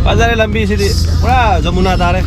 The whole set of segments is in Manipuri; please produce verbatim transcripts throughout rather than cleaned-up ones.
ꯐꯖꯔꯦ ꯂꯝꯕꯤꯁꯤꯗꯤ, ꯄꯨꯔꯥ ꯖꯃꯨꯅꯥ ꯇꯥꯔꯦ꯫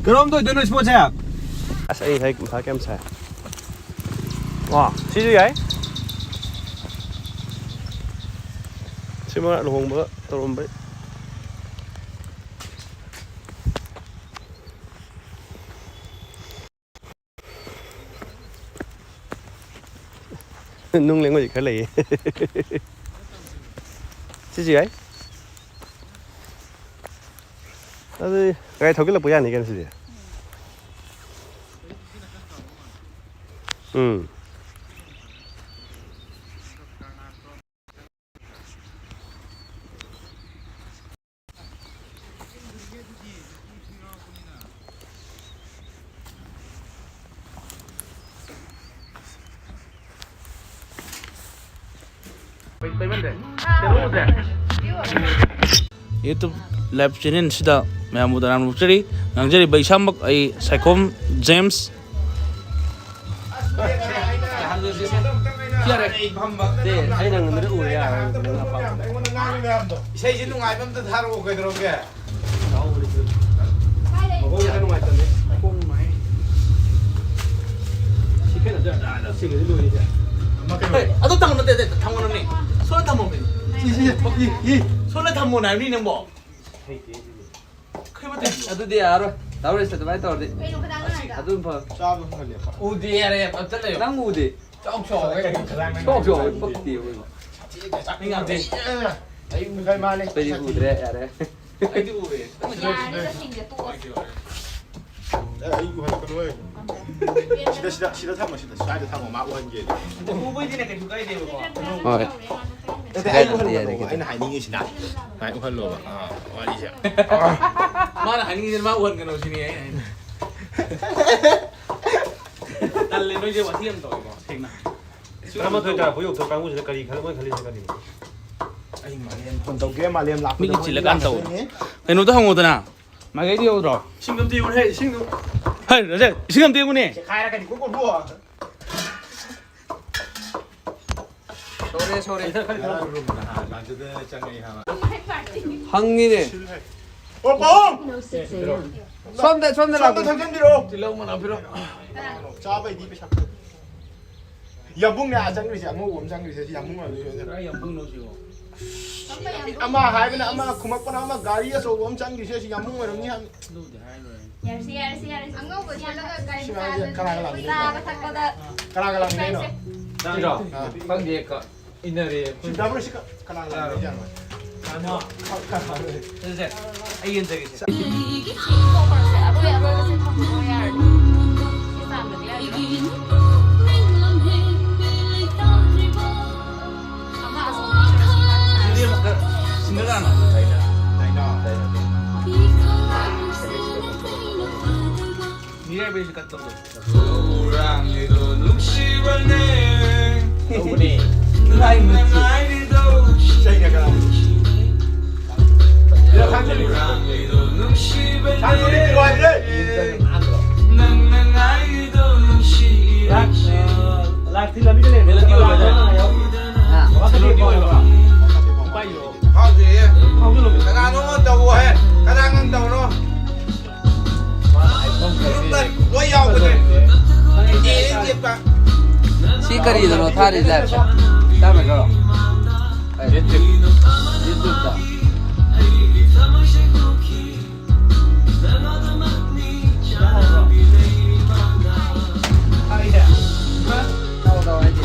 ꯀꯔꯣꯝ ꯇꯧꯗꯣꯏꯅꯣ ꯏꯁꯄꯣꯠꯁꯦ? ꯑꯁ, ꯑꯩ ꯉꯁꯥꯏ ꯃꯊꯥ ꯀꯌꯥꯝ ꯁꯥꯏ꯫ ꯋꯥ, ꯁꯤꯁꯨ ꯌꯥꯏ꯫ ꯁꯤꯃ ꯂꯨꯍꯣꯡꯕꯒ ꯇꯧꯔꯝꯕꯩ꯫ ꯅꯨꯡ ꯂꯦꯡꯕꯁꯤ ꯈꯔ ꯂꯩꯌꯦ꯫ ꯁꯤꯁꯨ ꯌꯥꯏ꯫ ꯑꯗꯨꯗꯤ ꯒꯥꯔꯤ ꯊꯧꯒꯠꯂꯛꯄ ꯌꯥꯅꯤ ꯀꯩꯅꯣ ꯁꯤꯗꯤ꯫ ꯎꯝ꯫ YouTube live channel ꯁꯤꯗ ꯃꯌꯥꯝꯕꯨ ꯇꯔꯥꯝꯅ ꯑꯣꯛꯆꯔꯤ꯫ ꯉꯥꯡꯖꯔꯤꯕ ꯏꯁꯥꯃꯛ ꯑꯩ ꯁꯥꯏꯈꯣꯝ ꯖꯦꯝꯁ꯫ ꯌꯥꯔꯦ꯫ ꯑꯩ ꯅꯪ ꯅꯨꯃꯤꯠ ꯎꯔꯦ ꯌꯥꯔꯦ꯫ ꯏꯁꯩꯁꯦ ꯅꯨꯡꯉꯥꯏꯕ ꯑꯝꯇ ꯊꯥꯔꯛꯑꯣ, ꯀꯩꯗꯧꯔꯒꯦ? ꯍꯦ, ꯑꯗꯨ ꯊꯝꯃꯣ, ꯅꯠꯇꯦ, ꯅꯠꯇꯦ, ꯊꯝꯒꯅꯨꯅꯦ꯫ ꯁꯣꯝꯗ ꯊꯝꯃꯣꯃꯦ꯫ ꯁꯤ, ꯁꯤ, ꯁꯤ, ꯏ, ꯏ꯫ ꯁꯣꯝꯗ ꯊꯝꯃꯣꯅ ꯍꯥꯏꯕꯅꯤ ꯅꯪꯕꯣ꯫ ꯈꯔ ꯇꯧꯕꯤꯌꯣ꯫ ꯑꯗꯨꯗꯤ ꯌꯥꯔꯣꯏ꯫ ꯇꯧꯔꯤꯁꯦ ꯑꯗꯨꯃꯥꯏꯅ ꯇꯧꯔꯗꯤ꯫ ꯀꯩꯅꯣ ꯈꯇꯪ ꯉꯥꯏꯔꯒ? ꯑꯗꯨꯝ ꯐ-, ꯆꯥꯕ ꯈꯔ ꯂꯦꯞꯄ꯫ ꯎꯗꯦ, ꯌꯥꯔꯦ, ꯑꯝꯇ ꯂꯩꯌꯣ꯫ ꯅꯪ ꯎꯗꯦ꯫ ꯆꯥꯎ ꯆꯥꯎ꯫ ꯆꯥꯎ ꯆꯥꯎ꯫ ꯄꯛꯇꯦ, ꯃꯣꯏ꯫ ꯆꯥꯛ ꯌꯥꯝ ꯆꯥꯅꯤꯡꯉꯦ꯫ ꯑꯩ ꯎꯗ꯭ꯔꯦ, ꯌꯥꯔꯦ꯫ ꯑꯩꯗꯤ ꯎꯔꯦ꯫ ꯌꯥꯔꯦꯗ, ꯁꯤꯡꯗꯦ, ꯇꯣꯛꯑꯁꯤ꯫ ꯑꯦ, ꯑꯩ ꯎꯍꯜꯂꯛꯀꯅꯨꯍꯦ꯫ ꯁꯤꯗ, ꯁꯤꯗ, ꯁꯤꯗ ꯊꯝꯃꯣ, ꯁꯤꯗ, ꯁ꯭ꯋꯥꯏꯗ ꯊꯝꯃꯣ, ꯃꯥ ꯎꯍꯟꯒꯦꯗꯤ꯫ ꯎꯕꯩꯗꯤꯅꯦ, ꯀꯩꯁꯨ ꯀꯥꯏꯗꯦꯕꯀꯣ꯫ ꯍꯣꯏ꯫ ꯅꯠꯇꯦ, ꯑꯩ ꯎꯍꯜꯂꯣꯕ, ꯑꯩꯅ ꯍꯥꯏꯅꯤꯡꯉꯤꯁꯤꯅ꯫ ꯁꯨꯃꯥꯏꯅ ꯎꯍꯜꯂꯣꯕ꯫ ꯑꯥ, ꯋꯥꯔꯤꯁꯦ꯫ ꯃꯥꯅ ꯍꯥꯏꯅꯤꯡꯉꯤꯁꯤꯅ ꯃꯥ ꯎꯍꯟꯒꯅꯣ ꯁꯤꯅꯤ ꯑꯩꯅ ꯍꯥꯏꯅꯤꯡꯉꯤꯁꯦ꯫ ꯇꯜꯂꯦ, ꯅꯣꯏꯁꯦ ꯋꯥꯊꯤ ꯌꯥꯝ ꯇꯧꯋꯦꯀꯣ, ꯁꯦꯡꯅ꯫ ꯇꯔꯥꯃꯥꯊꯣꯏ ꯇꯥꯔꯛꯄ ꯌꯧꯊꯣꯛ ꯀꯥꯡꯕꯨꯁꯤꯅ ꯀꯔꯤ ꯈꯜꯂꯤ, ꯃꯣꯏ ꯈꯜꯂꯤꯁꯤꯅ ꯀꯔꯤꯅꯣ? ꯑꯩ ꯃꯥꯂꯦꯝ ꯐꯣꯟ ꯇꯧꯒꯦ, ꯃꯥꯂꯦꯝ ꯂꯥꯛꯄꯗ ꯃꯤꯠ ꯆꯤꯜꯂꯀꯥꯟ ꯃꯣꯏ ꯇꯧꯕꯅꯦ꯫ ꯂꯥꯛꯇꯣꯏꯅꯦ꯫ ꯀꯩꯅꯣꯗ ꯍꯪꯉꯣꯗꯅ꯫ ꯃꯥꯏꯀꯩꯗ ꯌꯧꯗ꯭ꯔꯣ? ꯏꯁꯤꯡꯗꯣ ꯑꯝꯇ ꯌꯦꯡꯉꯨꯅꯦ, ꯏꯁꯤꯡꯗꯣ꯫ ꯍꯩ, ꯔꯖꯦ, ꯏꯁꯤꯡ ꯑꯝꯇ ꯌꯦꯡꯉꯨꯅꯦ꯫ ꯆꯦꯈꯥꯏꯔꯛꯀꯅꯤ, ꯀꯣ, ꯀꯣ, ꯀꯣ꯫ Sorry, sorry꯫ ꯉꯔꯥꯡ room ꯅꯍꯥꯟ ꯑꯗꯨꯗ ꯆꯪꯉꯛꯏ ꯍꯥꯏꯕ꯫ ꯍꯪꯉꯤꯅꯦ꯫ ꯑꯣ, ꯄꯥꯎ! ꯁꯣꯝꯗ, ꯁꯣꯝꯗ ꯁꯣꯝꯗ ꯂꯥꯛꯄꯤꯌꯨ꯫ ꯊꯝꯖꯤꯟꯕꯤꯔꯛꯑꯣ꯫ ꯇꯤꯜꯍꯧ ꯃꯅꯥ ꯄꯤꯔꯛꯑꯣ꯫ ꯆꯥꯕꯩꯗꯤ ꯄꯩꯁꯥ ꯄꯤꯔꯛꯑꯣ꯫ ꯌꯥꯝꯕꯨꯡꯅꯦ ꯑꯥ ꯆꯪꯈ꯭ꯔꯤꯁꯦ, ꯑꯉꯧꯕ ꯑꯃ ꯆꯪꯈ꯭ꯔꯤꯁꯦ, ꯁꯤ ꯌꯥꯝꯕꯨꯡ ꯑꯣꯏꯔꯝꯗꯣꯏꯅꯦ꯫ ꯀꯗꯥꯏ ꯌꯥꯝꯕꯨꯡꯅꯣ ꯁꯤꯕꯣ? ꯑꯃ ꯍꯥꯏꯕꯅ ꯑꯃ, ꯈꯨꯝꯃꯛꯄꯅ ꯑꯃ, ꯒꯥꯔꯤ ꯑꯆꯧꯕ ꯑꯃ ꯆꯪꯈ꯭ꯔꯤꯁꯦ, ꯁꯤ ꯌꯥꯝꯕꯨꯡ ꯑꯣꯏꯔꯝꯅꯤ ꯍꯥꯏꯕꯅꯤ꯫ ꯑꯗꯨꯕꯨꯗꯤ ꯍꯥꯏꯔꯣꯏ꯫ ꯌꯥꯔꯁꯤ, ꯌꯥꯔꯁꯤ, ꯌꯥꯔꯁꯤ꯫ ꯑꯉꯧꯕ ꯁꯦꯠꯂꯒ ꯒꯥꯔꯤ ꯁꯤ ꯃꯌꯥꯝꯁꯦ ꯃꯆꯥꯗ ꯀꯅꯥ ꯀꯅꯥ ꯂꯩꯒꯦ? ꯆꯥꯕ ꯊꯛꯄꯗ ꯀꯅꯥ ꯀꯅꯥ ꯂꯩꯒꯦ? ꯁꯤꯔꯣ? ꯑꯥ꯫ ꯈꯪꯗꯦ, ꯀ-, ꯏꯟꯅꯔꯦ ꯑꯩꯈꯣꯏ꯫ ꯁꯤ ꯗꯕꯜ ꯁꯤ ꯀ-, ꯀꯅꯥ ꯀꯅꯥ ꯂꯩꯒꯦ? ꯀꯅꯥ ꯀꯅꯥ ꯂꯩꯒꯦ? ꯁꯦ, ꯁꯦ, ꯑꯩ ꯌꯦꯟꯖꯒꯦꯁꯦ꯫ ꯑꯔꯣꯏ-, ꯑꯔꯣꯏꯕꯁꯦ ꯊꯝꯃꯣ ꯌꯥꯔꯅꯤ꯫ ꯁꯤ ꯆꯥꯝꯕꯗꯤ ꯌꯥꯔꯅꯤ꯫ ꯑꯗꯨꯗꯤ ꯑꯃꯨꯛꯀ ꯁꯤꯡꯒꯜ ꯂꯥꯛꯑꯣ꯫ ꯗꯥꯏꯅꯥ, ꯗꯥꯏꯅꯥ꯫ ꯃꯤꯔꯥꯏꯕꯩꯁꯨ ꯀꯠ ꯇꯧꯗꯣ꯫ ꯈꯨꯔꯥꯡꯒꯤꯗꯣ ꯅꯨꯡꯁꯤꯕꯅꯦ꯫ ꯇꯧꯕꯅꯦ꯫ ꯅꯪꯅ ꯉꯥꯏꯔꯤꯗꯣ ꯏꯁꯩꯅ ꯀꯅꯥ? ꯈꯨꯔꯥꯡꯒꯤꯗꯣ ꯅꯨꯡꯁꯤꯕꯅꯦ꯫ ꯅꯪꯅ ꯉꯥꯏꯔꯤꯗꯣ ꯅꯨꯡꯁꯤꯔꯛ ꯂꯥꯛꯇꯤ ꯂꯝꯕꯤꯗ ꯂꯩ꯫ ꯃꯦꯂꯣꯗꯤ ꯑꯣꯏꯕ ꯖꯥꯠꯅꯤ꯫ ꯍꯥ? ꯃꯦꯂꯣꯗꯤ ꯑꯣꯏꯕ꯫ ꯄꯥꯏꯌꯣ꯫ ꯐꯥꯎꯗ꯭ꯔꯤꯌꯦ꯫ ꯐꯥꯎꯗ꯭ꯔꯤꯌꯦ꯫ ꯀꯅꯥꯅꯣꯝ ꯇꯧꯋꯣꯍꯦ꯫ ꯀꯅꯥꯅꯣꯝ ꯇꯧꯔꯣ꯫ ꯃꯥ iPhone ꯈꯔꯗꯤ ꯌꯨꯝꯗ ꯂꯣꯏ ꯌꯥꯎꯕꯅꯦ꯫ ꯈꯪꯉꯦ, ꯈꯪꯉꯦ, ꯈꯪꯉꯦ꯫ ꯑꯦ, ꯑꯦ, ꯑꯦ꯫ ꯀꯔꯤꯗꯅꯣ ꯊꯥꯔꯤ live ꯁꯦ? ꯇꯥꯕ꯭ꯔꯣ? ꯀꯩ? YouTube꯫ YouTube ꯇ꯫ ꯇꯥꯎ, ꯇꯥꯎ, ꯍꯥꯏꯗꯤ꯫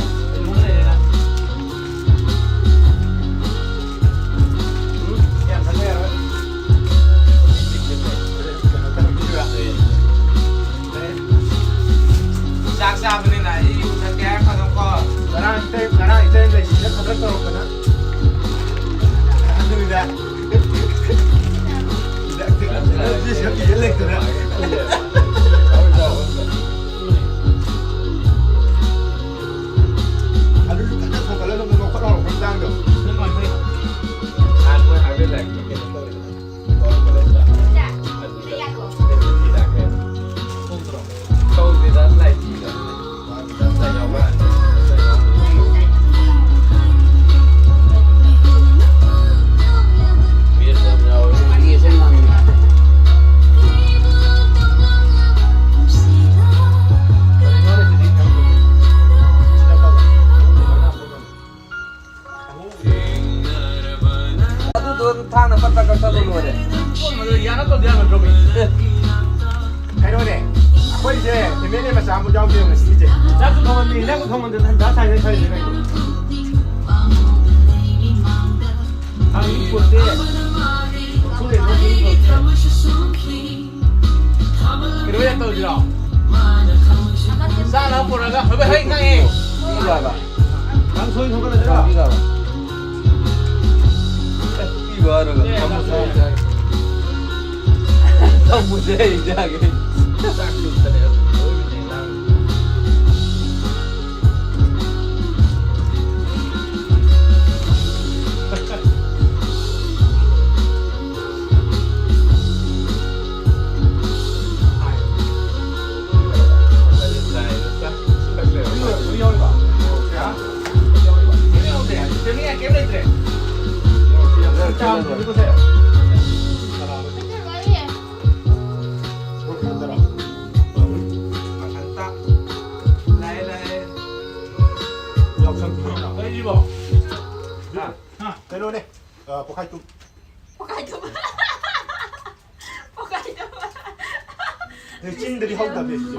ꯆꯥꯛ ꯆꯥꯕꯅꯤꯅ ꯑꯩ ꯌꯨ ꯊꯛꯀꯦ ꯍꯥꯏꯔ ꯐꯗꯧꯀꯣ꯫ ꯉꯔꯥꯡ ꯏꯇꯩ, ꯉꯔꯥꯡ ꯏꯇꯩ ꯂꯩꯁꯤꯗ ꯈꯗ꯭ꯔꯛ ꯇꯧꯔꯛꯇꯅ꯫ ꯑꯗꯨꯒꯤꯗ꯫ ꯍꯤꯗꯥꯛꯇꯤ ꯀꯟꯅ ꯂꯩꯇꯅ꯫ ꯑꯗꯨꯁꯨ ꯀꯟꯅ ꯊꯣꯡꯒꯠꯂꯒ ꯑꯃꯨꯛ ꯂꯧꯈꯠ ꯍꯧꯔꯛꯄ ꯃꯇꯥꯡꯗꯣ꯫ ꯅꯍꯥꯟ ꯃꯣꯏ ꯍꯥꯏꯋꯦ ꯂꯥꯏꯟꯒꯤ ꯀꯩꯅꯣ ꯇꯧꯔꯦꯗꯅ꯫ ꯑꯗꯨꯗꯣ ꯊꯥꯡꯅ ꯄꯠ ꯄꯠ ꯀꯛꯊꯠꯂ ꯂꯣꯏꯔꯦ꯫ ꯌꯥꯅꯗꯕꯗꯤ ꯌꯥꯒꯗ꯭ꯔꯣ? ꯑꯦ꯫ ꯀꯩꯅꯣꯅꯦ, ꯑꯩꯈꯣꯏꯁꯦ ꯑꯦꯝ ꯑꯦꯜ ꯑꯦ ꯃꯆꯥ ꯑꯃ ꯌꯥꯎꯗꯦꯕ ꯉꯁꯤꯒꯤꯁꯦ꯫ ꯆꯥꯛꯁꯨ ꯊꯣꯡꯍꯟꯗꯦ, ꯏꯟꯖꯥꯡꯁꯨ ꯊꯣꯡꯍꯟꯗꯦ, ꯇꯟꯖꯥ ꯆꯥꯏꯅꯦ ꯈꯜꯂꯤꯁꯦ ꯀꯩꯅꯣ? ꯍꯥꯡꯅꯤꯡ ꯄꯣꯠꯇꯦ꯫ ꯂꯧꯊꯣꯛꯑꯦ, ꯂꯧꯊꯣꯛꯑꯦ, ꯂꯧꯊꯣꯛꯑꯦ꯫ ꯀꯩꯅꯣ ꯑꯣꯏꯅ ꯇꯧꯁꯤꯔꯣ? ꯆꯥꯅꯕ ꯄꯨꯔꯒ, ꯍꯣꯏ, ꯍꯣꯏ, ꯅꯪ, ꯑꯦ꯫ ꯄꯤꯔꯕ? ꯀꯥꯡꯁꯣꯏ ꯊꯣꯡꯒꯠꯂꯁꯤꯔꯣ? ꯄꯤꯔꯕ? ꯑꯦ, ꯄꯤꯕ ꯍꯥꯏꯔꯒ꯫ ꯑꯦ, ꯊꯝꯃꯣꯁꯦ ꯑꯩ ꯆꯥꯒꯦ꯫ ꯊꯝꯃꯣꯁꯦ ꯑꯩ ꯆꯥꯒꯦ꯫ ꯆꯥꯛ ꯆꯨꯞꯇꯅꯦ, ꯂꯣꯏꯕꯤꯅꯦ, ꯂꯥꯡ꯫ ꯑ, ꯄꯣꯛꯈꯥꯏ ꯇꯨꯝ꯫ ꯄꯣꯛꯈꯥꯏ ꯇꯨꯝ꯫ ꯄꯣꯛꯈꯥꯏ ꯇꯨꯝ꯫ ꯅꯣꯏ ꯆꯤꯟꯗꯗꯤ ꯍꯧꯗꯕꯅꯦ ꯁꯤꯁꯦ꯫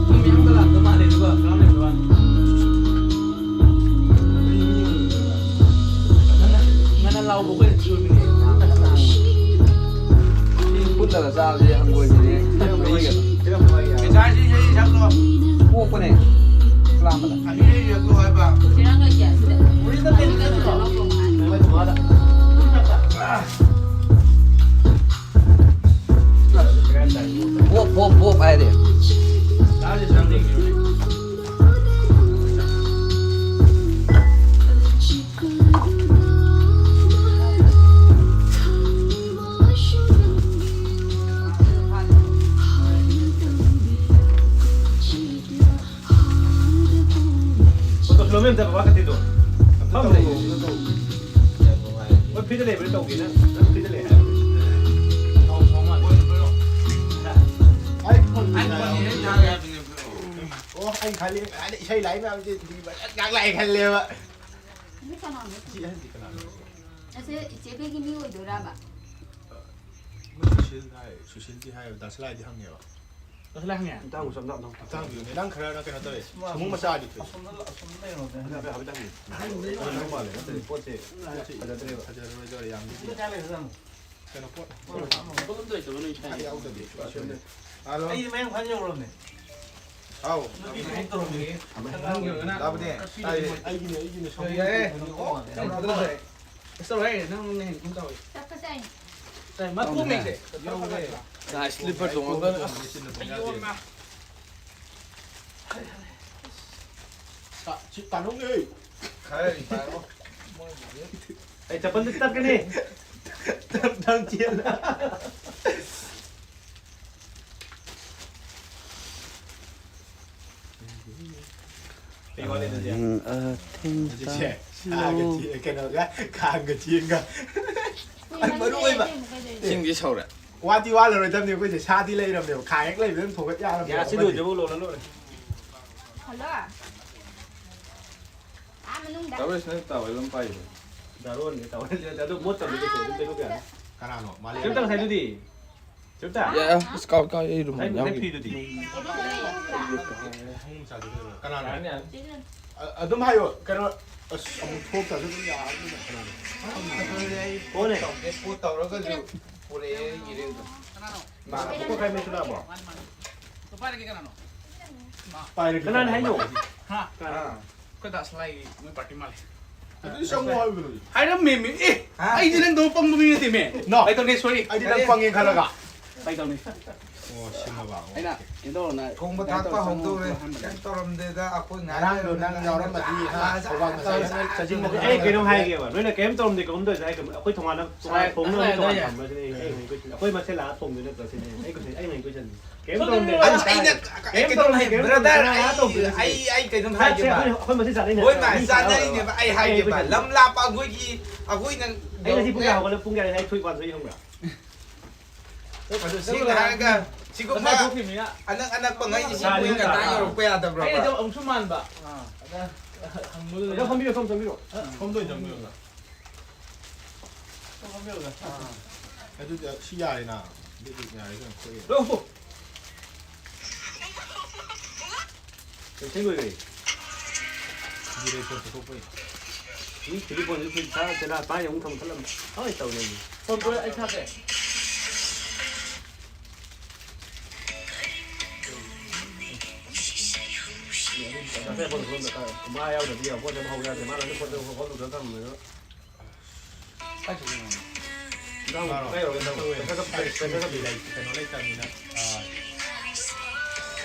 ꯃꯤ ꯃꯌꯥꯝꯒ ꯂꯥꯛꯇ ꯃꯥꯜꯂꯦ, ꯑꯗꯨꯒ ꯀꯅꯥꯝ ꯂꯩꯇꯕ ꯋꯥꯅꯤ꯫ ꯉꯟꯅ ꯂꯥꯎꯕ ꯑꯩꯈꯣꯏꯅ ꯊꯤꯑꯣꯏꯕꯅꯦ꯫ ꯃꯤ ꯄꯨꯜꯂꯒ ꯆꯥꯕꯁꯦ ꯍꯪꯒꯣꯏꯕꯅꯦ꯫ ꯉꯁꯥꯏꯁꯤ ꯏꯁꯩ ꯁꯛꯂꯣ꯫ ꯄꯣꯛꯄꯅꯦ꯫ ꯂꯥꯝꯕꯗ꯫ ꯑꯁꯤ ꯏꯁꯩ ꯁꯛꯂꯣ ꯍꯥꯏꯕ꯫ ꯆꯦꯔꯪ ꯂꯩꯇꯦ ꯑꯁꯤꯗ꯫ ꯃꯣꯏ ꯃꯃꯥꯗ꯫ ꯕꯣꯞ, ꯕꯣꯞ, ꯕꯣꯞ ꯍꯥꯏꯔꯦ꯫ ꯐꯣꯇꯣ ꯐꯤꯂꯝ ꯑꯝꯇ ꯕꯕꯥ ꯀꯠꯇꯦꯗꯣ꯫ ꯐꯝ ꯂꯩ꯫ ꯃꯣꯏ ꯐ꯭ꯔꯤꯗ ꯂꯩꯕ꯭ꯔꯥ ꯇꯧꯒꯦꯅ꯫ ꯅꯪ ꯐ꯭ꯔꯤꯗ ꯂꯩ ꯍꯥꯏꯕ꯫ ꯑꯣ, ꯑꯩ ꯈꯜꯂꯤ, ꯑꯩ ꯏꯁꯩ ꯂꯥꯛꯏ ꯃꯌꯥꯝꯁꯦ ꯉꯥꯛ ꯂꯥꯛꯑꯦ ꯈꯜꯂꯦꯕ꯫ ꯑꯗꯨ ꯀꯅꯥꯅꯣ? ꯁꯤ ꯑꯍꯟꯁꯤ ꯀꯅꯥꯅꯣ? ꯑꯁꯦ ꯏꯆꯦ ꯀꯩꯒꯤ ꯃꯤ ꯑꯣꯏꯗꯣꯏꯔꯕ? ꯃꯣꯏ ꯁꯨꯁꯤꯜ ꯍꯥꯏ, ꯁꯨꯁꯤꯜꯗꯤ ꯍꯥꯏ, ꯗꯥꯁꯂꯥꯏꯗꯤ ꯍꯪꯉꯦꯕ꯫ ꯗꯥꯁꯂꯥꯏ ꯍꯪꯉꯦ? ꯏꯇꯥꯎ ꯁꯣꯝꯗ ꯑꯝꯇ꯫ ꯏꯇꯥꯎꯕꯤꯗꯨꯅꯦ, ꯅꯪ ꯈꯔ ꯀꯩꯅꯣ ꯇꯧꯋꯦ꯫ ꯁꯨꯃꯨꯡ ꯃꯆꯥꯗꯤ ꯊꯣꯛꯑꯦ꯫ ꯑꯁꯣꯝꯗ, ꯑꯁꯣꯝꯗ ꯂꯩꯔꯣꯅꯦ꯫ ꯍꯥꯏꯐꯦꯠ ꯍꯥꯏꯐꯦꯠ ꯍꯪꯉꯦ꯫ ꯑꯍꯟꯗꯤ ꯑꯣꯏꯔꯝꯗꯧ ꯃꯥꯜꯂꯦ, ꯅꯠꯇ꯭ꯔꯗꯤ ꯄꯣꯠꯁꯦ ꯐꯖꯗ꯭ꯔꯦꯕ꯫ ꯐꯖꯔꯔꯣꯏꯗꯧꯔꯦ, ꯌꯥꯝꯗꯤ꯫ ꯁꯤꯗ ꯀꯌꯥ ꯂꯩꯔꯖꯥꯠꯅꯣ? ꯀꯩꯅꯣ ꯄꯣꯠ꯫ ꯄꯣꯠ ꯑꯝꯇ ꯂꯩꯇꯕ ꯅꯣꯏ ꯁ꯭ꯋꯥꯏꯗ꯫ ꯌꯥꯎꯗꯕꯤ꯫ ꯍꯜꯂꯣ꯫ ꯑꯩꯗꯤ ꯃꯌꯥꯡ ꯏꯝꯐꯥꯜ ꯌꯧꯔꯕꯅꯦ꯫ ꯍꯥꯎ꯫ ꯅꯨꯄꯤ ꯊꯕꯛ ꯇꯧꯔꯝꯃꯦ꯫ ꯇꯥꯕꯅꯦ꯫ ꯇꯥꯏꯌꯦ꯫ ꯑꯩꯒꯤꯅꯦ, ꯑꯩꯒꯤꯅꯦ꯫ ꯌꯥꯔꯦ꯫ ꯑꯣ, ꯌꯥꯝ ꯐꯖꯅ ꯇꯧꯔꯦ꯫ ꯑꯁ, ꯇꯧꯔꯦ꯫ ꯅꯪ ꯅꯪꯅ ꯍꯦꯟꯅ ꯈꯪ ꯇꯧꯋꯦ꯫ ꯆꯥꯛ ꯆꯥꯏ꯫ ꯆꯥꯏ, ꯃꯈꯣꯡ ꯃꯦꯠꯁꯦ꯫ ꯌꯥꯎꯔꯦ꯫ ꯅꯥꯏ ꯁ꯭ꯂꯤꯄꯔ ꯇꯣꯡꯉꯒ꯫ ꯑꯁ, ꯑꯌꯣ, ꯃꯥ꯫ ꯁꯥ-, ꯁꯤ ꯇꯥꯅꯧꯅꯦ꯫ ꯈꯔꯗꯤ ꯄꯥꯏꯔꯣ꯫ ꯑꯩ ꯆꯄꯜꯗꯤ ꯇꯠꯀꯅꯤ꯫ ꯇꯞ ꯇꯞ ꯆꯦꯜꯂ꯫ ꯀꯩ ꯋꯥꯠꯂꯤ ꯑꯗꯨꯗꯤ? ꯑꯍꯤꯡ ꯑꯊꯦꯡ ꯍꯧꯖꯤꯛꯁꯦ ꯁꯥꯁꯤꯗ꯫ ꯁꯥꯒ ꯆꯦ-, ꯀꯩꯅꯣꯒ, ꯈꯥꯡꯒ ꯆꯦꯡꯒ꯫ ꯈ꯭ꯋꯥꯏ ꯃꯔꯨ ꯑꯣꯏꯕ꯫ ꯏꯁꯤꯡꯗꯤ ꯁꯧꯔꯦ꯫ ꯋꯥꯗꯤ ꯋꯥꯠꯂꯔꯣꯏꯗꯕꯅꯦ ꯑꯩꯈꯣꯏꯁꯦ꯫ ꯁꯥꯗꯤ ꯂꯩꯔꯕꯅꯦꯕ꯫ ꯈꯥꯡ ꯍꯦꯛ ꯂꯩꯕꯗ ꯑꯗꯨꯝ ꯊꯣꯡꯒꯠ ꯌꯥꯔꯕꯅꯦꯕ꯫ ꯒ꯭ꯌꯥꯁꯁꯤ ꯑꯃꯗꯤ ꯂꯣꯏꯗ꯭ꯔꯤꯕꯧ ꯂꯣꯜꯂ ꯂꯣꯏꯔꯦ꯫ ꯍꯜꯂꯣ꯫ ꯇꯧꯔꯤꯁꯤꯅ ꯇꯥꯋꯦꯜ ꯑꯃ ꯄꯥꯏꯕ꯫ ꯗꯥꯔꯣꯟꯅꯦ ꯇꯧꯔꯤꯁꯦ꯫ ꯑꯗꯨ ꯃꯣꯠ ꯇꯧꯔꯤꯗꯣ ꯀꯩꯁꯨ ꯑꯗꯨꯝ ꯇꯩꯊꯣꯛꯄ ꯌꯥꯅꯤ꯫ ꯀꯅꯥꯅꯣ? ꯃꯥꯂꯦꯝ꯫ ꯆꯦꯝꯇ ꯉꯁꯥꯏꯗꯨꯗꯤ? ꯆꯦꯝꯇ? ꯌꯥ, ꯑꯁ, ꯀꯥꯎ-, ꯀꯥꯎ-, ꯑꯩ room ꯉꯁꯥꯏ, ꯉꯁꯥꯏ ꯌꯥꯎꯔꯤ꯫ ꯐꯤꯗꯨꯗꯤ? ꯀꯅꯥꯅꯣ? ꯌꯥꯔꯅꯤ, ꯌꯥꯔꯅꯤ꯫ ꯑ-, ꯑꯗꯨꯝ ꯍꯥꯏꯌꯣ꯫ ꯀꯩꯅꯣ, ꯑꯁ, ꯑꯃꯨꯛ ꯊꯣꯛꯇ꯭ꯔꯁꯨ ꯑꯗꯨꯝ ꯌꯥꯔꯅꯤ꯫ ꯀꯅꯥꯅꯣ? ꯐꯣꯟꯅꯦ꯫ ꯄꯣꯠ ꯇꯧꯔꯒꯁꯨ ꯄꯨꯔꯛꯑꯦ, ꯏꯔꯦꯟꯗꯣ꯫ ꯃꯥ ꯄꯣꯠ ꯈꯥꯏ ꯃꯩꯁꯨ ꯂꯥꯛꯑꯕꯣ? ꯄꯥꯏꯔꯒꯦ ꯀꯅꯥꯅꯣ? ꯄꯥꯏꯔꯒꯦ ꯀꯅꯥꯅ ꯍꯥꯏꯅꯣ? ꯀꯅꯥꯅꯣ? ꯍꯥ? ꯀꯅꯥꯅ? ꯑꯥ꯫ ꯑꯩꯈꯣꯏ ꯗꯥꯁ ꯂꯥꯏꯒꯤ ꯃꯣꯏ party ꯃꯥꯜꯂꯦ꯫ ꯑꯗꯨꯗꯤ ꯆꯪꯉꯣ ꯍꯥꯏꯕꯗꯨꯗꯤ꯫ ꯍꯥꯏꯔꯝꯃꯦꯃꯤ꯫ ꯑꯦ, ꯍꯥ? ꯑꯩꯗꯤ ꯅꯪꯗꯧ ꯄꯪꯕ ꯃꯤ ꯅꯠꯇꯦꯃꯦ꯫ No꯫ ꯀꯩ ꯇꯧꯅꯤ? Sorry꯫ ꯑꯩꯗꯤ ꯅꯪ ꯄꯪꯉꯦ ꯈꯜꯂꯒ꯫ ꯀꯩ ꯇꯧꯅꯤ? ꯑꯣ, ꯁꯤꯃ ꯕꯥ꯫ ꯑꯩꯅ ꯀꯩꯅꯣ ꯇꯧꯔꯣꯅ ꯊꯣꯡꯕ ꯊꯥꯛꯄ ꯍꯧꯗꯧꯔꯦ꯫ ꯀꯩꯝ ꯇꯧꯔꯝꯗꯦꯗ, ꯑꯩꯈꯣꯏ ꯉꯥꯏ ꯉꯔꯥꯡꯗꯣ ꯅꯪ ꯌꯥꯎꯔꯝꯃꯗꯤ, ꯍꯥ, ꯊꯧꯕꯥꯜ ꯉꯁꯥꯏ ꯆꯠ-, ꯆꯠꯅꯤꯡꯕ ꯑꯩ ꯀꯩꯅꯣꯝ ꯍꯥꯏꯒꯦꯕ, ꯅꯣꯏꯅ ꯀꯩꯝ ꯇꯧꯔꯝꯗꯦ, ꯀꯩꯅꯣꯝ ꯇꯧꯔꯤꯁꯦ, ꯑꯩ ꯀꯩꯅꯣ, ꯑꯩꯈꯣꯏ ꯊꯣꯡꯒꯥꯟꯗ, ꯇꯣꯉꯥꯟꯅ ꯊꯣꯡꯅꯕ ꯇꯣꯉꯥꯟꯅ ꯊꯝꯕ꯭ꯔꯁꯤꯅꯦ ꯑꯩ ꯍꯪꯉꯤ question꯫ ꯑꯩꯈꯣꯏ ꯃꯁꯦꯟ ꯂꯥꯛꯑ ꯊꯣꯡꯗꯣꯏ ꯅꯠꯇ꯭ꯔꯁꯤꯅꯦ ꯑꯩ question, ꯑꯩ ꯍꯪꯉꯤ question꯫ ꯀꯩꯝ ꯇꯧꯔꯝꯗꯦ꯫ ꯑꯁ, ꯑꯩꯅ ꯀꯩꯝ ꯀꯩꯅꯣꯝ ꯇꯧꯔꯝꯗꯦ, ꯍꯥꯏ, ꯀꯩꯝ ꯇꯧꯔꯝꯗꯦ, brother, ꯀꯅꯥ ꯂꯥꯛꯑ ꯑꯩ, ꯊꯣꯡꯗꯣꯏꯅꯣ ꯁꯤꯅꯦ? ꯑꯩ, ꯑꯩ ꯀꯩꯅꯣꯝ ꯆꯥꯛꯁꯦ ꯍꯥꯏꯒꯦꯕ꯫ ꯑꯩꯈꯣꯏ, ꯑꯩꯈꯣꯏ ꯃꯁꯦꯟ ꯆꯥꯅꯩꯅ ꯍꯣꯏ, ꯃꯥ ꯆꯥꯅꯩꯅꯦꯕ, ꯑꯩ ꯍꯥꯏꯒꯦꯕ꯫ ꯑꯩ ꯂꯝ ꯂꯥꯞꯄ ꯑꯩꯈꯣꯏꯒꯤ, ꯑꯩꯈꯣꯏꯅ ꯑꯩ ꯉꯁꯤ ꯄꯨꯡ ꯀꯌꯥ ꯍꯧꯒꯠꯂꯦ? ꯄꯨꯡ ꯀꯌꯥꯗ ꯑꯩ ꯊꯣꯛꯏ ꯄꯥꯟꯊꯣꯛꯏ ꯈꯪꯕ꯭ꯔꯥ? ꯑꯗꯨ ꯁꯦꯡꯅ ꯍꯥꯏꯔꯒ, ꯁꯤꯒꯨꯝꯕ ꯉꯁꯥꯏ ꯊꯣꯛꯈꯤꯕꯅꯤꯅ꯫ ꯑꯅꯛ ꯑꯅꯛꯄ ꯉꯩꯁꯤ ꯁꯤ ꯁꯥꯔꯤ ꯃꯣꯏ ꯉꯟꯇꯥ ꯅꯨꯡꯁꯥ꯫ ꯌꯧꯔꯛꯄ ꯌꯥꯗꯕ꯭ꯔꯕ? ꯑꯩꯅ ꯑꯗꯨꯝ ꯑꯃꯨꯛꯁꯨ ꯃꯥꯟꯕ꯫ ꯑꯥ꯫ ꯑꯗ ꯍꯪꯕꯗꯨꯗ ꯑꯣꯖꯥ ꯐꯝꯕꯤꯔꯣ, ꯁꯣꯝ ꯆꯪꯕꯤꯔꯣ꯫ ꯑ, ꯁꯣꯝꯗ ꯑꯣꯏꯅ ꯆꯪꯕꯤꯔꯣ, ꯑꯣꯖꯥ꯫ ꯁꯣꯝ ꯐꯝꯕꯤꯔꯣ, ꯑꯣꯖꯥ꯫ ꯑꯥ꯫ ꯑꯗꯨꯗꯤ ꯁꯤ ꯌꯥꯔꯦꯅ꯫ ꯑꯗꯨꯗꯤ ꯌꯥꯔꯦ ꯀꯩꯅꯣ, ꯊꯣꯛꯑꯦ꯫ ꯂꯧ, ꯊꯣꯛ꯫ ꯀꯩꯊꯦꯜ ꯂꯣꯏꯔꯦ꯫ ꯒꯤꯔꯦ ꯄꯣꯠ ꯄꯨꯊꯣꯛꯄꯩ꯫ ꯃꯤ ꯇꯦꯂꯤꯐꯣꯟꯁꯨ ꯐ꯭ꯔꯤꯖ ꯊꯥ ꯆꯦꯂꯥ ꯄꯥꯏ ꯑꯃꯨꯛ ꯊꯝ ꯈꯜꯂꯝ꯫ ꯍꯣꯏ ꯇꯧꯅꯩ꯫ ꯐꯣꯟ ꯄꯨꯔ ꯑꯩ ꯊꯥꯒꯦ꯫ ꯉꯁꯥꯏ ꯐꯣꯟ ꯄꯨꯔꯝꯗ ꯀꯥꯏ? ꯃꯥ ꯌꯥꯎꯗ꯭ꯔꯗꯤ ꯌꯥꯄꯣꯠꯇꯦ, ꯃꯥ ꯍꯧ ꯌꯥꯗ꯭ꯔꯦ꯫ ꯃꯥ ꯂꯣꯏꯅ ꯄꯣꯠ ꯆꯩ ꯍꯣꯜ ꯍꯣꯜ ꯊꯝꯃꯦ꯫ ꯀꯥꯏ ꯆꯠꯈꯤꯅꯣ? ꯏꯟꯖꯥꯡ ꯃꯥꯔꯣ? ꯀꯩ ꯌꯧꯔꯒꯦ ꯅꯪ? ꯄ꯭ꯔꯦꯁꯔ ꯀꯨꯀꯔ, ꯄ꯭ꯔꯦꯁꯔ ꯀꯨꯀꯔ ꯂꯩ꯫ ꯀꯩꯅꯣ ꯂꯩꯇꯕꯅꯤꯅ, ꯑꯥ꯫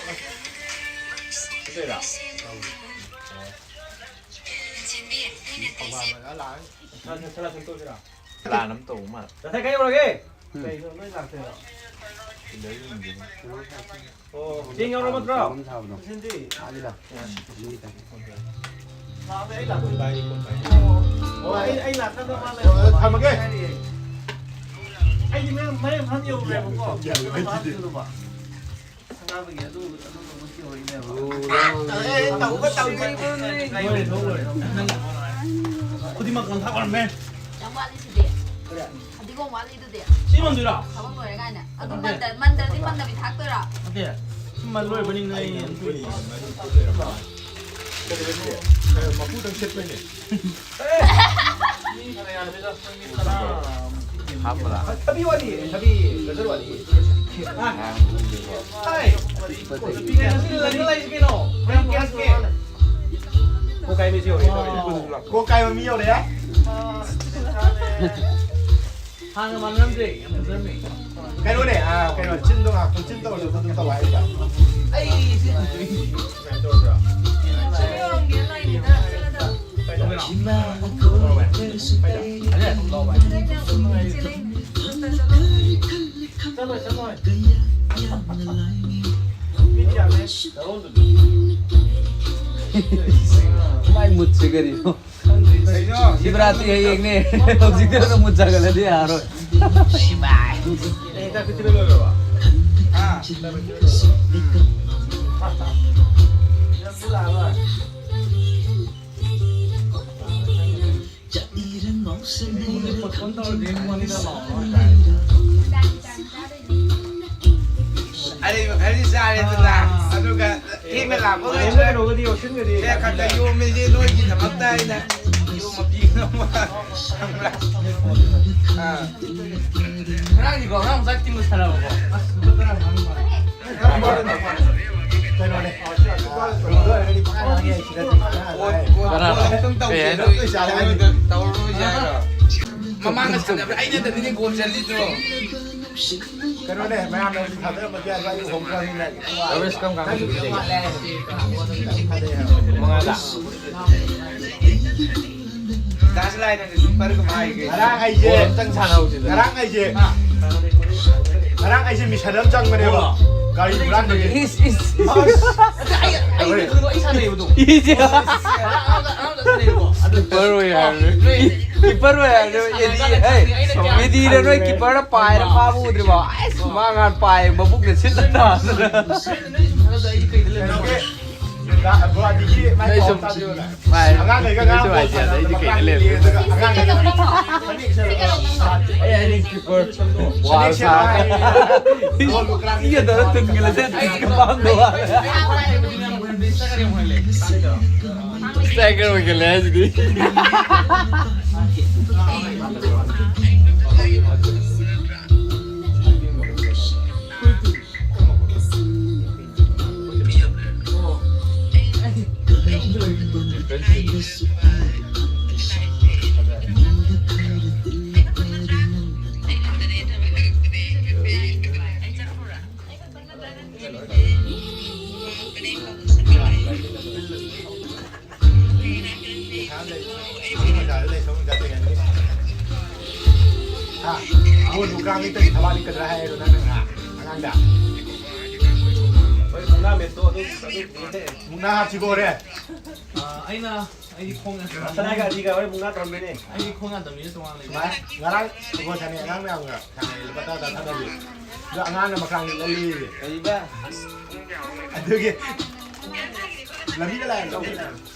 ꯁꯤꯗꯩꯔꯥ? ꯑꯧ꯫ ꯊꯧꯕꯥꯜ ꯂꯣꯏꯔ ꯂꯥꯛꯑꯅꯤ꯫ Salah, Salah ꯁꯦꯝꯗꯣꯛꯁꯤꯔꯥ? ꯄ꯭ꯂꯥꯟ ꯑꯃ ꯇꯧꯕ ꯃꯥꯜꯂꯦ꯫ ꯉꯁꯥꯏ ꯀꯩ ꯌꯧꯔꯒꯦ? ꯎꯝ꯫ ꯀꯩꯅꯣ ꯅꯣꯏ ꯂꯥꯛꯇꯣꯏꯔꯣ? ꯁꯤꯗꯩ ꯌꯦꯡꯒꯦꯅꯦ꯫ ꯑꯣ, ꯆꯦꯡ ꯌꯥꯎꯔꯕ ꯅꯠꯇ꯭ꯔꯣ? ꯁꯦꯝꯗꯣꯛ ꯁꯥꯕꯗꯣ꯫ ꯁꯤꯟꯗꯤ? ꯑꯗꯨꯗ꯫ ꯂꯥꯛꯑꯝꯃꯦ, ꯑꯩ ꯂꯥꯛꯄꯗ꯫ ꯑꯣ, ꯑꯩ, ꯑꯩ ꯂꯥꯛꯀꯥꯟꯗ ꯃꯥ ꯂꯩꯔꯝꯃꯦ꯫ ꯊꯝꯃꯒꯦ꯫ ꯑꯩꯗꯤ ꯃꯌꯥꯝ, ꯃꯌꯥꯝ ꯍꯟ ꯌꯧꯔꯨꯔꯦꯕꯀꯣ꯫ ꯌꯥꯔꯣꯏ, ꯍꯟ ꯌꯧꯔꯨꯕ꯫ ꯈꯨꯗꯤꯡꯃꯛ ꯀꯪꯊꯥ ꯑꯣꯏꯔꯝꯃꯦ꯫ ꯌꯥꯝ ꯋꯥꯠꯂꯤꯁꯤꯗꯤ꯫ ꯐꯗꯤꯒꯣꯝ ꯋꯥꯠꯂꯤꯗꯨꯗꯤ꯫ ꯁꯤ ꯃꯟꯗꯣꯏꯔꯣ? ꯊꯕꯛ ꯂꯣꯏꯔꯦ ꯀꯥꯏꯅ꯫ ꯑꯗꯨ ꯅꯠꯇꯦ꯫ ꯃꯟꯗ-, ꯃꯟꯗ꯭ꯔꯗꯤ ꯃꯟꯗꯕꯤ ꯊꯥꯛꯇꯣꯏꯔꯣ? ꯅꯠꯇꯦ꯫ ꯁꯤ ꯃꯟ ꯂꯣꯏꯕꯅꯤꯅ ꯑꯩ ꯌꯥꯝ ꯀꯨꯏꯅ꯫ ꯃꯀꯨꯗꯪ ꯁꯦꯠꯄꯩꯅꯦ꯫ ꯍꯥꯞꯄ꯭ꯔꯥ? ꯊꯕꯤ ꯋꯥꯠꯂꯤ, ꯊꯕꯤ ꯒꯖꯔ ꯋꯥꯠꯂꯤ꯫ ꯍꯥꯏ꯫ ꯀꯩꯅꯣ, ꯁꯤ ꯂꯪꯒ ꯂꯩꯁꯤ ꯀꯩꯅꯣ? ꯃꯌꯥꯝ ꯀꯌꯥ ꯁꯨꯔꯦ? ꯀꯣꯛ ꯀꯥꯏꯕ ꯃꯤ ꯌꯧꯔꯦ꯫ ꯀꯣꯛ ꯀꯥꯏꯕ ꯃꯤ ꯌꯧꯔꯦ? ꯍꯥꯟꯅ ꯃꯥꯟꯅꯔꯝꯗ꯭ꯔꯦ, ꯌꯥꯝ ꯐꯖꯔꯝꯃꯦ꯫ ꯀꯩꯅꯣꯅꯦ, ꯑ, ꯀꯩꯅꯣ, ꯆꯤꯟꯗꯣ ꯉꯥꯛꯇꯪ ꯆꯤꯟ ꯇꯧꯔꯁꯨ ꯑꯗꯨꯝ ꯇꯧ ꯍꯥꯏꯕ꯫ ꯑꯩ ꯁꯤ ꯁꯨꯃꯥꯏꯅ ꯇꯧꯔꯁꯤꯔꯣ? ꯁꯤ ꯌꯧꯔꯝꯒꯦ ꯂꯥꯏꯅꯤꯗ, ꯆꯠꯂꯗ꯫ ꯀꯩꯗꯧꯕꯩꯅꯣ? ꯁꯤ ꯂꯩꯅꯦ꯫ ꯆꯠꯂꯣ, ꯆꯠꯂꯣ꯫ ꯃꯤ ꯀꯌꯥꯅꯦ? ꯃꯥꯏ ꯃꯨꯠꯁꯦ ꯀꯔꯤꯅꯣ? ꯀꯩꯅꯣ? ꯁꯤꯕꯔꯥꯇ꯭ꯔꯤ ꯍꯌꯦꯡꯅꯦ꯫ ꯍꯧꯖꯤꯛꯇꯩ ꯍꯧꯅ ꯃꯨꯠ ꯁꯥꯒꯠꯂꯗꯤ ꯌꯥꯔꯣꯏ꯫ ꯑꯦ, ꯍꯤꯗꯥꯛ ꯄꯤꯊꯤꯕ ꯂꯣꯏꯔꯕꯣ? ꯍꯥ? ꯍꯤꯗꯥꯛ ꯄꯤꯊꯤꯕ ꯂꯣꯏꯔꯕꯣ? ꯎꯝ꯫ ꯌꯥꯝ ꯊꯤ ꯂꯥꯛꯑꯔꯣꯏ꯫ ꯑꯔꯩꯕ ꯈꯔꯗꯤ ꯆꯥꯔꯦꯗꯅ, ꯑꯗꯨꯒ ꯊꯦꯡꯅ ꯂꯥꯛꯄ ꯉꯩꯗꯨꯅ ꯀꯩꯅꯣꯒꯗꯤ ꯌꯣꯠꯁꯤꯟꯒꯗꯤ ꯁꯦ ꯈꯔ ꯈꯔ ꯌꯣꯝꯃꯤꯁꯦ ꯅꯣꯏꯒꯤꯗꯃꯛꯇ ꯍꯥꯏꯅ ꯌꯣꯝꯃ ꯄꯤꯅꯕ, ꯈꯪꯕ꯭ꯔꯥ? ꯑꯥ꯫ ꯉꯔꯥꯡꯗꯤꯀꯣ, ꯑꯉꯥꯡ ꯃꯆꯥ ꯇꯤꯝꯒ ꯁꯥꯟꯅꯕꯀꯣ꯫ ꯑꯁ, ꯂꯨꯄꯥ ꯇꯔꯥ ꯃꯉꯥ ꯃꯉꯥ꯫ ꯀꯩꯅꯣꯅꯦ꯫ ꯂꯣꯏꯔꯒꯗꯤ ꯄꯪꯉꯥꯡ ꯉꯥꯡꯉꯦ ꯁꯤꯗꯗꯤ꯫ ꯀꯣꯟ, ꯀꯣꯟ ꯑꯃꯇꯪ ꯇꯧꯁꯦ꯫ ꯀꯩ ꯍꯥꯏꯅꯣ? ꯇꯧꯔꯔꯣꯏꯁꯦ ꯍꯥꯏꯔꯣ? ꯃꯃꯥꯡꯗ ꯁꯥꯟꯅꯕꯗ ꯑꯩꯅ ꯅꯠꯇꯗꯤꯅꯦ ꯒꯣꯜ ꯆꯜꯂꯤꯗꯣ꯫ ꯀꯩꯅꯣꯅꯦ, ꯃꯌꯥꯝꯅ ꯍꯧꯖꯤꯛ ꯊꯥꯗꯔꯝꯕꯁꯦ ꯑꯗꯨꯋꯥꯏꯗ ꯍꯧꯈ꯭ꯔꯕꯅꯤꯅ꯫ ꯔꯃꯦꯁ ꯀꯔꯝ ꯀꯥꯟꯗ ꯁꯨꯇꯤ ꯂꯩꯒꯦ? ꯃꯉꯥꯗ꯫ ꯗꯥꯁ ꯂꯥꯏꯅ ꯁꯨꯄꯔꯒ ꯍꯥꯏꯒꯦ꯫ ꯉꯔꯥꯡ ꯑꯩꯁꯦ, ꯕꯣꯜ ꯑꯝꯇꯪ ꯁꯥꯟꯅꯍꯧꯁꯤꯗꯅ꯫ ꯉꯔꯥꯡ ꯑꯩꯁꯦ, ꯉꯔꯥꯡ ꯑꯩꯁꯦ ꯃꯤꯁꯟ ꯑꯃ ꯆꯪꯕꯅꯦꯕ꯫ ꯕꯣꯜꯂꯣ? ꯒꯥꯔꯤ ꯍꯨꯔꯥꯟꯕꯒꯤ꯫ ꯏꯁ, ꯏꯁ, ꯏꯁ꯫ ꯑꯁ! ꯑꯩ, ꯑꯩ ꯑꯩ ꯁꯥꯟꯅꯩꯕꯗꯣ꯫ ꯏꯁꯦ꯫ ꯑꯉꯥꯡꯗ ꯑꯉꯥꯡꯗ ꯁꯥꯟꯅꯩꯕꯀꯣ꯫ ꯑꯗꯨ ꯀꯤꯄꯔ ꯑꯣꯏ ꯍꯥꯏꯔꯦ꯫ ꯅꯣꯏ ꯀꯤꯄꯔ ꯑꯣꯏ ꯍꯥꯏꯔꯦ꯫ ꯑꯩꯅ ꯑꯦꯗꯤ, ꯁꯥꯟꯅꯩ꯫ ꯑꯦꯗꯤꯗ ꯅꯣꯏ ꯀꯤꯄꯔꯅ ꯄꯥꯏꯔ ꯐꯥꯕ ꯎꯗ꯭ꯔꯤꯕꯣ? ꯑꯁ, ꯃꯥ ꯉꯥꯟ ꯄꯥꯏ ꯃꯕꯨꯛꯅ ꯁꯤꯠꯂ ꯇꯥꯗꯅ꯫ ꯅꯣꯏ ꯁꯨꯝ ꯊꯥꯒꯠꯂꯛꯑꯣ, ꯑꯩꯗꯤ ꯀꯩꯗ ꯂꯩꯕꯅꯣ? ꯅꯣꯏ ꯁꯨꯝ ꯚꯥꯏ, ꯑꯉꯥꯡꯈꯩꯒ ꯅꯣꯏꯁꯨ ꯉꯥꯡꯕ ꯍꯥꯏꯁꯦ, ꯑꯗ ꯑꯩꯗꯤ ꯀꯩꯗ ꯂꯩꯕꯅꯣ? ꯑꯉꯥꯡꯈꯩꯒ ꯐꯅꯦꯛ ꯁꯦꯠꯂꯒ ꯑꯩ ꯍꯥꯏꯗꯤ ꯀꯤꯄꯔ ꯋꯥꯜ ꯁꯥ꯫ ꯏꯒ ꯇꯧꯔ ꯇꯨꯡꯒꯤ ꯂꯩꯁꯦ ꯇꯤꯁꯀ ꯄꯥꯝꯗ ꯋꯥ꯫ ꯏꯁꯇ꯭ꯔꯥꯏꯀꯔ ꯑꯣꯏꯒꯜꯂꯦ ꯍꯥꯏꯁꯤꯗꯤ꯫ ꯍꯥ? ꯕꯣꯜ ꯂꯨꯀ꯭ꯔꯥꯝꯒꯤ ꯇꯧꯔꯤ ꯊꯕꯛꯅꯤ ꯀꯗ꯭ꯔꯥ ꯍꯥꯏꯔꯣ ꯅꯪꯅ ꯉꯥ-, ꯑꯉꯥꯡꯗ? ꯍꯣꯏ, ꯃꯨꯛꯅꯥ ꯃꯦꯠꯇꯣ ꯑꯗꯨ, ꯑꯗꯨ ꯄꯨꯡꯁꯦ꯫ ꯃꯨꯛꯅꯥ ꯍꯥꯞꯁꯤꯕꯣ ꯍꯣꯔꯦꯟ? ꯑꯥ, ꯑꯩꯅ, ꯑꯩꯗꯤ ꯈꯣꯡꯅ ꯁꯅꯥꯒ ꯑꯅꯤꯒ ꯍꯣꯔꯦꯟ ꯃꯨꯛꯅꯥ ꯇꯧꯔꯝꯗꯣꯏꯅꯦ꯫ ꯑꯩꯗꯤ ꯈꯣꯡ ꯌꯥꯗꯕꯅꯤꯅ ꯇꯣꯉꯥꯟꯅ ꯂꯩꯕ꯫ ꯁꯨꯃꯥꯏ-, ꯉꯔꯥꯡ ꯐꯨꯠꯕꯣꯜ ꯁꯥꯟꯅꯩ ꯑꯉꯥꯡ ꯃꯌꯥꯝꯒ ꯁꯥꯟꯅꯩ, ꯂꯨꯄꯥ ꯇꯔꯥ ꯇꯔꯥ ꯊꯥꯗꯕꯤ꯫ ꯑꯗꯣ ꯑꯉꯥꯡꯅ ꯃꯈꯥ ꯑꯅꯤ ꯂꯩꯔꯤꯌꯦ꯫ ꯀꯔꯤꯕ? ꯑꯗꯨꯒꯤ ꯂꯝꯕꯤꯗ ꯂꯥꯛꯑꯦ, ꯂꯝꯕꯤꯗ ꯂꯥꯛꯑꯦ꯫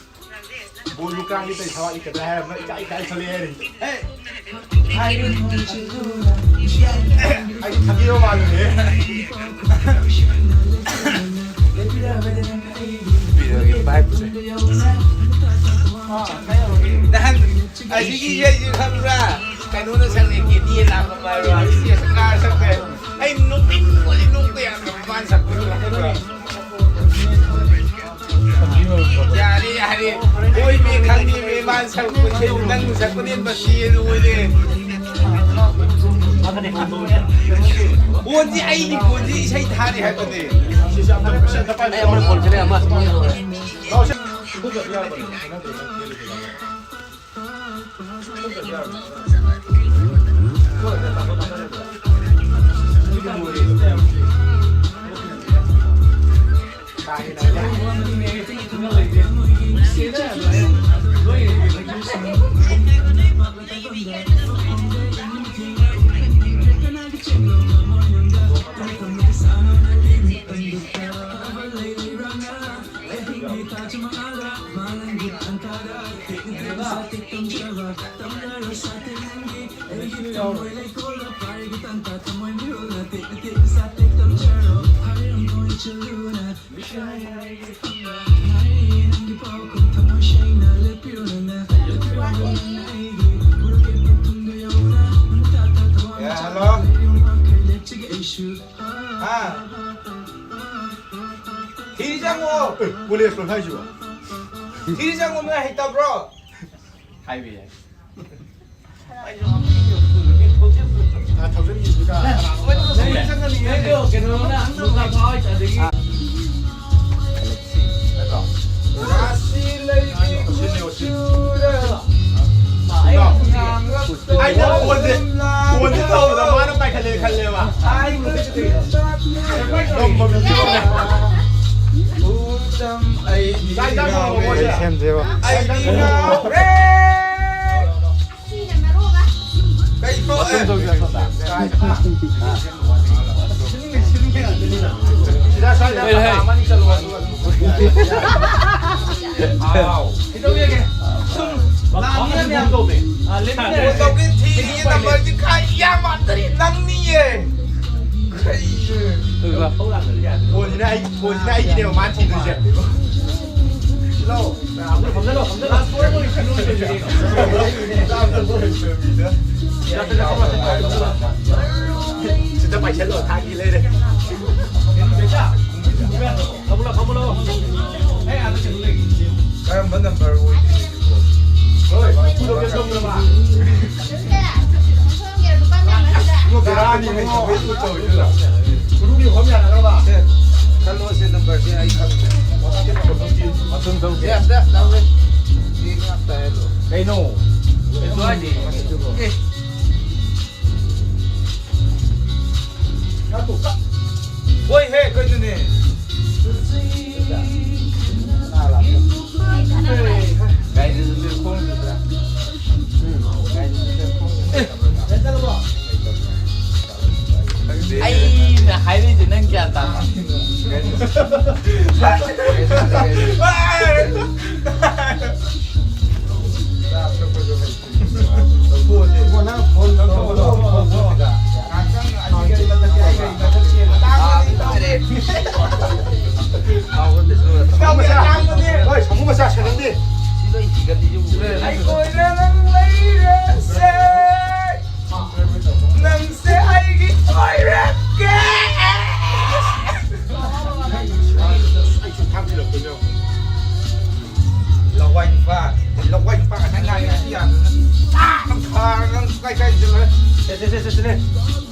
ꯕꯣꯜ ꯂꯨꯀ꯭ꯔꯥꯝꯒꯤ ꯇꯧꯔꯤ ꯊꯕꯛꯅꯤ ꯀꯗ꯭ꯔꯥ ꯍꯥꯏꯔꯝꯕ ꯏꯀꯥꯏ ꯏꯀꯥꯏ ꯊꯣꯛꯂꯛꯑꯦ ꯍꯥꯏꯔꯤ꯫ ꯑꯦ! ꯑꯩꯗꯤ ꯊꯥꯕꯤꯔꯣ ꯃꯥꯜꯂꯨꯔꯦ꯫ ꯅꯨꯄꯤꯗꯨꯒꯤ vibe ꯁꯦ꯫ ꯅꯍꯥꯟ ꯑꯁꯤꯒꯤ ꯏꯁꯩꯁꯤ ꯈꯪꯕ꯭ꯔꯥ? ꯀꯩꯅꯣꯅ ꯁꯛꯂꯦ, ꯀꯦꯗꯤꯅ ꯂꯥꯛꯄ ꯍꯥꯏꯕ꯭ꯔꯥ? ꯑꯁꯤ ꯁꯛꯀꯥ ꯁꯛꯄ꯫ ꯑꯩ ꯅꯣꯛꯅꯤꯡꯕꯁꯤ ꯅꯣꯛꯄ ꯌꯥꯗꯕ ꯃꯥꯅ ꯁꯛꯄꯗꯣ ꯈꯪꯕ꯭ꯔꯥ? ꯌꯥꯔꯦ, ꯌꯥꯔꯦ꯫ ꯍꯣꯏꯃꯦ, ꯈꯪꯉꯦꯃꯦ, ꯃꯥꯅ ꯁꯛꯄ ꯏꯁꯩꯗꯨ ꯅꯪ ꯁꯛꯄꯅ ꯍꯦꯟꯅ ꯃꯁꯤ ꯍꯦꯟꯅ ꯑꯣꯏꯔꯦ꯫ ꯐꯣꯟꯁꯤ ꯑꯩꯒꯤ ꯐꯣꯟꯁꯤ ꯏꯁꯩ ꯊꯥꯔꯤ ꯍꯥꯏꯕꯅꯦ꯫ ꯑꯩ ꯑꯃꯅ ꯐꯣꯟ ꯁꯤꯜꯂꯦ, ꯑꯃ꯫ ꯊꯤꯔꯤꯁꯦ ꯌꯦꯡꯉꯣ꯫ ꯑꯦ, ꯀꯣꯂꯦꯖ ꯂꯣ ꯍꯥꯏꯁꯤꯕꯣ? ꯊꯤꯔꯤꯁꯦ ꯌꯦꯡꯉꯣ, ꯅꯣꯏ ꯍꯩꯇꯕ꯭ꯔꯣ? ꯍꯥꯏꯕ ꯌꯥꯏ꯫ ꯑꯥ, ꯊꯥꯎꯖꯟꯒꯤꯗꯨꯗ꯫ ꯅꯠꯇ꯭ꯔꯣ? ꯔꯥꯁꯤ ꯂꯩꯕꯤ ꯀꯨꯆꯨꯗ ꯉꯥꯡꯂꯛꯇꯧꯕ ꯑꯩꯅ ꯐꯣꯟꯁꯦ, ꯐꯣꯟꯁꯦ ꯇꯧꯕꯗ ꯃꯥꯅ ꯄꯥꯏꯈꯠꯂꯦ ꯈꯜꯂꯦꯕ꯫ ꯅꯣꯡꯃ ꯃꯤꯁꯦ ꯌꯦꯡꯉꯨꯅꯦ꯫ ꯎꯇꯝ ꯑꯩꯗꯤ ꯀꯥꯏ ꯆꯠꯈ꯭ꯔꯕ ꯉꯥꯎꯔꯦ꯫ ꯃꯣꯏꯁꯦ? ꯑꯩꯗꯤ ꯉꯥꯎꯔꯦ꯫ ꯀꯩꯅꯣ? ꯑꯦ꯫ ꯁꯤꯗ ꯁ꯭ꯋꯥꯏꯗ ꯍꯦ, ꯍꯦ꯫ ꯃꯇꯥ ꯑꯃꯅꯤ ꯆꯠꯂꯨ, ꯑꯗꯨꯒ ꯑꯗꯨꯝ꯫ ꯀꯩꯗꯧꯋꯦꯒꯦ? ꯁꯨꯝ ꯂꯥꯡꯉꯤꯅ ꯃꯌꯥꯝ꯫ ꯐꯣꯟ ꯇꯧꯒꯦ ꯊꯤꯔꯤꯌꯦ, ꯅꯝꯕꯔꯁꯤ ꯈꯥꯏ ꯌꯥꯝ ꯃꯥꯟꯗꯔꯤ ꯅꯪꯅꯤꯌꯦ꯫ ꯀꯩ-, ꯐꯣꯟꯁꯤꯅ ꯑꯩ, ꯐꯣꯟꯁꯤꯅ ꯑꯩꯒꯤꯅꯦꯕ ꯃꯥ ꯊꯤꯗꯣꯏꯁꯦ꯫ ꯁꯤꯗ ꯄꯥꯏꯁꯜꯂꯣ, ꯊꯥꯒꯤ ꯂꯩꯔꯦ꯫ ꯀꯔꯝꯕ ꯅꯝꯕꯔ ꯑꯣꯏꯗꯣꯏꯅꯣ? ꯕꯦꯔꯥꯅꯤ, ꯃꯣꯏ ꯇꯧꯔꯤꯗꯨꯗ꯫ ꯁꯦ, ꯈꯜꯂꯣ, ꯁꯦ, ꯅꯝꯕꯔꯁꯦ ꯑꯩ ꯈꯪꯗ꯭ꯔꯦ꯫ ꯁꯦ, ꯑꯝꯇ ꯂꯧꯔꯦ꯫ ꯁꯤ ꯉꯥꯛꯇ ꯍꯥꯏꯔꯣ꯫ ꯀꯩꯅꯣ? ꯀꯩꯁꯨ ꯍꯥꯏꯗꯦ꯫ ꯑꯦ꯫ ꯍꯣꯏ ꯍꯦ, ꯀꯩꯅꯣꯅꯦ? ꯑꯩꯅ ꯍꯥꯏꯔꯤꯁꯦ ꯅꯪ ꯒ꯭ꯌꯥꯟ ꯇꯥꯕ? ꯍꯣꯏ, ꯁꯥꯃꯨ ꯃꯆꯥ ꯁꯦꯟꯅꯗꯦ꯫ ꯑꯩꯈꯣꯏꯅ ꯅꯪ ꯂꯩꯔꯁꯦ, ꯅꯪꯁꯦ ꯑꯩꯒꯤ ꯑꯣꯏꯔꯒꯦ꯫ ꯑꯩꯁꯨ ꯊꯥꯡ ꯊꯤꯜꯂꯛꯇꯣꯏꯅꯦ꯫ ꯂꯋꯥꯏ ꯅꯨꯄꯥ, ꯂꯋꯥꯏ ꯅꯨꯄꯥ ꯉꯁꯥꯏ ꯉꯥꯡꯉꯤ ꯑꯁꯤ ꯌꯥꯗꯅ꯫ ꯑꯥ, ꯅꯪ ꯈꯥꯔꯒ ꯅꯪ ꯀꯥꯏ ꯀꯥꯏ ꯆꯠꯂꯣꯏ꯫ ꯁꯦ, ꯁꯦ, ꯁꯦ, ꯁꯦ, ꯁꯦ꯫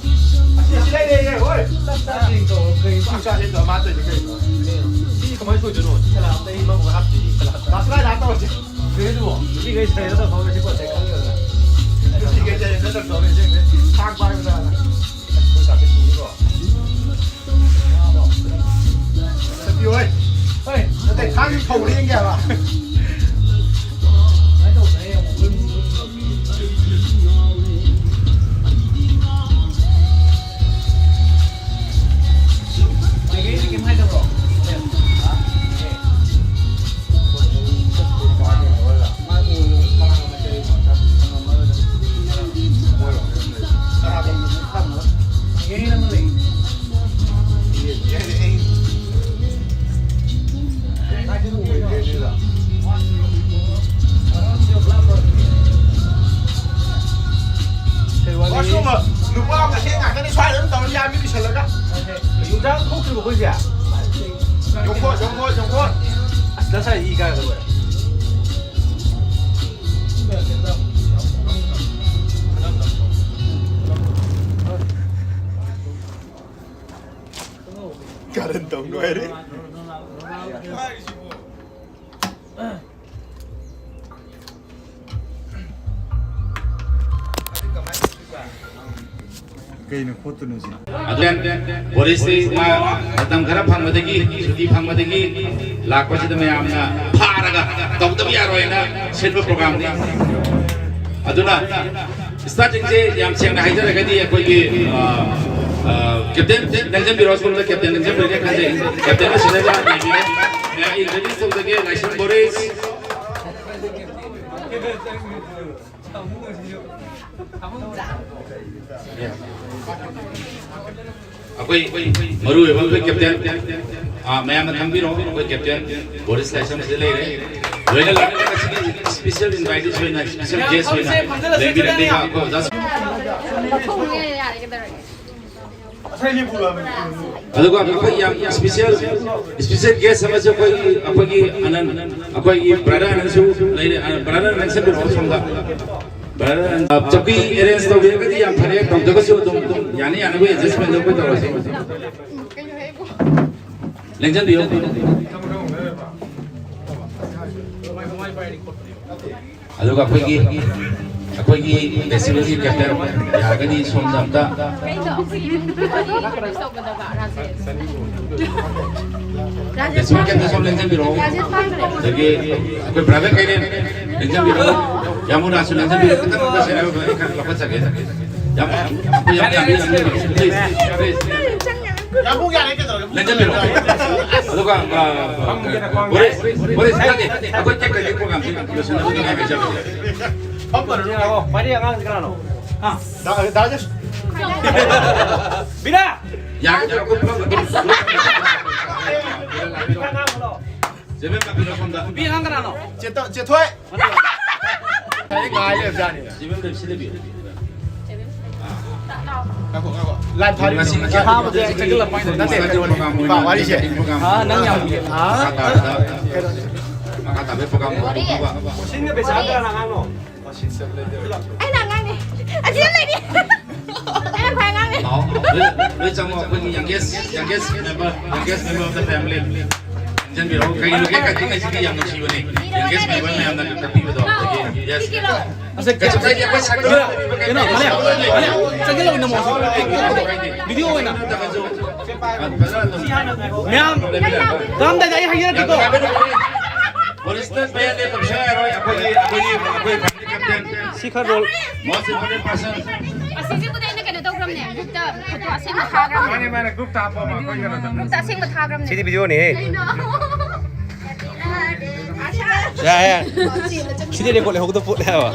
ꯑꯁꯤ, ꯑꯁꯤ ꯂꯩꯔꯦ, ꯂꯩꯔꯦ, ꯍꯣꯏ꯫ ꯆꯥꯛ ꯆꯥꯁꯦ ꯇꯧꯔ ꯀꯩ ꯆꯥꯛ ꯆꯥꯁꯦ ꯇꯧꯔ ꯃꯥ ꯇꯧꯔꯤꯁꯦ ꯀꯩꯅꯣ? ꯁꯤ ꯀꯃꯥꯏꯅ ꯁꯣꯏꯗꯣꯏꯅꯣ? ꯁꯤ ꯁꯂꯥꯠꯇ ꯑꯩ ꯃꯥꯕꯨ ꯍꯥꯞꯇꯣꯏꯁꯤ ꯁꯂꯥꯠꯇ꯫ ꯂꯥꯁ ꯂꯥꯏ ꯂꯥꯛ ꯇꯧꯔꯁꯦ꯫ ꯀꯩꯅꯣ? ꯅꯨꯄꯤꯈꯩ ꯁꯥꯏꯅ ꯇꯧꯊꯣꯛꯑꯒ ꯁꯤ ꯄꯣꯠꯁꯦ ꯈꯪꯉꯦꯗꯅ꯫ ꯅꯨꯄꯤꯈꯩ ꯁꯥꯏꯅ ꯇꯧꯊꯣꯛꯑꯒ ꯁꯤ ꯊꯥꯡ ꯄꯥꯏꯕꯗ꯫ ꯑꯩꯈꯣꯏ ꯆꯥꯛꯁꯦ ꯊꯣꯡꯉꯤꯀꯣ꯫ ꯆꯠꯄꯤꯌꯣ, ꯍꯣꯏ꯫ ꯍꯣꯏ꯫ ꯅꯠꯇꯦ, ꯊꯥꯡꯒꯤ ꯐꯧ ꯂꯦꯡꯒꯦ ꯍꯥꯏꯕ꯫ ꯀꯩꯀꯩꯗꯤ ꯀꯩꯝ ꯍꯥꯏꯗꯕ꯭ꯔꯣ? ꯀꯩꯀꯩ ꯑꯃ ꯂꯩ꯫ ꯋꯥꯁꯔꯨꯝ ꯅꯨꯄꯥ ꯃꯁꯦꯟ ꯉꯥꯛꯇꯅꯤ ꯁ꯭ꯋꯥꯏꯗ ꯑꯗꯨꯝ ꯇꯧꯔ ꯌꯥꯝꯃꯤ ꯂꯤꯁꯜꯂꯒ꯫ ꯌꯨꯝꯖꯥꯡ ꯊꯣꯛꯇ꯭ꯔꯤꯕꯣ ꯑꯩꯈꯣꯏꯁꯦ? ꯌꯣꯡꯈꯣꯠ, ꯌꯣꯡꯈꯣꯠ, ꯌꯣꯡꯈꯣꯠ꯫ ꯑꯁ, ꯅꯁꯥꯏ ꯏ ꯀꯥꯏꯔꯒ ꯂꯣꯏꯔꯦ꯫ ꯀꯔꯟ ꯇꯧꯅꯨ ꯍꯥꯏꯔꯦ꯫ ꯀꯩꯅꯣ ꯈꯣꯠꯇꯣꯏꯅꯣ ꯁꯤ? ꯑꯗꯨ ꯕꯣꯔꯤꯁꯁꯤ ꯃꯥ ꯃꯇꯝ ꯈꯔ ꯐꯪꯕꯗꯒꯤ, ꯁꯨꯇꯤ ꯐꯪꯕꯗꯒꯤ ꯂꯥꯛꯄꯁꯤꯗ ꯃꯌꯥꯝꯅ ꯐꯥꯔꯒ ꯇꯧꯗꯕ ꯌꯥꯔꯣꯏꯅ ꯁꯤꯟꯕ ꯄ꯭ꯔꯣꯒ꯭ꯔꯥꯝꯅꯤ꯫ ꯑꯗꯨꯅ ꯁ꯭ꯇꯥꯔꯇꯤꯡꯁꯦ ꯌꯥꯝ ꯁꯦꯡꯅ ꯍꯥꯏꯖꯔꯒꯗꯤ ꯑꯩꯈꯣꯏꯒꯤ, ꯑ, ꯑ, ꯀꯦꯞꯇꯦꯟ ꯅꯤꯡꯁꯤꯡꯕꯤꯔꯣ, ꯁꯣꯝꯗ ꯀꯦꯞꯇꯦꯟ ꯅꯤꯡꯁꯤꯡꯕꯤꯔꯒꯦ ꯈꯟꯖꯩ꯫ ꯀꯦꯞꯇꯦꯟꯅ ꯁꯤꯗ ꯌꯥꯝ ꯌꯦꯡꯕꯤꯔꯦ꯫ ꯑ, introduce ꯇꯧꯖꯒꯦ, ꯂꯥꯏꯁ꯭ꯔꯝ ꯕꯣꯔꯤꯁ꯫ ꯑꯩꯈꯣꯏ ꯃꯔꯨꯑꯣꯏꯕ ꯑꯩꯈꯣꯏ ꯀꯦꯞꯇꯦꯟ, ꯑꯥ, ꯃꯌꯥꯝꯅ ꯈꯪꯕꯤꯔꯣ, ꯑꯩꯈꯣꯏ ꯀꯦꯞꯇꯦꯟ ꯕꯣꯔꯤꯁ ꯂꯥꯏꯁ꯭ꯔꯝ ꯁꯤꯗ ꯂꯩꯔꯦ꯫ ꯂꯣꯏꯅ ꯂꯥꯛꯄꯤꯔꯒ ꯁꯤꯒꯤ ꯁ꯭ꯄꯦꯁꯤꯌꯦꯜ ꯏꯟꯚꯥꯏꯇꯤꯁ ꯑꯣꯏꯅ, ꯁ꯭ꯄꯦꯁꯤꯌꯦꯜ ꯒꯦꯁ ꯑꯣꯏꯅ ꯂꯦꯡꯕꯤꯔꯛꯂꯤꯕ ꯑꯩꯈꯣꯏ ꯑꯣꯖꯥꯁꯤꯡ꯫ ꯑꯗꯨꯒ ꯑꯩꯈꯣꯏ ꯌꯥꯝ ꯁ꯭ꯄꯦꯁꯤꯌꯦꯜ, ꯁ꯭ꯄꯦꯁꯤꯌꯦꯜ ꯒꯦꯁ ꯑꯃꯁꯨ ꯑꯩꯈꯣꯏꯒꯤ, ꯑꯩꯈꯣꯏꯒꯤ ꯑꯅꯟ, ꯑꯩꯈꯣꯏꯒꯤ ꯕ꯭ꯔꯗꯔ ꯑꯅꯟꯁꯨ ꯂꯩꯔꯦ꯫ ꯑ, ꯕ꯭ꯔꯗꯔ ꯑꯅꯟ ꯆꯪꯕꯤꯔꯛꯑꯣ ꯁꯣꯝꯗ꯫ ꯕ꯭ꯔꯗꯔ ꯑꯅꯟ, ꯑ, ꯆꯧꯀꯤ ꯑꯦꯔꯦꯟꯖ ꯇꯧꯕꯤꯔꯒꯗꯤ ꯌꯥꯝ ꯐꯔꯦ, ꯇꯧꯗ꯭ꯔꯒꯁꯨ ꯑꯗꯨꯝ, ꯑꯗꯨꯝ ꯌꯥꯅ ꯌꯥꯅꯕ ꯑꯦꯗꯖꯁꯃꯦꯟꯗꯣ ꯑꯩꯈꯣꯏ ꯇꯧꯔꯁꯤ꯫ ꯂꯦꯡꯖꯟꯕꯤꯌꯨ꯫ ꯑꯗꯨꯒ ꯑꯩꯈꯣꯏꯒꯤ, ꯑꯩꯈꯣꯏꯒꯤ ꯐꯦꯁꯇꯤꯚꯦꯜꯒꯤ ꯀꯦꯞꯇꯦꯟ ꯌꯥꯔꯒꯗꯤ ꯁꯣꯝꯗ ꯑꯝꯇ꯫ ꯀꯩꯅꯣ? ꯐꯦꯁꯇꯤꯚꯦꯜ ꯀꯦꯞꯇꯦꯟ ꯁꯣꯝ ꯂꯦꯡꯁꯤꯟꯕꯤꯔꯛꯑꯣ꯫ ꯑꯗꯒꯤ ꯑꯩꯈꯣꯏ ꯄ꯭ꯔꯥꯏꯚꯦꯠ ꯀꯩꯅꯦ ꯂꯦꯡꯁꯤꯟꯕꯤꯔꯛꯑꯣ꯫ ꯌꯥꯃꯨꯅꯥꯁꯨ ꯂꯦꯡꯁꯤꯟꯕꯤꯔꯛꯑꯣ꯫ ꯈꯤꯇꯪ ꯑꯩꯈꯣꯏ ꯁꯦꯅꯤꯌꯔ ꯑꯣꯏꯕꯅ ꯑꯩ ꯈꯔ ꯂꯧꯈꯠꯆꯒꯦ꯫ ꯌꯥꯝ, ꯑꯩꯈꯣꯏ ꯌꯥꯝ ꯌꯥꯝꯕꯤꯔꯛꯑꯣ꯫ Please, please꯫ ꯌꯥꯕꯨꯡ ꯌꯥꯔꯦ ꯀꯩꯗꯧꯔꯒꯦ? ꯂꯦꯡꯁꯤꯟꯕꯤꯔꯛꯑꯣ꯫ ꯑꯗꯨꯒ, ꯑ, ꯕꯣꯔꯤꯁ, ꯕꯣꯔꯤꯁ, ꯅꯠꯇꯦ, ꯑꯩꯈꯣꯏ ꯇꯦꯛ ꯇꯦꯛ ꯄ꯭ꯔꯣꯒ꯭ꯔꯥꯝꯁꯤ ꯂꯣꯏꯁꯤꯟꯅꯕꯒꯤ ꯉꯥꯏ ꯍꯥꯏꯖꯕꯅꯦ꯫ ꯐꯝꯃꯔꯣꯏ꯫ ꯉꯥꯏꯈꯣ, ꯈ꯭ꯋꯥꯏꯗꯒꯤ ꯑꯉꯥꯡꯁꯤ ꯀꯅꯥꯅꯣ? ꯗꯥ, ꯗꯥ ꯖꯦꯁ꯫ ꯕꯤꯅꯥ! ꯌꯥꯔꯦ, ꯑꯩꯈꯣꯏ ꯄꯨꯂꯞ ꯑꯗꯨꯝ꯫ ꯈꯔ ꯉꯥꯡꯉꯨ ꯂꯥꯎ꯫ ꯆꯦꯕꯦꯝ ꯂꯥꯛꯄꯤꯔꯣ ꯁꯣꯝꯗ꯫ ꯅꯨꯄꯤ ꯑꯉꯥꯡ ꯀꯅꯥꯅꯣ? ꯆꯦꯊꯣꯏ꯫ ꯑꯩ ꯉꯥꯏ ꯂꯩꯕꯖꯥꯠꯅꯤ꯫ ꯆꯦꯕꯦꯝ ꯂꯩ-, ꯁꯤ ꯂꯩꯕꯤꯌꯨ꯫ ꯉꯥꯏꯈꯣ, ꯉꯥꯏꯈꯣ꯫ ꯂꯥꯏꯚ ꯊꯥꯔꯤꯕꯅꯤ꯫ ꯉꯁꯤ ꯊꯥꯕꯁꯦ ꯆꯪꯁꯤꯜꯂꯛꯄ ꯍꯥꯏꯗꯅ꯫ ꯅꯠꯇꯦ, ꯅꯨꯄꯥ ꯋꯥꯔꯤꯁꯦ꯫ ꯑꯥ, ꯅꯪ ꯌꯥꯝ꯫ ꯑꯥ? ꯃꯈꯥ ꯇꯥꯕꯗ, ꯃꯈꯥ ꯇꯥꯕꯒꯤ ꯄ꯭ꯔꯣꯒ꯭ꯔꯥꯝ ꯍꯧꯗꯣꯛꯅꯕ꯫ ꯁꯤꯟꯒ ꯕꯦꯁꯥ ꯀꯅꯥꯅ ꯑꯉꯥꯡꯅꯣ? ꯑꯩꯅ ꯑꯉꯥꯡꯅꯦ꯫ ꯑꯁꯤꯗ ꯂꯩꯔꯤ꯫ ꯑꯩꯅ ꯈ꯭ꯋꯥꯏ ꯑꯉꯥꯡꯅꯦ꯫ ꯂꯥꯛꯑꯣ꯫ ꯂꯣꯏ, ꯂꯣꯏ ꯆꯪꯉꯣ꯫ ꯑꯩꯈꯣꯏꯒꯤ youngest, youngest member, youngest member of the family꯫ ꯆꯪꯕꯤꯔꯛꯑꯣ꯫ ꯀꯩꯒꯤꯅꯣ cake cutting ꯍꯥꯏꯁꯤꯗꯤ ꯌꯥꯝ ꯅꯨꯡꯁꯤꯕꯅꯤ꯫ Youngest member ꯃꯌꯥꯝꯅ ꯀꯛꯄꯤꯕꯗꯣ꯫ ꯑꯗꯒꯤ, yes꯫ ꯑꯁ, ꯀꯩꯁꯨ ꯀꯥꯏꯗꯦ, ꯑꯩꯈꯣꯏ ꯁꯥꯏꯀꯜ ꯀꯩꯅꯣ, ꯃꯅꯦ, ꯃꯅꯦ, ꯆꯪꯁꯤꯜꯂꯛꯑꯣ, ꯅꯪ ꯃꯣꯁ꯫ ꯀꯩꯁꯨ ꯀꯥꯏꯗꯦ꯫ ꯚꯤꯗꯤꯑꯣ ꯑꯣꯏꯅ꯫ ꯅꯠꯇ꯭ꯔꯒꯁꯨ, ꯑ, ꯐꯖꯅ ꯑꯗꯨꯝ ꯃꯌꯥꯝ, ꯀꯔꯝꯗꯥꯏꯗ ꯑꯩ ꯍꯥꯏꯖꯔꯛꯀꯦꯀꯣ꯫ ꯕꯣꯔꯤꯁꯅ ꯃꯌꯥ ꯂꯦꯞꯄ ꯁꯨꯡꯌꯥ ꯌꯥꯔꯣꯏ꯫ ꯑꯩꯈꯣꯏꯒꯤ, ꯑꯩꯈꯣꯏꯒꯤ, ꯑꯩꯈꯣꯏ family captain꯫ ꯁꯤ ꯈꯔ ꯔꯣꯜ꯫ Most important person꯫ ꯑꯁꯤꯁꯤꯕꯨꯗꯤ ꯑꯩꯅ ꯀꯩꯅꯣ ꯇꯧꯈ꯭ꯔꯕꯅꯦ, ꯒ꯭ꯔꯨꯞꯇ ꯐꯣꯇꯣ ꯑꯁꯦꯡꯕ ꯊꯥꯈ꯭ꯔꯕꯅꯦ꯫ ꯃꯥꯅꯦ, ꯃꯥꯅꯦ, ꯒ꯭ꯔꯨꯞꯇ ꯍꯥꯞꯄꯣꯕ, ꯑꯩꯈꯣꯏ ꯀꯩꯅꯣꯗ꯫ ꯒ꯭ꯔꯨꯞꯇ ꯑꯁꯦꯡꯕ ꯊꯥꯈ꯭ꯔꯕꯅꯦ꯫ ꯁꯤꯗꯤ ꯚꯤꯗꯤꯑꯣꯅꯦꯍꯦ꯫ ꯀꯩꯅꯣ? ꯌꯥ, ꯌꯥ꯫ ꯁꯤꯗꯤ ꯔꯦꯀꯣꯔꯗ ꯂꯩꯍꯧꯗ ꯄꯣꯠꯂꯦ ꯍꯥꯏꯕ꯫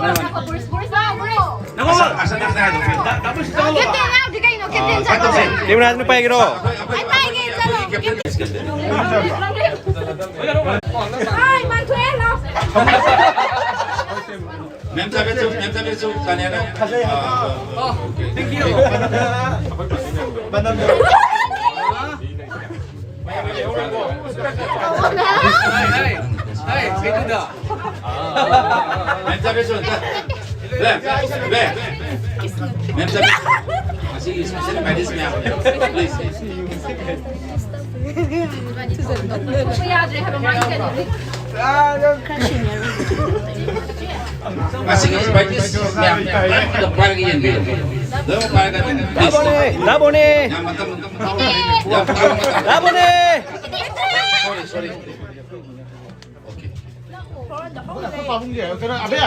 ꯕꯣꯔꯤꯁ, ꯕꯣꯔꯤꯁ, ꯕꯣꯔꯤꯁ꯫ ꯅꯪꯉꯣ꯫ ꯑꯁ, ꯑꯁ, ꯅꯪ ꯍꯥꯏꯗꯣ꯫ ꯗ-, ꯗ-, ꯗꯥꯕꯨꯁ ꯆꯠꯂꯣ꯫ ꯀꯦꯞꯇꯦꯟ ꯌꯥꯎꯗ꯭ꯔꯤ ꯀꯩꯅꯣ? ꯀꯦꯞꯇꯦꯟ ꯑꯥ, ꯆꯠꯂꯣ꯫ ꯁꯨꯃꯥꯏꯅ ꯇꯧꯁꯦ꯫ ꯀꯦꯃꯦꯔꯥꯗ ꯑꯗꯨꯝ ꯄꯥꯏꯒꯦꯔꯣ? ꯑꯩꯈꯣꯏ, ꯑꯩꯈꯣꯏ, ꯑꯩ ꯄꯥꯏꯒꯦ, ꯆꯠꯂꯣ꯫ ꯀꯦꯞꯇꯦꯟ꯫ ꯍꯥꯏ, ꯃꯥꯟꯊꯣꯛꯑꯦ, ꯂꯥꯎ꯫ ꯃꯦꯝ ꯆꯥꯕꯤꯁꯨ, ꯃꯦꯝ ꯆꯥꯕꯤꯁꯨ, ꯇꯥꯅꯤꯌꯥꯅ꯫ ꯐꯖꯩ ꯍꯥꯏꯕ꯫ ꯑꯥ, ꯑꯣ, ꯑꯣꯀꯦ꯫ Thank you꯫ ꯃꯌꯥꯝ ꯂꯩꯍꯧꯔꯣꯀꯣ꯫ ꯍꯥꯏ, ꯍꯥꯏ, ꯍꯥꯏ, ꯀꯩꯅꯣꯗ꯫ ꯃꯦꯝ ꯆꯥꯕꯤꯁꯨ ꯑꯝꯇ꯫ ꯃꯦꯝ, ꯃꯦꯝ꯫ ꯃꯦꯝ ꯆꯥꯕꯤꯁꯨ꯫ ꯉꯁꯤꯒꯤ special invited ꯃꯌꯥꯝ꯫ Please꯫ ꯌꯥꯗ꯭ꯔꯦ ꯍꯥꯏꯕ ꯃꯥꯒꯤ ꯀꯩꯅꯣꯗꯤ꯫ ꯉꯁꯤꯒꯤ invited ꯃꯌꯥꯝ ꯑꯝꯇ ꯄꯥꯏꯔꯒ ꯌꯦꯡꯕꯤꯌꯨ꯫ ꯂꯣꯏꯅꯃꯛ ꯄꯥꯏꯔꯒ ꯑꯗꯨꯝ please꯫ ꯗꯥꯕꯣꯅꯦ! ꯗꯥꯕꯣꯅꯦ! ꯌꯥꯝ ꯃꯇꯝ ꯌꯥꯝ ꯇꯥꯕ ꯃꯇꯝ꯫ ꯗꯥꯕꯣꯅꯦ! Sorry, sorry꯫ Okay꯫ ꯄꯥꯕꯨꯡꯒꯤ ꯀꯩꯅꯣ, ꯑꯕꯦ!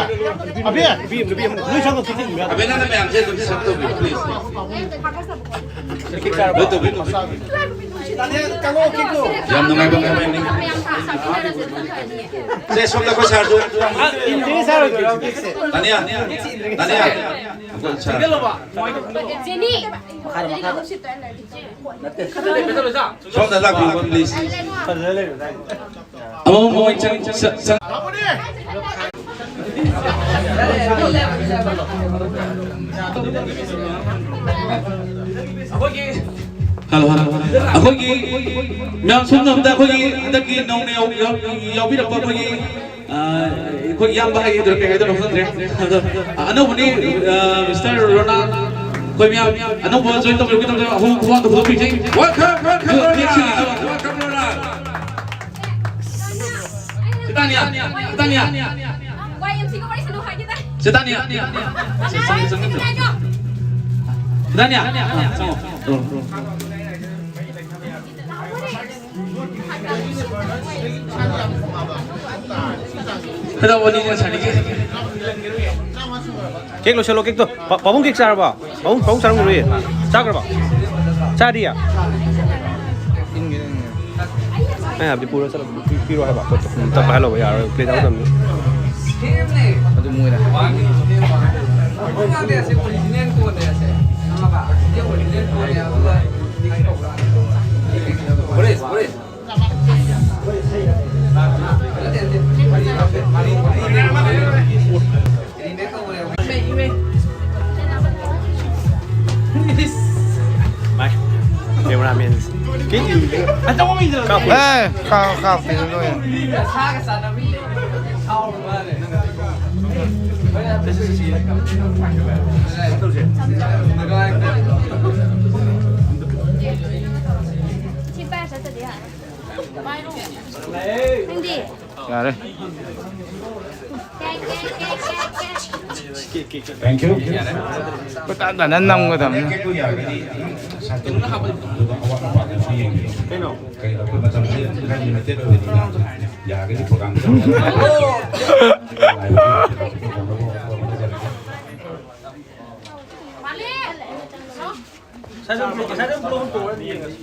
ꯑꯕꯦ! ꯅꯨꯄꯤ ꯑꯃ, ꯅꯨꯄꯤ ꯑꯃ꯫ ꯅꯣꯏ ꯁꯪꯒ ꯈꯤꯇꯪ ꯌꯦꯡꯕ ꯌꯥꯗ꯭ꯔꯣ? ꯑꯕꯦ, ꯅꯪꯅ ꯃꯌꯥꯝꯁꯦ ꯑꯗꯨꯝ serve ꯇꯧꯕꯤꯌꯨ, please꯫ ꯀꯤꯛ ꯆꯥꯔꯕꯣ? ꯂꯣꯏ ꯇꯧꯕꯤꯌꯨ꯫ ꯗꯥꯅꯤꯌꯦꯜ, ꯆꯪꯉꯣ, ꯀꯤꯛꯇꯣ꯫ ꯌꯥꯝ ꯅꯨꯡꯉꯥꯏꯕ ꯃꯣꯃꯦꯟꯅꯤ꯫ ꯁꯦ, ꯁꯣꯝꯗ ꯑꯩꯈꯣꯏ ꯁꯥꯔꯁꯨ꯫ ꯑ, ꯏꯟꯗ꯭ꯔꯤ ꯁꯥꯔ ꯑꯣꯏꯗꯣꯏꯔꯣ, ꯀꯤꯛꯁꯦ? Daniel, Daniel. ꯑꯩꯈꯣꯏ ꯁꯥꯔ꯫ ꯖꯦꯅꯤ꯫ ꯃꯈꯥꯗ, ꯃꯈꯥꯗ꯫ ꯁꯣꯝꯗ ꯂꯥꯛꯄꯤꯌꯨ, please꯫ ꯐꯖꯅ ꯂꯩꯕ ꯇꯥꯏ꯫ ꯑꯃꯃꯝ ꯑꯣꯏ ꯆꯪ-, ꯆꯪ-, ꯆꯪ-, ꯍꯜꯂꯣ, ꯍꯜꯂꯣ꯫ ꯑꯩꯈꯣꯏꯒꯤ ꯃꯌꯥꯝ ꯁꯣꯝꯗ ꯑꯝꯇ ꯑꯩꯈꯣꯏꯒꯤ ꯍꯟꯗꯛꯀꯤ ꯅꯧꯅ ꯌꯥꯎ-, ꯌꯥꯎ-, ꯌꯥꯎꯕꯤꯔꯛꯄ ꯑꯩꯈꯣꯏꯒꯤ, ꯑ, ꯑꯩꯈꯣꯏ ꯏꯌꯥꯝꯕ ꯍꯥꯏꯒꯗ꯭ꯔꯥ ꯀꯩ ꯍꯥꯏꯗꯣꯏꯅꯣ ꯈꯪꯗ꯭ꯔꯦ꯫ ꯑꯗꯣ, ꯑ, ꯑꯅꯧꯕꯅꯤ, ꯑ, ꯃꯤꯁꯇꯔ ꯔꯣꯅꯥꯜ꯫ ꯑꯩꯈꯣꯏ ꯃꯌꯥꯝ ꯑꯅꯧꯕ join ꯇꯧꯕꯤꯔꯛꯄꯒꯤꯗꯃꯛꯇ ꯑꯍꯨꯝ ꯈꯨꯕꯥꯛ ꯑꯝꯇ ꯍꯨꯗꯣꯛꯄꯤꯁꯦ꯫ Welcome, welcome, ꯔꯣꯅꯥꯜ꯫ Welcome, ꯔꯣꯅꯥꯜ꯫ ꯁꯤꯇꯥꯅꯤꯌꯥ, ꯁꯤꯇꯥꯅꯤꯌꯥ꯫ ꯋꯥꯏ ꯑꯦꯝ ꯁꯤꯒ ꯋꯥꯔꯤ ꯁꯥꯟꯅꯧ ꯍꯥꯏꯒꯦ ꯇꯥꯏ꯫ ꯁꯤꯇꯥꯅꯤꯌꯥ꯫ ꯁꯤꯇꯥꯅꯤꯌꯥ꯫ ꯁꯤꯇꯥꯅꯤꯌꯥ꯫ ꯑꯥ, ꯆꯪꯉꯣ꯫ ꯆꯪꯉꯣ꯫ ꯀꯩꯗꯧꯕꯅꯤ ꯉꯁꯥꯏꯗꯒꯤ? ꯀꯦꯛ ꯂꯣꯏꯁꯜꯂꯣ, ꯀꯦꯛꯇꯣ꯫ ꯄꯥ-, ꯄꯥꯕꯨꯡ ꯀꯦꯛ ꯆꯥꯔꯕꯣ? ꯄꯥꯕꯨꯡ, ꯄꯥꯕꯨꯡ ꯆꯥꯔꯝꯈꯤꯔꯣꯏꯌꯦ꯫ ꯆꯥꯈ꯭ꯔꯕꯣ? ꯆꯥꯗꯤꯌꯦ? ꯑꯩ ꯍꯥꯏꯕꯗꯤ ꯄꯨꯔ ꯆꯠꯂꯣ, ꯄꯤ-, ꯄꯤꯔꯣ ꯍꯥꯏꯕ ꯄꯣꯠꯇꯣ꯫ ꯎꯝ, ꯇꯞꯄ ꯍꯜꯂꯧꯕ ꯌꯥꯔꯣꯏ, plate ꯌꯥꯎꯗꯕꯅꯤ꯫ ꯑꯗꯨ ꯃꯣꯏꯅ ꯍꯥꯏꯕ꯫ ꯉꯥꯡꯗꯦ, ꯑꯁꯤ ꯑꯣꯔꯤꯖꯤꯅꯦꯜ ꯀꯣꯟꯅꯦ, ꯑꯁꯤ ꯈꯪꯉꯕ? ꯑꯁꯤ ꯑꯣꯔꯤꯖꯤꯅꯦꯜ ꯀꯣꯟꯅꯦ, ꯑꯗꯨꯒ ꯃꯤꯛꯁ ꯇꯧꯕ꯭ꯔꯥ? ꯍꯣꯔꯦꯟ, ꯍꯣꯔꯦꯟ꯫ Cameraman. ꯑꯦ, ꯀꯥ-, ꯀꯥꯞꯇꯦ, ꯂꯣꯏꯔꯦ꯫ ꯁꯤ ꯄꯥꯏꯔ ꯆꯠꯇꯗꯤ ꯌꯥꯔꯣꯏ꯫ ꯅꯪꯗꯤ? ꯌꯥꯔꯦ꯫ Thank you. ꯀꯣꯏꯇꯥꯟ ꯇꯥꯟꯅ ꯅꯝꯒꯗꯕꯅꯤ꯫ Cake ꯇꯣ ꯌꯥꯔꯒꯗꯤ ꯁꯥꯏꯠꯇ ꯑꯗꯨꯒ ꯑꯋꯥꯠ ꯑꯄꯥꯗꯨꯁꯨ ꯌꯦꯡꯕꯤꯌꯨ꯫ ꯀꯩꯅꯣ? ꯀꯩꯅꯣ, ꯑꯩꯈꯣꯏ ꯃꯇꯝꯁꯦ ꯈꯔ limited ꯑꯣꯏꯕꯅꯤꯅ ꯌꯥꯔꯒꯗꯤ program ꯁꯦ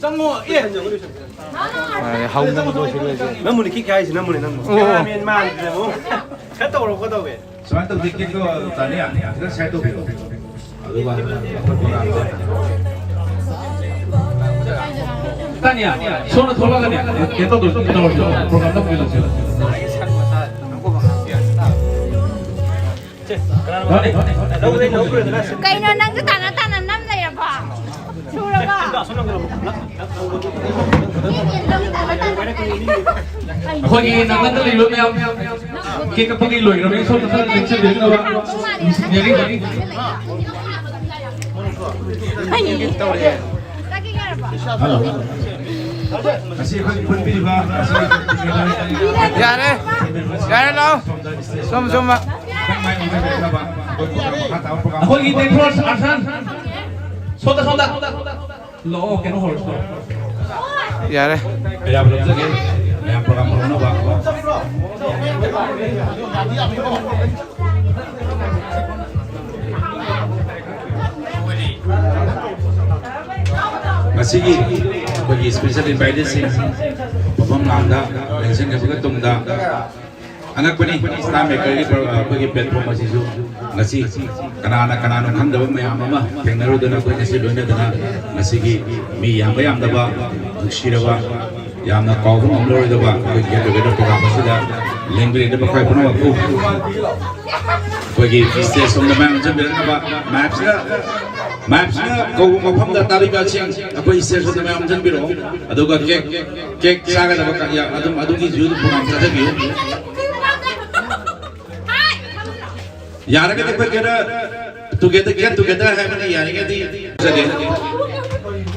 ꯆꯪꯉꯣ, ꯑꯦ꯫ ꯍꯧꯅꯕ ꯇꯧꯁꯤꯜꯂꯁꯦ꯫ ꯅꯪꯕꯨꯅꯤ ꯀꯤꯛ ꯍꯥꯏꯁꯤ, ꯅꯪꯕꯨꯅꯤ, ꯅꯪꯕꯨ꯫ ꯑꯣ꯫ Cameraman ꯃꯥꯟꯗ꯭ꯔꯦ, ꯑꯃꯨꯛ꯫ ꯈꯔ ꯇꯧꯔꯣꯀꯣ, ꯇꯧꯒꯦ꯫ ꯁꯨꯃꯥꯏꯅ ꯇꯧꯗꯦ, ꯀꯦꯛꯇꯣ ꯇꯥꯅꯤ, ꯈꯤꯇꯪ side ꯇꯧꯕꯤꯔꯣ꯫ ꯑꯗꯨꯒ ꯑꯩꯈꯣꯏ program ꯁꯦ꯫ ꯇꯥꯅꯤꯌꯥ, ꯁꯣꯝꯗ ꯊꯣꯛꯂꯛꯑꯒꯅꯦ, ꯀꯩꯅꯣ ꯇꯧꯗꯣꯏ-, ꯇꯧꯔꯁꯤ, program ꯇꯧꯕꯤꯔꯁꯤ꯫ ꯀꯩꯅꯣ, ꯅꯪꯁꯨ ꯇꯥꯅ ꯇꯥꯅ ꯅꯝ ꯂꯩꯔꯕꯣ? ꯁꯨꯔꯕꯣ? ꯑꯩꯈꯣꯏꯒꯤ ꯅꯥꯀꯟꯗ ꯂꯩꯕ ꯃꯌꯥꯝ, ꯀꯦꯛ ꯀꯛꯄꯒꯤ ꯂꯣꯏꯈ꯭ꯔꯕꯅꯤ, ꯁꯣꯝꯗ ꯈꯔ ꯂꯦꯡꯁꯤꯟꯕꯤꯔꯝꯅꯕ꯫ ꯌꯥꯅꯤ? ꯍꯜꯂꯣ꯫ ꯉꯁꯤ ꯑꯩꯈꯣꯏ ꯄꯨꯟꯕꯤꯔꯤꯕ ꯉꯁꯤ ꯌꯥꯔꯦ꯫ ꯌꯥꯔꯦ, ꯂꯥꯛꯑꯣ꯫ ꯁꯣꯝ, ꯁꯣꯝ꯫ ꯑꯩꯈꯣꯏꯒꯤ ꯇꯦꯡꯊꯣꯜ ꯑꯥꯁꯟ꯫ ꯁꯣꯝꯗ, ꯁꯣꯝꯗ꯫ ꯂꯥꯛꯑꯣ, ꯀꯩꯅꯣ ꯍꯧꯔꯁꯤ꯫ ꯌꯥꯔꯦ꯫ ꯑꯌꯥꯕ ꯂꯧꯖꯒꯦ꯫ ꯃꯌꯥꯝ program ꯍꯧꯅꯕ꯫ ꯉꯁꯤꯒꯤ ꯑꯩꯈꯣꯏꯒꯤ special invitedꯁꯤꯡ ꯃꯐꯝ ꯂꯥꯡꯗ ꯂꯦꯡꯁꯤꯟꯈ꯭ꯔꯕ ꯇꯨꯡꯗ, ꯑꯉꯛꯄꯅꯤ, ꯁ꯭ꯇꯥꯔ ꯃꯦꯀꯔꯒꯤ ꯄ꯭ꯔ-, ꯑꯩꯈꯣꯏꯒꯤ ꯄ꯭ꯂꯦꯠꯐꯣꯝ ꯑꯁꯤꯁꯨ ꯉꯁꯤ ꯀꯅꯥꯅ ꯀꯅꯥꯅꯣ ꯈꯪꯗꯕ ꯃꯌꯥꯝ ꯑꯃ ꯊꯦꯡꯅꯔꯨꯗꯅ ꯑꯩꯈꯣꯏ ꯉꯁꯤ ꯂꯣꯏꯅꯗꯅ ꯉꯁꯤꯒꯤ ꯃꯤ ꯌꯥꯝꯕ ꯌꯥꯝꯗꯕ, ꯅꯨꯡꯁꯤꯔꯕ, ꯌꯥꯝꯅ ꯀꯥꯎꯕ ꯉꯝꯂꯔꯣꯏꯗꯕ ꯑꯩꯈꯣꯏ ꯒꯦꯠ ꯇꯨꯒꯦꯗꯔ ꯄ꯭ꯔꯣꯒ꯭ꯔꯥꯝ ꯑꯁꯤꯗ ꯂꯦꯡꯕꯤꯔꯛꯂꯤꯕ ꯑꯩꯈꯣꯏ ꯄꯨꯝꯅꯃꯛꯄꯨ ꯑꯩꯈꯣꯏꯒꯤ ꯁ꯭ꯇꯦꯖ ꯁꯣꯝꯗ ꯃꯌꯥꯝ ꯆꯪꯕꯤꯔꯛꯅꯕ ꯃꯌꯥꯝꯁꯤꯅ, ꯃꯌꯥꯝꯁꯤꯅ ꯀꯧꯕ ꯃꯐꯝꯗ ꯇꯥꯕꯤꯕꯁꯤꯡ ꯑꯩꯈꯣꯏ ꯁ꯭ꯇꯦꯖ ꯁꯣꯝꯗ ꯃꯌꯥꯝ ꯆꯪꯕꯤꯔꯛꯑꯣ꯫ ꯑꯗꯨꯒ ꯀꯦꯛ, ꯀꯦꯛ ꯆꯥꯒꯗꯕ ꯀ-, ꯌꯥ-, ꯑꯗꯨꯝ ꯑꯗꯨꯒꯤꯁꯨ ꯑꯗꯨꯝ ꯄ꯭ꯔꯣꯒ꯭ꯔꯥꯝ ꯆꯠꯊꯕꯤꯌꯨ꯫ ꯌꯥꯔꯒꯗꯤ ꯑꯩꯈꯣꯏ ꯈꯔ ꯇꯨꯒꯦꯗꯔ, ꯒꯦꯠ ꯇꯨꯒꯦꯗꯔ ꯍꯥꯏꯕꯅꯤ, ꯌꯥꯔꯤꯉꯩꯗꯤ ꯆꯠꯆꯒꯦ꯫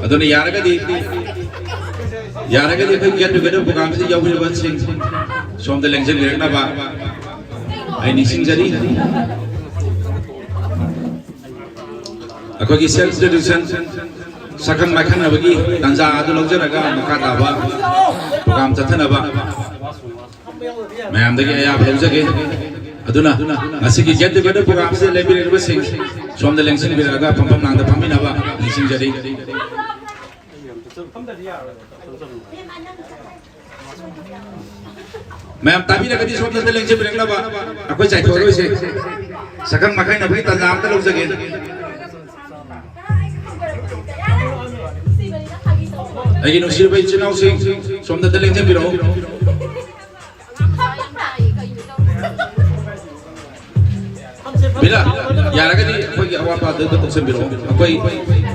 ꯑꯗꯨꯅ ꯌꯥꯔꯒꯗꯤ, ꯌꯥꯔꯒꯗꯤ ꯑꯩꯈꯣꯏ ꯒꯦꯠ ꯇꯨꯒꯦꯗꯔ ꯄ꯭ꯔꯣꯒ꯭ꯔꯥꯝꯁꯤꯗ ꯌꯥꯎꯕꯤꯔꯕꯁꯤꯡ ꯁꯣꯝꯗ ꯂꯦꯡꯁꯤꯟꯕꯤꯔꯛꯅꯕ ꯑꯩ ꯅꯤꯡꯁꯤꯡꯖꯔꯤ꯫ ꯑꯩꯈꯣꯏꯒꯤ ꯁꯦꯜꯐ ꯏꯟꯇ꯭ꯔꯣꯗ꯭ꯌꯨꯁꯟ, ꯁꯛꯈꯪ ꯃꯥꯏꯈꯪꯅꯕꯒꯤ ꯇꯥꯟꯖꯥ ꯑꯗꯨ ꯂꯧꯖꯔꯒ ꯃꯈꯥ ꯇꯥꯕ ꯄ꯭ꯔꯣꯒ꯭ꯔꯥꯝ ꯆꯠꯊꯅꯕ ꯃꯌꯥꯝꯗꯒꯤ ꯑꯌꯥꯕ ꯂꯧꯖꯒꯦ꯫ ꯑꯗꯨꯅ ꯉꯁꯤꯒꯤ ꯒꯦꯠ ꯇꯨꯒꯦꯗꯔ ꯄ꯭ꯔꯣꯒ꯭ꯔꯥꯝꯁꯤꯗ ꯂꯦꯡꯕꯤꯔꯛꯂꯤꯕꯁꯤꯡ ꯁꯣꯝꯗ ꯂꯦꯡꯁꯤꯟꯕꯤꯔꯛꯑꯒ ꯐꯝꯐꯝ ꯅꯥꯡꯗ ꯐꯝꯃꯤꯟꯅꯕ ꯅꯤꯡꯁꯤꯡꯖꯔꯤ꯫ ꯃꯌꯥꯝ ꯇꯥꯕꯤꯔꯒꯗꯤ ꯁꯣꯝꯗ ꯂꯦꯡꯖꯕꯤꯔꯛꯅꯕ ꯑꯩꯈꯣꯏ ꯆꯥꯏꯊꯣꯛꯑꯔꯣꯏꯁꯦ꯫ ꯁꯛꯈꯪ ꯃꯥꯏꯈꯪꯅꯕꯒꯤ ꯇꯥꯟꯖꯥ ꯑꯝꯇ ꯂꯧꯖꯒꯦ꯫ ꯑꯩꯒꯤ ꯅꯨꯡꯁꯤꯔꯕ ꯏꯆꯤꯜ ꯏꯅꯥꯎꯁꯤꯡ, ꯁꯣꯝꯗ ꯂꯦꯡꯖꯕꯤꯔꯛꯑꯣ꯫ ꯃꯤꯂꯥ, ꯌꯥꯔꯒꯗꯤ ꯑꯩꯈꯣꯏꯒꯤ ꯑꯋꯥꯠ ꯑꯄꯥꯗꯨ ꯇꯧꯁꯟꯕꯤꯔꯛꯑꯣ꯫ ꯑꯩꯈꯣꯏ,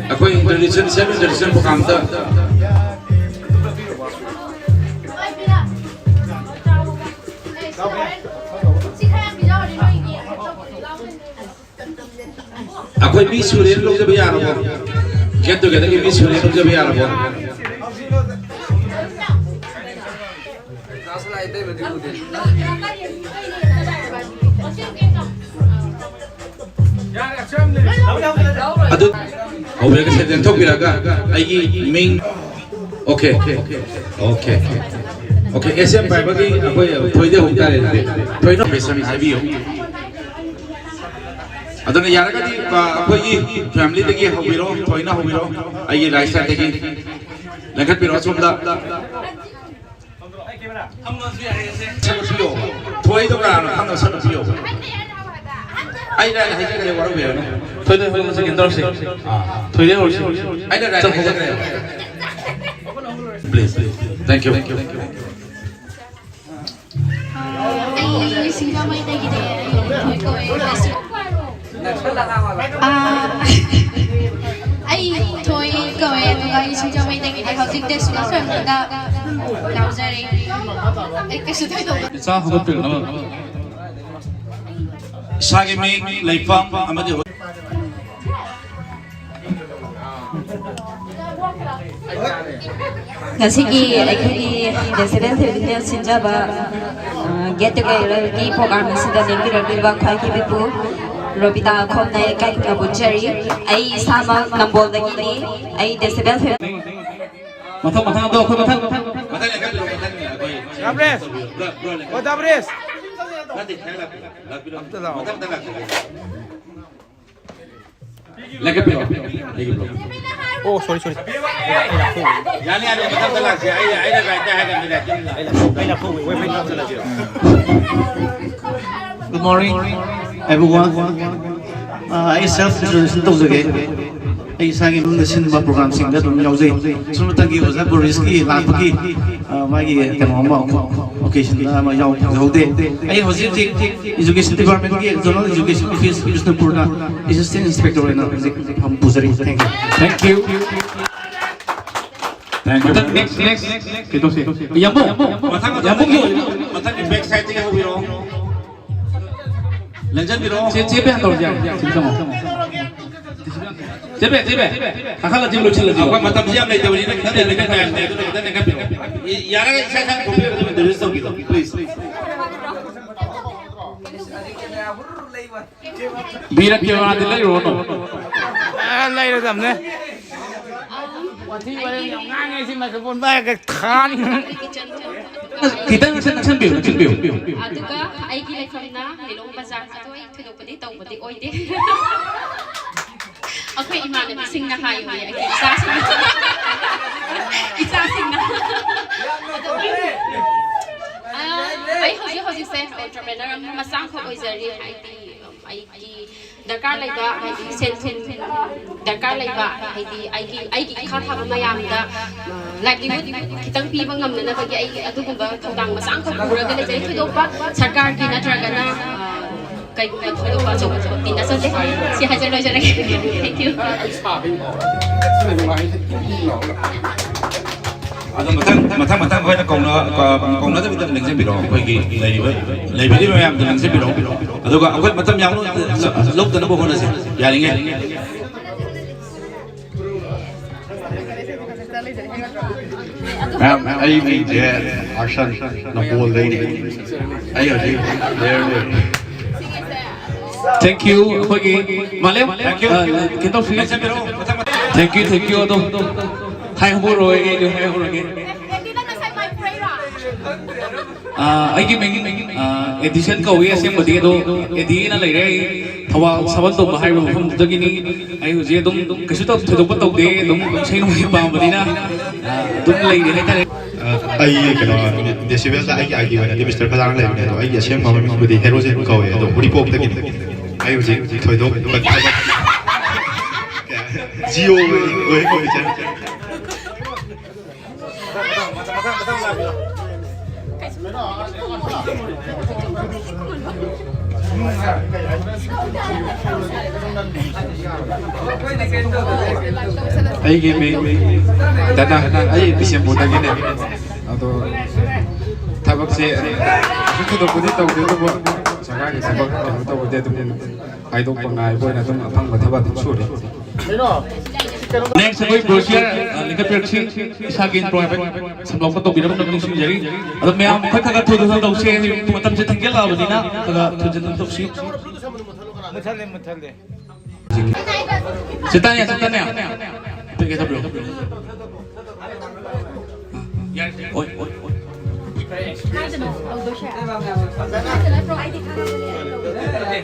ꯑꯩꯈꯣꯏ ꯏꯟꯇ꯭ꯔꯣꯗ꯭ꯌꯨꯁꯟ, ꯁꯦꯜꯐ ꯏꯟꯇ꯭ꯔꯣꯗ꯭ꯌꯨꯁꯟ ꯄ꯭ꯔꯣꯒ꯭ꯔꯥꯝꯗ ꯑꯩꯈꯣꯏ ꯃꯤ ꯁꯨꯔꯦꯅ ꯂꯧꯖꯕ ꯌꯥꯔꯕꯣ? ꯒꯦꯠ ꯇꯨꯒꯦꯗꯔꯒꯤ ꯃꯤ ꯁꯨꯔꯦꯅ ꯂꯧꯖꯕ ꯌꯥꯔꯕꯣ? ꯑꯗꯨ ꯍꯧꯕꯤꯔꯒ ꯁꯦ ꯂꯦꯡꯊꯣꯛꯄꯤꯔꯒ ꯑꯩꯒꯤ ꯃꯤꯡ, ꯑꯣꯀꯦ, ꯑꯣꯀꯦ, ꯑꯣꯀꯦ, ꯑꯦꯁ ꯑꯦꯝ ꯄꯥꯏꯕꯒꯤ ꯑꯩꯈꯣꯏ ꯊꯣꯏꯗ ꯍꯧ ꯇꯥꯔꯦ꯫ ꯑꯗꯨꯗꯤ ꯊꯣꯏꯅ ꯍꯥꯏꯕꯤꯌꯨ꯫ ꯑꯗꯨꯅ ꯌꯥꯔꯒꯗꯤ, ꯑ, ꯑꯩꯈꯣꯏꯒꯤ ꯐꯦꯃꯤꯂꯤꯗꯒꯤ ꯍꯧꯕꯤꯔꯣ, ꯊꯣꯏꯅ ꯍꯧꯕꯤꯔꯣ, ꯑꯩꯒꯤ ꯔꯥꯏꯠ ꯁꯥꯏꯗꯇꯒꯤ ꯂꯦꯡꯈꯠꯄꯤꯔꯣ ꯑꯁꯣꯝꯗ꯫ ꯊꯣꯏꯗꯣ ꯀꯅꯥꯅꯣ ꯈꯪꯗꯕ ꯁꯛ ꯑꯝꯇ ꯌꯧꯕ꯫ ꯑꯩꯅ ꯍꯥꯏꯖꯈ꯭ꯔꯦ, ꯋꯥꯔꯧꯕꯤꯔꯅꯨ꯫ ꯊꯣꯏꯗꯣꯏ ꯍꯧꯔꯁꯤ, ꯀꯩꯅꯣ ꯇꯧꯔꯁꯤ꯫ ꯑꯥ꯫ ꯊꯣꯏꯗꯣꯏ ꯍꯧꯔꯁꯤ꯫ ꯑꯩꯅ right ꯍꯥꯏꯖꯈ꯭ꯔꯦ꯫ Please, please. Thank you. ꯑꯩ ꯁꯤꯡꯖꯃꯩꯗꯒꯤꯅꯦ꯫ ꯑꯩ ꯊꯣꯏ ꯀꯧꯋꯦ꯫ ꯑꯥ, ꯑꯩ ꯊꯣꯏ ꯀꯧꯋꯦ, ꯑꯗꯨꯒ ꯑꯩ ꯁꯤꯡꯖꯃꯩꯗꯒꯤꯅꯦ꯫ ꯍꯧꯖꯤꯛ ꯗꯦꯁꯤꯕꯦꯜ ꯐꯦꯃꯤꯂꯤꯗ ꯌꯥꯎꯖꯔꯤ꯫ ꯑꯩ ꯀꯩꯁꯨ ꯊꯣꯏꯗꯣꯛꯄ ꯏꯆꯥ ꯍꯧꯒꯠꯄꯤꯔꯛꯅꯕ꯫ ꯏꯁꯥꯒꯤ ꯃꯤꯡ, ꯂꯩꯐꯝ ꯑꯃꯗꯤ ꯉꯁꯤꯒꯤ ꯑꯩꯈꯣꯏꯒꯤ ꯗꯦꯁꯤꯕꯦꯜ ꯐꯦꯃꯤꯂꯤꯅ ꯁꯤꯟꯖꯕ, ꯑ, ꯒꯦꯠ ꯇꯨꯒꯦꯗꯔꯒꯤ ꯄ꯭ꯔꯣꯒ꯭ꯔꯥꯝ ꯑꯁꯤꯗ ꯂꯦꯡꯕꯤꯔꯛꯂꯤꯕ ꯈ꯭ꯋꯥꯏꯗꯒꯤ ꯄꯤꯛꯄꯨ ꯔꯣꯕꯤꯇꯥ ꯈꯣꯝꯅ ꯏꯀꯥꯏ ꯈꯨꯝꯅꯕ ꯎꯠꯆꯔꯤ꯫ ꯑꯩ ꯏꯁꯥꯃꯛ ꯅꯝꯕꯣꯜꯗꯒꯤꯅꯤ꯫ ꯑꯩ ꯗꯦꯁꯤꯕꯦꯜ ꯐꯦꯃꯤꯂꯤ ꯃꯊꯪ, ꯃꯊꯪ, ꯑꯗꯣ ꯑꯩꯈꯣꯏ ꯃꯊꯪ, ꯃꯊꯪ꯫ ꯃꯊꯪ ꯂꯦꯡꯈꯠꯄꯤꯔꯣ, ꯃꯊꯪ ꯑꯩꯈꯣꯏ ꯗꯥꯕ꯭ꯔꯦꯁ! ꯕ꯭ꯔꯣ, ꯕ꯭ꯔꯣ, ꯂꯦꯡꯈꯠ-, ꯑꯣ, ꯗꯥꯕ꯭ꯔꯦꯁ! ꯅꯠꯇꯦ, ꯈꯤꯇꯪ ꯂꯥꯛꯄꯤꯔꯣ, ꯂꯥꯛꯄꯤꯔꯣ꯫ ꯑꯝꯇ ꯂꯥꯛꯑꯣ꯫ ꯃꯊꯪ, ꯃꯊꯪ ꯂꯥꯛꯄꯤꯔꯣ꯫ ꯂꯦꯡꯈꯠꯄꯤꯔꯣ, ꯑꯩꯒꯤ ꯕ꯭ꯔꯣ꯫ ꯑꯣ, ꯁꯣꯔꯤ, ꯁꯣꯔꯤ꯫ ꯌꯥꯅꯤ, ꯌꯥꯅꯤ, ꯃꯊꯪꯗ ꯂꯥꯛꯁꯤ꯫ ꯑꯩ, ꯑꯩꯅ ꯔꯥꯏꯠꯇ ꯍꯥꯏꯔꯒ ꯃꯤꯅꯤꯠ ꯑꯩ ꯂꯥꯛꯊꯣꯛ-, ꯑꯩ ꯂꯥꯛꯊꯣꯛꯎꯏ, ꯋꯥꯏ ꯐꯥꯏ ꯅꯝꯁꯤꯜꯂꯁꯤꯔꯣ? Good morning, everyone. ꯑ, ꯑꯩ ꯁꯦꯜꯐ ꯏꯟꯇ꯭ꯔꯣꯗ꯭ꯌꯨꯁꯟ ꯇꯧꯖꯒꯦ꯫ ꯑꯩ ꯏꯁꯥꯒꯤ ꯃꯅꯨꯡꯗ ꯁꯤꯟꯕ ꯄ꯭ꯔꯣꯒ꯭ꯔꯥꯝꯁꯤꯡꯗ ꯑꯗꯨꯝ ꯌꯥꯎꯖꯩ꯫ ꯁꯨꯝꯃꯇꯪꯒꯤ ꯑꯣꯖꯥ ꯕꯣꯔꯤꯁꯀꯤ ꯂꯥꯛꯄꯒꯤ, ꯑ, ꯃꯥꯒꯤ ꯀꯩꯅꯣ ꯑꯃ, ꯑꯣꯀꯦꯖꯟꯗ ꯑꯃ ꯌꯥꯎ ꯐꯪꯍꯧꯗꯦ꯫ ꯑꯩ ꯍꯧꯖꯤꯛ ꯍꯧꯖꯤꯛ ꯏꯖꯨꯀꯦꯁꯟ ꯗꯤꯄꯥꯔꯠꯃꯦꯟꯒꯤ ꯖꯣꯅꯦꯜ ꯏꯖꯨꯀꯦꯁꯟ ꯑꯣꯐꯤꯁ ꯕꯤꯁꯅꯨꯄꯨꯔꯗ ꯑꯦꯁꯤꯁꯇꯦꯟ ꯏꯟꯁꯄꯦꯛꯇꯔ ꯑꯣꯏꯅ ꯍꯧꯖꯤꯛ ꯐꯝ ꯄꯨꯖꯔꯤ꯫ Thank you. Thank you. ꯃꯊꯪ next, next ꯀꯩꯗꯧꯁꯦ? ꯌꯥꯝꯕꯨꯡ, ꯃꯊꯪ, ꯌꯥꯝꯕꯨꯡꯒꯤ ꯃꯊꯪꯒꯤ ꯕꯦꯛ ꯁꯥꯏꯗꯇꯒꯤ ꯍꯧꯕꯤꯔꯛꯑꯣ꯫ ꯂꯦꯡꯁꯤꯟꯕꯤꯔꯛꯑꯣ꯫ ꯆꯦ, ꯆꯦ ꯕꯦꯟ ꯇꯧꯔꯁꯦ ꯌꯥꯔꯦ꯫ ꯁꯤꯗ ꯆꯪꯉꯣ꯫ ꯆꯦ ꯕꯦꯟ, ꯆꯦ ꯕꯦꯟ꯫ ꯀꯥꯈꯠꯂꯁꯤ, ꯂꯣꯏꯁꯤꯜꯂꯁꯤ꯫ ꯑꯩꯈꯣꯏ ꯃꯇꯝꯁꯤ ꯌꯥꯝ ꯂꯩꯇꯕꯅꯤꯅ ꯈꯤꯇꯪ ꯂꯩꯔꯒ ꯇꯥꯏꯝꯅꯦ, ꯑꯗꯨꯅ ꯈꯤꯇꯪ ꯂꯦꯡꯈꯠꯄꯤꯔꯛꯑꯣ꯫ ꯌꯥꯔꯒ ꯏꯁꯥ ꯏꯁꯥꯅ ꯊꯣꯛꯄꯤꯔꯒ ꯑꯗꯨꯝ introduce ꯇꯧꯕꯤꯔꯣ, please. ꯕꯤꯔ ꯀꯦꯃꯦꯔꯥꯗꯤ ꯂꯩꯔꯨꯔꯅꯨ꯫ ꯑ, ꯂꯩꯔꯗꯝꯅꯦ꯫ ꯋꯥꯊꯤ ꯋꯥꯔꯦꯝ ꯌꯥꯝ ꯉꯥꯡꯉꯦ ꯁꯤ ꯃꯥꯏꯀ꯭ꯔꯣꯐꯣꯟ ꯄꯥꯏꯔꯒ ꯊꯥꯅꯤ꯫ ꯈꯤꯇꯪ ꯅꯛꯁꯟ-, ꯅꯛꯁꯟꯕꯤꯌꯨ, ꯅꯛꯁꯟꯕꯤꯌꯨ꯫ ꯑꯗꯨꯒ ꯑꯩꯒꯤ ꯂꯩꯐꯝꯅ ꯂꯤꯂꯣꯡ ꯕꯖꯥꯔ꯫ ꯑꯗꯣ ꯑꯩ ꯊꯣꯏꯗꯣꯛꯄꯗꯤ ꯇꯧꯕꯗꯤ ꯑꯣꯏꯗꯦ꯫ ꯑꯩꯈꯣꯏ ꯏꯃꯥꯟꯅꯕꯤꯁꯤꯡꯅ ꯍꯥꯏꯌꯦ, ꯑꯩꯒꯤ ꯏꯆꯥꯁꯤꯡꯅ꯫ ꯏꯆꯥꯁꯤꯡꯅ꯫ ꯑꯗꯣ, ꯑ, ꯑꯩ ꯍꯧꯖꯤꯛ ꯍꯧꯖꯤꯛꯁꯦ ꯖꯔꯤ, ꯍꯥꯏꯗꯤ ꯑꯩꯒꯤ ꯗꯔꯀꯥꯔ ꯂꯩꯕ, ꯍꯥꯏꯗꯤ ꯁꯦꯟ ꯊꯨꯝ ꯗꯔꯀꯥꯔ ꯂꯩꯕ, ꯍꯥꯏꯗꯤ ꯑꯩꯒꯤ ꯑꯩꯒꯤ ꯏꯈꯥ ꯊꯥꯕ ꯃꯌꯥꯝꯗ ꯂꯥꯏꯚꯂꯤꯍꯨꯗ ꯈꯤꯇꯪ ꯄꯤꯕ ꯉꯝꯅꯅꯕꯒꯤ ꯑꯩ ꯑꯗꯨꯒꯨꯝꯕ ꯊꯧꯗꯥꯡ ꯃꯆꯥ ꯑꯃꯈꯛ ꯄꯨꯔꯒ ꯂꯩꯖꯩ꯫ ꯊꯣꯏꯗꯣꯛꯄ ꯁꯔꯀꯥꯔꯒꯤ ꯅꯠꯇ꯭ꯔꯒꯅ, ꯑ, ꯀꯩꯒꯨꯝꯕ ꯊꯣꯏꯗꯣꯛꯄ ꯑꯆꯧꯕ ꯊꯕꯛꯇꯤ ꯅꯠꯆꯗꯦ꯫ ꯁꯤ ꯍꯥꯏꯖꯔ ꯂꯣꯏꯖꯔꯒꯦ꯫ Thank you꯫ ꯑꯗꯣ ꯃꯊꯪ ꯃꯊꯪ ꯃꯊꯪ ꯑꯩꯈꯣꯏꯅ ꯀꯧꯅ ꯀꯧꯅꯗꯕꯤꯗ ꯂꯦꯡꯁꯤꯟꯕꯤꯔꯛꯑꯣ꯫ ꯑꯩꯈꯣꯏꯒꯤ ꯂꯩꯔꯤꯕ ꯂꯩꯕꯤꯔꯤꯕ ꯃꯌꯥꯝꯗꯣ ꯂꯦꯡꯁꯤꯟꯕꯤꯔꯛꯑꯣ꯫ ꯑꯗꯨꯒ ꯑꯩꯈꯣꯏ ꯃꯇꯝ ꯌꯥꯝ ꯂꯧꯗꯅꯕ ꯍꯣꯠꯅꯁꯤ, ꯌꯥꯔꯤꯉꯩ꯫ ꯃꯌꯥꯝ, ꯑꯩ ꯃꯤꯡꯁꯦ ꯑꯥꯔꯁꯟ ꯅꯝꯕꯣꯜꯗꯩꯅꯦ꯫ ꯑꯩ ꯍꯧꯖꯤꯛ ꯂꯩꯔ ꯂꯩꯔꯦ꯫ Thank you꯫ ꯑꯩꯈꯣꯏꯒꯤ ꯃꯥꯂꯦꯝ, ꯑ, ꯀꯩꯅꯣ ꯇꯧꯁꯤ꯫ Thank you, thank you꯫ ꯑꯗꯣ ꯍꯥꯏꯍꯧꯔꯣꯏ, ꯑꯩ ꯍꯥꯏꯍꯧꯔꯒꯦ꯫ ꯑ, ꯑꯩꯒꯤ ꯃꯤꯡ, ꯑ, ꯑꯦꯗꯤꯁꯟ ꯀꯧꯏ ꯑꯁꯦꯡꯕꯗꯤ, ꯑꯗꯣ ꯑꯦꯗꯤꯅ ꯂꯩꯔꯦ꯫ ꯑꯩ ꯊꯧꯕꯥꯜ ꯁꯥꯕꯜ ꯇꯣꯝꯕ ꯍꯥꯏꯔꯤꯕ ꯃꯐꯝꯗꯨꯗꯒꯤꯅꯤ꯫ ꯑꯩ ꯍꯧꯖꯤꯛ ꯑꯗꯨꯝ ꯀꯩꯁꯨ ꯇꯧ-, ꯊꯣꯏꯗꯣꯛꯄ ꯇꯧꯗꯦ, ꯑꯗꯨꯝ ꯏꯁꯩ ꯅꯣꯡꯃꯥꯏ ꯄꯥꯝꯕꯅꯤꯅ, ꯑ, ꯑꯗꯨꯝ ꯂꯩꯔꯤ ꯍꯥꯏꯇꯥꯔꯦ꯫ ꯑ, ꯑꯩ ꯀꯩꯅꯣ, ꯗꯦꯁꯤꯕꯦꯜꯗ ꯑꯩꯒꯤ ꯑꯥꯏ ꯗꯤ ꯑꯣꯏꯅꯗꯤ ꯃꯤꯁꯇꯔ ꯈꯗꯥꯡ ꯂꯩꯕꯅꯦ, ꯑꯗꯣ ꯑꯩꯒꯤ ꯑꯁꯦꯡꯕ ꯃꯃꯤꯡꯕꯨꯗꯤ ꯍꯦꯔꯣꯖꯤꯠ ꯀꯧꯋꯦ, ꯑꯗꯣ ꯎꯔꯤꯄꯣꯛꯇꯒꯤꯅꯤ꯫ ꯑꯩ ꯍꯧꯖꯤꯛ ꯊꯣꯏꯗꯣꯛꯄ ꯖꯤꯑꯣ ꯑꯣꯏ, ꯑꯣꯏ, ꯑꯣꯏꯖꯔꯦ꯫ ꯑꯩꯒꯤ ꯃꯤꯡ ꯗꯅ, ꯑꯩ ꯕꯤꯁꯦꯝꯄꯨꯔꯗꯒꯤꯅꯦ꯫ ꯑꯗꯣ ꯊꯕꯛꯁꯦ ꯀꯩꯁꯨ ꯊꯣꯏꯗꯣꯛꯄꯗꯤ ꯇꯧꯗꯦ, ꯑꯗꯨꯕꯨ ꯁꯔꯀꯥꯔꯒꯤ ꯊꯕꯛ ꯀꯩꯅꯣ ꯇꯧꯕꯗꯤ ꯑꯗꯨꯝ ꯍꯥꯏꯗꯣꯛꯄ ꯉꯥꯏꯕ ꯑꯣꯏꯅ ꯑꯗꯨꯝ ꯑꯐꯪꯕ ꯊꯕꯛ ꯑꯗꯨꯝ ꯁꯨꯔꯤ꯫ Next ꯑꯩꯈꯣꯏ ꯕ꯭ꯔꯣꯁꯤꯌꯔ, ꯑ, ꯂꯤꯡꯈꯠꯄꯤꯔꯛꯁꯤ꯫ ꯏꯁꯥꯒꯤ ꯏꯟꯇ꯭ꯔꯣ ꯍꯥꯏꯐꯦꯠ ꯁꯝꯂꯞꯄ ꯇꯧꯕꯤꯔꯝꯅꯕ ꯅꯤꯡꯁꯤꯡꯖꯔꯤ꯫ ꯑꯗꯣ ꯃꯌꯥꯝ ꯑꯩꯈꯣꯏ ꯈꯔ ꯈꯔ ꯊꯨ ꯊꯨꯅ ꯇꯧꯁꯦ, ꯃꯇꯝꯁꯦ ꯊꯦꯡꯖꯤꯜꯂꯛꯑꯕꯅꯤꯅ ꯈꯔ ꯈꯔ ꯊꯨꯖꯤꯟꯅ ꯇꯧꯁꯤ꯫ ꯃꯨꯊꯠꯂꯦ, ꯃꯨꯊꯠꯂꯦ꯫ ꯆꯦꯇꯥꯅꯤꯌꯥ, ꯆꯦꯇꯥꯅꯤꯌꯥ꯫ ꯍꯥꯏꯐꯦꯠ ꯀꯩꯗꯧꯕꯤꯔꯣ? ꯌꯥꯔꯦ, ꯑꯣꯏ, ꯑꯣꯏ, ꯑꯣꯏ꯫ ꯀꯥꯏꯗꯅꯣ ꯇꯧꯗꯣꯏꯁꯦ? ꯀꯥꯏꯗ ꯅꯠꯇ꯭ꯔꯣ? ꯑꯩꯗꯤ ꯈꯪꯉꯕꯅꯦ꯫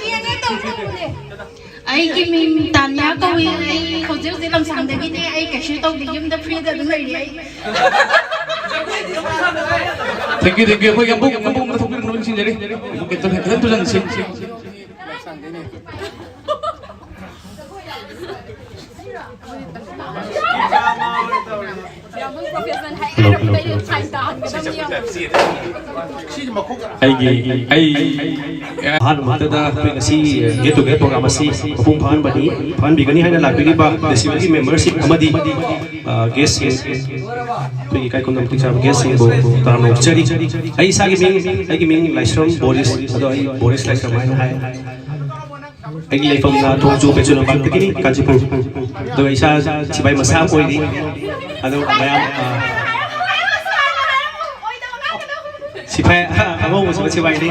ꯌꯦꯡꯉꯦ ꯇꯧ ꯇꯧꯕꯅꯦ꯫ ꯑꯩꯒꯤ ꯃꯤꯡ ꯇꯥꯅꯤꯌꯥ ꯀꯧꯏ꯫ ꯑꯩ ꯍꯧꯖꯤꯛ ꯍꯧꯖꯤꯛ ꯂꯝꯁꯥꯡꯗꯒꯤꯅꯦ꯫ ꯑꯩ ꯀꯩꯁꯨ ꯇꯧꯗꯦ, ꯌꯨꯝꯗ ꯐ꯭ꯔꯤꯗ ꯑꯗꯨꯝ ꯂꯩꯔꯤ ꯑꯩ꯫ Thank you, thank you. ꯑꯩꯈꯣꯏ ꯌꯥꯝꯕꯨꯡ, ꯌꯥꯝꯕꯨꯡ ꯑꯝꯇ ꯊꯣꯛꯄꯤꯔꯛꯅꯕ ꯅꯤꯡꯁꯤꯡꯖꯔꯤ꯫ ꯌꯥꯝꯕꯨꯡ ꯈꯤꯇꯪ, ꯈꯤꯇꯪ ꯊꯨꯖꯟꯁꯤ꯫ ꯌꯥꯝꯕꯨꯡ professional ꯍꯥꯏ-, hello, hello, hello꯫ ꯑꯩꯒꯤ, ꯑꯩ ꯑꯍꯥꯟꯕ ꯃꯛꯇꯗ ꯑꯩꯈꯣꯏ ꯉꯁꯤ get together program ꯑꯁꯤ ꯃꯄꯨꯡ ꯐꯥꯍꯟꯕꯅꯤ, ꯐꯥꯍꯟꯕꯤꯒꯅꯤ ꯍꯥꯏꯅ ꯂꯥꯛꯄꯤꯔꯤꯕ ꯗꯦꯁꯤꯕꯦꯜꯒꯤ memberꯁꯤꯡ ꯑꯃꯗꯤ, ꯑ, guestꯁꯤꯡ, ꯑꯩꯈꯣꯏꯒꯤ ꯏꯀꯥꯏ ꯈꯨꯝꯅꯕ ꯃꯇꯤꯛ ꯆꯥꯕ guestꯁꯤꯡꯕꯨ ꯇꯔꯥꯝꯅ ꯑꯣꯛꯆꯔꯤ꯫ ꯑꯩ ꯏꯁꯥꯒꯤ ꯃꯤꯡ, ꯑꯩꯒꯤ ꯃꯤꯡ ꯂꯥꯏꯁ꯭ꯔꯝ ꯕꯣꯔꯤꯁ, ꯑꯗꯣ ꯑꯩ ꯕꯣꯔꯤꯁ ꯂꯥꯏꯁ꯭ꯔꯝ ꯍꯥꯏꯅ ꯍꯥꯏ꯫ ꯑꯩꯒꯤ ꯂꯩꯐꯝꯅ ꯊꯣꯡꯖꯨ ꯄꯦꯆꯨ ꯂꯝꯄꯥꯛꯇꯒꯤꯅꯤ, ꯀꯥꯟꯆꯤꯄꯨꯔ꯫ ꯑꯗꯨꯒ ꯏꯁꯥ ꯁꯤꯐꯥꯏ ꯃꯆꯥ ꯑꯃ ꯑꯣꯏꯔꯤ꯫ ꯑꯗꯨ ꯃꯌꯥꯝ, ꯑ, ꯁꯤꯐꯥꯏ ꯑꯉꯧꯕꯁꯨ ꯁꯤꯐꯥꯏꯅꯤ꯫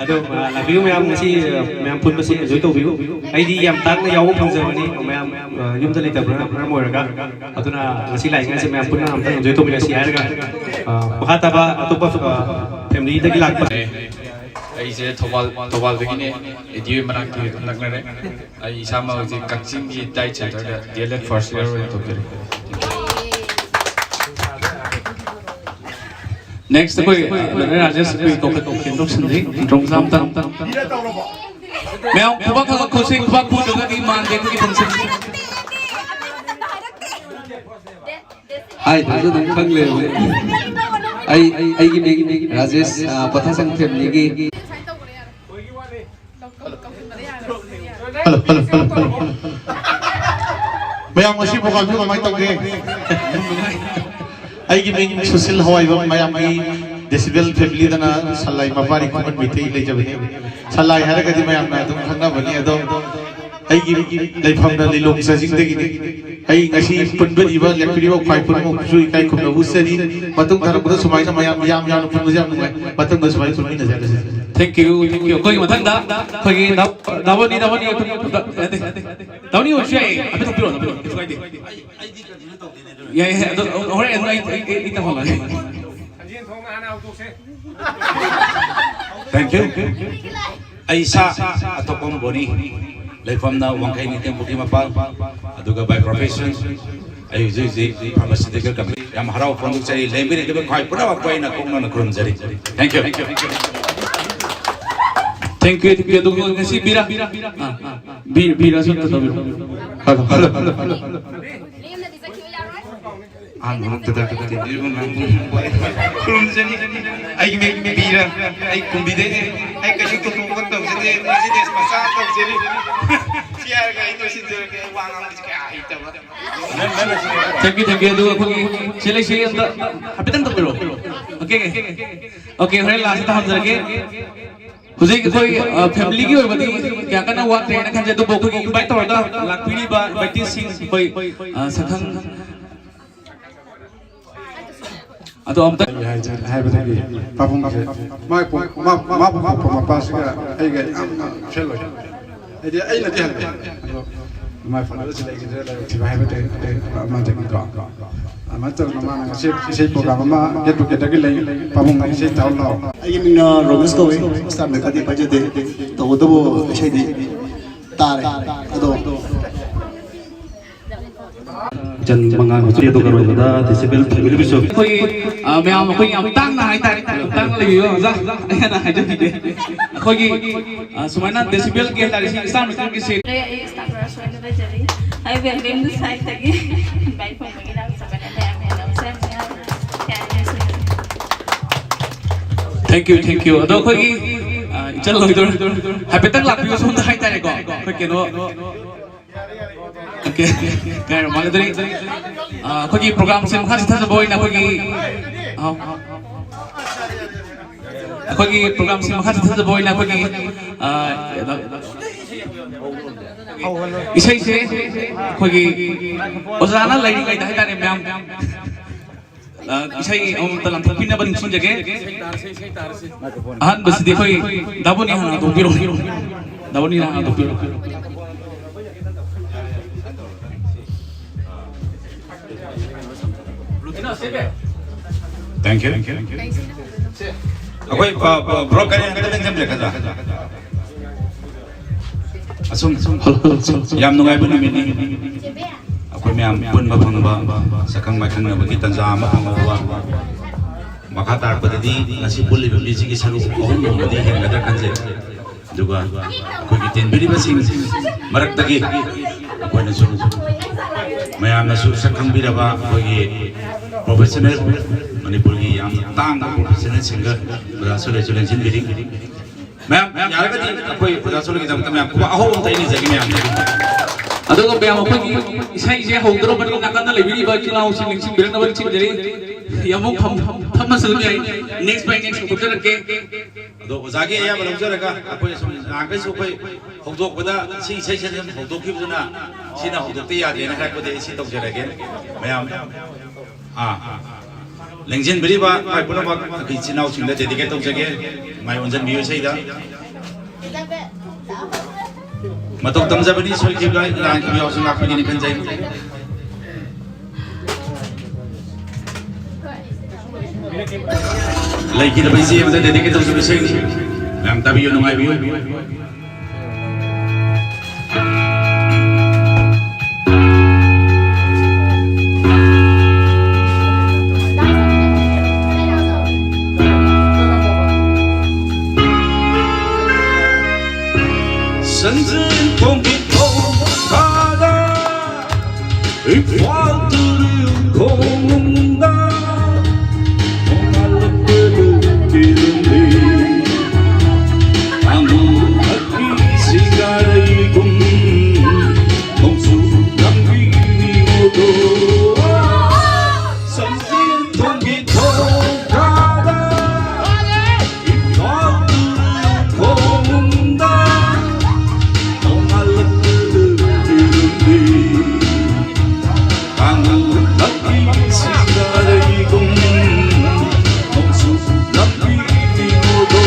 ꯑꯗꯣ, ꯑ, ꯂꯥꯛꯄꯤꯌꯨ ꯃꯌꯥꯝ, ꯉꯁꯤ, ꯑ, ꯃꯌꯥꯝ ꯄꯨꯟꯕꯁꯤ enjoy ꯇꯧꯕꯤꯌꯨ꯫ ꯑꯩꯗꯤ ꯌꯥꯝ ꯇꯥꯡꯅ ꯌꯥꯎꯕ ꯐꯪꯖꯕꯅꯤ, ꯃꯌꯥꯝ, ꯑ, ꯌꯨꯝꯗ ꯂꯩꯇꯕꯅ ꯃꯔꯝ ꯑꯣꯏꯔꯒ꯫ ꯑꯗꯨꯅ ꯉꯁꯤ ꯂꯥꯛꯏꯉꯩꯁꯦ ꯃꯌꯥꯝ ꯄꯨꯟꯅ ꯑꯝꯇꯪ enjoy ꯇꯧꯃꯤꯟꯅꯁꯤ ꯍꯥꯏꯔꯒ, ꯑ, ꯃꯈꯥ ꯇꯥꯕ ꯑꯇꯣꯞꯄ, ꯑ, familyꯗꯒꯤ ꯂꯥꯛꯄ ꯑꯩꯁꯦ ꯊꯧꯕꯥꯜ, ꯊꯧꯕꯥꯜꯗꯒꯤꯅꯦ꯫ ꯑꯦ ꯗꯤ ꯑꯣ ꯃꯅꯥꯛꯀꯤ ꯑꯗꯨꯝ ꯅꯛꯅꯔꯦ꯫ ꯑꯩ ꯏꯁꯥꯃꯛ ꯍꯧꯖꯤꯛ ꯀꯛꯆꯤꯡꯒꯤ diet centreꯗ D.El.Ed first year ꯑꯣꯏꯅ ꯇꯧꯖꯔꯤ꯫ Next ꯑꯩꯈꯣꯏ, ꯑ, ꯕ꯭ꯔꯗꯔ ꯔꯥꯖꯦꯁ ꯑꯩꯈꯣꯏ ꯀꯧꯈꯠ-, ꯀꯧꯈꯠ-, ꯀꯧꯁꯤꯟꯖꯩ꯫ Intro ꯃꯆꯥ ꯑꯝꯇꯪ꯫ ꯃꯌꯥꯝ ꯈꯨꯕꯥꯛ ꯈꯔ ꯈꯨꯁꯤ, ꯈꯨꯕꯥꯛ ꯈꯨꯗ꯭ꯔꯒꯗꯤ ꯃꯥꯟꯗꯦ ꯑꯩꯈꯣꯏꯒꯤ functionꯁꯦ꯫ ꯍꯥꯏꯗ꯭ꯔꯁꯨ ꯑꯗꯨꯝ ꯈꯪꯂꯦꯕ꯫ ꯑꯩ, ꯑꯩꯒꯤ ꯃꯤꯡ ꯔꯥꯖꯦꯁ, ꯑ, ꯄꯣꯊꯥꯁꯪ familyꯒꯤ꯫ Hello, hello, hello, hello, hello. ꯃꯌꯥꯝ ꯉꯁꯤ programꯁꯤ ꯀꯃꯥꯏꯅ ꯇꯧꯒꯦ? ꯑꯩꯒꯤ ꯃꯤꯡ ꯁꯨꯁꯤꯜ ꯍꯋꯥꯏꯕꯝ, ꯃꯌꯥꯝꯒꯤ ꯗꯦꯁꯤꯕꯦꯜ familyꯗꯅ ꯁꯂꯥꯏ ꯃꯄꯥꯔꯤ ꯈꯨꯃꯟ ꯃꯩꯇꯩ ꯂꯩꯖꯕꯅꯤ꯫ ꯁꯂꯥꯏ ꯍꯥꯏꯔꯒꯗꯤ ꯃꯌꯥꯝꯅ ꯑꯗꯨꯝ ꯈꯪꯅꯕꯅꯤ, ꯑꯗꯣ ꯑꯩꯒꯤ ꯂꯩꯐꯝꯅ ꯂꯤꯂꯣꯡ ꯆꯥꯖꯤꯡꯗꯒꯤꯅꯤ꯫ ꯑꯩ ꯉꯁꯤ ꯄꯨꯟꯕꯤꯔꯤꯕ, ꯂꯦꯞꯄꯤꯔꯤꯕ ꯈ꯭ꯋꯥꯏ ꯄꯨꯝꯅꯃꯛꯄꯨꯁꯨ ꯏꯀꯥꯏ ꯈꯨꯝꯅꯕ ꯎꯠꯆꯔꯤ꯫ ꯃꯇꯨꯡ ꯊꯥꯔꯛꯄꯗ ꯁꯨꯃꯥꯏꯅ ꯃꯌꯥꯝ ꯌꯥꯝ ꯌꯥꯝꯅ ꯄꯨꯟꯕꯁꯦ ꯌꯥꯝ ꯅꯨꯡꯉꯥꯏ꯫ ꯃꯊꯪꯗ ꯁꯨꯃꯥꯏꯅ ꯄꯨꯟꯃꯤꯟꯅꯁꯦ ꯍꯥꯏꯕꯁꯦ꯫ Thank you, thank you꯫ ꯑꯩꯈꯣꯏꯒꯤ ꯃꯊꯪꯗ ꯑꯩꯈꯣꯏꯒꯤ ꯗꯥ-, ꯗꯥꯕꯣꯅꯤ, ꯗꯥꯕꯣꯅꯤ, ꯅꯠꯇꯦ, ꯗꯥꯕꯣꯅꯤ ꯑꯣꯏꯔꯁꯨ ꯌꯥꯏꯌꯦ꯫ ꯍꯥꯏꯐꯦꯠ ꯊꯣꯛꯄꯤꯔꯛꯑꯣ, ꯊꯣꯛꯄꯤꯔꯛꯑꯣ꯫ ꯀꯩꯁꯨ ꯀꯥꯏꯗꯦ꯫ ꯌꯥꯏ, ꯌꯥꯏ꯫ ꯑꯗꯣ ꯍꯣꯔꯦꯟ ꯑꯩ, ꯑꯩ, ꯑꯩ, ꯑꯩ ꯇꯧꯍꯜꯂꯒꯦ꯫ Thank you꯫ ꯑꯩ ꯏꯁꯥ ꯑꯇꯣꯞꯄꯝ ꯕꯣꯅꯤ, ꯂꯩꯐꯝꯅ ꯋꯥꯡꯈꯩ ꯅꯤꯡꯊꯦꯝ ꯄꯨꯈ꯭ꯔꯤ ꯃꯄꯥꯜ, ꯑꯗꯨꯒ by profession ꯑꯩ ꯍꯧꯖꯤꯛ ꯍꯧꯖꯤꯛ pharmaceutical company ꯌꯥꯝ ꯍꯔꯥꯎ ꯐꯣꯡꯗꯣꯛꯆꯔꯤ꯫ ꯂꯩꯃꯤꯟꯅꯔꯤꯕ ꯈ꯭ꯋꯥꯏ ꯄꯨꯝꯅꯃꯛꯄꯨ ꯑꯩꯅ ꯀꯣꯛꯅꯅ ꯈꯨꯔꯨꯝꯖꯔꯤ꯫ Thank you꯫ Thank you, thank you꯫ ꯑꯗꯨꯒ ꯉꯁꯤ ꯕꯤꯔꯥ, ꯑꯥ, ꯕꯤ-, ꯕꯤꯔꯥꯁꯨ ꯑꯝꯇ ꯇꯧꯕꯤꯔꯣ꯫ Hello, hello, hello, hello. ꯑꯍꯥꯟꯕ ꯍꯧꯔꯛꯄꯗ ꯈꯨꯔꯨꯝꯖꯔꯤ꯫ ꯑꯩꯒꯤ ꯃꯤꯡ ꯕꯤꯔꯥ, ꯑꯩ ꯀꯨꯝꯕꯤꯗꯩꯅꯦ꯫ ꯑꯩ ꯀꯩꯁꯨ ꯊꯣꯏꯗꯣꯛꯄ ꯇꯧꯖꯗꯦ, business ꯃꯆꯥ ꯑꯃ ꯇꯧꯖꯔꯤ꯫ ꯁꯤ ꯍꯥꯏꯔꯒ ꯑꯩ ꯂꯣꯏꯁꯤꯟꯖꯔꯒꯦ, ꯑꯩ ꯋꯥ ꯉꯥꯡꯕꯁꯤ ꯀꯌꯥ ꯍꯩꯇꯕ꯫ Thank you, thank you꯫ ꯑꯗꯨꯒ ꯑꯩꯈꯣꯏꯒꯤ ꯁꯤ ꯂꯩꯁꯤ ꯑꯝꯇ ꯍꯥꯏꯐꯦꯠꯇꯪ ꯇꯧꯕꯤꯔꯛꯑꯣ꯫ Okay, okay꯫ Okay, ꯍꯣꯔꯦꯟ last ꯇ ꯍꯪꯖꯔꯒꯦ꯫ ꯍꯧꯖꯤꯛ ꯑꯩꯈꯣꯏ, ꯑ, family ꯒꯤ ꯑꯣꯏꯕꯗꯤ ꯀꯌꯥ ꯀꯟꯅ ꯋꯥꯠꯇ꯭ꯔꯦꯅ ꯈꯟꯖꯩ, ꯑꯗꯨꯕꯨ ꯑꯩꯈꯣꯏꯒꯤ invite ꯇꯧꯔꯒ ꯂꯥꯛꯄꯤꯔꯤꯕ invitees ꯁꯤꯡ ꯑꯩꯈꯣꯏ, ꯑ, ꯁꯛꯈꯪ ꯑꯗꯣ ꯑꯝꯇ ꯑꯩ ꯍꯥꯏꯖ-, ꯍꯥꯏꯕꯗꯒꯤ ꯄꯥꯕꯨꯡꯁꯦ ꯃꯥꯏ ꯄꯣꯛ-, ꯃꯥ-, ꯃꯥꯕꯨ ꯄꯣꯛꯄ ꯃꯄꯥꯁꯤꯒ ꯑꯩꯒ ꯌꯥꯝꯅ ꯐꯦꯜ ꯑꯣꯏ꯫ ꯍꯥꯏꯗꯤ ꯑꯩꯅꯗꯤ ꯍꯜꯂꯦ, ꯑꯗꯣ ꯃꯥꯏ ꯐꯥꯗꯔꯁꯤ ꯂꯩꯈꯤꯗ꯭ꯔꯦ, ꯂꯥꯏꯕꯛ ꯊꯤꯕ ꯍꯥꯏꯕ ꯇꯥꯏ, ꯇꯥꯏ, ꯑꯃꯗꯒꯤꯀꯣ꯫ ꯑꯗꯨꯃꯥꯏꯅ ꯇꯧꯗꯅ ꯃꯥꯅ ꯉꯁꯤ ꯏꯁꯩ program ꯑꯃ get together ꯒꯤ ꯂꯩ, ꯄꯥꯕꯨꯡꯅ ꯏꯁꯩ ꯇꯥꯎ ꯂꯥꯎ꯫ ꯑꯩꯒꯤ ꯃꯤꯡꯅ ꯔꯣꯃꯦꯁ ꯀꯧꯏ, star maker ꯗꯤ ꯄꯥꯏꯖꯗꯦ, ꯇꯧꯕꯇꯕꯨ ꯏꯁꯩꯗꯤ ꯇꯥꯔꯦ꯫ ꯑꯗꯣ ꯏꯆꯟ ꯃꯉꯥ ꯃꯆꯨ ꯑꯗꯨꯒ ꯂꯣꯏꯕꯗ decibel family ꯕꯤꯁꯣꯞ꯫ ꯑꯩꯈꯣꯏꯒꯤ, ꯑ, ꯃꯌꯥꯝ ꯑꯩꯈꯣꯏ ꯌꯥꯝ ꯇꯥꯡꯅ ꯍꯥꯏꯇꯥꯔꯦ, ꯌꯥꯝ ꯇꯥꯡꯅ ꯂꯩꯕꯤꯕ ꯑꯣꯖꯥ, ꯑꯩꯅ ꯍꯥꯏꯖꯈꯤꯒꯦ꯫ ꯑꯩꯈꯣꯏꯒꯤ, ꯑ, ꯁꯨꯃꯥꯏꯅ decibel ꯒꯤ ꯍꯥꯏꯇꯥꯔꯦ, ꯁꯤ star maker ꯒꯤ ꯁꯦ-, ꯑꯩ staff nurse ꯑꯣꯏꯅ ꯂꯩꯖꯔꯤ꯫ ꯑꯩ ꯕꯦꯝꯕꯦꯝꯒꯤ side ꯇꯒꯤ invite ꯐꯪꯕꯒꯤ ꯂꯥꯛꯆꯕꯅꯦ꯫ ꯃꯌꯥꯝ ꯍꯦꯟꯅ ꯃꯁꯛ ꯌꯥꯝ ꯌꯥꯝꯅ ꯀꯌꯥ ꯍꯦꯟꯅ ꯁꯨꯏ꯫ Thank you, thank you꯫ ꯑꯗꯣ ꯑꯩꯈꯣꯏꯒꯤ, ꯑ, ꯏꯆꯜ ꯂꯣꯏꯗꯣꯔꯦ꯫ ꯍꯥꯏꯐꯦꯠꯇꯪ ꯂꯥꯛꯄꯤꯌꯨ ꯁꯣꯝꯗ ꯍꯥꯏꯇꯥꯔꯦꯀꯣ꯫ ꯑꯩꯈꯣꯏ ꯀꯩꯅꯣ, okay꯫ ꯀꯩꯅꯣ, ꯃꯥꯟꯅꯗ꯭ꯔꯤ꯫ ꯑ, ꯑꯩꯈꯣꯏꯒꯤ program ꯁꯦ ꯃꯈꯥ ꯆꯠꯊꯖꯕ ꯑꯣꯏꯅ ꯑꯩꯈꯣꯏꯒꯤ, ꯑ, ꯑꯩꯈꯣꯏꯒꯤ program ꯁꯦ ꯃꯈꯥ ꯆꯠꯊꯖꯕ ꯑꯣꯏꯅ ꯑꯩꯈꯣꯏꯒꯤ, ꯑ, ꯀꯩꯅꯣ, ꯏꯁꯩꯁꯦ ꯑꯩꯈꯣꯏꯒꯤ ꯑꯣꯖꯥꯅ ꯂꯩꯔꯤꯉꯩꯗ ꯍꯥꯏꯇꯥꯔꯦ ꯃꯌꯥꯝ, ꯑ, ꯏꯁꯩ ꯑꯃꯃꯝꯇ ꯂꯥꯟꯊꯣꯛꯄꯤꯅꯕ ꯅꯤꯡꯁꯤꯡꯖꯒꯦ꯫ ꯑꯍꯥꯟꯕꯁꯤꯗꯤ ꯑꯩꯈꯣꯏ ꯗꯥꯕꯨꯅꯤ ꯍꯥꯟꯅ ꯍꯧꯗꯣꯛꯄꯤꯔꯣ꯫ ꯗꯥꯕꯨꯅꯤ ꯍꯥꯟꯅ ꯍꯧꯗꯣꯛꯄꯤꯔꯣ꯫ Thank you꯫ ꯑꯩꯈꯣꯏ, ꯑ, ꯑ, bro, ꯀꯔꯤ ꯍꯥꯏꯅ ꯈꯤꯇꯪ ꯁꯦꯝꯕꯤꯔꯛꯀꯗ꯭ꯔꯥ? ꯑꯁꯨꯝ, ꯌꯥꯝ ꯅꯨꯡꯉꯥꯏꯕ ꯅꯨꯃꯤꯠꯅꯤ꯫ ꯑꯩꯈꯣꯏ ꯃꯌꯥꯝ ꯄꯨꯟꯕ ꯐꯪꯕ, ꯁꯛꯈꯪ ꯃꯥꯏꯈꯪꯅꯕꯒꯤ ꯇꯥꯟꯖꯥ ꯑꯃ ꯐꯪꯍꯧꯕ꯫ ꯃꯈꯥ ꯇꯥꯔꯛꯄꯗꯗꯤ ꯉꯁꯤ ꯄꯨꯜꯂꯤꯕ ꯃꯤꯁꯤꯒꯤ ꯁꯔꯨꯛ ꯑꯍꯨꯝ ꯂꯣꯝꯕꯗꯤ ꯍꯦꯟꯒꯗ꯭ꯔꯥ ꯈꯟꯖꯩ꯫ ꯑꯗꯨꯒ ꯑꯩꯈꯣꯏꯒꯤ ꯇꯤꯟꯕꯤꯔꯤꯕꯁꯤꯡ ꯃꯔꯛꯇꯒꯤ ꯑꯩꯈꯣꯏꯅꯁꯨ, ꯃꯌꯥꯝꯅꯁꯨ ꯁꯛ ꯈꯪꯕꯤꯔꯕ ꯑꯩꯈꯣꯏꯒꯤ professional, ꯃꯅꯤꯄꯨꯔꯒꯤ ꯌꯥꯝꯅ ꯇꯥꯡꯕ professional singer ꯑꯣꯖꯥ ꯁꯣꯂꯦꯁꯨ ꯂꯦꯡꯁꯤꯟꯕꯤꯔꯤ꯫ ꯃꯌꯥꯝ, ꯌꯥꯔꯒꯗꯤ ꯑꯩꯈꯣꯏ ꯑꯣꯖꯥ ꯁꯣꯂꯦꯒꯤꯗꯃꯛꯇ ꯃꯌꯥꯝ ꯈꯨꯕꯥꯛ ꯑꯍꯧꯕ ꯑꯝꯇ ꯑꯩ ꯅꯤꯖꯒꯦ ꯃꯌꯥꯝꯗꯒꯤ꯫ ꯑꯗꯨꯒ ꯃꯌꯥꯝ ꯑꯩꯈꯣꯏꯒꯤ ꯏꯁꯩꯁꯦ ꯍꯧꯗꯣꯔꯛꯄꯅꯤ, ꯅꯥꯀꯟꯗ ꯂꯩꯕꯤꯔꯤꯕ ꯏꯆꯤꯜ ꯏꯅꯥꯎꯁꯤꯡ ꯅꯤꯡꯁꯤꯡꯕꯤꯔꯛꯅꯕ ꯅꯤꯡꯁꯤꯡꯖꯔꯤ꯫ ꯌꯥꯝꯃꯨꯛ ꯐꯝ-, ꯐꯝꯃꯁꯨ ꯑꯗꯨꯝ ꯌꯥꯏ꯫ Next by next ꯍꯧꯗꯣꯛꯆꯔꯛꯀꯦ꯫ ꯑꯗꯣ ꯑꯣꯖꯥꯒꯤ ꯑꯌꯥꯕ ꯂꯧꯖꯔꯒ ꯑꯩꯈꯣꯏ ꯑꯁꯨꯝ ꯅꯍꯥꯟꯈꯩꯁꯨ ꯑꯩꯈꯣꯏ ꯍꯧꯗꯣꯛꯄꯗ ꯁꯤ ꯏꯁꯩꯁꯤꯅ ꯑꯗꯨꯝ ꯍꯧꯗꯣꯛꯈꯤꯕꯗꯨꯅ ꯁꯤꯅ ꯍꯧꯗꯣꯛꯇ ꯌꯥꯗꯦꯅ ꯍꯥꯏꯔꯛꯄꯗꯤ ꯑꯩ ꯁꯤ ꯇꯧꯖꯔꯒꯦ ꯃꯌꯥꯝ꯫ ꯑꯥ, ꯂꯦꯡꯁꯤꯟꯕꯤꯔꯤꯕ ꯃꯥꯏ ꯄꯨꯝꯅꯃꯛ ꯑꯩꯈꯣꯏ ꯏꯆꯤꯟ ꯏꯅꯥꯎꯁꯤꯡꯗ dedicate ꯇꯧꯖꯒꯦ꯫ ꯃꯥꯏ ꯑꯣꯟꯁꯤꯟꯕꯤꯌꯨ ꯏꯁꯩꯗ꯫ ꯃꯇꯧ ꯇꯝꯖꯕꯅꯤ, ꯁꯣꯏꯈꯤꯕ ꯂꯥꯟꯈꯤꯕ ꯌꯥꯎꯁꯨ ꯂꯥꯛꯄꯒꯤꯅꯤ ꯈꯟꯖꯩ꯫ ꯂꯩꯈꯤꯗꯕ ꯏꯆꯦ ꯑꯃꯗ dedicate ꯇꯧꯖꯕ ꯏꯁꯩꯅꯤ꯫ ꯃꯌꯥꯝ ꯇꯥꯕꯤꯌꯨ, ꯅꯨꯡꯉꯥꯏꯕꯤꯌꯨ꯫ ꯁꯟꯖꯦꯟ ꯊꯣꯡꯒꯤ ꯊꯣꯡ ꯃꯈꯥꯗ ꯏꯝꯐꯥꯜ ꯇꯨꯔꯦꯜ ꯈꯣꯡꯅꯨꯡꯗ ꯅꯣꯡꯉꯥꯜꯂꯛꯄꯗꯨ ꯀꯤꯔꯝꯃꯤ꯫ ꯑꯉꯥꯡꯒꯤ ꯁꯤꯡꯒꯥꯔꯩꯒꯨꯝ ꯅꯣꯡꯆꯨ ꯂꯝꯕꯤ ꯅꯤꯉꯣꯗꯣ꯫ ꯁꯟꯖꯦꯟ ꯊꯣꯡꯒꯤ ꯊꯣꯡꯈꯥꯗ ꯏꯝꯐꯥꯜ ꯇꯨꯔꯦꯜ ꯈꯣꯡꯅꯨꯡꯗ ꯅꯣꯡꯉꯥꯜꯂꯛꯄꯗꯨ ꯀꯤꯔꯝꯃꯤ꯫ ꯀꯥꯡꯂꯨꯞ ꯊꯛꯀꯤ ꯁꯤꯡꯒꯥꯔꯩꯒꯨꯝ ꯅꯣꯡꯆꯨ ꯂꯝꯕꯤ ꯅꯤꯉꯣꯗꯣ꯫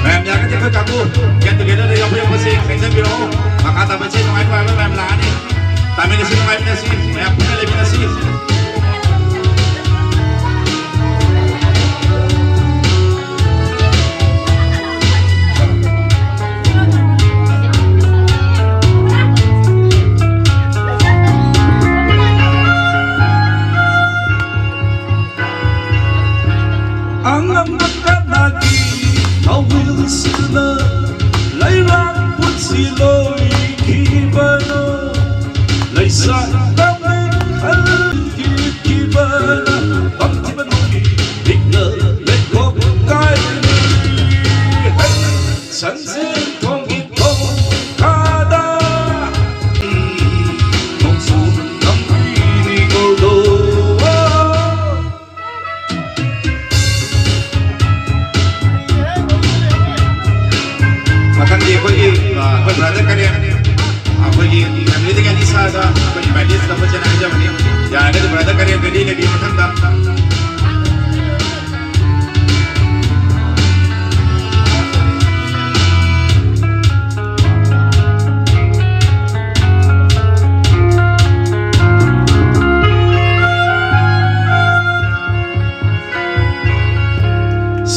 ꯃꯌꯥꯝ ꯌꯥꯔꯒꯗꯤ ꯑꯩꯈꯣꯏ ꯀꯥꯡꯕꯨ get together ꯗ ꯌꯥꯎꯕ ꯌꯥꯕꯁꯦ ꯆꯪꯁꯤꯟꯕꯤꯔꯛꯑꯣ꯫ ꯃꯈꯥ ꯇꯥꯕꯁꯦ ꯅꯨꯡꯉꯥꯏ ꯅꯨꯡꯉꯥꯏꯕ ꯃꯌꯥꯝ ꯂꯥꯛꯑꯅꯤ꯫ ꯇꯥꯃꯤꯟꯅꯁꯤ, ꯅꯨꯡꯉꯥꯏꯃꯤꯟꯅꯁꯤ, ꯃꯌꯥꯝ ꯄꯨꯟꯅ ꯂꯩꯃꯤꯟꯅꯁꯤ꯫ ꯑꯉꯝꯕ ꯀꯅꯥꯒꯤ ꯊꯧꯋꯤꯜꯁꯤꯅ ꯂꯩꯕꯥꯛ ꯄꯨꯟꯁꯤ ꯂꯣꯏꯈꯤꯕꯅꯣ? ꯂꯩꯁꯥ ꯂꯝꯍꯩ ꯈꯜꯈꯤꯕꯅ ꯇꯝꯊꯤꯕ ꯅꯨꯡꯒꯤ ꯄꯤꯛꯅ ꯂꯩꯈꯣꯝ ꯀꯥꯏꯔꯤ꯫ ꯍꯩ! ꯁꯟꯖꯦꯟ ꯊꯣꯡꯒꯤ ꯊꯣꯡꯈꯥꯗ ꯅꯣꯡꯆꯨ ꯂꯝꯕꯤꯅꯤ ꯀꯣꯜꯗꯣ꯫ ꯃꯊꯪꯗꯤ ꯑꯩꯈꯣꯏꯒꯤ, ꯑ, ꯑꯩꯈꯣꯏ ꯕ꯭ꯔꯗꯔ ꯀꯔꯦꯟ, ꯑꯩꯈꯣꯏꯒꯤ ꯐꯦꯃꯤꯂꯤꯗꯒꯤ ꯑꯅꯤ ꯁꯥꯗ ꯑꯩꯈꯣꯏ ꯏꯟꯚꯥꯏꯇꯦꯁ ꯇꯧꯕ ꯆꯦꯟꯅ ꯍꯥꯏꯖꯕꯅꯤ꯫ ꯌꯥꯔꯒꯗꯤ ꯕ꯭ꯔꯗꯔ ꯀꯔꯦꯟ ꯔꯦꯗꯤ ꯂꯩꯕꯤꯌꯨ ꯃꯊꯪꯗ꯫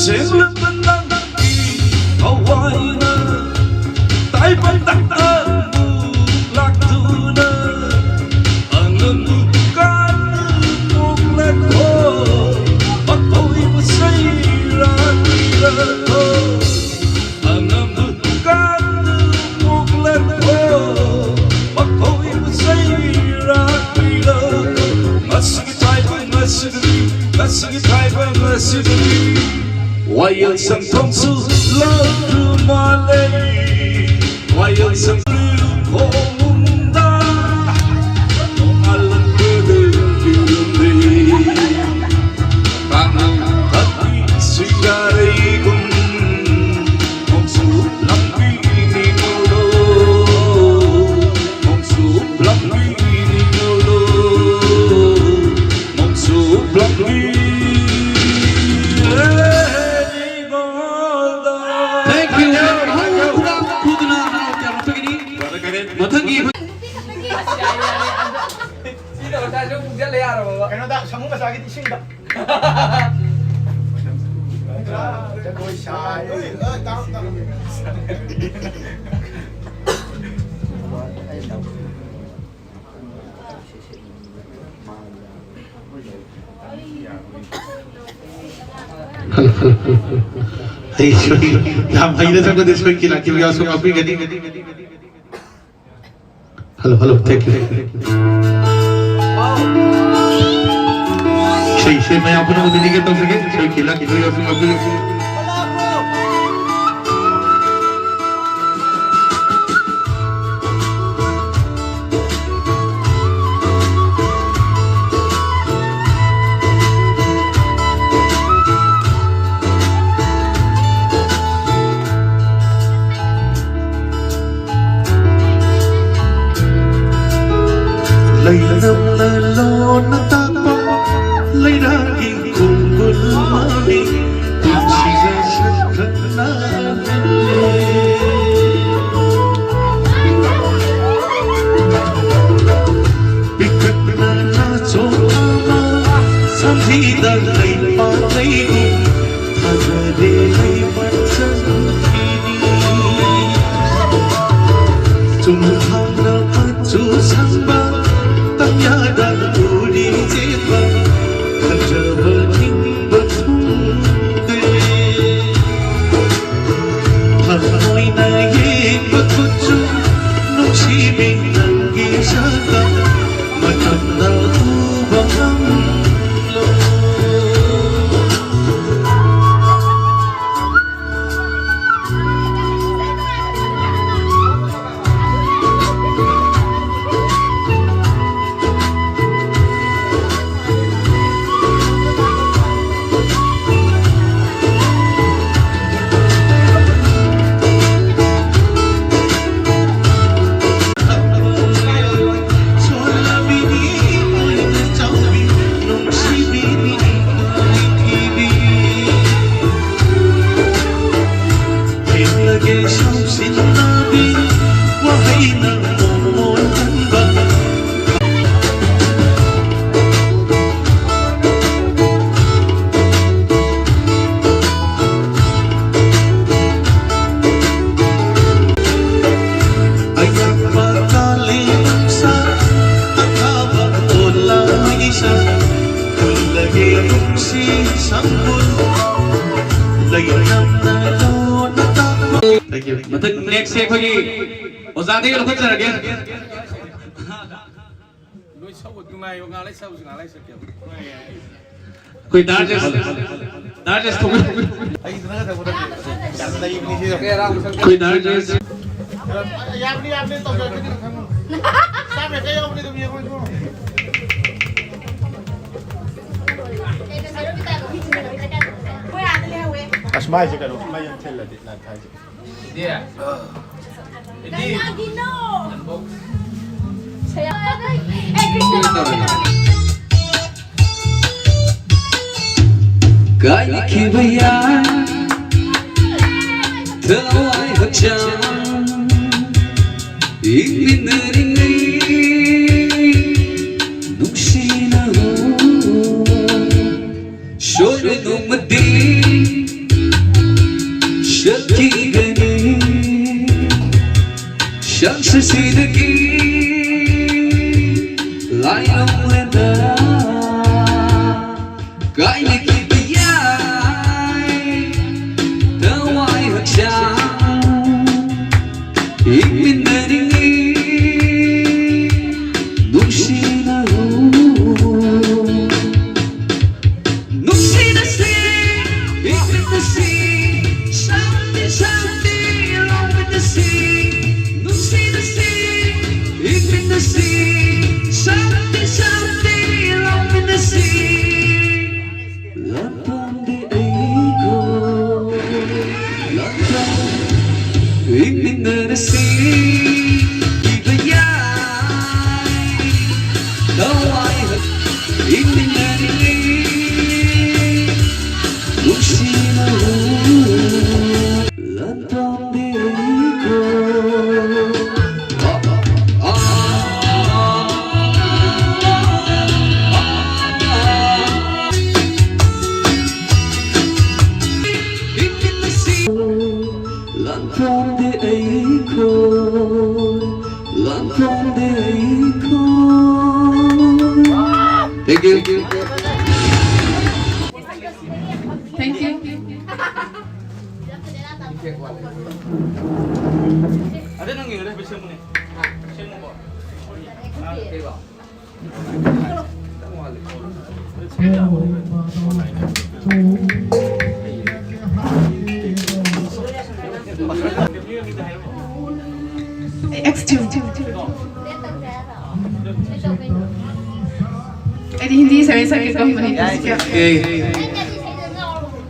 ꯁꯦꯡꯂꯕ ꯅꯪꯒꯤ ꯊꯋꯥꯏꯅ ꯇꯥꯏꯕꯪꯗ ꯑꯃꯨꯛ ꯂꯥꯛꯇꯨꯅ ꯑꯉꯝꯕ ꯀꯥꯟꯅ ꯄꯣꯛꯂꯛꯈꯣ, ꯑꯀꯣꯏꯕ ꯁꯩꯔꯥꯡꯕꯤꯔꯛꯈꯣ꯫ ꯑꯉꯝꯕ ꯀꯥꯟꯅ ꯄꯣꯛꯂꯛꯈꯣ, ꯑꯀꯣꯏꯕ ꯁꯩꯔꯥꯡꯕꯤꯔꯛꯈꯣ꯫ ꯉꯁꯤꯒꯤ ꯇꯥꯏꯕꯪ ꯑꯁꯤꯗꯗꯤ, ꯉꯁꯤꯒꯤ ꯇꯥꯏꯕꯪ ꯑꯁꯤꯗꯗꯤ ꯋꯥꯌꯦꯜ ꯁꯪꯊꯣꯡꯁꯨ ꯂꯧꯗꯨ ꯃꯥꯜꯂꯦ꯫ ꯋꯥꯌꯦꯜ ꯁꯪ ꯈꯣꯡꯗ ꯇꯣꯉꯥꯜꯂꯛꯄꯗ ꯌꯨꯝꯂꯦ꯫ ꯀꯥꯡꯍꯧ ꯈꯛꯀꯤ ꯁꯤꯡꯒꯥꯔꯩꯒꯨꯝ ꯈꯣꯡꯆꯨꯞ ꯂꯝꯕꯤꯅꯤ ꯅꯣꯂꯣ, ꯈꯣꯡꯆꯨꯞ ꯂꯝꯕꯤꯅꯤ ꯅꯣꯂꯣ, ꯈꯣꯡꯆꯨꯞ ꯂꯝꯕꯤ꯫ Thank you. ꯈꯨꯗꯥꯡ ꯈꯨꯗꯨꯅ ꯍꯔꯥꯎ ꯇꯌꯥꯝꯅ ꯄꯤꯒꯅꯤ꯫ ꯃꯊꯪꯒꯤ ꯑꯩꯈꯣꯏ ꯁꯤꯗ ꯉꯁꯥꯏꯁꯨ ꯄꯨꯛꯁꯜꯂ ꯌꯥꯔꯕꯕ? ꯀꯩꯅꯣꯗ, ꯁꯥꯃꯨ ꯃꯆꯥꯒꯤꯗꯤ ꯏꯁꯤꯡꯗ꯫ ꯖꯒꯣꯏ ꯁꯥꯏ꯫ Hello, hello, hello, hello. ꯑꯩ ꯁꯣꯏ-, ꯌꯥꯝ ꯍꯩꯅ ꯆꯪꯕꯗꯤ ꯁꯣꯏꯈꯤ, ꯂꯥꯛꯈꯤꯕ ꯌꯥꯎꯁꯨ ꯉꯥꯛꯄꯤꯒꯅꯤ꯫ Hello, hello, thank you, thank you. ꯏꯁꯩ, ꯏꯁꯩ ꯃꯌꯥꯝ ꯄꯨꯝꯅꯃꯛ dedicated ꯇꯧꯖꯒꯦ꯫ ꯏꯁꯩ ꯈꯤꯂꯛꯈꯤꯗꯣꯏ ꯌꯥꯎꯁꯨ ꯉꯥꯛꯄꯤꯌꯨ꯫ ꯂꯩꯅꯝ ꯂꯂꯣꯟꯅ ꯇꯥꯛꯄ ꯂꯩꯔꯥꯒꯤ ꯈꯣꯡꯒꯨꯜ ꯃꯃꯤ ꯄꯨꯟꯁꯤꯗ ꯁꯛꯈꯪꯅꯍꯜꯂꯦ꯫ ꯄꯤꯛꯇꯛꯅ ꯅꯥꯆꯣꯝ ꯑꯃ ꯁꯝꯖꯤꯗ ꯂꯩꯄꯥꯛ ꯂꯩꯒꯨꯝ ꯊꯥꯖꯗꯦ ꯂꯩꯃꯟ ꯆꯪꯈꯤꯅꯤ꯫ ꯆꯨꯝꯊꯥꯡꯅ ꯃꯆꯨ ꯁꯪꯕ ꯇꯝꯌꯥꯗ ꯎꯔꯤ ꯆꯦꯟꯕ ꯈꯟꯖꯕ ꯅꯤꯡꯕ ꯊꯨꯡꯗꯦ꯫ ꯊꯃꯣꯏꯅ ꯌꯦꯡꯕ ꯀꯨꯆꯨ ꯅꯨꯡꯁꯤꯕꯤ ꯅꯪꯒꯤ ꯁꯛꯇꯝ ꯃꯇꯝꯗ ꯎꯕ ꯉꯝꯂꯣꯏ꯫ ꯑꯌꯥꯛꯄ ꯀꯥꯂꯦꯟ ꯅꯨꯡꯁꯥ, ꯑꯊꯥꯕ ꯇꯣꯂꯥ ꯃꯩꯁꯥ, ꯈꯨꯜꯂꯒꯦ ꯅꯨꯡꯁꯤ ꯁꯝꯕꯨꯜ꯫ ꯃꯊꯪ next ꯁꯦ ꯑꯩꯈꯣꯏꯒꯤ ꯑꯣꯖꯥꯗꯒꯤ ꯂꯧꯈꯠꯆꯔꯒꯦ꯫ ꯅꯣꯏ ꯁꯛꯎ, ꯅꯨꯡꯉꯥꯏꯕ ꯉꯥ ꯂꯩ ꯁꯛꯎꯁꯤ, ꯉꯥ ꯂꯩ ꯁꯛꯀꯦꯕ꯫ ꯑꯩꯈꯣꯏ ꯗꯥ ꯔꯥꯖꯦꯁ, ꯗꯥ ꯔꯥꯖꯦꯁ ꯊꯣꯛꯄꯤꯌꯨ꯫ ꯑꯩꯈꯣꯏ ꯗꯥ ꯔꯥꯖꯦꯁ꯫ ꯌꯥꯕꯅꯤ, ꯌꯥꯕꯅꯤ, ꯇꯧꯖꯔꯛꯀꯅꯤ, ꯈꯪꯉꯨ꯫ ꯆꯥꯝ ꯌꯥꯡꯈꯩ ꯌꯥꯎꯕꯅꯤ, ꯑꯗꯨꯝ ꯌꯦꯡꯉꯣ, ꯏꯕꯨꯡꯉꯣ꯫ ꯑꯁ, ꯃꯥꯏꯁꯦ ꯀꯩꯅꯣ, ꯃꯩ ꯑꯃ ꯊꯤꯜꯂꯗꯤ ꯅꯥꯟꯊꯥꯏꯁꯦ꯫ ꯀꯥꯏꯈꯤꯕ ꯌꯥꯏ ꯊꯋꯥꯏ ꯍꯛꯆꯥꯡ ꯍꯤꯡꯃꯤꯟꯅꯔꯤꯉꯩ ꯅꯨꯡꯁꯤꯅ ꯁꯣꯏꯔꯣꯏ ꯅꯣꯡꯃꯗꯤ ꯁꯛꯈꯤꯒꯅꯤ ꯁꯪꯁꯥꯔꯁꯤꯗꯒꯤ ꯂꯥꯏꯔꯣꯡꯂꯦꯟꯗ ꯀꯥꯏꯅꯈꯤꯕ ꯌꯥꯏ ꯊꯋꯥꯏ ꯍꯛꯆꯥꯡ ꯍꯤꯡꯃꯤꯟꯅꯔꯤꯉꯩ ꯅꯨꯡꯁꯤꯅ ꯅꯨꯡꯁꯤꯅꯁꯤ, ꯍꯤꯡꯃꯤꯟꯅꯁꯤ, ꯁꯥꯟꯇꯤ, ꯁꯥꯟꯇꯤ ꯂꯧꯃꯤꯟꯅꯁꯤ꯫ ꯅꯨꯡꯁꯤꯅꯁꯤ, ꯍꯤꯡꯃꯤꯟꯅꯁꯤ, ꯁꯥꯟꯇꯤ, ꯁꯥꯟꯇꯤ ꯂꯧꯃꯤꯟꯅꯁꯤ꯫ ꯂꯥꯟꯐꯝꯗꯤ ꯑꯩꯈꯣꯏ, ꯂꯥꯟꯐꯝ ꯍꯤꯡꯃꯤꯟꯅꯔꯁꯤ꯫ ꯏꯕ ꯌꯥꯏ ꯊꯋꯥꯏ ꯍꯛ ꯍꯤꯡꯃꯤꯟꯅꯔꯤꯉꯩ ꯅꯨꯡꯁꯤꯅꯕ ꯂꯥꯟꯐꯝꯗꯤ ꯑꯩꯈꯣꯏ꯫ ꯂꯥꯟꯐꯝꯗꯤ ꯑꯩꯈꯣꯏ, ꯂꯥꯟꯐꯝꯗꯤ ꯑꯩꯈꯣꯏ꯫ Thank you. Thank you. ꯑꯗ ꯅꯪ ꯌꯦꯡꯉꯗꯤ ꯍꯥꯏꯐꯦꯠ ꯁꯦꯝꯃꯨꯅꯦ꯫ ꯁꯦꯝꯃꯨꯀꯣ꯫ Excuse. ꯑꯩꯗꯤ ꯍꯤꯟꯗꯤ ꯏꯁꯩ ꯁꯛꯀꯦ ꯇꯧꯕꯅꯦ꯫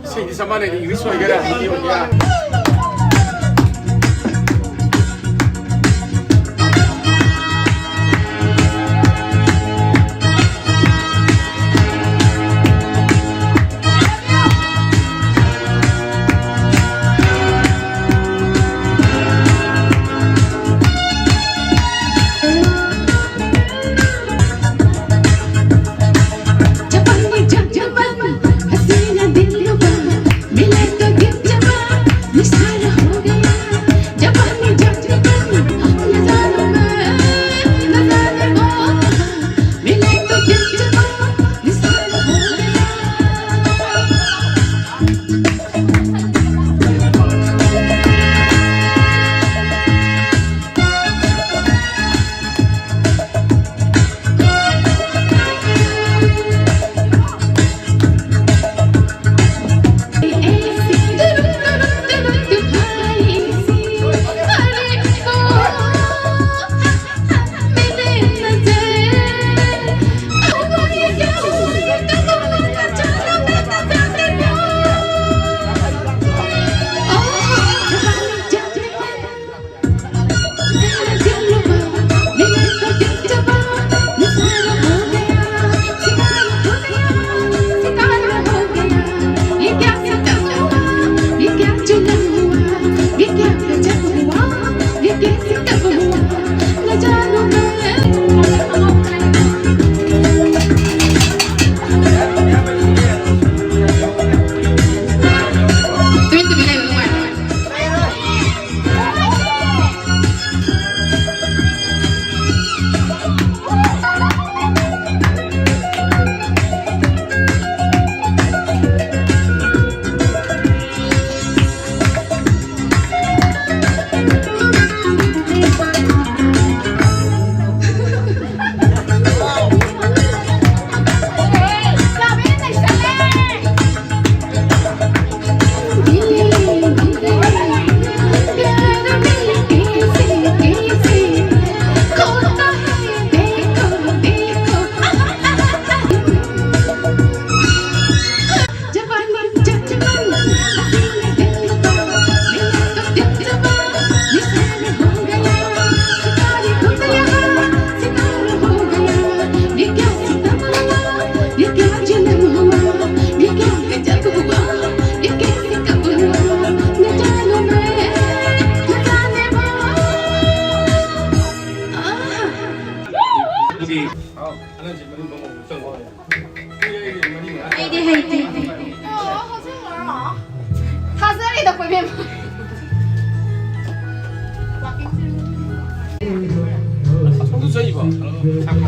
ꯏꯁꯩꯗꯤ ꯁꯃꯥꯟꯅꯩꯗꯤ, ꯏꯪꯂꯤꯁ ꯑꯣꯏꯒꯦꯔꯥ ꯍꯤꯟꯗꯤ ꯑꯣꯏꯒꯦꯔꯥ꯫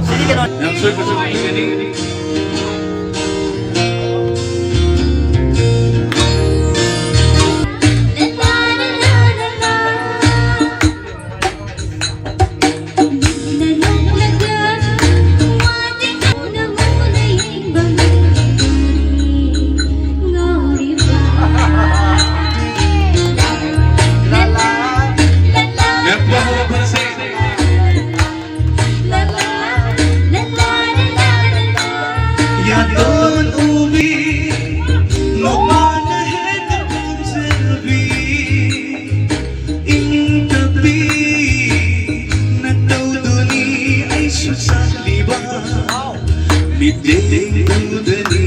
ꯁꯤꯗꯤ ꯀꯩꯅꯣ꯫ ꯌꯥꯝ ꯁꯣꯏ ꯐꯖꯕ ꯃꯤꯒꯅꯤ꯫ ꯌꯥꯗꯣꯟ ꯎꯕꯤ ꯅꯣꯡꯃꯅ ꯍꯦꯟꯅ ꯄꯥꯝꯖꯕꯤ ꯏꯪ ꯇꯞꯄꯤ ꯅꯇꯧꯗꯨꯅꯤ ꯑꯩꯁꯨ ꯆꯥꯛꯂꯤꯕ ꯃꯤꯠꯌꯦꯡꯗꯨꯗꯅꯤ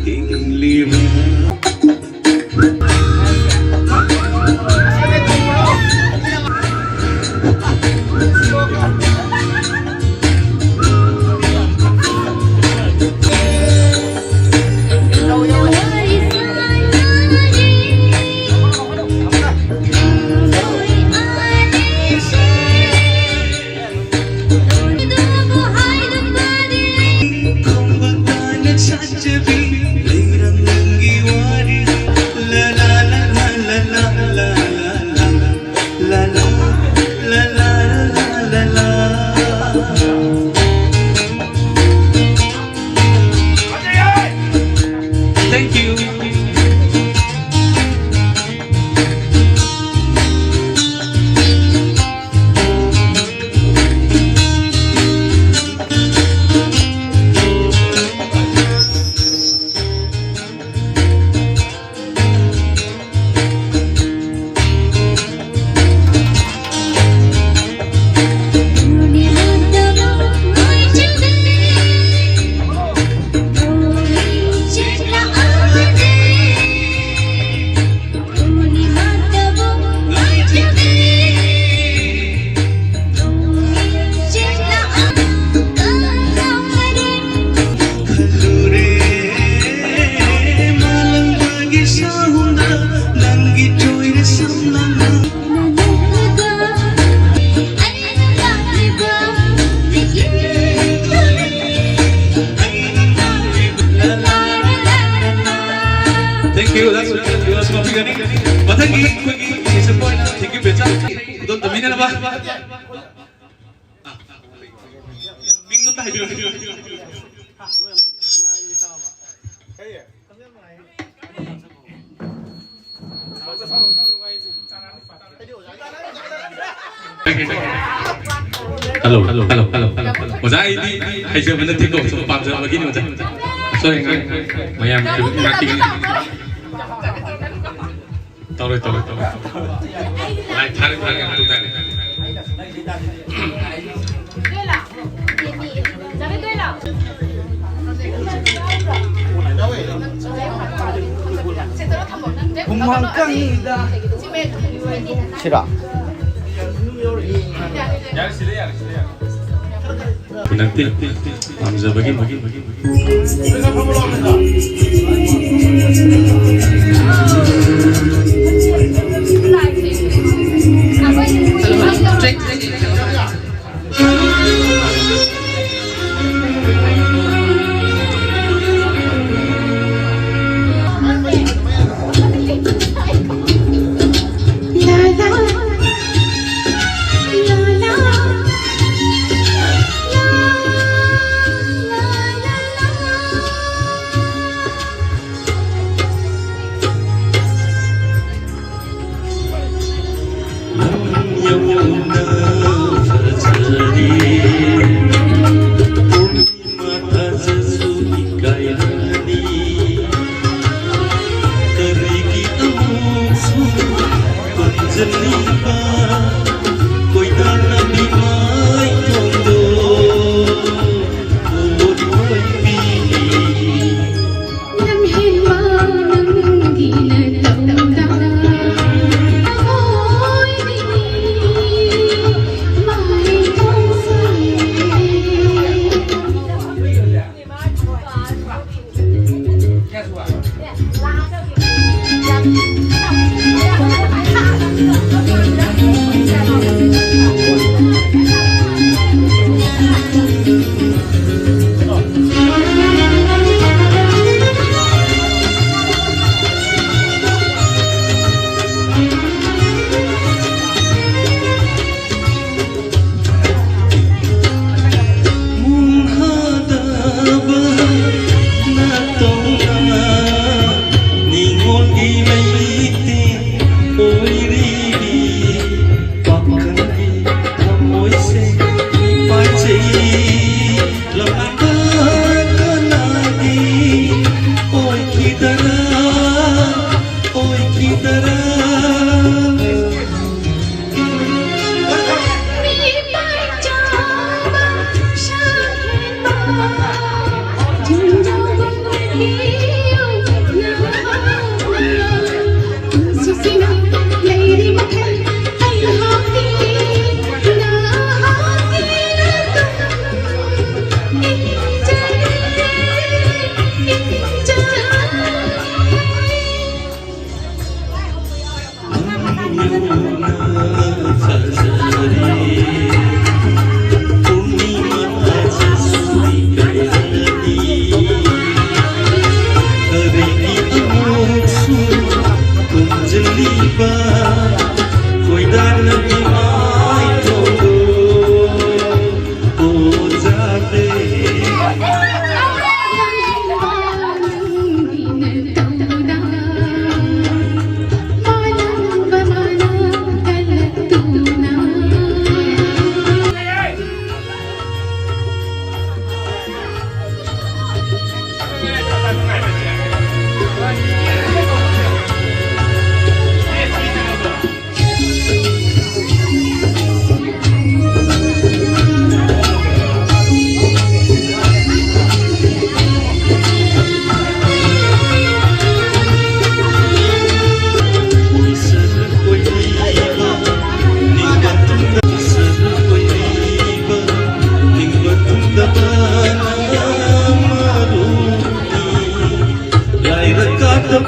ꯍꯤꯡꯂꯤꯕ꯫ Thank you. ꯑꯣꯖꯥ ꯁꯨꯔꯦꯁ ꯃꯄꯤꯒꯅꯤ꯫ ꯃꯊꯪꯒꯤ ꯑꯩꯈꯣꯏꯒꯤ session point ꯊꯦꯡꯀ꯭ꯌꯨ ꯕꯦꯆꯥ ꯈꯨꯗꯣꯜ ꯇꯝꯕꯤꯅꯅꯕ꯫ ꯃꯤꯡꯗꯣ ꯑꯝꯇ ꯍꯥꯏꯕꯤꯔꯛꯑꯣ꯫ Hello, hello, hello, hello, hello. ꯑꯣꯖꯥ, ꯑꯩꯗꯤ ꯍꯩꯖꯕ ꯅꯠꯇꯦꯀꯣ, ꯁꯨꯝ ꯄꯥꯝꯖꯕꯒꯤꯅꯤ ꯑꯣꯖꯥ꯫ ꯁꯣꯔꯤ, ꯉꯥꯏ-, ꯃꯌꯥꯝ ꯉꯥꯛꯄꯤꯒꯅꯤ꯫ ꯇꯧꯔꯣꯏ, ꯇꯧꯔꯣꯏ, ꯇꯧꯔꯣꯏ, ꯇꯧꯔꯣꯏ꯫ ꯂꯥꯏ ꯊꯥꯔꯦ, ꯊꯥꯔꯦ, ꯉꯥꯛꯇꯪ ꯊꯥꯔꯦ꯫ ꯍꯨꯃꯥꯡ ꯀꯪꯉꯤꯗ꯫ ꯁꯤꯔꯣ? ꯌꯥꯔꯦ, ꯁꯤꯗ ꯌꯥꯔꯦ, ꯁꯤꯗ ꯌꯥꯔꯦ꯫ ꯅꯠꯇꯦ, ꯄꯥꯝꯖꯕꯒꯤ꯫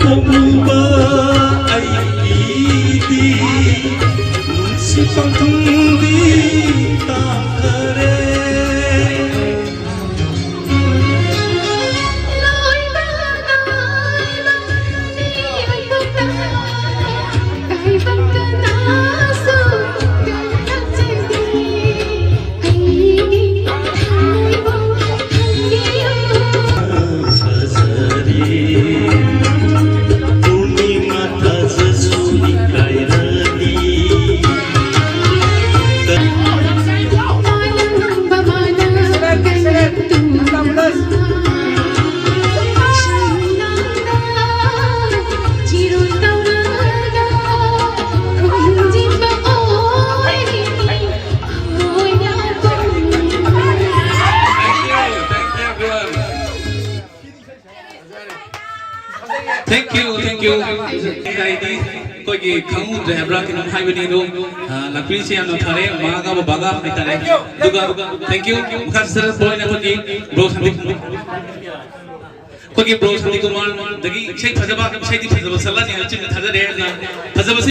ꯄꯣꯛꯂꯨꯕ ꯑꯩꯒꯤꯗꯤ ꯅꯨꯡꯁꯤ ꯄꯥꯟꯊꯨꯡꯗꯤ ꯇꯥꯈꯔꯦ꯫ Thank you, thank you. ꯑꯩꯗꯤ ꯑꯩꯈꯣꯏꯒꯤ ꯈꯪꯍꯧꯗ꯭ꯔꯦ ꯍꯥꯏꯕ꯭ꯔꯥ ꯀꯩꯅꯣꯝ ꯍꯥꯏꯕꯅꯤ ꯑꯗꯣ, ꯑ, ꯂꯥꯛꯄꯤꯔꯤꯁꯦ ꯌꯥꯝꯅ ꯐꯔꯦ, ꯃꯃꯥꯒ ꯕꯕꯥꯒ ꯍꯥꯏꯇꯥꯔꯦ꯫ ꯑꯗꯨꯒ thank you꯫ ꯃꯈꯥ ꯆꯠꯊꯔꯛꯄ ꯑꯣꯏꯅ ꯑꯩꯈꯣꯏꯒꯤ ꯕ꯭ꯔꯣ ꯁꯟꯗꯤꯞ, ꯑꯩꯈꯣꯏꯒꯤ ꯕ꯭ꯔꯣ ꯁꯟꯗꯤꯞ ꯀꯨꯃꯥꯔꯗꯒꯤ ꯏꯁꯩ ꯐꯖꯕ, ꯏꯁꯩꯗꯤ ꯐꯖꯕ ꯁꯛꯂꯅꯤ ꯍꯥꯏꯅ ꯆꯤꯟꯅ ꯊꯥꯖꯔꯦ꯫ ꯑꯗꯨꯅ ꯐꯖꯕꯁꯤ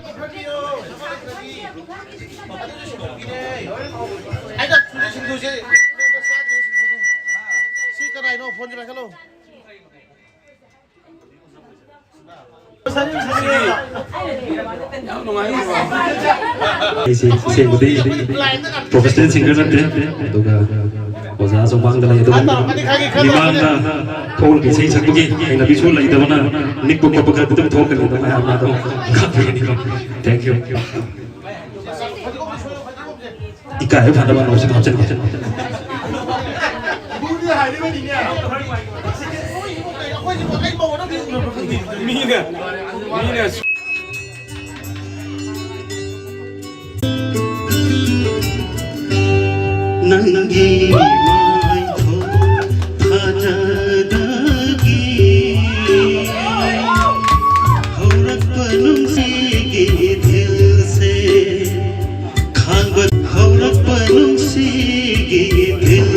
ꯑꯩꯅ ꯁꯤꯡꯖꯨꯁꯦ, ꯁꯤ ꯀꯅꯥꯏꯅꯣ? ꯐꯣꯟꯁꯦ ꯄꯥꯏꯈꯠꯂꯣ꯫ ꯑꯩꯁꯦ ꯑꯁꯦꯡꯕꯗꯤ professional singer ꯅꯠꯇꯦ, ꯑꯗꯨꯒ ꯑꯣꯖꯥ ꯁꯨꯃꯥꯡꯗ ꯂꯩ, ꯑꯗꯨꯕꯨ ꯃꯤꯃꯥꯡꯗ ꯊꯣꯛꯂꯒ ꯏꯁꯩ ꯁꯛꯄꯒꯤ ꯍꯩꯅꯕꯤꯁꯨ ꯂꯩꯇꯕꯅ ꯅꯤꯛꯄ ꯈꯣꯠꯄ ꯈꯔꯗꯤ ꯑꯗꯨꯝ ꯊꯣꯛꯀꯅꯤ, ꯑꯗꯨꯝ ꯃꯌꯥꯝꯅ ꯑꯗꯨꯝ ꯈꯪꯕꯤꯒꯅꯤꯀꯣ꯫ Thank you꯫ ꯏꯀꯥꯏꯕ ꯐꯅꯕ ꯅꯣꯠꯁꯤꯗ ꯍꯥꯞꯆꯤꯟꯒꯦ꯫ ꯃꯤꯅ, ꯃꯤꯅ ꯅꯪꯒꯤ ꯃꯥꯏꯊꯣꯡ ꯊꯥꯖꯗꯒꯤ ꯍꯧꯔꯛꯄ ꯅꯨꯡꯁꯤꯒꯤ ꯏꯊꯤꯜꯁꯦ, ꯈꯥꯡꯕ ꯍꯧꯔꯛꯄ ꯅꯨꯡꯁꯤꯒꯤ ꯏꯊꯤꯜ꯫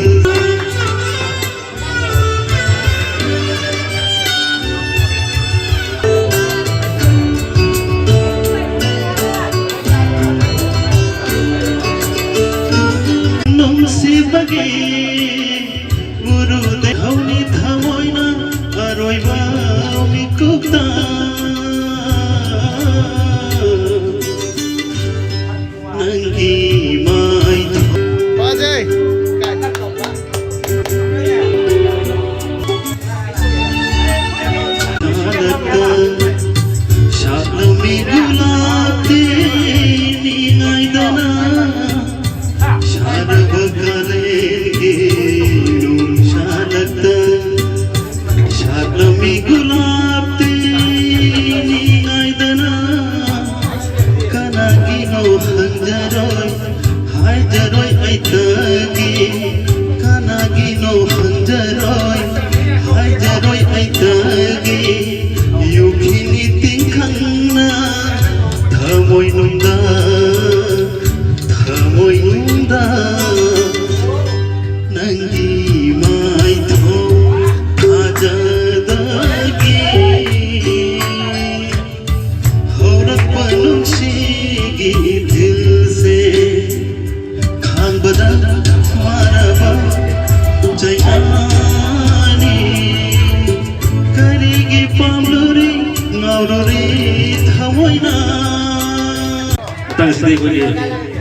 ꯃꯇꯥꯡ ꯑꯁꯤꯗ ꯑꯩꯈꯣꯏꯒꯤ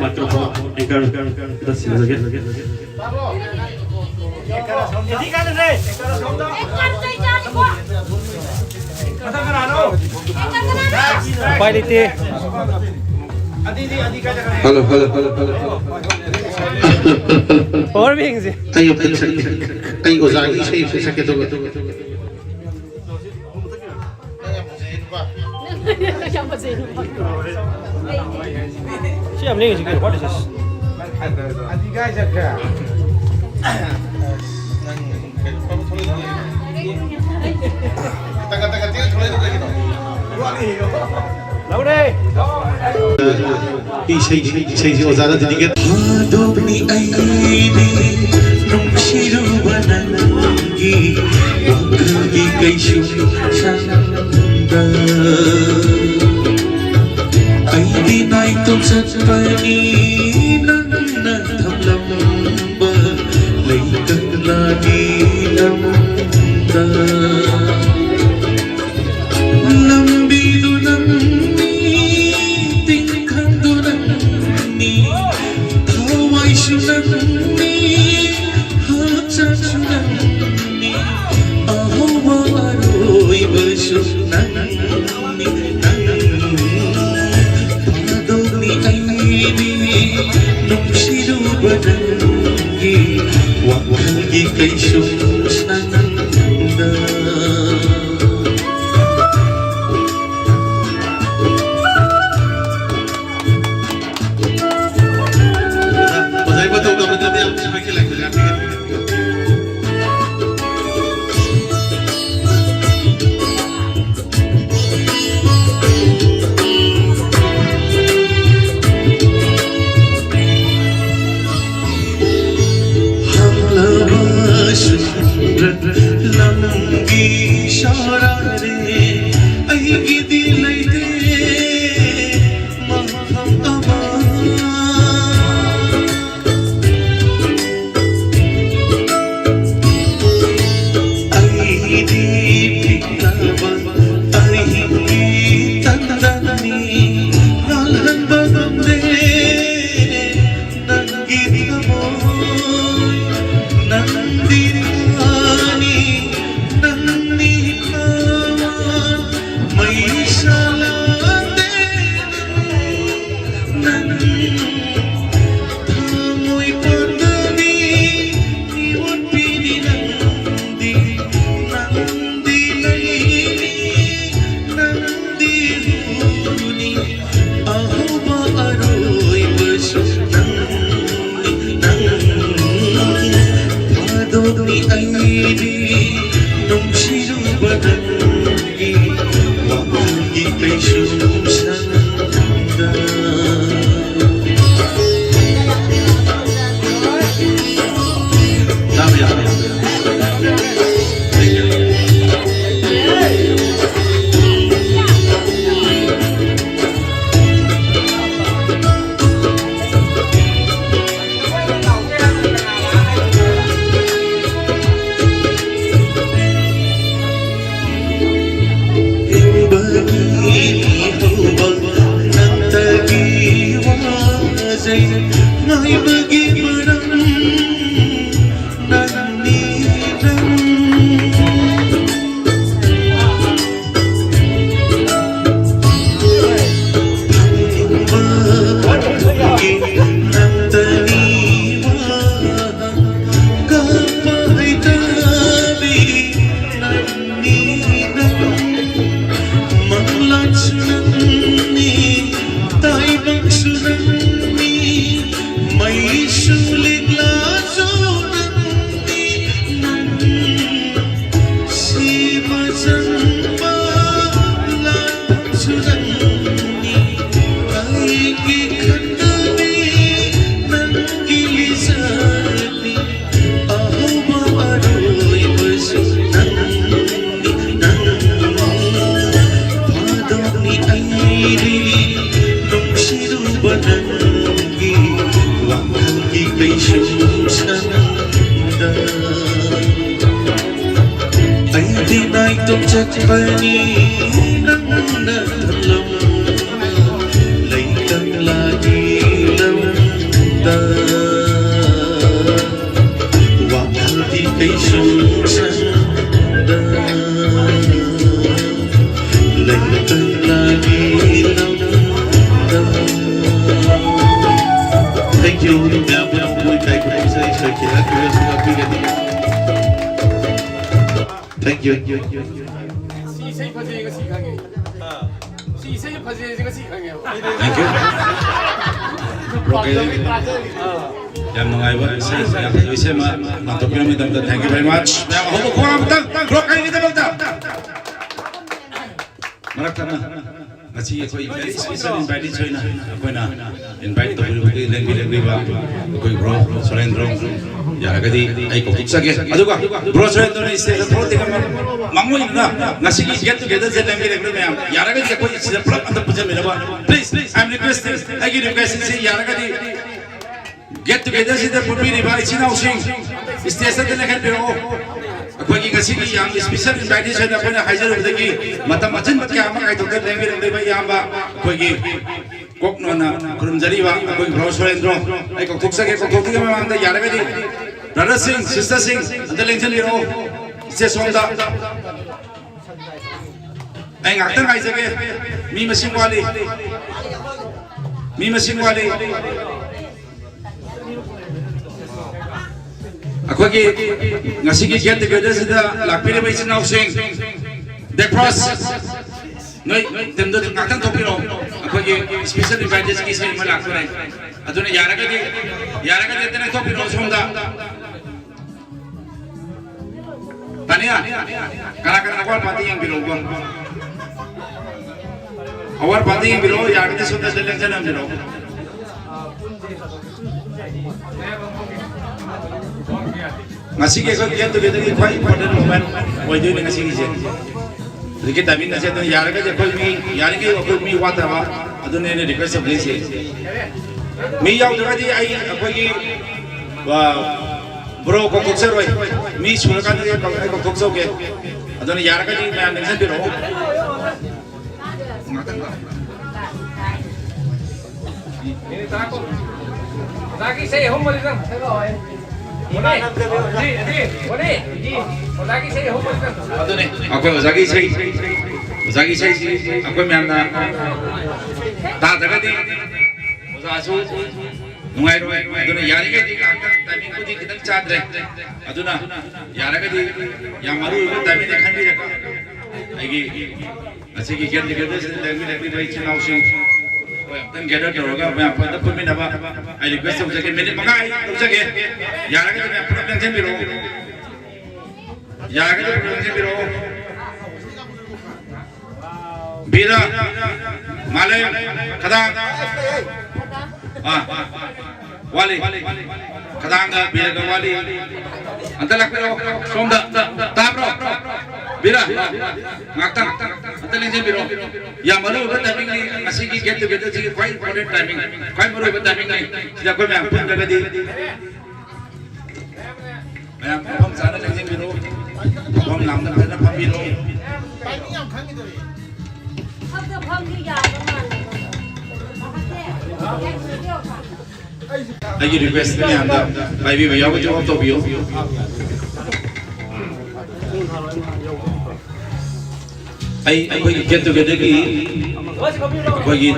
microphone anchor ꯗ ꯁꯤꯟꯖꯒꯦ꯫ ꯎꯄꯥꯏ ꯂꯩꯇꯦ꯫ Hello, hello, hello, hello, hello. ꯄꯋꯥꯔ ꯕꯦꯡꯁꯦ꯫ ꯑꯩ ꯑꯝꯇ ꯁꯛꯀꯦ꯫ ꯑꯩ ꯑꯣꯖꯥꯒꯤ ꯏꯁꯩ ꯑꯝꯇ ꯁꯛꯀꯦ ꯇꯧꯕ꯫ ꯌꯥꯝ ꯐꯖꯩ, ꯅꯨꯄꯥ꯫ ꯁꯤ ꯌꯥꯝ ꯂꯦꯡꯉꯤꯁꯤ ꯀꯩꯅꯣ? What is this? ꯑꯗꯤ ꯀꯥꯏ ꯆꯠꯈ꯭ꯔꯦ? ꯇꯒꯠ ꯇꯒꯠ ꯇꯦꯛꯑ ꯊꯣꯛꯂꯛꯏꯗꯣ ꯀꯩꯒꯤꯅꯣ? ꯂꯧꯔꯦ! ꯏꯁꯩ, ꯏꯁꯩꯁꯤ ꯑꯣꯖꯥꯅ ꯊꯤꯅꯤꯡꯉꯦ꯫ ꯊꯥꯗꯣꯛꯅꯤ ꯑꯩꯗꯤ ꯅꯨꯡꯁꯤꯔꯨꯕ ꯅꯪꯒꯤ ꯋꯥꯈꯜꯒꯤ ꯀꯩꯁꯨꯝ ꯁꯪꯗ꯫ ꯑꯩꯗꯤ ꯅꯥꯏꯇꯣꯝ ꯆꯠꯄꯅꯤ ꯅꯪꯅ ꯊꯝꯂꯝꯕ ꯂꯩꯀꯪꯂꯥꯒꯤ ꯂꯝꯗ꯫ ꯂꯝꯕꯤꯗꯨ ꯅꯪꯅꯤ, ꯇꯤꯡꯈꯪꯗꯨ ꯅꯪꯅꯤ, ꯊꯋꯥꯏꯁꯨ ꯅꯪꯅꯤ, ꯍꯛꯆꯥꯡꯁꯨ ꯅꯪꯅꯤ, ꯑꯍꯧꯕ ꯑꯔꯣꯏꯕꯁꯨ ꯅꯪꯅꯤ, ꯅꯪꯅꯤ꯫ ꯐꯥꯗꯧꯅꯤ ꯑꯩꯗꯤ ꯅꯨꯡꯁꯤꯔꯨꯕ ꯅꯪꯒꯤ ꯋꯥꯈꯜꯒꯤ ꯀꯩꯁꯨꯝ ꯁꯪꯗ꯫ ꯑꯣꯖꯥ, ꯑꯣꯖꯥꯒꯤ ꯃꯇꯧ ꯇꯝꯕꯗꯗꯤ ꯌꯥꯝ ꯊꯤꯅ ꯈꯦꯠꯅꯩ꯫ ꯍꯜꯂꯕꯁꯨ ꯂꯝꯒꯤ ꯁꯣꯔꯥꯔꯦ, ꯑꯩꯒꯤꯗꯤ ꯂꯩꯇꯦ ꯃꯐꯝ ꯑꯃ꯫ ꯑꯩꯗꯤ ꯄꯤꯛꯂꯕ ꯑꯍꯤꯡꯒꯤ ꯀꯩꯁꯨꯝ ꯁꯪꯗ꯫ ꯇꯥꯕ ꯌꯥꯕ ꯌꯥꯕ꯫ ꯍꯤꯡꯕꯒꯤ ꯍꯧꯕ ꯅꯪꯇꯒꯤ ꯋꯥꯖꯩ, ꯉꯥꯏꯕꯒꯤ ꯃꯔꯝ ꯅꯪꯅꯤ ꯅꯪ꯫ ꯍꯤꯡꯕ ꯄꯣꯠꯇꯨꯒꯤ ꯅꯪꯇꯅꯤ ꯋꯥ ꯀꯞꯄ ꯍꯩꯇꯕꯤ ꯅꯪꯅꯤ ꯅꯪ꯫ ꯃꯪꯂꯥꯟꯁꯨ ꯅꯪꯅꯤ, ꯇꯥꯏꯕꯪꯁꯨ ꯅꯪꯅꯤ, ꯃꯩꯁꯨ ꯂꯤꯛꯂꯥꯁꯨ ꯅꯪꯅꯤ ꯅꯪ꯫ ꯁꯤꯕ ꯆꯪꯕ ꯂꯥꯟꯐꯝꯁꯨ ꯅꯪꯅꯤ, ꯑꯩꯒꯤ ꯈꯟꯊꯕꯤ ꯅꯪꯒꯤ ꯂꯤꯆꯠꯅꯤ꯫ ꯑꯍꯧꯕ ꯑꯔꯣꯏꯕꯁꯨ ꯅꯪꯅꯤ, ꯅꯪ꯫ ꯐꯥꯗꯧꯅꯤ ꯑꯩꯗꯤ ꯅꯨꯡꯁꯤꯔꯨꯕ ꯅꯪꯒꯤ ꯋꯥꯈꯜꯒꯤ ꯀꯩꯁꯨꯝ ꯁꯪꯗ꯫ ꯑꯩꯗꯤ ꯅꯥꯏꯇꯣꯝ ꯆꯠꯄꯅꯤ ꯅꯪꯅ ꯊꯝꯂꯝꯕ ꯂꯩꯇꯝꯂꯥꯒꯤ ꯂꯝꯗ꯫ ꯋꯥꯈꯜꯗꯤ ꯀꯩꯁꯨꯝ ꯁꯪꯗ ꯂꯩꯇꯝꯂꯥꯒꯤ ꯂꯝꯗ꯫ Thank you. ꯃꯌꯥꯝ ꯄꯨꯝꯅꯃꯛꯄꯨ ꯏꯀꯥꯏ ꯈꯨꯝꯅꯕ ꯏꯁꯩ ꯁꯛꯀꯦ꯫ ꯍꯥꯏꯕꯤꯔꯁꯤ, ꯉꯥꯛꯄꯤꯒꯅꯤ꯫ Thank you. ꯁꯤ ꯏꯁꯩ ꯐꯖꯩ ꯉꯁꯤ ꯈꯪꯉꯦ꯫ ꯁꯤ ꯏꯁꯩ ꯐꯖꯩꯁꯦ ꯉꯁꯤ ꯈꯪꯉꯦꯕ꯫ Thank you. ꯕ꯭ꯔꯣ ꯀꯩ ꯌꯥꯝ ꯅꯨꯡꯉꯥꯏꯕ ꯏꯁꯩ, ꯌꯥꯝ ꯐꯖꯕ ꯏꯁꯩ ꯑꯃ ꯂꯥꯡꯊꯣꯛꯄꯤꯔꯝꯕꯒꯤꯗꯃꯛꯇ thank you very much. ꯃꯌꯥꯝ ꯑꯍꯧꯕ ꯈꯨꯕꯥꯛ ꯑꯃꯇꯪ ꯕ꯭ꯔꯣ ꯀꯩꯒꯤꯗꯃꯛꯇ꯫ ꯃꯔꯛ ꯊꯠꯅ ꯉꯁꯤ ꯑꯩꯈꯣꯏ very special invitees ꯑꯣꯏꯅ ꯑꯩꯈꯣꯏꯅ invite ꯇꯧꯕꯤꯔꯤꯕꯒꯤ ꯂꯦꯡꯕꯤꯔꯛꯂꯤꯕ ꯑꯩꯈꯣꯏ bro ꯁꯨꯔꯦꯟꯗ꯭ꯔꯣ, ꯌꯥꯔꯒꯗꯤ ꯑꯩ ꯀꯧꯊꯣꯛꯆꯒꯦ꯫ ꯑꯗꯨꯒ bro ꯁꯨꯔꯦꯟꯗ꯭ꯔꯣꯅ stage ꯊꯣꯛꯂꯛꯇꯦ꯫ ꯃꯃꯥꯡ ꯑꯣꯏꯅ ꯉꯁꯤꯒꯤ get together ꯁꯦ ꯂꯦꯡꯕꯤꯔꯛꯂꯤꯕ ꯃꯌꯥꯝ, ꯌꯥꯔꯒꯗꯤ ꯑꯩꯈꯣꯏ ꯁꯤꯗ ꯄꯨꯂꯞ ꯑꯝꯇ ꯄꯨꯟꯖꯟꯃꯤꯟꯅꯕ, please, I am requesting꯫ ꯑꯩꯒꯤ request ꯁꯤ ꯌꯥꯔꯒꯗꯤ get together ꯁꯤꯗ ꯄꯨꯟꯕꯤꯔꯤꯕ ꯏꯆꯤꯟ ꯏꯅꯥꯎꯁꯤꯡ stage ꯇ ꯂꯦꯡꯍꯟꯕꯤꯔꯛꯑꯣ꯫ ꯑꯩꯈꯣꯏꯒꯤ ꯉꯁꯤꯒꯤ ꯌꯥꯝ special invitees ꯑꯣꯏꯅ ꯑꯩꯈꯣꯏꯅ ꯍꯥꯏꯖꯔꯨꯕꯗꯒꯤ ꯃꯇꯝ ꯑꯆꯤꯟꯕ ꯀꯌꯥ ꯑꯃ ꯀꯥꯏꯊꯣꯛꯇꯅ ꯂꯦꯡꯕꯤꯔꯛꯂꯤꯕ ꯏꯌꯥꯝꯕ ꯑꯩꯈꯣꯏꯒꯤ ꯀꯣꯛꯅꯣꯅ ꯈꯨꯔꯨꯝꯖꯔꯤꯕ ꯑꯩꯈꯣꯏ bro ꯁꯨꯔꯦꯟꯗ꯭ꯔꯣ, ꯑꯩ ꯀꯧꯊꯣꯛꯆꯒꯦ꯫ ꯀꯧꯊꯣꯛꯇ꯭ꯔꯤꯉꯩ ꯃꯃꯥꯡꯗ ꯌꯥꯔꯒꯗꯤ brother ꯁꯤꯡ, sister ꯁꯤꯡ, ꯑꯝꯇ ꯂꯦꯡꯁꯤꯟꯕꯤꯔꯛꯑꯣ꯫ ꯏꯆꯦ ꯁꯣꯝꯗ ꯑꯩ ꯉꯥꯛꯇꯪ ꯉꯥꯏꯖꯒꯦ꯫ ꯃꯤ ꯃꯁꯤꯡ ꯋꯥꯠꯂꯤ꯫ ꯃꯤ ꯃꯁꯤꯡ ꯋꯥꯠꯂꯤ꯫ ꯑꯩꯈꯣꯏꯒꯤ ꯉꯁꯤꯒꯤ get together ꯁꯤꯗ ꯂꯥꯛꯄꯤꯔꯤꯕ ꯏꯆꯤꯟ ꯏꯅꯥꯎꯁꯤꯡ, ꯗꯦꯐ꯭ꯔꯣꯁ, ꯅꯣꯏ team ꯗꯨ ꯉꯥꯛꯇꯪ ꯊꯣꯛꯄꯤꯔꯛꯑꯣ꯫ ꯑꯩꯈꯣꯏꯒꯤ special invitees ꯀꯤ ꯏꯁꯩ ꯑꯃ ꯂꯥꯛꯇꯣꯔꯦ꯫ ꯑꯗꯨꯅ ꯌꯥꯔꯒꯗꯤ, ꯌꯥꯔꯒꯗꯤ ꯑꯝꯇ ꯊꯣꯛꯄꯤꯔꯛꯑꯣ ꯁꯣꯝꯗ꯫ ꯇꯥꯅꯤꯌꯥ, ꯀꯅꯥ ꯀꯅꯥ award party ꯌꯦꯡꯕꯤꯔꯛꯎꯕ? Award party ꯌꯦꯡꯕꯤꯔꯛꯑꯣ, ꯌꯥꯔꯒꯗꯤ ꯁꯣꯝꯗ ꯂꯦꯡꯖꯟꯍꯟꯕꯤꯔꯛꯑꯣ꯫ ꯉꯁꯤꯒꯤ ꯑꯩꯈꯣꯏ get together ꯒꯤ ꯈ꯭ꯋꯥꯏ important moment ꯑꯣꯏꯗꯣꯏꯅꯤ ꯉꯁꯤꯒꯤꯁꯦ꯫ ꯍꯧꯖꯤꯛꯀꯤ timing ꯑꯁꯦ, ꯑꯗꯨꯅ ꯌꯥꯔꯒꯗꯤ ꯑꯩꯈꯣꯏ ꯃꯤ, ꯌꯥꯔꯤꯈꯩ ꯑꯩꯈꯣꯏ ꯃꯤ ꯋꯥꯠꯇꯕ, ꯑꯗꯨꯅꯦ ꯑꯩꯅ request ꯇꯧꯖꯔꯤꯁꯦ꯫ ꯃꯤ ꯌꯥꯎꯗ꯭ꯔꯒꯗꯤ ꯑꯩ ꯑꯩꯈꯣꯏꯒꯤ, ꯑ, bro ꯀꯧꯊꯣꯛꯆꯔꯣꯏ꯫ ꯃꯤ ꯁꯨꯔꯀꯥꯟꯗꯗꯤ ꯑꯩ ꯀꯧ-, ꯑꯩ ꯀꯧꯊꯣꯛꯆꯧꯒꯦ꯫ ꯑꯗꯨꯅ ꯌꯥꯔꯒꯗꯤ ꯃꯌꯥꯝ ꯅꯤꯡꯁꯤꯡꯕꯤꯔꯛꯑꯣ꯫ ꯉꯥꯛꯇꯪ ꯉꯥꯛꯇꯪ꯫ ꯑꯣꯖꯥꯒꯤ ꯏꯁꯩ ꯑꯍꯨꯝ ꯃꯔꯤꯗꯪ ꯁꯛꯂꯛꯑꯣ꯫ ꯑꯣꯖꯥꯒꯤ ꯏꯁꯩ ꯑꯍꯨꯝ ꯃꯔꯤꯗꯪ꯫ ꯑꯗꯨꯅꯦ, ꯑꯩꯈꯣꯏ ꯑꯣꯖꯥꯒꯤ ꯏꯁꯩ, ꯑꯣꯖꯥꯒꯤ ꯏꯁꯩꯁꯤ ꯑꯩꯈꯣꯏ ꯃꯌꯥꯝꯅ ꯇꯥꯗ꯭ꯔꯒꯗꯤ ꯑꯣꯖꯥꯁꯨ ꯅꯨꯡꯉꯥꯏꯔꯣꯏ꯫ ꯑꯗꯨꯅ ꯌꯥꯔꯤꯈꯩꯗꯤ ꯉꯥꯛꯇꯪ timing ꯕꯨꯗꯤ ꯈꯤꯇꯪ ꯆꯥꯗ꯭ꯔꯦ꯫ ꯑꯗꯨꯅ ꯌꯥꯔꯒꯗꯤ ꯌꯥꯝ ꯃꯔꯨ ꯑꯣꯏꯕ timing ꯅꯦ ꯈꯟꯕꯤꯔꯒ ꯑꯩꯒꯤ ꯉꯁꯤꯒꯤ get together ꯁꯤꯗ ꯂꯦꯡꯃꯤꯟꯅꯕꯤꯕ ꯏꯆꯤꯟ ꯏꯅꯥꯎꯁꯤꯡ ꯑꯩꯈꯣꯏ ꯑꯝꯇꯪ gather ꯇꯧꯔꯒ ꯃꯌꯥꯝ ꯄꯨꯟꯅ ꯄꯨꯟꯃꯤꯟꯅꯕ ꯑꯩ request ꯇꯧꯖꯒꯦ꯫ Minute ꯃꯉꯥ ꯑꯩ ꯂꯧꯖꯒꯦ꯫ ꯌꯥꯔꯒꯗꯤ ꯃꯌꯥꯝ ꯄꯨꯂꯞ ꯂꯦꯡꯁꯤꯟꯕꯤꯔꯛꯑꯣ꯫ ꯌꯥꯔꯒꯗꯤ ꯄꯨꯂꯞ ꯂꯦꯡꯁꯤꯟꯕꯤꯔꯛꯑꯣ꯫ ꯕꯤꯔ, ꯃꯥꯂꯦꯝ, ꯈꯗꯥꯡ꯫ ꯑꯥ, ꯋꯥꯠꯂꯤ꯫ ꯈꯗꯥꯡꯒ ꯕꯤꯔꯒ ꯋꯥꯠꯂꯤ꯫ ꯑꯝꯇ ꯂꯥꯛꯄꯤꯔꯣ꯫ ꯁꯣꯝꯗ꯫ ꯇꯥꯕ꯭ꯔꯣ? ꯕꯤꯔ, ꯉꯥꯛꯇꯪ꯫ ꯑꯝꯇ ꯂꯦꯡꯁꯤꯟꯕꯤꯔꯣ꯫ ꯌꯥꯝ ꯃꯔꯨ ꯑꯣꯏꯕ timingꯅꯤ꯫ ꯉꯁꯤꯒꯤ get togetherꯁꯤꯒꯤ ꯈ꯭ꯋꯥꯏ important timing, ꯈ꯭ꯋꯥꯏ ꯃꯔꯨ ꯑꯣꯏꯕ timingꯅꯤ꯫ ꯁꯤꯗ ꯑꯩꯈꯣꯏ ꯃꯌꯥꯝ ꯄꯨꯟꯗ꯭ꯔꯒꯗꯤ ꯃꯌꯥꯝ ꯃꯐꯝ ꯆꯥꯅ ꯂꯦꯡꯁꯤꯟꯕꯤꯔꯣ꯫ ꯃꯐꯝ ꯂꯥꯡꯗ ꯐꯖꯅ ꯐꯝꯕꯤꯔꯣ꯫ ꯈꯛꯇ ꯐꯝꯗꯤ ꯌꯥꯕ ꯃꯥꯜꯂꯦ꯫ ꯑꯩꯒꯤ request ꯃꯌꯥꯝꯗ ꯄꯥꯏꯕꯤꯕ ꯌꯥꯎꯒꯗ꯭ꯔꯣ? Off ꯇꯧꯕꯤꯌꯨ꯫ ꯑꯩ ꯑꯩꯈꯣꯏꯒꯤ get togetherꯒꯤ ꯑꯩꯈꯣꯏꯒꯤ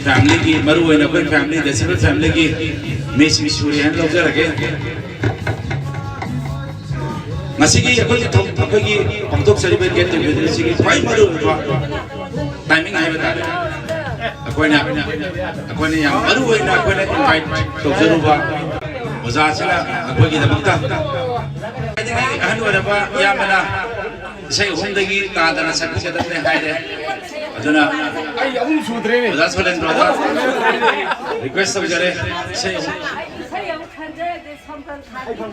familyꯒꯤ, ꯃꯔꯨ ꯑꯣꯏꯅ ꯑꯩꯈꯣꯏ family, Decibel familyꯒꯤ ꯃꯤꯁꯤꯡ ꯁꯨꯔꯦ ꯍꯥꯏꯅ ꯂꯧꯖꯔꯒꯦ꯫ ꯉꯁꯤꯒꯤ ꯑꯩꯈꯣꯏꯒꯤ ꯊꯧ-, ꯑꯩꯈꯣꯏꯒꯤ ꯄꯥꯡꯊꯣꯛꯆꯔꯤꯕ get togetherꯁꯤꯒꯤ ꯈ꯭ꯋꯥꯏ ꯃꯔꯨ ꯑꯣꯏꯕ timing ꯍꯥꯏꯕ ꯇꯥꯔꯦ꯫ ꯑꯩꯈꯣꯏꯅ, ꯑꯩꯈꯣꯏꯅ ꯌꯥꯝ ꯃꯔꯨ ꯑꯣꯏꯅ ꯑꯩꯈꯣꯏꯅ invite ꯇꯧꯖꯔꯨꯕ ꯑꯣꯖꯥꯁꯤꯅ ꯑꯩꯈꯣꯏꯒꯤꯗꯃꯛꯇ ꯈ꯭ꯋꯥꯏꯗꯒꯤ ꯑꯍꯟ ꯑꯣꯏꯔꯕ ꯏꯌꯥꯝꯕꯅ ꯏꯁꯩ ꯑꯍꯨꯝꯗꯒꯤ ꯇꯥꯗꯅ ꯁꯛꯄꯤꯒꯗꯕꯅꯤ ꯍꯥꯏꯔꯦ꯫ ꯑꯗꯨꯅ ꯑꯩ ꯑꯍꯨꯝ ꯁꯨꯗ꯭ꯔꯦꯅꯦ꯫ ꯑꯣꯖꯥ ꯁꯣꯂꯦꯟꯗ꯭ꯔꯣꯗ request ꯇꯧꯖꯔꯦ꯫ ꯏꯁꯩ ꯑꯍꯨꯝ꯫ ꯏꯁꯩ ꯑꯃꯨꯛ ꯈꯟꯖꯔꯒꯦ, ꯁꯝꯕꯜ ꯊꯥꯕꯤꯕ꯫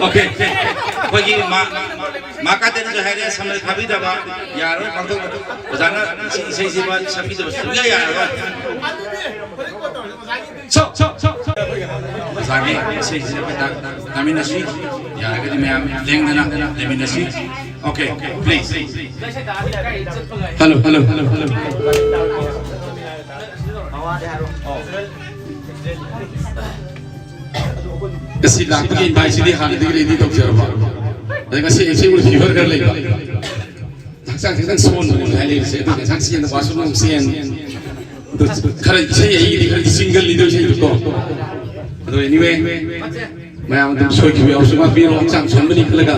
Okay꯫ ꯑꯩꯈꯣꯏꯒꯤ ꯃꯥ, ꯃꯥ ꯀꯥꯇꯦꯅꯁꯨ ꯍꯥꯏꯔꯦ, ꯁꯝꯕꯜ ꯊꯥꯕꯤꯗꯕ ꯌꯥꯔꯣꯏ, ꯄꯥꯡꯊꯣꯛ-, ꯑꯣꯖꯥꯅ ꯁꯤ ꯏꯁꯩꯁꯤꯃ ꯁꯛꯄꯤꯗꯕ ꯁꯨꯡꯌꯥ ꯌꯥꯔꯔꯣꯏ꯫ So, so, so, so꯫ ꯑꯣꯖꯥꯒꯤ ꯏꯁꯩꯁꯤꯗ ꯑꯩꯈꯣꯏ ꯇꯥ-, ꯇꯥꯃꯤꯟꯅꯁꯤ꯫ ꯌꯥꯔꯒꯗꯤ ꯃꯌꯥꯝ ꯂꯦꯡꯗꯅ ꯂꯩꯃꯤꯟꯅꯁꯤ꯫ Okay, please꯫ Hello, hello, hello, hello꯫ ꯉꯁꯤ ꯂꯥꯛꯄꯒꯤ inviteꯁꯤꯗꯤ ꯍꯥꯟꯅꯗꯒꯤ ready ꯇꯧꯖꯔꯕ꯫ ꯑꯗ ꯉꯁꯤ actually fever ꯈꯔ ꯂꯩꯕ꯫ ꯍꯛꯆꯥꯡꯁꯦ ꯈꯤꯇꯪ ꯁꯣꯟꯕꯅꯦ ꯉꯁꯥꯏ ꯂꯩꯔꯤꯁꯦ꯫ ꯑꯗꯨ ꯉꯁꯥꯏ ꯆꯦꯟꯗ washroom ꯑꯃꯨꯛ ꯆꯦꯟ꯫ ꯑꯗꯨ ꯈꯔ ꯏꯁꯩ ꯑꯩꯒꯤꯗꯤ ꯈꯔꯗꯤ ꯆꯤꯡꯒꯜꯂꯤꯗꯣ ꯏꯁꯩꯗꯨꯀꯣ꯫ ꯑꯗꯣ anyway, ꯃꯌꯥꯝ ꯑꯗꯨꯝ ꯁꯣꯏꯈꯤꯕ ꯌꯥꯎꯔꯁꯨ ꯉꯥꯛꯄꯤꯔꯣ, ꯍꯛꯆꯥꯡ ꯁꯣꯟꯕꯅꯤ ꯈꯜꯂꯒ꯫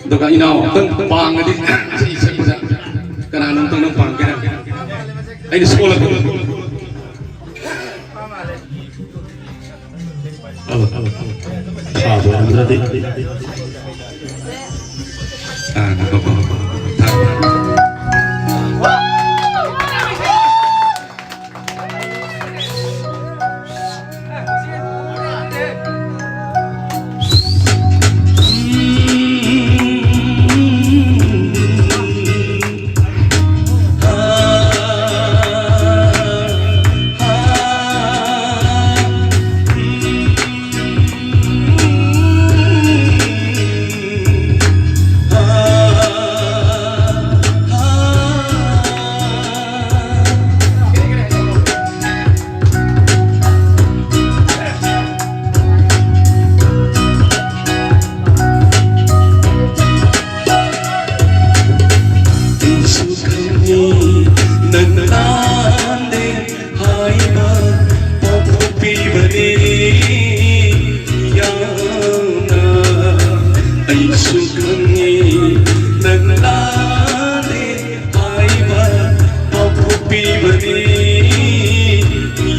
ꯑꯗꯨꯒ ꯏꯅꯥꯎ ꯑꯝꯇꯪ ꯄꯥꯡꯉꯗꯤ ꯏꯁꯩ ꯁꯛꯄꯗ ꯀꯅꯥꯅꯣ ꯑꯝꯇꯪ ꯅꯪ ꯄꯥꯡꯒꯦꯔꯥ? ꯑꯩꯅ ꯁꯣꯜꯂꯛꯄꯗꯣ꯫ ꯑꯧ, ꯑꯧ, ꯑꯧ꯫ ꯊꯥꯕ ꯑꯣꯏꯔꯝꯗ꯭ꯔꯗꯤ꯫ ꯑꯥ, ꯉꯥꯏꯈꯣꯀꯣ, ꯉꯥꯏꯈꯣꯀꯣ꯫ ꯊꯥꯕ꯫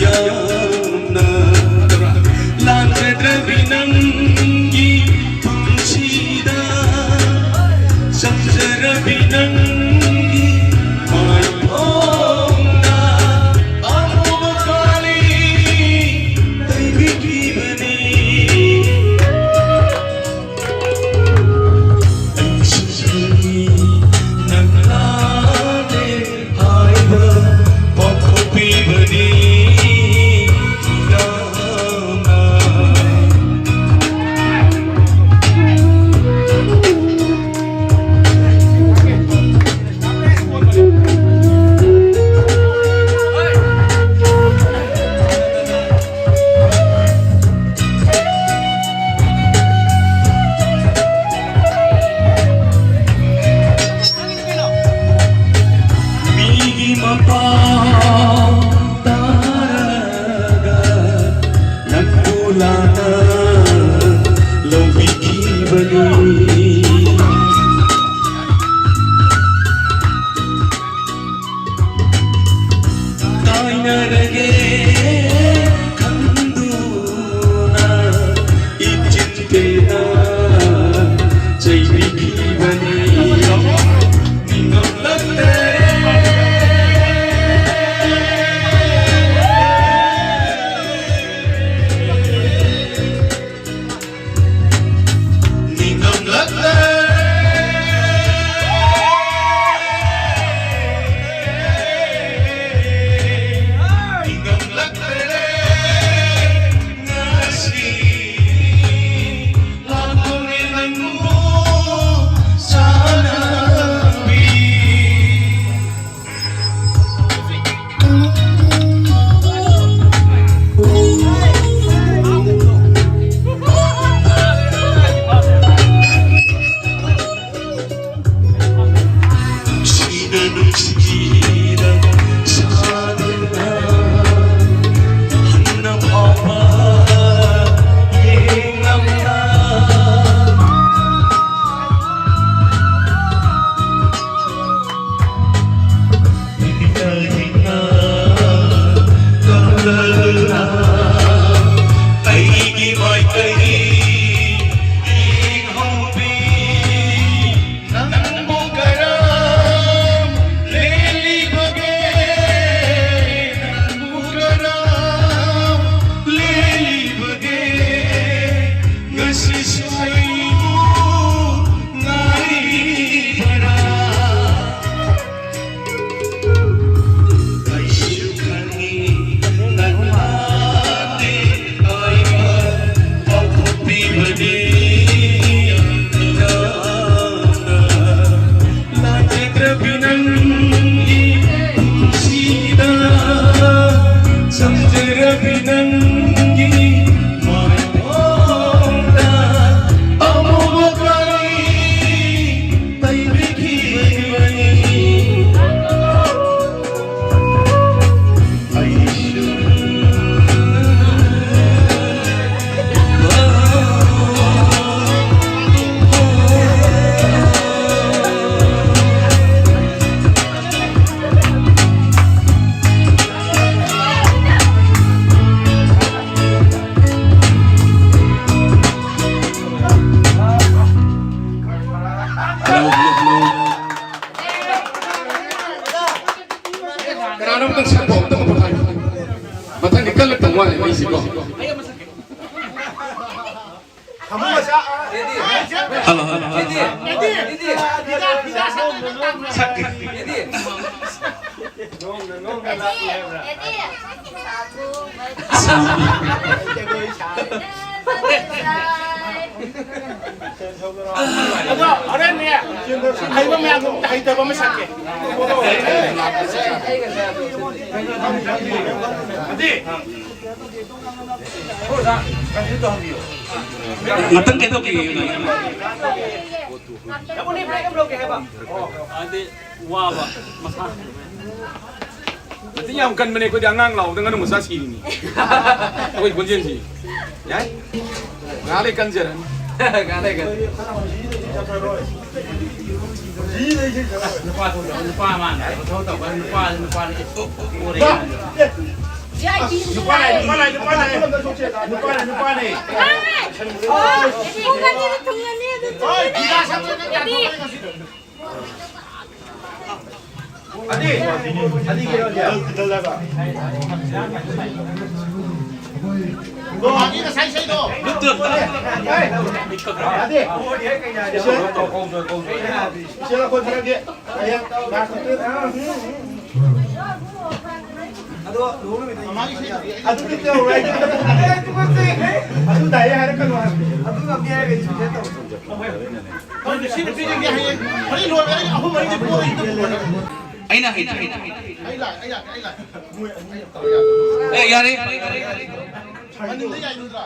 ꯌꯥꯝꯅ ꯂꯥꯟꯖꯗ꯭ꯔꯕꯤ ꯅꯪꯒꯤ ꯄꯨꯟꯁꯤꯗ ꯆꯝꯖꯔꯕꯤ ꯅꯪꯒꯤ ꯃꯥꯏꯊꯣꯡꯗ ꯑꯃꯨꯕ ꯀꯥꯂꯤ ꯇꯩꯕꯤꯈꯤꯕꯅꯤ꯫ ꯑꯩꯁꯨ ꯈꯪꯏ ꯅꯪ ꯂꯥꯜꯂꯦ ꯍꯥꯏꯕ ꯄꯥꯎ ꯀꯅꯥꯅꯣꯝꯇꯪ ꯁꯛꯄ ꯑꯝꯇꯪ ꯄꯣꯊꯥꯏ꯫ ꯃꯊꯪꯗꯤ ꯀꯜꯂꯛꯇꯧ ꯃꯥꯜꯂꯦ ꯃꯩꯁꯤꯀꯣ꯫ Hello, hello, hello. ꯁꯛꯀꯦ꯫ ꯑꯗꯣ ꯍꯣꯔꯦꯟꯅꯦ, ꯍꯩꯕ ꯃꯌꯥꯝꯗꯣ ꯑꯝꯇ ꯍꯩꯇꯕ ꯑꯃ ꯁꯛꯀꯦ꯫ ꯑꯗꯤ, ꯉꯥꯛꯇꯪ ꯀꯩꯅꯣ ꯇꯧꯈꯤꯒꯦ꯫ ꯋꯥꯕ ꯃꯁꯥ꯫ ꯃꯆꯤꯟ ꯌꯥꯝ ꯀꯟꯕꯅꯦ ꯑꯩꯈꯣꯏꯗꯤ, ꯑꯉꯥꯡ ꯂꯥꯎꯕꯗ ꯉꯥꯅꯨ ꯃꯆꯥ ꯁꯤꯔꯤꯅꯤ꯫ ꯑꯩꯈꯣꯏ ꯈꯣꯟꯖꯦꯜꯁꯤ꯫ ꯌꯥꯏ? ꯉꯥꯏꯍꯥꯛ ꯂꯩ ꯀꯟꯖꯔꯅꯤ꯫ ꯉꯥꯏꯍꯥꯛ ꯂꯩ ꯀꯟ- ꯅꯨꯄꯥ ꯊꯣꯛꯇꯕ, ꯅꯨꯄꯥ ꯑꯃ ꯊꯕꯛ ꯇꯧꯕ, ꯅꯨꯄꯥ, ꯅꯨꯄꯥꯅ ꯑꯣꯔꯦ꯫ ꯅꯨꯄꯥꯅꯦ, ꯅꯨꯄꯥꯅꯦ, ꯅꯨꯄꯥꯅꯦ꯫ ꯅꯨꯄꯥꯅꯦ, ꯅꯨꯄꯥꯅꯦ꯫ ꯄꯨꯡ ꯑꯅꯤꯗ ꯊꯨꯡꯉꯅꯤ ꯑꯗꯨ꯫ ꯍꯣꯏ, ꯐꯤꯗꯥ ꯁꯛꯄꯗ ꯌꯥꯊꯣꯛꯀꯅꯤ ꯉꯁꯤꯗꯤ꯫ ꯑꯗꯤ, ꯑꯗꯤ ꯀꯩꯅꯣ ꯗꯤ? ꯃꯥꯒꯤ ꯉꯁꯥꯏ ꯏꯁꯩꯗꯣ꯫ ꯑꯗꯤ, ꯏꯆꯦ, ꯏꯆꯦ ꯂꯧꯈꯣꯏ ꯊꯥꯔꯛꯀꯦ꯫ ꯍꯌꯦꯡ ꯂꯥꯛꯄꯗ, ꯑꯗꯣ ꯂꯨꯍꯣꯡ ꯅꯨꯃꯤꯠꯇ ꯃꯥꯒꯤ ꯏꯁꯩꯗꯣ꯫ ꯑꯗꯨꯗꯤ ꯇꯧꯔꯣꯏ꯫ ꯑꯗꯨ ꯗꯥꯏꯔꯦꯛ ꯍꯥꯏꯔꯛꯀꯅꯨ ꯍꯥꯏꯕꯅꯦ꯫ ꯑꯗꯨ ꯉꯝꯗꯦ ꯍꯥꯏꯔꯒꯗꯤ ꯁꯨꯃꯥꯏꯅ ꯇꯧ꯫ ꯈꯪꯗꯦ, ꯁꯤ ꯅꯨꯄꯤꯁꯤꯡꯗꯤ ꯍꯌꯦꯡ ꯍꯣꯔꯦꯟ ꯂꯣꯏꯔꯒ ꯑꯩ ꯑꯍꯨꯝ ꯃꯔꯤꯁꯦ ꯄꯣꯔ ꯏꯟꯗ ꯄꯨꯔꯒ꯫ ꯑꯩꯅ ꯍꯩꯅ ꯍꯩꯅ ꯍꯩꯅ꯫ ꯑꯩ ꯂꯥꯛ-, ꯑꯩ ꯂꯥꯛ-, ꯑꯩ ꯂꯥꯛ-, ꯃꯣꯏ ꯑꯍꯨꯝ ꯇꯧꯔ ꯌꯥꯗꯕ꯫ ꯑꯦ, ꯌꯥꯔꯦ꯫ ꯃꯅꯤꯡꯗ ꯌꯥꯏꯗꯨꯗ꯭ꯔꯥ?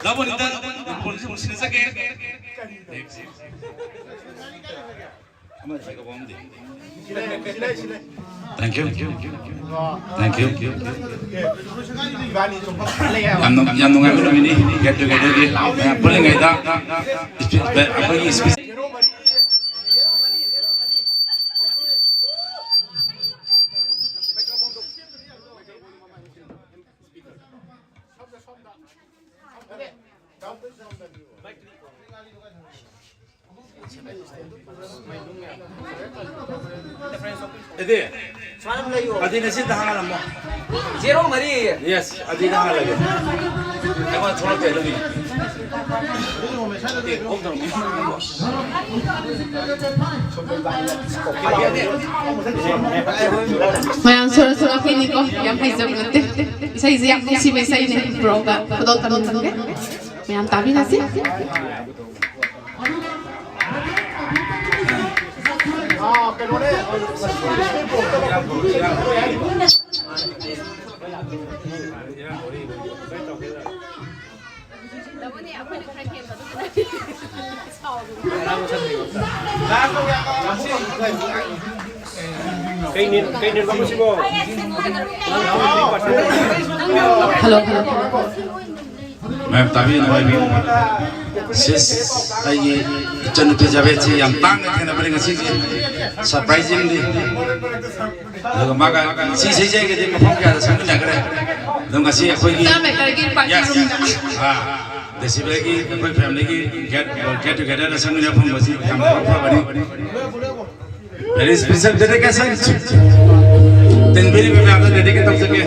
ꯂꯥꯛꯑꯣ, ꯅꯤꯇꯟ, ꯅꯪ ꯄꯣꯂꯤꯁꯤ ꯑꯃꯨꯛ ꯁꯤꯟꯅꯖꯒꯦ꯫ Next. ꯑꯃ ꯁꯤꯒ ꯄꯣꯝꯗꯦ꯫ Thank you. Thank you. ꯌꯥꯝ ꯅꯨꯡ-, ꯌꯥꯝ ꯅꯨꯡꯉꯥꯏꯕ ꯅꯨꯃꯤꯠꯅꯤ꯫ Get together ꯒꯤ ꯃꯌꯥꯝ ꯄꯨꯜꯂꯤꯉꯩꯗ ꯑꯩꯈꯣꯏꯒꯤ speech ꯑꯗꯨꯗꯤ, ꯑꯗꯨꯗꯤ ꯁꯤꯗ ꯍꯥꯡꯍꯜꯂꯝꯃꯣ꯫ Zero ꯃꯔꯤ꯫ Yes, ꯑꯗꯨꯗꯤ ꯍꯥꯡꯍꯜꯂꯒꯦ꯫ ꯑꯩꯉꯣꯟꯗ ꯊꯣꯛꯂꯛꯇꯦ ꯑꯗꯨꯒꯤ꯫ ꯑꯦ, off ꯇꯧꯔꯝꯃꯤ꯫ ꯃꯌꯥꯝ ꯁꯣꯔ ꯁꯣꯔ ꯑꯩꯈꯣꯏꯅꯤꯀꯣ, ꯌꯥꯝ ꯍꯩꯖꯕ ꯅꯠꯇꯦ꯫ ꯏꯁꯩꯁꯦ ꯌꯥꯝ ꯅꯨꯡꯁꯤꯕ ꯏꯁꯩꯅꯦ꯫ Bro ꯒ photo ꯊꯝꯃꯤꯟꯅꯒꯦ꯫ ꯃꯌꯥꯝ ꯇꯥꯕꯤꯔꯁꯤ꯫ ꯀꯩ ꯅꯦꯠ, ꯀꯩ ꯅꯦꯠ ꯂꯧꯕꯁꯤꯕꯣ? Hello, hello. ꯃꯌꯥꯝ ꯇꯥꯕꯤꯌꯨ, ꯅꯨꯡꯉꯥꯏꯕꯤꯌꯨ꯫ Sis, ꯑꯩꯒꯤ ꯏꯆꯟꯅꯨꯄꯤ ꯖꯥꯕꯦꯗꯁꯤ ꯌꯥꯝ ꯇꯥꯡꯅ ꯊꯦꯡꯅꯕꯅꯤ ꯉꯁꯤꯁꯦ꯫ Surprisingly꯫ ꯑꯗꯨꯒ ꯃꯥꯒ ꯁꯤ ꯏꯁꯩꯁꯦ ꯑꯩꯒꯗꯤ ꯃꯐꯝ ꯀꯌꯥꯗ ꯁꯛꯃꯤꯟꯅꯈ꯭ꯔꯦ꯫ ꯑꯗꯣ ꯉꯁꯤ ꯑꯩꯈꯣꯏꯒꯤ Star Maker ꯒꯤ party Yes. room ꯗ꯫ ꯑꯥ, Decibel ꯒꯤ ꯑꯩꯈꯣꯏ family ꯒꯤ get, get together ꯗ ꯁꯛꯃꯤꯟꯅ ꯐꯪꯕꯁꯤ ꯌꯥꯝꯅ ꯃꯔꯨ ꯐꯕꯅꯤ꯫ Very special dedication꯫ ꯇꯤꯟꯕꯤꯔꯤꯕ ꯃꯌꯥꯝꯗ dedicate ꯇꯧꯖꯒꯦ꯫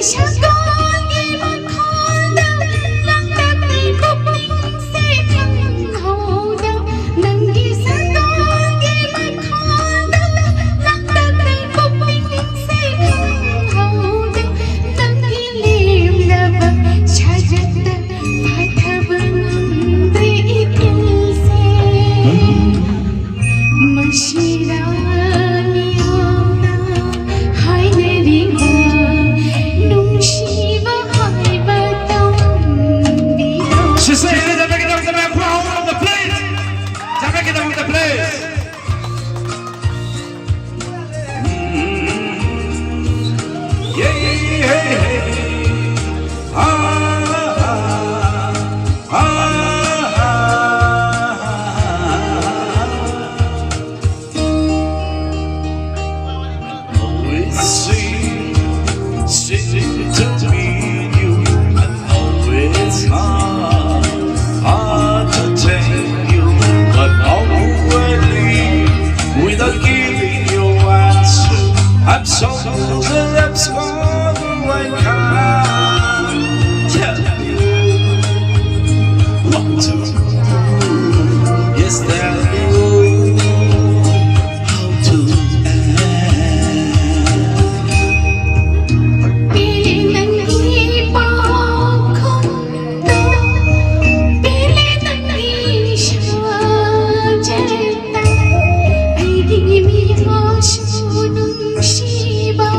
ꯁꯒꯣꯜꯒꯤ ꯃꯈꯣꯜꯗ ꯂꯥꯡꯇꯛꯅꯩ ꯄꯨꯛꯅꯤꯡꯁꯦ ꯈꯪꯍꯧꯗ, ꯅꯪꯒꯤ ꯁꯒꯣꯜꯒꯤ ꯃꯈꯣꯜꯗ ꯂꯥꯡꯇꯛꯅꯩ ꯄꯨꯛꯅꯤꯡꯁꯦ ꯈꯪꯍꯧꯗ, ꯅꯪꯒꯤ ꯂꯦꯝꯂꯕ ꯁꯖꯠꯇ ꯐꯥꯊꯕ ꯉꯝꯗ꯭ꯔꯦ ꯏꯊꯤꯜꯁꯦ꯫ ꯃꯁꯤꯗ ꯃꯤꯌꯥꯝꯅ ꯍꯥꯏꯅꯔꯤꯕ ꯅꯨꯡꯁꯤꯕ ꯍꯥꯏꯕ ꯇꯝꯕꯤꯌꯣ꯫ She said, "Let me get up the man, put on the plate. Let me get up the plate." Yeah, yeah, yeah, yeah. Ah, ah, ah, ah. Always sing, sing to me, you, and always hard, hard to tame you, but always without giving you answer. I'm so, I'm so, I'm so, I can't tell you what to do. Yes, tell you how to act. ꯄꯦꯜꯂꯦ ꯅꯪꯒꯤ ꯄꯥꯎꯈꯨꯝꯗꯣ, ꯄꯦꯜꯂꯦ ꯅꯪꯒꯤ ꯁꯥꯖꯦꯜꯗ, ꯑꯩꯒꯤ ꯃꯤꯌꯥꯝꯁꯨ ꯅꯨꯡꯁꯤꯕ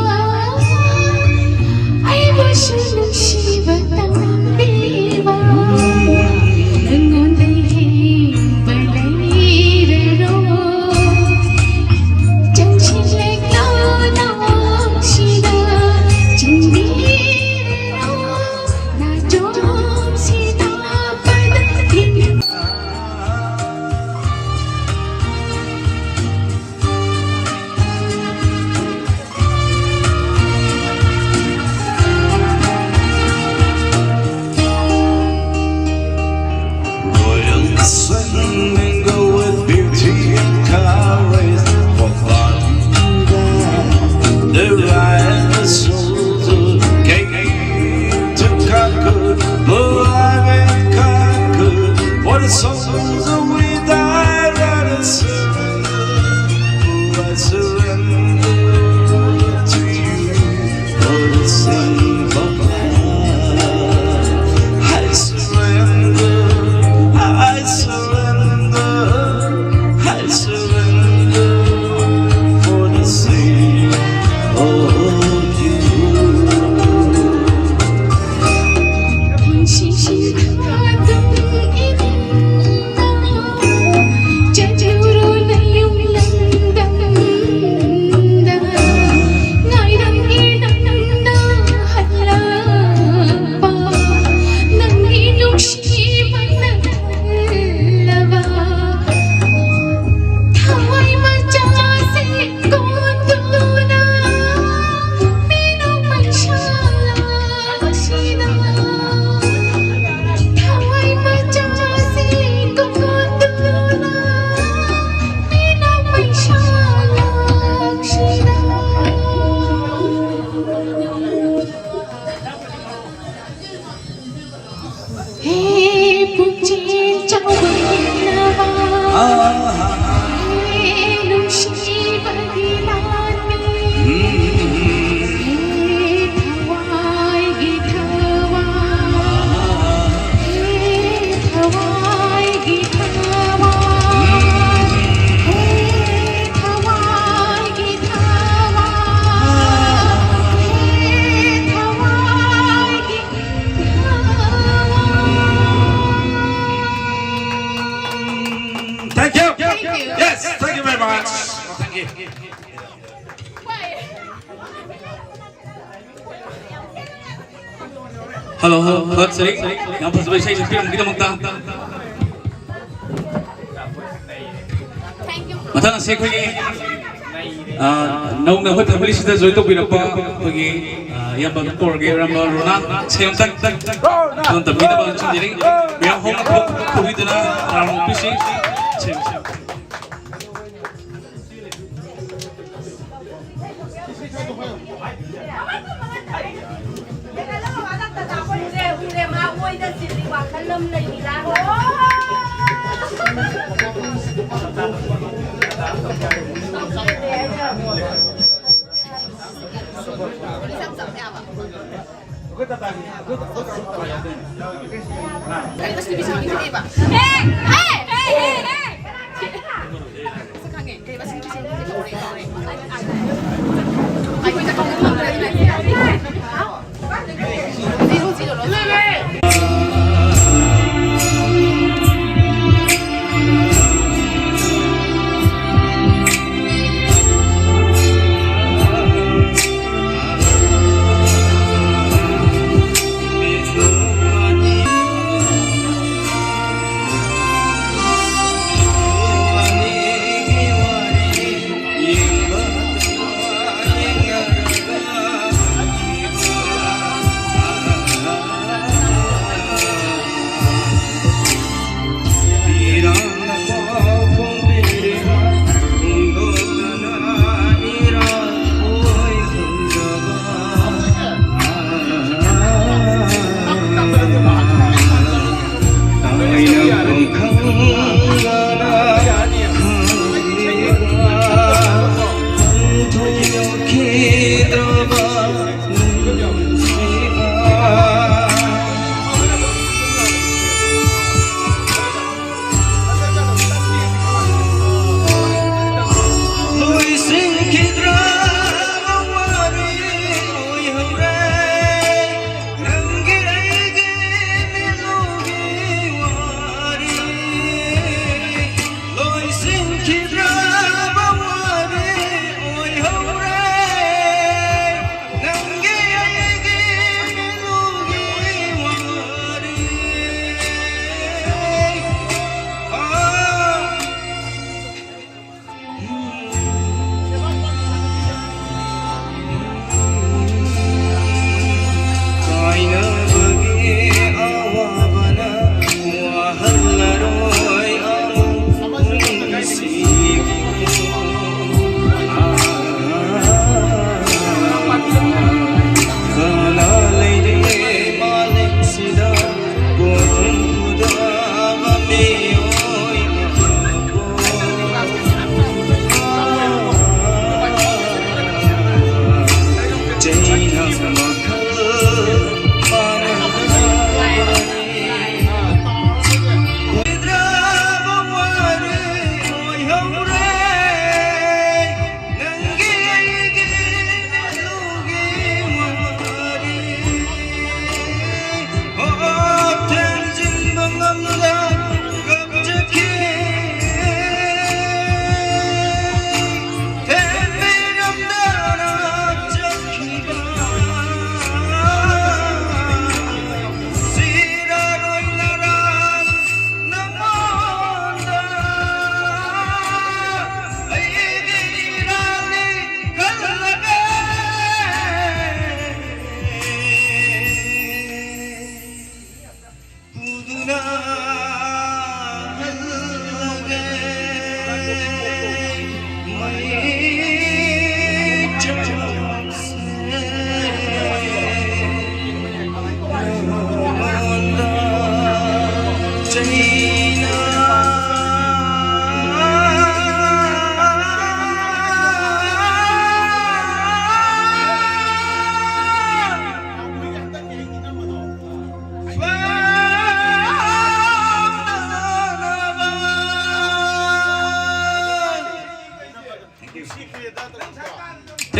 ꯍꯦ ꯄꯨꯛꯆꯦꯜ ꯆꯥꯎꯕꯤꯅꯕ, ꯑꯥ, ꯍꯦ ꯅꯨꯡꯁꯤꯕꯒꯤ ꯂꯥꯟꯃꯤ, ꯎꯝ, ꯍꯦ ꯊꯋꯥꯏꯒꯤ ꯊꯋꯥꯏ, ꯍꯦ ꯊꯋꯥꯏꯒꯤ ꯊꯋꯥꯏ, ꯍꯦ ꯊꯋꯥꯏꯒꯤ ꯊꯋꯥꯏ, ꯍꯦ ꯊꯋꯥꯏꯒꯤ Thank you. Thank you. Yes, thank you very much. Thank you. Hello, hello, ꯊꯥꯒꯠꯆꯔꯤ꯫ ꯌꯥꯝ ꯐꯖꯕ ꯏꯁꯩ ꯁꯛꯄꯤꯔꯝꯕꯒꯤꯗꯃꯛꯇ꯫ ꯃꯊꯪ ꯑꯁꯤ ꯑꯩꯈꯣꯏꯒꯤ, ꯑ, ꯅꯧꯅ ꯑꯩꯈꯣꯏ family ꯁꯤꯗ join ꯇꯧꯕꯤꯔꯛꯄ ꯑꯩꯈꯣꯏꯒꯤ, ꯑ, ꯏꯌꯥꯝꯕ ꯀꯧꯔꯒꯦ, ꯏꯌꯥꯝꯕ ꯔꯣꯅꯥꯜ ꯁꯦꯝꯇꯟ꯫ ꯑꯗꯨꯝ ꯇꯝꯕꯤꯅꯕ ꯊꯝꯖꯔꯤ꯫ ꯃꯌꯥꯝ ꯍꯧꯅ ꯊꯣꯛ-, ꯊꯣꯛꯄꯤꯗꯨꯅ ꯇꯔꯥꯝꯅ ꯑꯣꯛꯄꯤꯁꯤ꯫ ꯁꯦꯝ, ꯁꯦꯝ꯫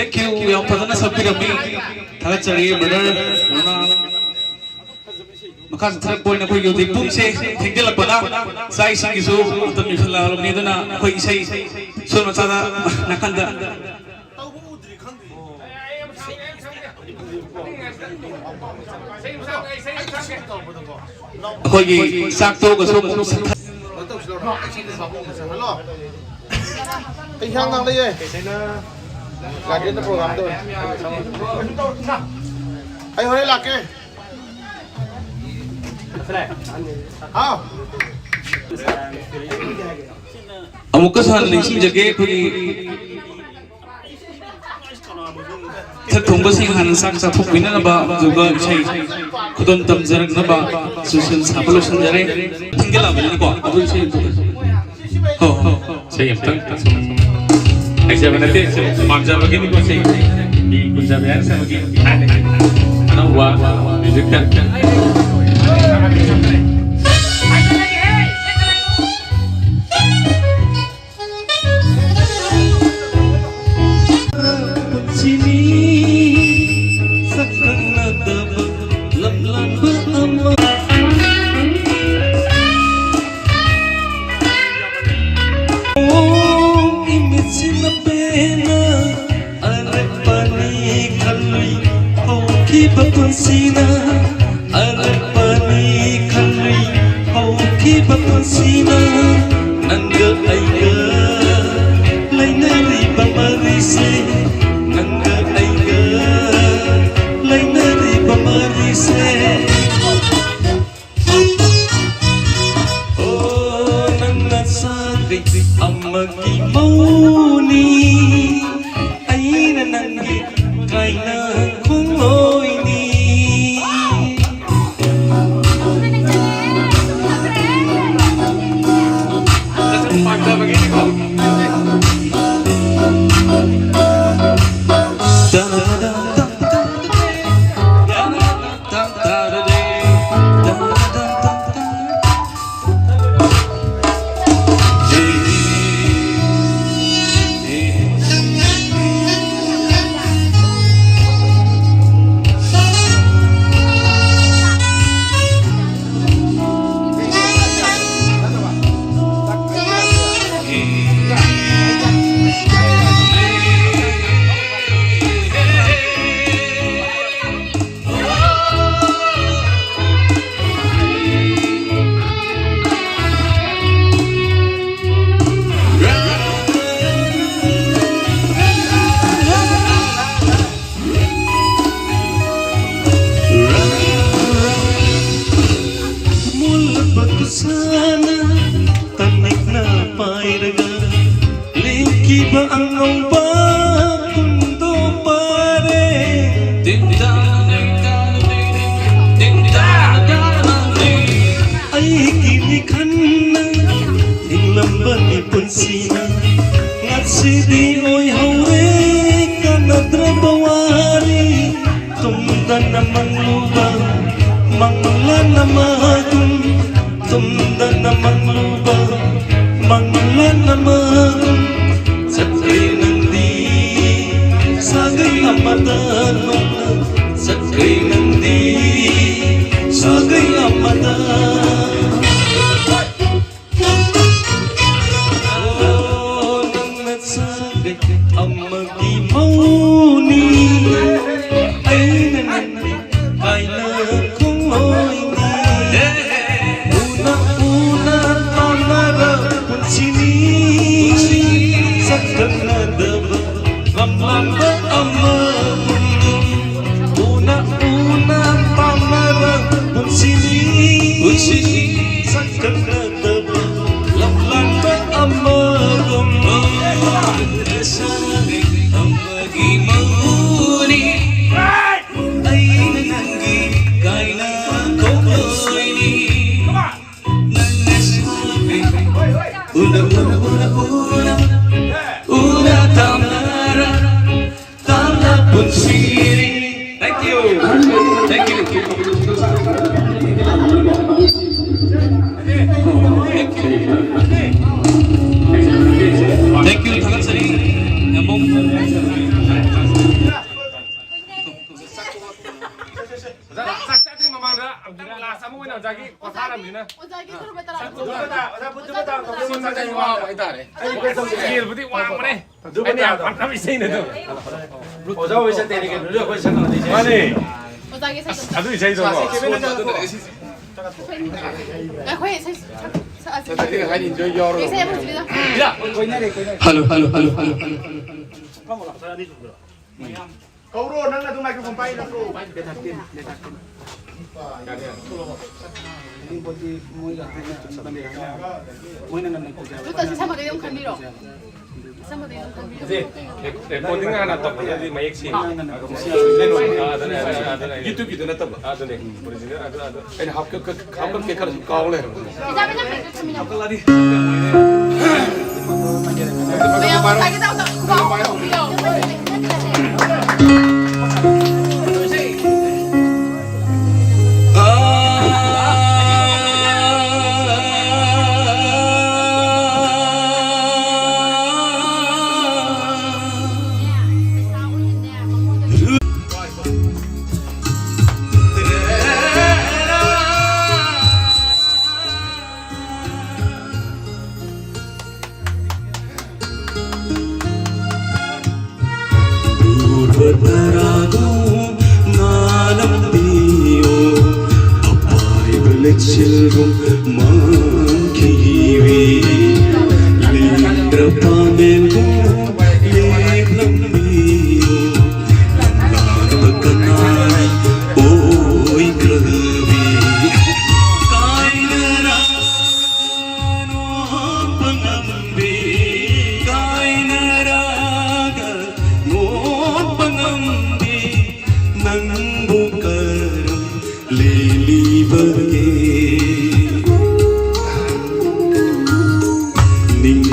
Thank you, ꯌꯥꯝ ꯐꯖꯅ ꯁꯛꯄꯤꯔꯝꯃꯤ꯫ ꯊꯥꯒꯠꯆꯔꯤ, brother ꯔꯣꯅꯥꯜ꯫ ꯃꯈꯥ ꯆꯠꯊꯔꯛꯄ ꯑꯣꯏꯅ ꯑꯩꯈꯣꯏꯒꯤ ꯍꯧꯖꯤꯛ ꯄꯨꯡꯁꯦ ꯊꯦꯡꯖꯤꯜꯂꯛꯄꯅ ꯆꯥꯛ ꯏꯁꯤꯡꯒꯤꯁꯨ ꯃꯇꯝ ꯌꯧꯁꯤꯜꯂꯛꯂꯕꯅꯤ, ꯑꯗꯨꯅ ꯑꯩꯈꯣꯏ ꯏꯁꯩ ꯁꯣꯟ ꯃꯆꯥꯗ ꯅꯥꯀꯟꯗ ꯑꯩꯈꯣꯏꯒꯤ ꯆꯥꯛ ꯇꯣꯛꯑꯒꯁꯨ ꯑꯃꯨꯛ ꯁꯛꯊ- ꯍꯜꯂꯣ꯫ ꯑꯩ ꯍꯤꯌꯥꯡ ꯊꯥꯡ ꯂꯩꯌꯦ꯫ ꯂꯥꯛꯀꯦ, ꯄ꯭ꯔꯣꯒ꯭ꯔꯥꯝꯗ ꯑꯣꯏꯅ꯫ ꯑꯩ ꯍꯣꯔꯦꯟ ꯂꯥꯛꯀꯦ꯫ ꯍꯥꯎ꯫ ꯑꯃꯨꯛꯀꯁꯨ ꯍꯟꯅ ꯅꯤꯡꯁꯤꯡꯖꯒꯦ, ꯑꯩꯈꯣꯏꯒꯤ ꯁꯛ ꯊꯣꯡꯕꯁꯤꯡ ꯍꯥꯟꯅ ꯆꯥꯛ ꯆꯥꯊꯣꯛꯄꯤꯅꯅꯕ, ꯑꯗꯨꯒ ꯏꯁꯩ ꯈꯨꯗꯣꯜ ꯇꯝꯖꯔꯛꯅꯕ ꯁꯨꯁꯟ ꯁꯥꯕ ꯂꯣꯏꯁꯤꯟꯖꯔꯦ꯫ ꯊꯦꯡꯖꯤꯜꯂꯛꯑꯕꯅꯤꯅꯀꯣ, ꯑꯗꯨ ꯏꯁꯩ ꯑꯝꯇ ꯍꯣ, ꯍꯣ꯫ ꯏꯁꯩ ꯑꯝꯇꯪ ꯁꯨꯝ ꯍꯩꯖꯕ ꯅꯠꯇꯦ, ꯁꯨꯝ ꯄꯥꯝꯖꯕꯒꯤꯅꯤꯀꯣ, ꯏꯁꯩ꯫ ꯃꯤ ꯀꯨꯟꯖꯕ ꯌꯥꯅ ꯁꯥꯕꯒꯤ ꯍꯥꯏꯅ ꯑꯅꯧꯕ ꯃ꯭ꯌꯨꯖꯤꯛꯇ꯫ ꯄꯨꯟꯁꯤꯅꯤ ꯁꯛꯈꯪꯅꯗꯕ ꯂꯝꯂꯥꯟꯕ ꯑꯃ꯫ ꯑꯣ, ꯏꯃꯤꯠꯁꯤꯅ ꯄꯦꯟꯅ ꯑꯔꯦꯞꯄꯅꯤ ꯈꯜꯂꯨꯏ, ꯍꯧꯈꯤꯕ ꯄꯨꯟꯁꯤꯅ ꯑꯔꯦꯞꯄꯅꯤ ꯈꯜꯂꯨꯏ, ꯍꯧꯈꯤꯕ ꯄꯨꯟꯁꯤꯅ ꯅꯪꯒ ꯑꯩꯒ ꯂꯩꯅꯔꯤꯕ ꯃꯔꯤꯁꯦ, ꯅꯪꯒ ꯑꯩꯒ ꯂꯩꯅꯔꯤꯕ ꯃꯔꯤꯁꯦ꯫ ꯑꯣ, ꯅꯪꯅ ꯁꯥꯈꯩ ꯑꯃꯒꯤ ꯃꯧꯅꯤ, ꯑꯩꯅ ꯅꯪꯒꯤ ꯀꯥꯏꯅ ꯈꯣꯡꯂꯣꯏꯅꯤ꯫ ꯈꯣꯡꯂꯣꯏꯅꯤ꯫ ꯎꯅ ꯎꯅ ꯇꯥꯟꯅꯔ ꯄꯨꯟꯁꯤꯅꯤ꯫ ꯁꯛꯈꯪꯅꯗꯕ ꯂꯝꯂꯥꯟꯕ ꯑꯃꯒꯨꯝ꯫ ꯎꯅ ꯎꯅ ꯇꯥꯟꯅꯔ ꯄꯨꯟꯁꯤꯅꯤ꯫ ꯄꯨꯟꯁꯤꯅꯤ꯫ ꯁꯛꯈꯪꯅꯗꯕ ꯂꯝꯂꯥꯟꯕ ꯑꯃꯒꯨꯝ꯫ ꯂꯩꯁꯥꯕꯤ ꯑꯃꯒꯤ ꯃꯎꯅꯤ꯫ ꯑꯩꯅ ꯅꯪꯒꯤ ꯀꯥꯏꯅ ꯈꯣꯡꯂꯣꯏꯅꯤ꯫ ꯅꯪꯅ ꯁꯥꯕꯤ ꯎꯅ ꯎꯅ ꯎꯅ ꯎꯅ ꯎꯅ ꯇꯝꯅꯔ ꯇꯝꯅ ꯄꯨꯟꯁꯤꯔꯤ꯫ Thank you. Thank you. Thank you. ꯊꯥꯒꯠꯆꯔꯤ꯫ ꯌꯥꯝꯕꯨꯡ꯫ ꯑꯣꯖꯥ, ꯆꯥꯛ ꯆꯥꯗ꯭ꯔꯤ ꯃꯃꯥꯡꯗ ꯑꯝꯇꯪ ꯂꯥꯁ ꯑꯃ ꯑꯣꯏꯅ ꯑꯣꯖꯥꯒꯤ ꯄꯣꯊꯥꯔꯝꯅꯤꯅ꯫ ꯑꯣꯖꯥꯒꯤ ꯈꯨꯔꯨꯝꯕ ꯇꯔꯥ꯫ ꯁꯤꯟꯕꯗꯤ ꯋꯥꯡꯕ ꯍꯥꯏꯇꯥꯔꯦ꯫ ꯑꯩꯅ ꯌꯥꯝ ꯄꯥꯝꯅꯕ ꯏꯁꯩꯅꯦ ꯑꯗꯣ꯫ ꯑꯣꯖꯥ ꯍꯣꯏ ꯆꯠꯇꯦꯅꯦ ꯀꯩꯅꯣ, ꯑꯩꯈꯣꯏ ꯁꯛꯀꯗꯣꯏꯁꯦ꯫ ꯃꯥꯅꯦ꯫ ꯑꯣꯖꯥꯒꯤ ꯏꯁꯩꯗꯣ꯫ ꯑꯗꯨ ꯏꯁꯩꯗꯣ꯫ ꯑꯩꯈꯣꯏ ꯏꯁꯩ ꯁꯛ-, ꯁꯛ-, ꯁꯛ-, ꯍꯥꯏꯗꯤ enjoy ꯌꯥꯎꯔꯒ꯫ ꯏꯁꯩ ꯑꯃ ꯁꯤꯜꯂꯤꯗ꯫ ꯌꯥ꯫ Hello, hello, hello, hello, hello. ꯀꯧꯔꯣ, ꯅꯪꯅ ꯑꯗꯨꯝ microphone ꯄꯥꯏ ꯅꯠꯇ꯭ꯔꯣ? ꯃꯣꯏꯅ ꯉꯟꯅ ꯇꯧꯖꯕ꯫ ꯔꯨꯇ, ꯁꯤ ꯁꯝꯃꯒ ꯑꯗꯨꯝ ꯈꯟꯕꯤꯔꯣ꯫ ꯁꯤ ꯁꯝꯃꯒ ꯑꯗꯨꯝ ꯈꯟꯕꯤꯔꯣ꯫ ꯁꯦ, recording ꯍꯥꯟꯅ ꯇꯧꯕꯗꯗꯤ ꯃꯌꯦꯛ ꯁꯦꯡꯉꯤ꯫ ꯃꯣꯏꯅ ꯉꯟꯅ ꯇꯧꯖꯕ꯫ ꯑꯥ, ꯑꯗꯨꯅꯦ, ꯑꯗꯨꯅꯦ, ꯑꯗꯨꯅꯦ꯫ YouTube-ꯀꯤꯗꯣ ꯅꯠꯇꯕ꯫ ꯑꯥ, ꯑꯗꯨꯅꯦ, original, ꯑꯗꯨ, ꯑꯗꯨ꯫ ꯑꯩꯅ ꯍꯥꯞꯀꯦ, ꯍꯥꯞꯀꯦ ꯈꯜꯂꯁꯨ ꯀꯥꯎ ꯂꯩꯔꯕ꯫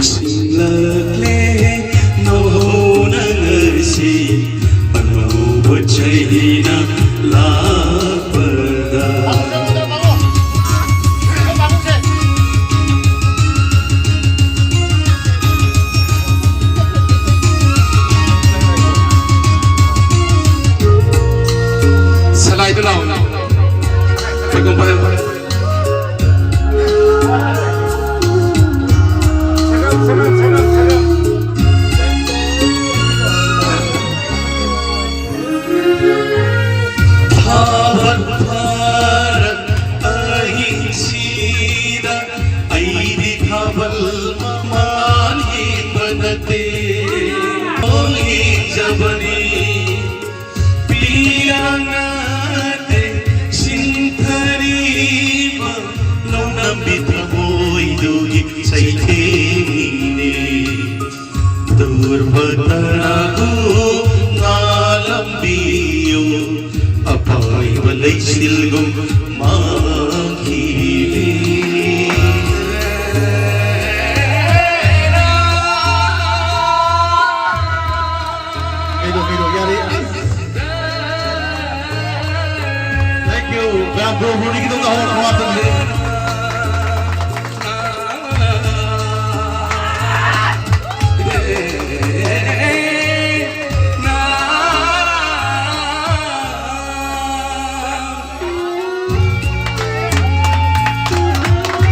ꯅꯤꯡꯁꯤꯡꯂꯛꯂꯦ ꯅꯧꯍꯧꯅ ꯉꯁꯤ ꯑꯅꯧꯕ ꯆꯍꯤꯅ ꯂꯥꯛꯄꯗ꯫ ꯁꯂꯥꯏꯗꯨ ꯂꯥꯎ꯫ ꯐꯩꯒꯣꯝ ꯄꯥꯏꯌꯨ꯫ ꯊꯥꯕꯜ ꯐꯥꯔꯛ ꯑꯍꯤꯡꯁꯤꯗ ꯑꯩꯗꯤ ꯊꯥꯕꯜ ꯃꯃꯥꯟ ꯌꯦꯡꯕ ꯅꯠꯇꯦ, ꯌꯦꯡꯖꯕꯅꯤ꯫ ꯄꯤꯔꯥꯡ ꯅꯠꯇꯦ ꯁꯤꯟꯊꯔꯤꯕ ꯅꯣꯡꯗꯝꯕꯤ ꯊꯃꯣꯏꯗꯨꯒꯤ ꯆꯩꯊꯦꯡꯅꯦ꯫ ꯇꯨꯔꯕ ꯇꯔꯥꯕꯨ ꯉꯥꯜꯂꯝꯕꯤꯌꯨ, ꯑꯄꯥꯏꯕ ꯂꯩꯆꯤꯜꯒꯨꯝ ꯃꯥꯡꯈꯤꯕꯤ꯫ ꯀꯩꯅꯣ, ꯀꯩꯅꯣ, ꯌꯥꯔꯦ꯫ Thank you. ꯃꯌꯥꯝ ꯕ꯭ꯔꯣ, ꯕ꯭ꯔꯣꯅꯤꯒꯤꯗꯣ ꯉꯥꯏꯍꯥꯛ ꯋꯥ ꯇꯧꯁꯦ꯫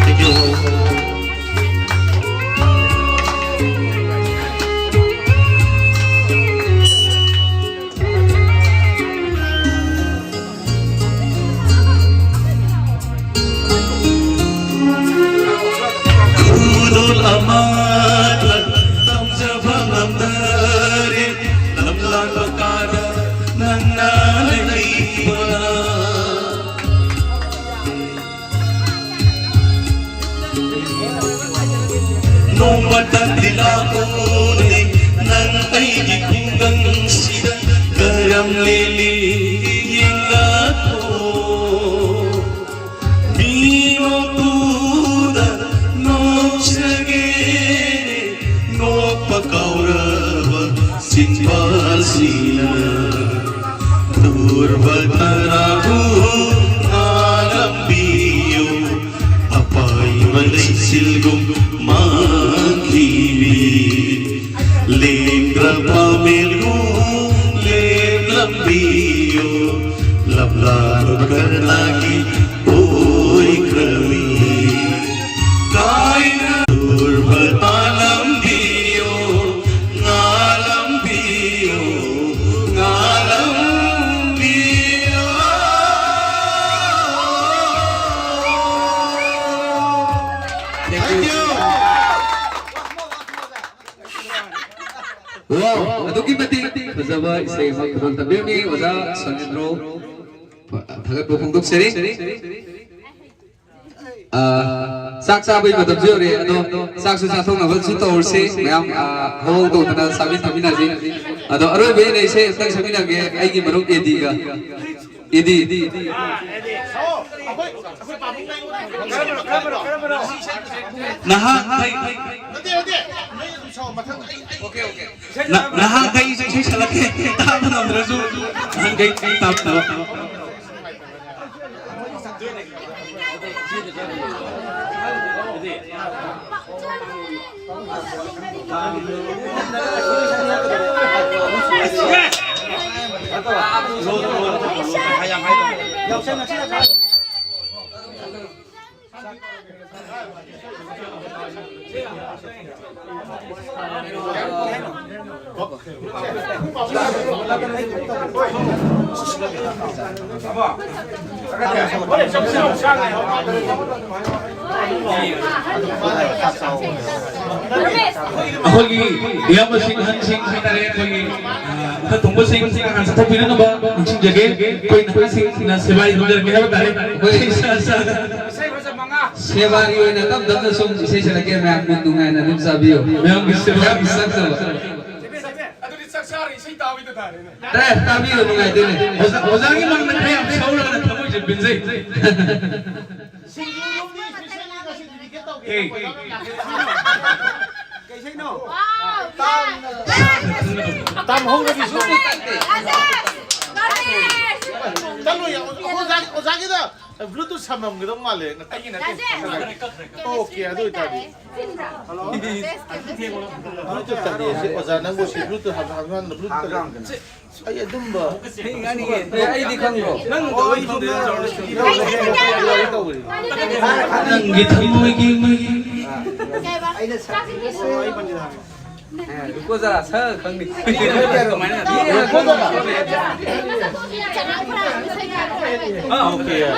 Thank you. ꯈꯨꯗꯣꯜ ꯑꯃꯠꯇ ꯇꯝꯖꯕ ꯉꯝꯗꯔꯦ, ꯂꯝꯂꯥꯟꯕ ꯀꯥꯗ ꯅꯪꯅ ꯂꯩꯕꯅ꯫ ꯅꯣꯡꯃꯇꯪꯗꯤ ꯂꯥꯛꯎꯅꯦ ꯅꯪ ꯑꯩꯒꯤ ꯈꯨꯡꯒꯪꯁꯤꯗ ꯀꯔꯝ ꯂꯦꯜꯂꯤ ꯌꯦꯡꯂꯛꯑꯣ꯫ ꯇꯔꯥꯕꯨ ꯉꯥꯂꯝꯕꯤꯌꯨ, ꯑꯄꯥꯏꯕ ꯂꯩꯆꯤꯜꯒꯨꯝ ꯃꯥꯡꯈꯤꯕꯤ꯫ ꯂꯦꯡꯗ꯭ꯔ ꯄꯥꯃꯦꯜꯒꯨꯝ ꯂꯦꯝꯂꯝꯕꯤꯌꯨ, ꯂꯝꯂꯥꯟꯕ ꯀꯔꯅꯥꯒꯤ ꯑꯣꯏꯈ꯭ꯔꯕꯤ꯫ ꯀꯥꯏꯅ ꯇꯨꯔꯕ ꯄꯥꯂꯝꯕꯤꯌꯨ, ꯉꯥꯂꯝꯕꯤꯌꯨ, ꯉꯥꯂꯝꯕꯤꯌꯨ꯫ Thank you. Wow, ꯑꯗꯨꯛꯀꯤ ꯃꯇꯤꯛ ꯐꯖꯕ ꯏꯁꯩ ꯑꯃ ꯈꯨꯗꯣꯜ ꯇꯝꯕꯤꯔꯝꯃꯤ ꯑꯣꯖꯥ ꯁꯣꯅꯦꯟꯗ꯭ꯔꯣ꯫ ꯊꯥꯒꯠꯄ ꯐꯣꯡꯗꯣꯛꯆꯔꯤ꯫ ꯑꯥ, ꯆꯥꯛ ꯆꯥꯕꯒꯤ ꯃꯇꯝꯁꯨ ꯌꯧꯔꯦ, ꯑꯗꯣ ꯆꯥꯛꯁꯨ ꯆꯥꯊꯣꯛꯅꯕꯁꯨ ꯇꯧꯔꯁꯤ꯫ ꯃꯌꯥꯝ, ꯑꯥ, ꯍꯧꯍꯧ ꯇꯧꯗꯅ ꯆꯥꯃꯤꯟ ꯊꯛꯃꯤꯟꯅꯁꯤ꯫ ꯑꯗꯣ ꯑꯔꯣꯏꯕ ꯑꯣꯏꯅ ꯏꯁꯩ ꯑꯝꯇꯪ ꯁꯛꯃꯤꯟꯅꯒꯦ ꯑꯩꯒꯤ ꯃꯔꯨꯞ ꯑꯦꯗꯤꯒ꯫ ꯑꯦꯗꯤ꯫ ꯅꯍꯥꯟꯈꯩ, ꯅ-, ꯅꯍꯥꯟꯈꯩ ꯏꯁꯩ ꯁꯛꯂꯛꯀꯦ, ꯇꯥꯕ ꯉꯝꯗ꯭ꯔꯁꯨ ꯅꯍꯥꯟꯈꯩ ꯇꯥꯕ꯫ ꯑꯩꯈꯣꯏꯒꯤ ꯏꯌꯥꯝꯕꯁꯤꯡ, ꯑꯍꯟꯁꯤꯡ ꯍꯥꯏꯇꯥꯔꯦ, ꯑꯩꯈꯣꯏꯒꯤ, ꯑ, ꯃꯊꯛ ꯊꯣꯡꯕꯁꯤꯡ ꯍꯥꯟꯅ ꯆꯠꯊꯣꯛꯄꯤꯅꯅꯕ ꯅꯤꯡꯁꯤꯡꯖꯒꯦ꯫ ꯑꯩꯈꯣꯏ ꯅꯍꯥꯁꯤꯡꯅ ꯁꯦꯕꯥ ꯇꯧꯖꯔꯛꯀꯦ ꯍꯥꯏꯕ ꯇꯥꯔꯦ꯫ ꯑꯩꯈꯣꯏ ꯁꯦꯕꯥꯒꯤ ꯑꯣꯏꯅ ꯇꯞ ꯇꯞꯅ ꯁꯨꯝ ꯏꯁꯩ ꯁꯛꯂꯛꯀꯦ, ꯃꯌꯥꯝ ꯃꯨꯟ ꯅꯨꯡꯉꯥꯏꯅ ꯑꯗꯨꯝ ꯆꯥꯕꯤꯌꯨ꯫ ꯃꯌꯥꯝꯒꯤ ꯁꯦꯕꯥ꯫ ꯌꯥꯝ ꯆꯪꯗꯕ꯫ ꯑꯗꯨꯗꯤ ꯆꯥꯛ ꯆꯥꯔ ꯏꯁꯩ ꯇꯥꯕꯤꯗ ꯇꯥꯔꯦꯅꯦ꯫ ꯇꯥꯏ, ꯇꯥꯕꯤꯌꯨ, ꯅꯨꯡꯉꯥꯏꯗꯣꯏꯅꯦ꯫ ꯑꯣꯖꯥ, ꯑꯣꯖꯥꯒꯤ ꯃꯥꯡꯗ ꯈꯔ ꯌꯥꯝ ꯁꯧꯔꯒꯅ ꯊꯃꯣꯏꯁꯦ ꯄꯦꯟꯖꯩ꯫ ꯁꯤꯡꯖꯨꯗꯨꯝꯗꯤ specially ꯉꯁꯤꯗꯤ ꯀꯩ ꯇꯧꯒꯦ? ꯑꯦ꯫ ꯀꯩ ꯏꯁꯩꯅꯣ? ꯇꯥꯝ ꯍꯧꯔꯕꯤ ꯁꯨꯝ꯫ ꯔꯥꯖꯦꯁ! ꯔꯥꯖꯦꯁ! ꯆꯠꯂꯣ, ꯑꯣꯖꯥꯒꯤ, ꯑꯣꯖꯥꯒꯤꯗ ꯕ꯭ꯂꯨꯇꯨꯠ ꯁꯝꯃꯝꯒꯗꯧ ꯃꯥꯜꯂꯦ꯫ ꯑꯩꯒꯤ ꯅꯠꯇꯦ꯫ ꯔꯥꯖꯦꯁ! ꯑꯣꯀꯦ, ꯑꯗꯨ ꯑꯣꯏꯇꯥꯔꯗꯤ꯫ ꯆꯤꯟꯕ꯭ꯔꯥ? ꯍꯜꯂꯣ꯫ ꯕꯦꯁ ꯀꯦꯃꯤꯁꯇ꯭ꯔꯤ꯫ ꯕ꯭ꯂꯨꯇꯨꯠ ꯇꯝꯕꯤꯔꯁꯤ, ꯑꯣꯖꯥ ꯅꯪꯕꯨ ꯁꯤ ꯕ꯭ꯂꯨꯇꯨꯠ ꯍꯥꯞ-, ꯍꯥꯞꯍꯟꯕ ꯕ꯭ꯂꯨꯇꯨꯠ ꯇꯝꯕꯤꯔꯁꯤ꯫ ꯑꯩ ꯑꯗꯨꯝꯕ ꯑꯩ ꯉꯥꯡꯅꯤꯡꯉꯦ꯫ ꯑꯦ, ꯑꯩꯗꯤ ꯈꯪꯕ꯭ꯔꯣ? ꯅꯪ ꯑꯣ, ꯑꯩ ꯁꯣꯝꯗ ꯇꯧꯔꯤ꯫ ꯅꯪꯒꯤ ꯊꯃꯣꯏꯒꯤ ꯃꯩ꯫ ꯀꯩꯕ? ꯑꯩꯅ ꯁꯛ-, ꯑꯣ, ꯑꯩ ꯄꯟꯖ ꯍꯥꯏꯕ꯫ ꯔꯨꯀꯣ ꯖꯔꯥ, ꯁꯛ ꯈꯪꯗꯦ꯫ ꯀꯃꯥꯏꯅ? ꯔꯨꯀꯣ ꯖꯔꯥ꯫ ꯑꯥ, ꯑꯣꯀꯦ, ꯌꯥꯏ꯫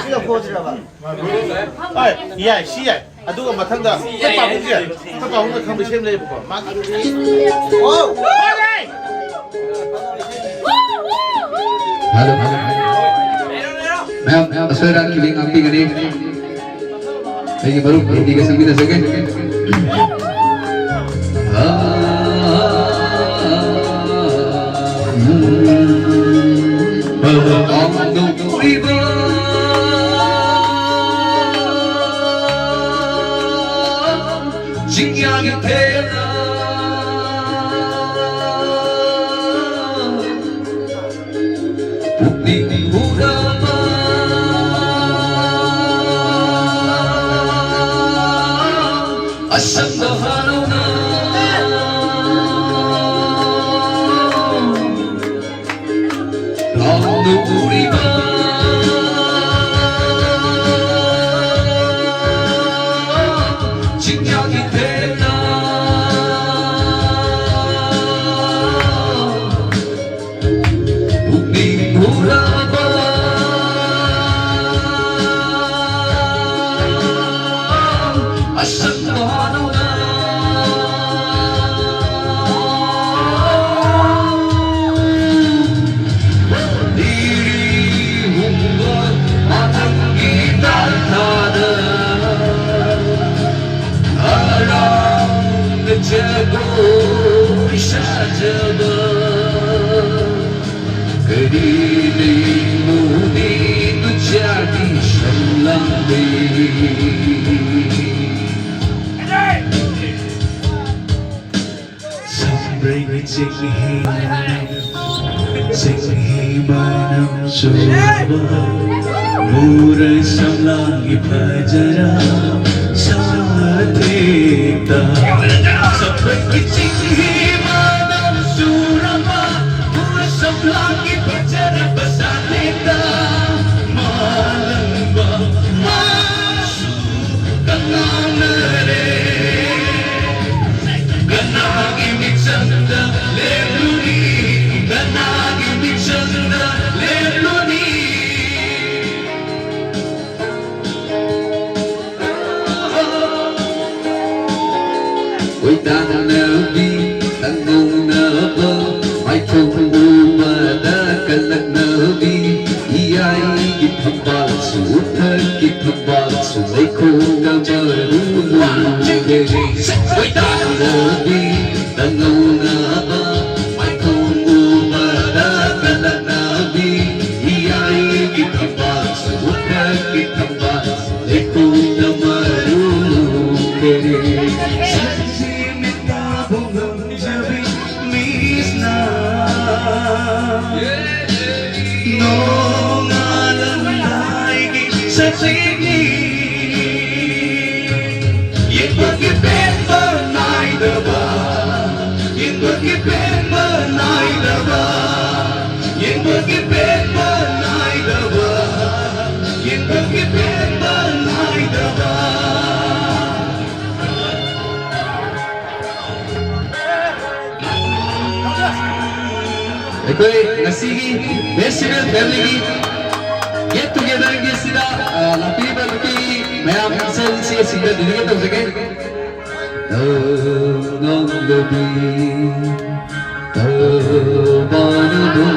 ꯁꯤꯗ ꯄꯣꯠꯁꯤꯔꯕ? ꯍꯣꯏ, ꯌꯥꯏ, ꯁꯤ ꯌꯥꯏ꯫ ꯑꯗꯨꯒ ꯃꯊꯪꯗ ꯑꯩꯈꯣꯏ ꯄꯥꯕꯨꯡꯁꯦ, ꯑꯩꯈꯣꯏ ꯄꯥꯕꯨꯡꯅ ꯈꯪꯕ ꯁꯦꯝ ꯂꯩꯌꯦꯕꯀꯣ꯫ ꯃꯥ-, ꯑꯣ! Hello, hello. ꯃꯌꯥꯝ, ꯃꯌꯥꯝ ꯑꯁꯣꯏ ꯑꯔꯥꯟ ꯈꯤꯕꯤ ꯉꯥꯛꯄꯤꯒꯅꯤ꯫ ꯑꯩꯒꯤ ꯃꯔꯨꯞ ꯍꯤꯟꯗꯤꯒ ꯁꯛꯃꯤꯟꯅꯖꯒꯦ꯫ ꯆꯤꯡꯌꯥꯒꯤ ꯊꯦꯜꯅ ꯄꯨꯛꯅꯤꯡ ꯍꯨꯔꯕ ꯑꯁꯪꯕ ꯍꯔꯥꯎꯅ ꯂꯥꯎꯅ ꯎꯔꯤꯕ ꯆꯤꯡꯌꯥꯒꯤ ꯊꯦꯜꯅ ꯄꯨꯛꯅꯤꯡ ꯍꯨꯔꯕ ꯑꯁꯪꯕ ꯍꯔꯥꯎꯅ ꯂꯤꯔꯤ ꯍꯨꯝꯕ ꯃꯊꯪꯒꯤ ꯇꯥꯟꯊꯥꯗ ꯍꯔꯥꯎꯅ ꯖꯒꯣꯏ ꯁꯥꯖꯕ ꯀꯔꯤ ꯂꯩꯕꯅꯤ ꯇꯨꯆꯥꯗꯤ ꯁꯝꯂꯥꯡꯗꯦ꯫ ꯁꯝꯕ꯭ꯔꯩ ꯆꯤꯡꯍꯤ ꯃꯅꯝ, ꯆꯤꯡꯍꯤ ꯃꯅꯝ ꯆꯨꯔꯕ ꯃꯨꯔ ꯁꯝꯂꯥꯡꯒꯤ ꯐꯖꯔ ꯁꯥꯊꯦꯛꯇ꯫ ꯁꯛꯄꯒꯤ ꯆꯤꯡꯍꯤ ꯃꯅꯝ ꯆꯨꯔꯕ ꯃꯨꯔ ꯁꯝꯂꯥꯡꯒꯤ ꯐꯖꯔꯕ ꯁꯥꯊꯦꯛꯇ꯫ ꯃꯥꯂꯪꯕ ꯃꯥꯁꯨ ꯀꯅꯥꯅꯔꯦ? ꯀꯅꯥꯒꯤ ꯃꯤꯆꯪꯗ ꯂꯦꯞꯂꯨꯅꯤ? ꯀꯅꯥꯒꯤ ꯃꯤꯆꯪꯗ ꯂꯦꯞꯂꯨꯅꯤ? ꯀꯣꯏꯇꯥꯟꯅꯕꯤ, ꯇꯥꯡꯅꯧꯅꯕ, ꯃꯥꯏꯊꯣꯡ ꯎꯕꯗ ꯀꯜꯂꯛꯅꯕꯤ, ꯏꯌꯥꯏꯒꯤ ꯊꯝꯕꯥꯜꯁꯨ, ꯎꯊꯛꯀꯤ ꯊꯝꯕꯥꯜꯁꯨ, ꯂꯩꯈꯣꯡꯗ ꯃꯔꯨ ꯂꯨꯔꯦ꯫ ꯀꯣꯏꯇꯥꯟꯅꯕꯤ, ꯇꯥꯡꯅꯧꯅꯕ, ꯃꯥꯏꯊꯣꯡ ꯎꯕꯗ ꯀꯜꯂꯛꯅꯕꯤ, ꯏꯌꯥꯏꯒꯤ ꯊꯝꯕꯥꯜꯁꯨ, ꯎꯊꯛꯀꯤ ꯊꯝꯕꯥꯜꯁꯨ, ꯂꯩꯈꯣꯡꯗ ꯃꯔꯨ ꯂꯨꯔꯦ꯫ ꯁꯛꯁꯤ ꯃꯤꯠꯇꯕꯨ ꯉꯝꯖꯕꯤ ꯃꯤꯁꯅ ꯅꯣꯡꯉꯥꯜꯂꯝꯗꯥꯏꯒꯤ ꯁꯛꯁꯤꯡꯅꯤ꯫ ꯌꯦꯡꯕꯒꯤ ꯄꯦꯟꯕ ꯅꯥꯏꯗꯕ, ꯌꯦꯡꯕꯒꯤ ꯄꯦꯟꯕ ꯅꯥꯏꯗꯕ, ꯌꯦꯡꯕꯒꯤ ꯄꯦꯟꯕ ꯅꯥꯏꯗꯕ, ꯌꯦꯡꯕꯒꯤ ꯄꯦꯟꯕ ꯅꯥꯏꯗꯕ꯫ ꯑꯩꯈꯣꯏ ꯉꯁꯤꯒꯤ ꯕꯦꯁ ꯐꯤꯃꯦꯜ ꯐꯦꯃꯤꯂꯤꯒꯤ ꯒꯦꯠ ꯇꯨꯒꯦꯗꯔꯒꯤ ꯁꯤꯗ, ꯑ, ꯂꯥꯛꯄꯤꯔꯤꯕ ꯅꯨꯄꯤ ꯃꯌꯥꯝ ꯏꯆꯜꯁꯤꯡ ꯑꯁꯤꯗ ꯗꯤꯗꯤꯀꯦꯠ ꯇꯧꯖꯒꯦ꯫ ꯉꯥꯡꯂꯕꯤ ꯇꯧꯕꯥꯅꯕ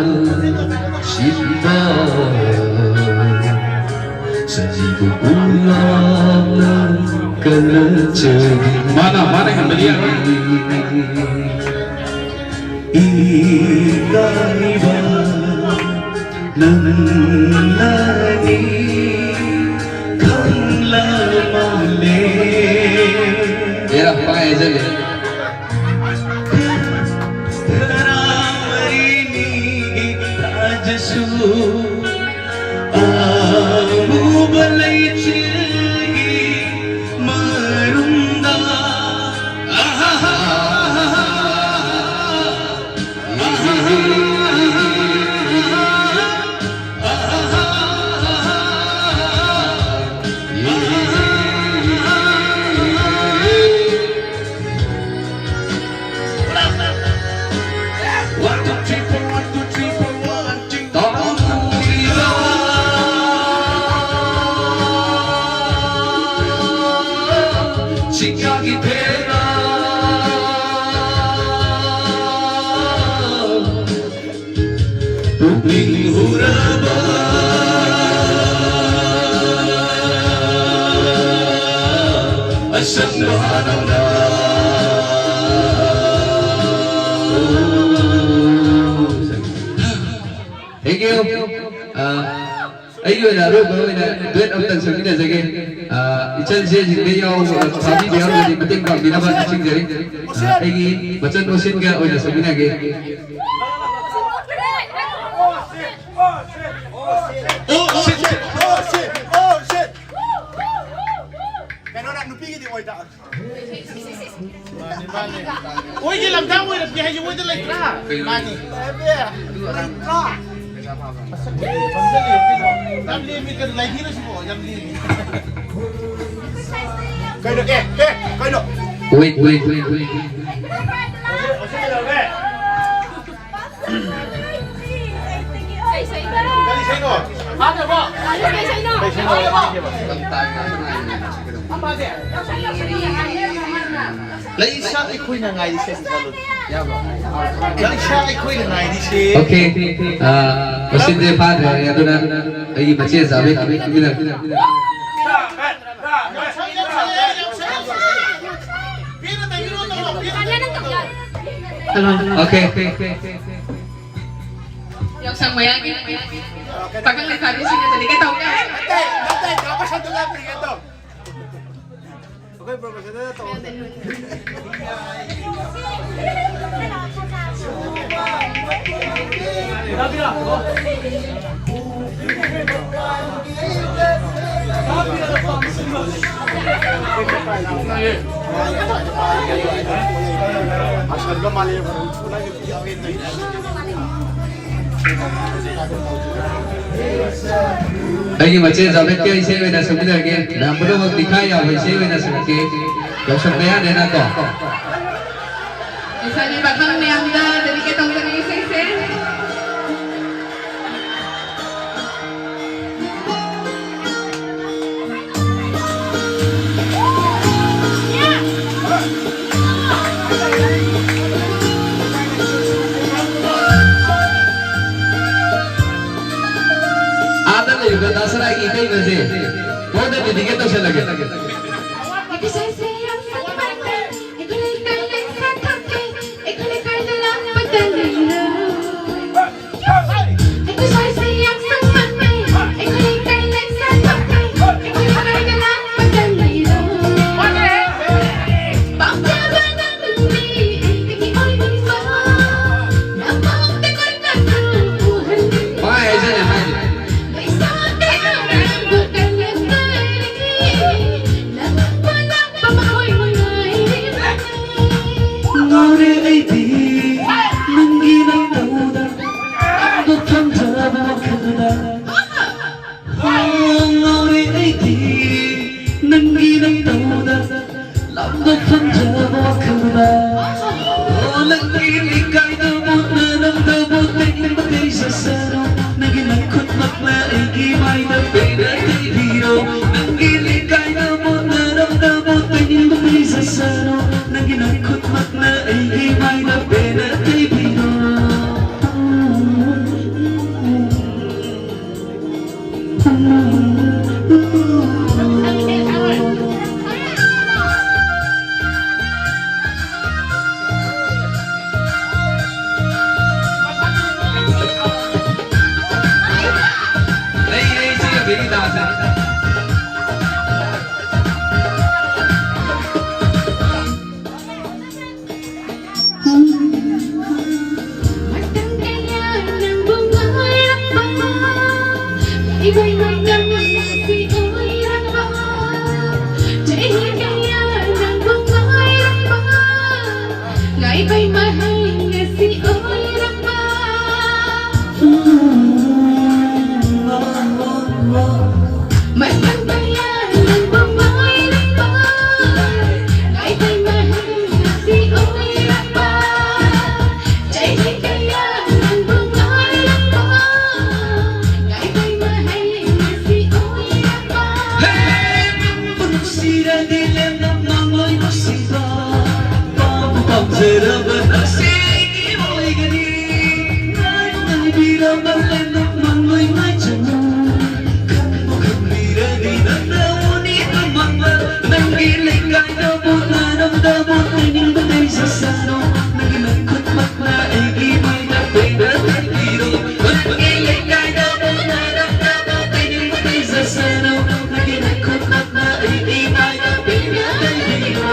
ꯁꯤꯟꯕ ꯁꯖꯤꯕꯨ ꯄꯨꯝꯂꯥꯡꯅ ꯀꯜꯂꯆꯔꯤ꯫ ꯃꯥꯅ, ꯃꯥꯅ ꯍꯦꯟꯕꯗꯤ ꯌꯥꯔꯣꯏ꯫ ꯏꯀꯥꯏꯕ ꯅꯪꯅꯅꯤ ꯈꯪꯂ ꯃꯥꯜꯂꯦ꯫ ꯍꯦꯔꯥ, ꯄꯪꯍꯥꯏ ꯍꯥꯏꯖꯜꯂꯦ꯫ ꯁꯨ ꯑꯃꯨꯕ ꯂꯩꯆꯤꯜꯒꯤ ꯃꯔꯨꯝꯗ꯫ One, two, three, four, one, two, three, four, one, two. ꯇꯥꯡꯈꯨꯜꯗ ꯁꯤꯡꯖꯥꯒꯤ ꯐꯦꯔꯥ ꯄꯨꯛꯅꯤꯡ ꯍꯨꯔꯕ ꯑꯁꯪꯕ ꯅꯪꯅ꯫ Thank you. ꯑ, ꯑꯩꯒꯤ ꯑꯣꯏꯅ ꯑꯔꯣꯏꯕ ꯑꯣꯏꯅ duet ꯑꯝꯇꯪ ꯁꯛꯃꯤꯟꯅꯖꯒꯦ꯫ ꯑ, ꯏꯆꯟꯁꯦ ꯁꯤꯗ ꯌꯥꯎ-, ꯐꯥꯕꯤꯕ ꯌꯥꯎꯔꯒꯗꯤ ꯃꯇꯦꯡ ꯄꯥꯡꯕꯤꯅꯕ ꯅꯤꯡꯁꯤꯡꯖꯔꯤ꯫ ꯑ, ꯑꯩꯒꯤ ꯃꯆꯟ ꯑꯣꯁꯤꯟꯒ ꯑꯣꯏꯅ ꯁꯛꯃꯤꯟꯅꯒꯦ꯫ Oh, shit! Oh, shit! Oh, shit! ꯀꯩꯅꯣ, ꯅꯪ ꯅꯨꯄꯤꯒꯤꯗꯤ ꯑꯣꯏꯗ꯫ ꯃꯣꯏꯒꯤ ꯂꯝꯖꯥꯎ ꯑꯣꯏꯔꯛꯀꯦ ꯍꯥꯏꯁꯦ ꯃꯣꯏꯗ ꯂꯩꯇ꯭ꯔꯥ? ꯃꯥꯅꯤ꯫ ꯂꯩꯇ꯭ꯔꯥ? ꯌꯥꯝ ꯂꯦꯝꯃꯤ, ꯀꯩꯅꯣ, ꯂꯩꯈꯤꯔꯣ ꯁꯤꯕꯣ? ꯌꯥꯝ ꯂꯦꯝꯃꯤ꯫ ꯀꯩꯅꯣ, ꯑꯦ, ꯑꯦ, ꯀꯩꯅꯣ? Wait, wait, wait, wait. ꯀꯔꯤ ꯏꯁꯩꯅꯣ? ꯐꯥꯗ꯭ꯔꯕꯣ? ꯀꯔꯤ ꯏꯁꯩꯅꯣ? ꯐꯥꯗ꯭ꯔꯕꯣ? ꯂꯩꯁꯥ ꯑꯩꯈꯣꯏꯅ ꯉꯥꯏꯔꯤꯁꯦ꯫ ꯂꯩꯁꯥ ꯑꯩꯈꯣꯏꯅ ꯉꯥꯏꯔꯤꯁꯦ꯫ Okay, ꯑ, ꯃꯁꯤꯗꯤ ꯐꯥꯗ꯭ꯔꯦ, ꯑꯗꯨꯅ ꯑꯩꯒꯤ ꯃꯆꯦ ꯆꯥꯕꯤ ꯇꯨꯃꯤꯟꯅ꯫ ꯍꯜꯂꯣ꯫ Okay. ꯌꯥꯎꯁꯪ ꯃꯌꯥꯒꯤ ꯄꯥꯈꯪ ꯂꯩꯁꯥꯕꯤꯁꯤꯡꯅ ꯗꯦꯂꯤꯒꯦꯠ ꯇꯧꯕ ꯌꯥꯏ꯫ ꯑꯩꯈꯣꯏ ꯄ꯭ꯔꯣꯐꯦꯁꯔꯗ ꯇꯧꯔꯁꯦ꯫ ꯑꯩꯒꯤ ꯃꯆꯦ ꯖꯥꯕꯦꯗꯀꯤ ꯏꯁꯩ ꯑꯣꯏꯅ ꯁꯛꯃꯤꯟꯅꯔꯒꯦ꯫ ꯃꯌꯥꯝ ꯄꯨꯝꯅꯃꯛ ꯇꯤꯈꯥꯏ ꯌꯥꯕ ꯏꯁꯩ ꯑꯣꯏꯅ ꯁꯛꯀꯦ꯫ ꯌꯥꯎꯁꯪ ꯃꯌꯥꯅꯦꯅꯀꯣ꯫ ꯂꯩꯁꯥꯕꯤ ꯄꯥꯈꯪ ꯃꯌꯥꯝꯗ dedicate ꯇꯧꯖꯔꯤ ꯏꯁꯩꯁꯦ꯫ ꯑꯥꯗ ꯂꯩꯕ ꯗꯥ ꯁꯅꯥꯒꯤ ꯏꯇꯩꯃꯁꯦ ꯃꯉꯣꯟꯗ dedicate ꯇꯧꯁꯜꯂꯒꯦ꯫ ꯄꯥꯏ ꯍꯥꯏꯖꯅꯦ ꯍꯥꯏꯗꯤ꯫ ꯉꯥꯎꯔꯦ ꯑꯩꯗꯤ ꯅꯪꯒꯤ ꯅꯪꯗꯧꯗ, ꯅꯪꯗ ꯐꯪꯖꯕ ꯋꯥꯈꯜꯗ꯫ ꯉꯥꯎꯔꯦ ꯑꯩꯗꯤ ꯅꯪꯒꯤ ꯅꯪꯗꯧꯗ, ꯂꯝꯗ ꯐꯪꯖꯕ ꯋꯥꯈꯜꯗ꯫ ꯑꯣ, ꯅꯪꯒꯤ ꯂꯩꯀꯥꯏꯗ ꯃꯨꯟꯅ ꯅꯪꯗꯕꯨ ꯇꯩꯅꯤꯡꯕ ꯀꯩꯁꯨ ꯁꯥꯅꯨ꯫ ꯅꯪꯒꯤ ꯅꯈꯨꯠꯃꯛꯅ ꯑꯩꯒꯤ ꯃꯥꯏꯗ ꯄꯦꯟꯅ ꯇꯩꯕꯤꯔꯣ꯫ ꯅꯪꯒꯤ ꯂꯩꯀꯥꯏꯗ ꯃꯨꯟꯅ ꯅꯪꯗꯕꯨ ꯇꯩꯅꯤꯡꯕ ꯀꯩꯁꯨ ꯁꯥꯅꯨ꯫ ꯅꯪꯒꯤ ꯅꯈꯨꯠꯃꯛꯅ ꯑꯩꯒꯤ ꯃꯥꯏꯗ ꯄꯦꯟꯅ ꯇꯩꯕꯤꯔꯣ꯫ ꯏꯕꯩ ꯃꯇꯝ ꯉꯁꯤ ꯑꯣꯏꯔꯛꯄ, ꯆꯍꯤ ꯀꯌꯥ ꯅꯪꯕꯨ ꯉꯥꯏꯔꯛꯄ, ꯉꯥꯏꯕꯩ ꯃꯍꯩ ꯉꯁꯤ ꯑꯣꯏꯔꯛꯄ꯫ ꯃꯇꯝ ꯀꯌꯥ ꯅꯪꯕꯨ ꯉꯥꯏꯔꯛꯄ, ꯉꯥꯏꯕꯩ ꯃꯍꯩ ꯉꯁꯤ ꯑꯣꯏꯔꯛꯄ꯫ ꯆꯍꯤ ꯀꯌꯥ ꯅꯪꯕꯨ ꯉꯥꯏꯔꯛꯄ, ꯉꯥꯏꯕꯩ ꯃꯍꯩ ꯉꯁꯤ ꯑꯣꯏꯔꯛꯄ꯫ ꯍꯦ, ꯅꯪꯕꯨ ꯅꯨꯡꯁꯤꯔꯗꯤ ꯂꯦꯝꯅ ꯃꯥꯡꯂꯣꯏ ꯅꯨꯡꯁꯤꯕ, ꯄꯥꯝꯕꯨ ꯄꯥꯝꯖꯔꯕ ꯅꯪꯁꯦ ꯑꯩꯒꯤ ꯑꯣꯏꯒꯅꯤ꯫ ꯉꯥꯏꯕꯤꯔꯕ ꯂꯦꯝꯅ ꯃꯥꯡꯂꯣꯏ ꯉꯥꯏꯖꯅꯨ, ꯈꯪꯕꯨ ꯈꯪꯕꯤꯔꯗꯤ ꯅꯪꯅ ꯎꯅꯤ ꯑꯃꯝꯕ꯫ ꯅꯪꯒꯤ ꯂꯩꯀꯥꯏꯗꯕꯨ ꯅꯥꯔꯝꯗꯕ ꯇꯩꯅꯤꯡꯕ ꯇꯩꯖꯁꯅꯨ, ꯅꯪꯒꯤ ꯅꯈꯨꯠꯃꯛꯅ ꯑꯩꯒꯤ ꯃꯥꯏꯗ ꯄꯦꯟꯅ ꯇꯩꯕꯤꯔꯣ꯫ ꯅꯪꯒꯤ ꯂꯩꯀꯥꯏꯗꯕꯨ ꯅꯥꯔꯝꯗꯕ ꯇꯩꯅꯤꯡꯕ ꯇꯩꯖꯁꯅꯨ, ꯅꯪꯒꯤ ꯅꯈꯨꯠꯃꯛꯅ ꯑꯩꯒꯤ ꯃꯥꯏꯗ ꯄꯦꯟꯅ ꯇꯩꯕꯤꯔꯣ꯫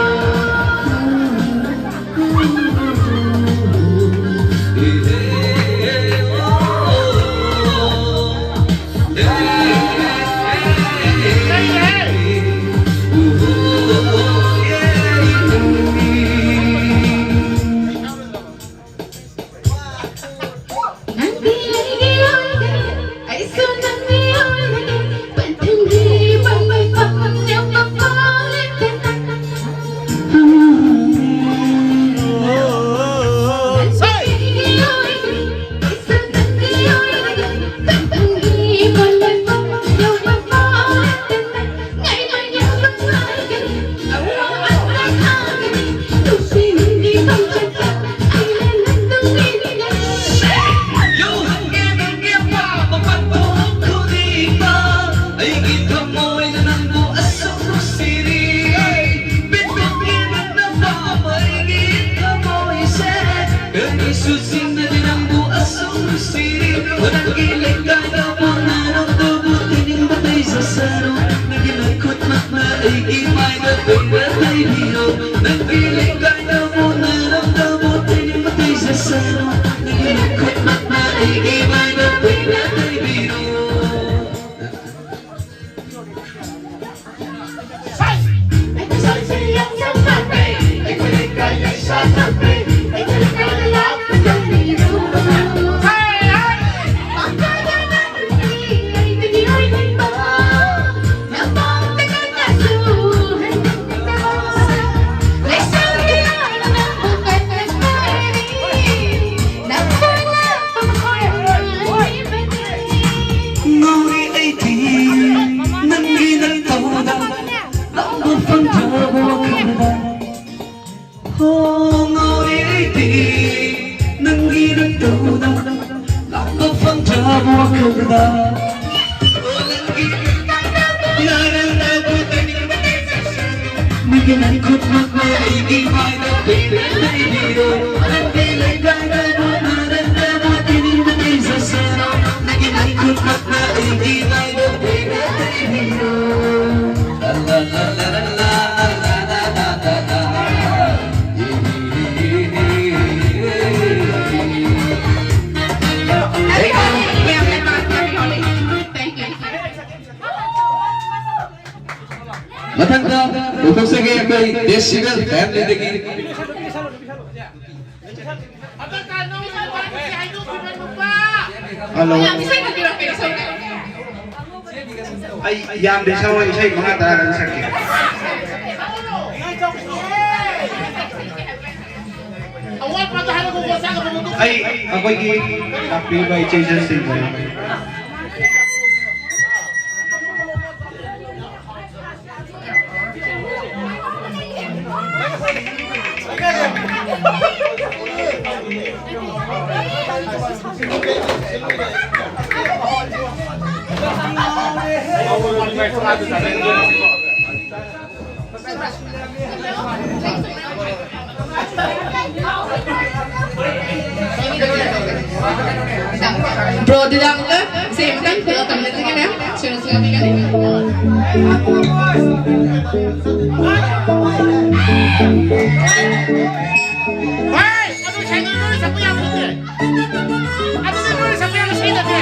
ꯅꯪꯗꯤ ꯑꯩꯒꯤ ꯑꯣꯏꯒꯅꯤ, ꯑꯩꯁꯨ ꯅꯪꯒꯤ ꯑꯣꯏꯔꯒꯦ꯫ ꯄꯟꯊꯨꯡꯒꯤ ꯄꯟꯕ ꯄꯥꯝꯖꯕ ꯐꯥꯎꯔꯦ꯫ ꯑꯩꯒꯤ ꯊꯃꯣꯏꯅ ꯅꯪꯕꯨ ꯑꯁꯨꯛ ꯅꯨꯡꯁꯤꯔꯤ꯫ ꯄꯦꯟꯊꯣꯛꯀꯦ ꯅꯪꯅ ꯄꯥꯝꯕ ꯑꯩꯒꯤ ꯊꯃꯣꯏꯁꯦ꯫ ꯀꯔꯤꯁꯨ ꯆꯤꯡꯅꯗꯦ ꯅꯪꯕꯨ ꯑꯁꯨꯛ ꯅꯨꯡꯁꯤꯔꯤ꯫ ꯅꯪꯒꯤ ꯂꯩꯀꯥꯏꯗꯕꯨ ꯅꯥꯔꯝꯗꯕꯨ ꯇꯩꯅꯤꯡꯕ ꯇꯩꯖꯁꯅꯨ꯫ ꯅꯪꯒꯤ ꯅꯈꯨꯠꯃꯛꯅ ꯑꯩꯒꯤ ꯃꯥꯏꯗ ꯄꯦꯟꯅ ꯇꯩꯕꯤꯔꯣ꯫ ꯅꯪꯒꯤ ꯂꯩꯀꯥꯏꯗꯕꯨ ꯅꯥꯔꯝꯗꯕꯨ ꯇꯩꯅꯤꯡꯕ ꯇꯩꯖꯁꯅꯨ꯫ ꯅꯪꯒꯤ ꯅꯈꯨꯠꯃꯛꯅ ꯑꯩꯒꯤ ꯃꯥꯏꯗ ꯄꯦꯟꯅ ꯇꯩꯕꯤꯔꯣ꯫ ꯃꯊꯪꯗ ꯄꯨꯊꯣꯛꯆꯒꯦ ꯑꯩꯈꯣꯏ ꯗꯦꯁꯤꯕꯦꯜ ꯐꯦꯃꯤꯂꯤꯗꯒꯤ꯫ ꯍꯜꯂꯣ꯫ ꯑꯩ ꯌꯥꯝꯗꯤ ꯁꯛꯑꯣꯏ, ꯏꯁꯩ ꯃꯉꯥ ꯇꯔꯥ ꯈꯛꯇꯪ ꯁꯛꯀꯦ꯫ ꯑꯩ ꯑꯩꯈꯣꯏꯒꯤ ꯂꯥꯛꯄꯤꯔꯤꯕ ꯏꯆꯦ ꯏꯆꯜꯁꯤꯡꯕꯨ Bro, ꯑꯗꯨꯗ ꯑꯃꯨꯛꯀ ꯏꯁꯩ ꯑꯃꯇꯪ ꯄꯨꯂꯞ ꯇꯝꯅꯁꯤꯒꯦ, ꯃꯌꯥꯝ꯫ ꯁꯨꯔ ꯁꯨꯔ ꯄꯤꯒꯅꯤ꯫ ꯍꯣꯏ, ꯑꯗꯨ ꯏꯁꯩꯗꯨ ꯅꯣꯏ ꯁꯛꯄ ꯌꯥꯕ ꯅꯠꯇꯦ꯫ ꯑꯗꯨꯗꯤ ꯅꯣꯏ ꯁꯛꯄ ꯌꯥꯕ ꯏꯁꯩ ꯅꯠꯇꯦ꯫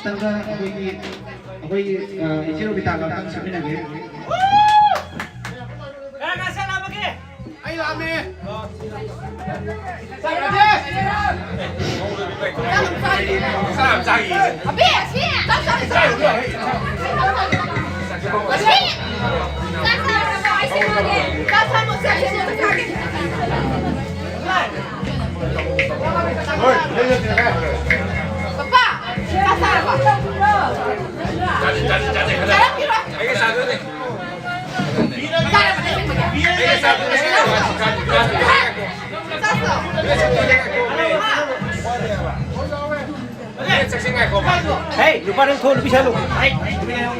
ꯃꯊꯪꯗ ꯑꯩꯈꯣꯏꯒꯤ, ꯑꯩꯈꯣꯏꯒꯤ, ꯑ, ꯏꯆꯦ ꯔꯣꯕꯤꯇꯥꯒ ꯑꯝꯇꯪ ꯁꯛꯃꯤꯟꯅꯒꯦ꯫ ꯀꯅꯥ ꯀꯅꯥ ꯁꯛ ꯂꯥꯛꯑꯝꯃꯒꯦ? ꯑꯩ ꯂꯥꯛꯑꯝꯃꯦ꯫ ꯆꯥꯛ ꯌꯥꯝ ꯆꯥꯔꯤ꯫ ꯑꯕꯦ, ꯑꯁꯤ ꯆꯥꯛ ꯆꯥꯔꯤ꯫ ꯑꯁꯤ ꯆꯥꯛ ꯆꯥꯔꯕ? ꯑꯩ ꯁꯦꯝꯃꯒꯦ꯫ ꯆꯥꯛ ꯆꯥꯔꯕ? ꯆꯥꯛ ꯆꯥꯔꯕ? ꯄꯄꯥ, ꯆꯥꯛ ꯆꯥꯔꯕ? ꯆꯥꯔꯝꯈꯤꯔꯣꯏ꯫ ꯆꯥꯔꯕꯅꯦ ꯑꯁꯦꯡꯕꯒꯤ꯫ ꯆꯥꯛ ꯆꯥꯔꯕ? ꯍꯦ, ꯅꯨꯄꯥ ꯅꯪ ꯊꯣꯛꯑꯣ, ꯅꯨꯄꯤ ꯁꯥꯍꯜꯂꯨ꯫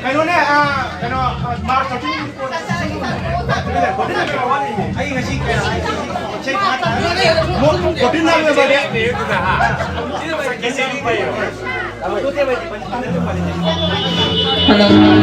ꯀꯩꯅꯣꯅꯦ, ꯑ, ꯀꯩꯅꯣ, ꯑ, March thirteen report꯫ ꯑꯩ ꯉꯁꯤ ꯀꯩꯅꯣ, ꯑꯩ ꯉꯁꯤ ꯏꯁꯩ ꯐꯥ ꯇꯥꯔꯦ꯫ Fourteen ꯂꯥꯛꯂꯦꯕ꯫ Hello.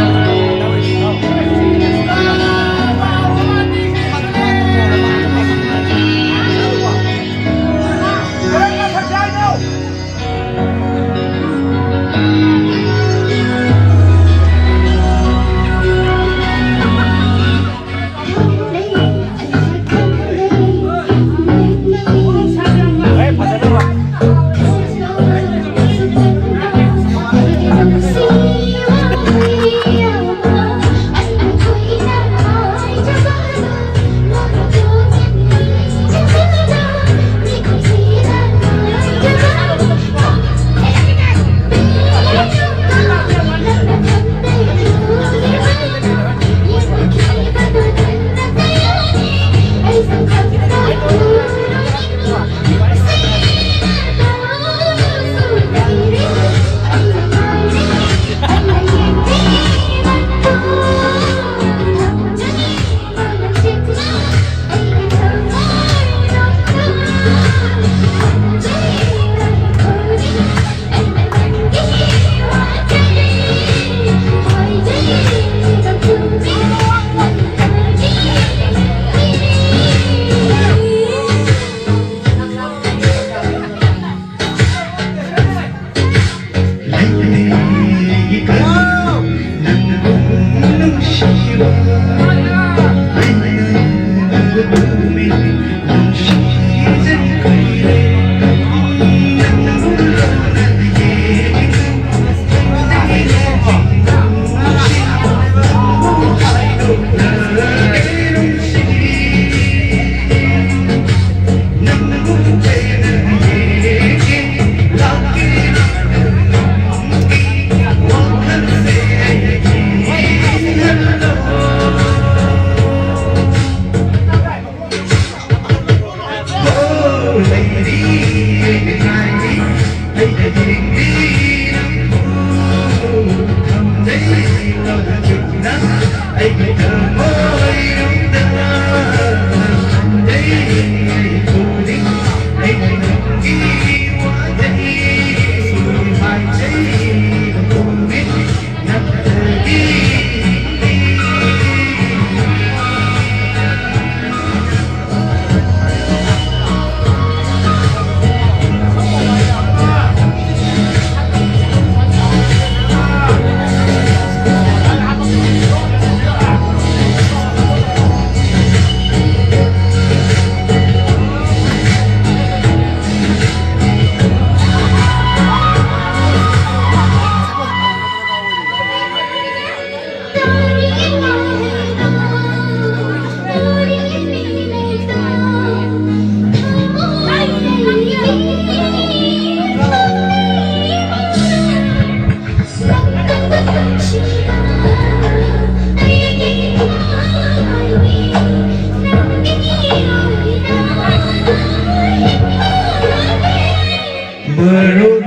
ꯃꯔꯨꯞ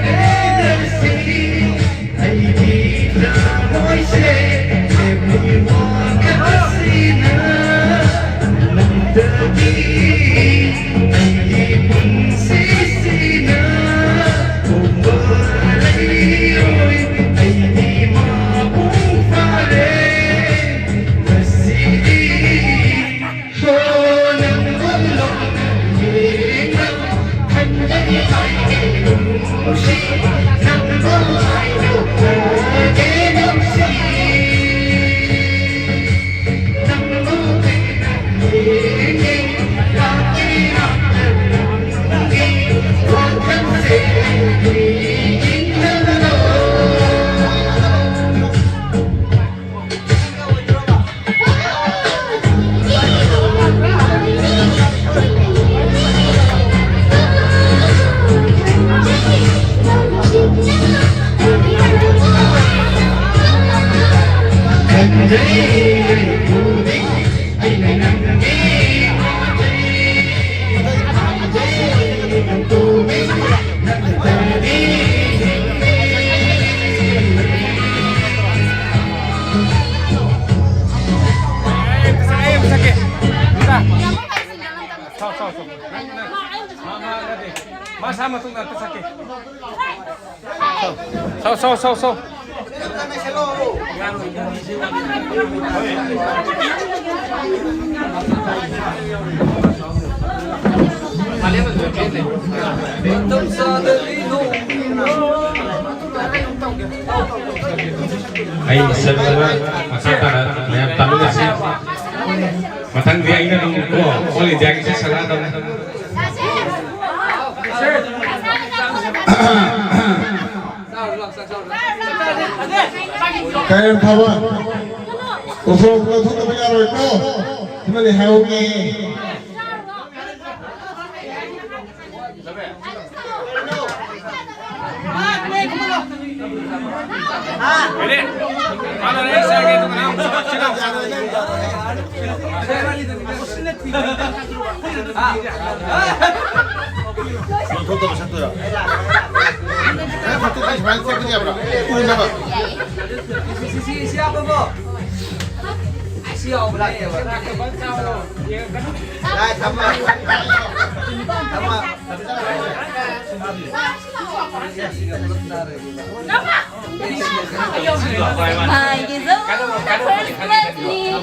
ꯍꯥꯏꯔꯁꯤ ꯑꯩꯒꯤ ꯊꯃꯣꯏꯁꯦ ꯂꯦꯝꯃꯤ ꯋꯥꯈꯜꯁꯤꯅ ꯅꯪꯗꯒꯤ ꯑꯩꯒꯤ ꯄꯨꯟꯁꯤꯁꯤꯅ ꯍꯣꯡꯕ ꯂꯩꯔꯣꯏ ꯑꯩꯗꯤ ꯃꯄꯨꯡ ꯐꯥꯔꯦ ꯉꯁꯤꯗꯤ꯫ ꯃꯁꯥ ꯃꯇꯨꯡꯗ ꯑꯝꯇ ꯆꯠꯀꯦ꯫ ꯁꯧ, ꯁꯧ, ꯁꯧ, ꯁꯧ꯫ ꯑꯩ ꯆꯠꯂꯒ ꯃꯈꯥ ꯇꯥꯅ ꯃꯌꯥꯝ ꯇꯥꯃꯤꯟꯅꯁꯤ꯫ ꯃꯊꯪꯗꯤ ꯑꯩꯅ ꯑꯗꯨꯝ ꯀꯣ, ꯑꯣꯜ ꯏꯟꯗꯤꯌꯥꯒꯤ ꯏꯁꯩ ꯁꯛꯂꯛꯑꯗꯕꯅꯤ꯫ ꯀꯥꯏꯔꯦꯝ ꯊꯥꯕ, ꯎꯁꯣꯞ ꯂꯧꯊꯣꯛꯇꯕ ꯌꯥꯔꯣꯏꯀꯣ꯫ ꯁꯤꯃꯗꯤ ꯍꯥꯏꯍꯧꯒꯦ꯫ ꯊꯣꯛꯇꯕ ꯁꯛꯇꯣꯏꯔꯣ? ꯅꯪ ꯐꯣꯇꯣ ꯁꯨꯃꯥꯏꯅ ꯊꯦꯛꯄꯗꯤ ꯌꯥꯕ꯭ꯔꯥ? ꯎꯅꯕ꯫ ꯁꯤ, ꯁꯤ, ꯁꯤ, ꯁꯤ ꯍꯥꯞꯄꯕꯣ? ꯁꯤ ꯌꯥꯎꯕ ꯂꯥꯛꯇꯦꯕ꯫ ꯂꯥꯏ ꯊꯝꯃ꯫ ꯊꯝꯃ꯫ ꯃꯥꯒꯤꯁꯨ first prize ꯅꯤ꯫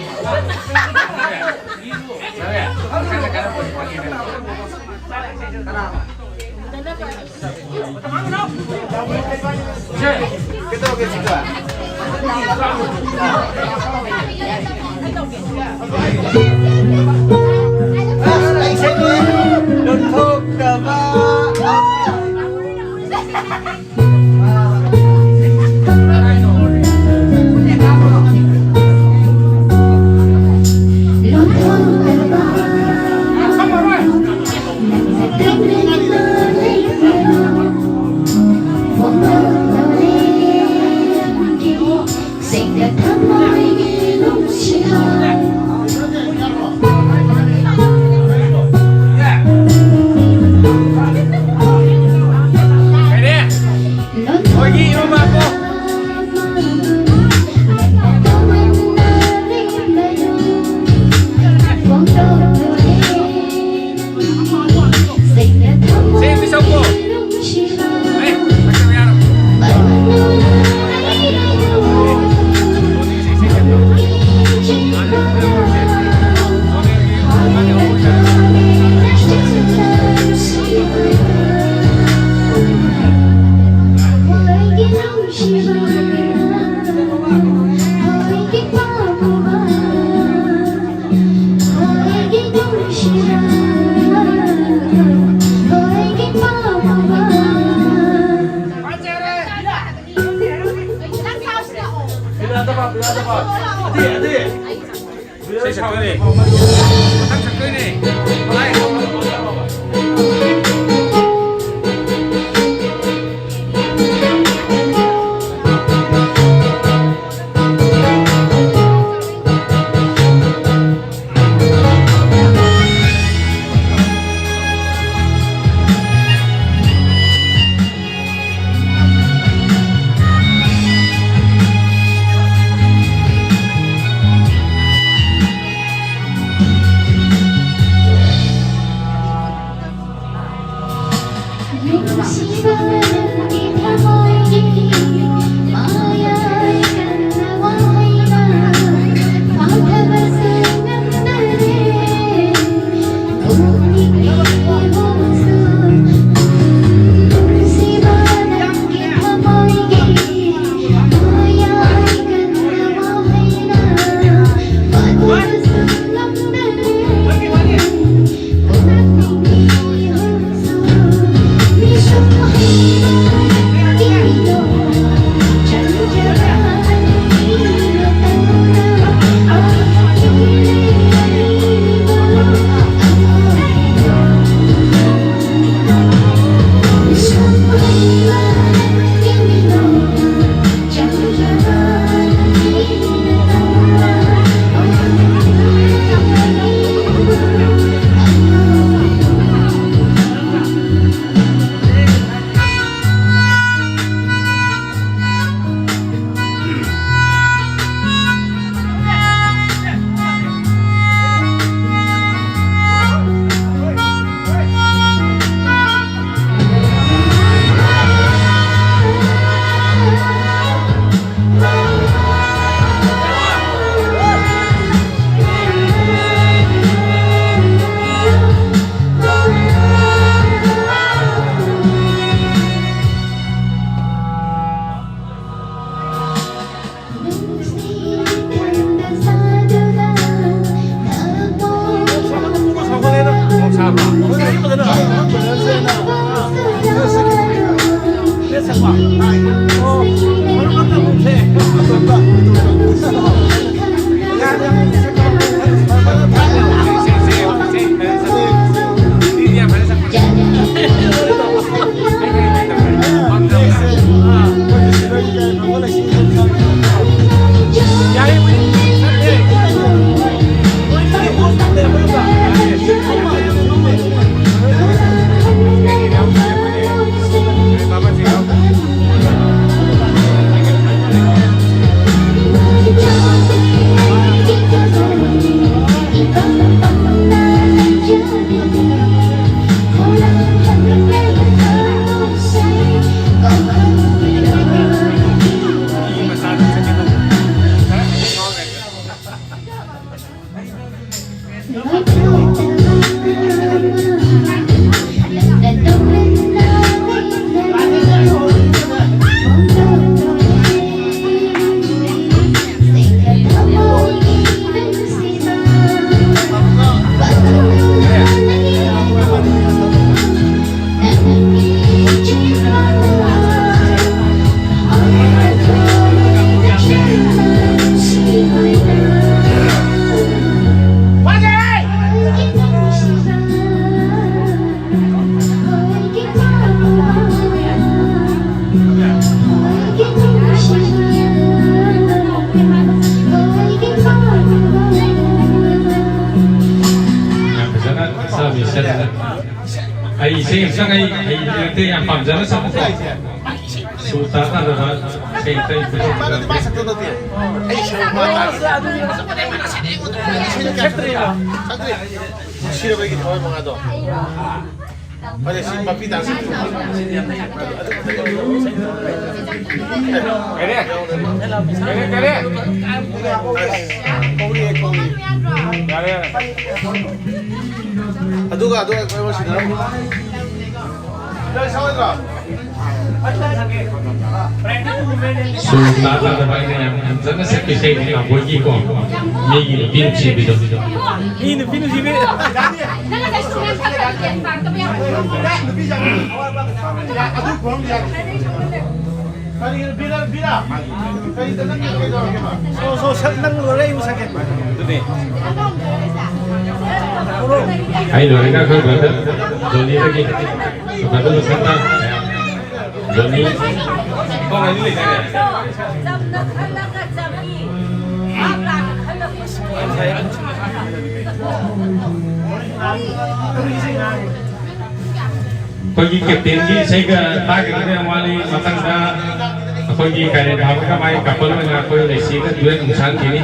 ꯏꯁꯩ ꯁꯛꯇꯣꯏꯅꯦ꯫ ꯃꯊꯪ ꯁꯛꯇꯣꯏꯅꯦ꯫ ꯂꯥꯏ꯫ ꯌꯥꯝ ꯐꯖꯅ ꯁꯥꯕꯤ ꯁꯦꯠꯅ꯫ ꯑꯩ ꯏꯁꯩ ꯑꯝꯇꯪ ꯑꯩ ꯍꯩꯕ ꯅꯠꯇꯦ, ꯌꯥꯝ ꯄꯥꯝꯖꯅ ꯁꯛꯄꯀꯣ꯫ ꯁꯨꯔ ꯇꯥ ꯇꯥꯗꯕ ꯏꯁꯩ ꯑꯝꯇ ꯑꯩ ꯄꯨꯊꯣꯛꯆꯔꯛꯀꯦ꯫ ꯅꯨꯡꯁꯤꯔꯕꯒꯤ ꯊꯋꯥꯏ ꯃꯉꯥꯗꯣ꯫ ꯐꯔꯦ, ꯁꯤ ꯃꯄꯤ ꯇꯥꯁꯤ꯫ ꯀꯔꯤ? ꯀꯔꯤ, ꯀꯔꯤ? ꯀꯧꯔꯤꯌꯦ, ꯀꯧꯔꯤ꯫ ꯌꯥꯔꯦ, ꯌꯥꯔꯦ꯫ ꯑꯗꯨꯒ, ꯑꯗꯨꯒ ꯑꯩꯈꯣꯏ ꯁꯤꯗ꯫ ꯅꯣꯏ ꯁꯥꯎꯔꯣꯏꯗ꯭ꯔꯣ? ꯁꯨꯔ ꯇꯥ ꯇꯥꯗꯕ ꯑꯩꯅ ꯌꯥꯝ ꯐꯖꯅ ꯁꯛꯄ ꯏꯁꯩꯅꯤ ꯅꯥꯕꯣꯏꯒꯤꯀꯣ꯫ ꯃꯤꯒꯤ ꯅꯨꯄꯤ ꯅꯨꯡꯁꯤꯕꯤꯗꯣ꯫ ꯃꯤ ꯅꯨꯄꯤ ꯅꯨꯡꯁꯤꯕꯤ꯫ ꯁꯣ, ꯁꯣ, ꯁꯛ ꯅꯪ ꯂꯣꯏꯔꯦ, ꯑꯩ ꯑꯃꯨꯛ ꯁꯛꯀꯦ꯫ ꯑꯗꯨꯅꯦ꯫ ꯑꯩ ꯂꯣꯏꯔꯒ ꯑꯩꯈꯣꯏ brother ꯖꯣꯅꯤꯗꯒꯤ brother ꯃꯁꯛ ꯇꯥꯛ ꯖꯣꯅꯤ꯫ ꯈꯣꯡ ꯑꯅꯤ ꯂꯩꯗꯥꯏꯅꯦ? ꯑꯩꯈꯣꯏꯒꯤ captainꯒꯤ ꯏꯁꯩꯒ ꯇꯥꯈꯤꯗꯕ ꯌꯥꯝ ꯋꯥꯠꯂꯤ꯫ ꯃꯊꯪꯗ ꯑꯩꯈꯣꯏꯒꯤ ꯀꯥꯂꯦꯟ ꯊꯥꯕꯒ ꯃꯥꯒꯤ couple ꯑꯣꯏꯅ ꯑꯩꯈꯣꯏ ꯂꯩꯁꯤꯒ duet ꯑꯃꯨꯛ ꯁꯥꯍꯟꯈꯤꯅꯤ꯫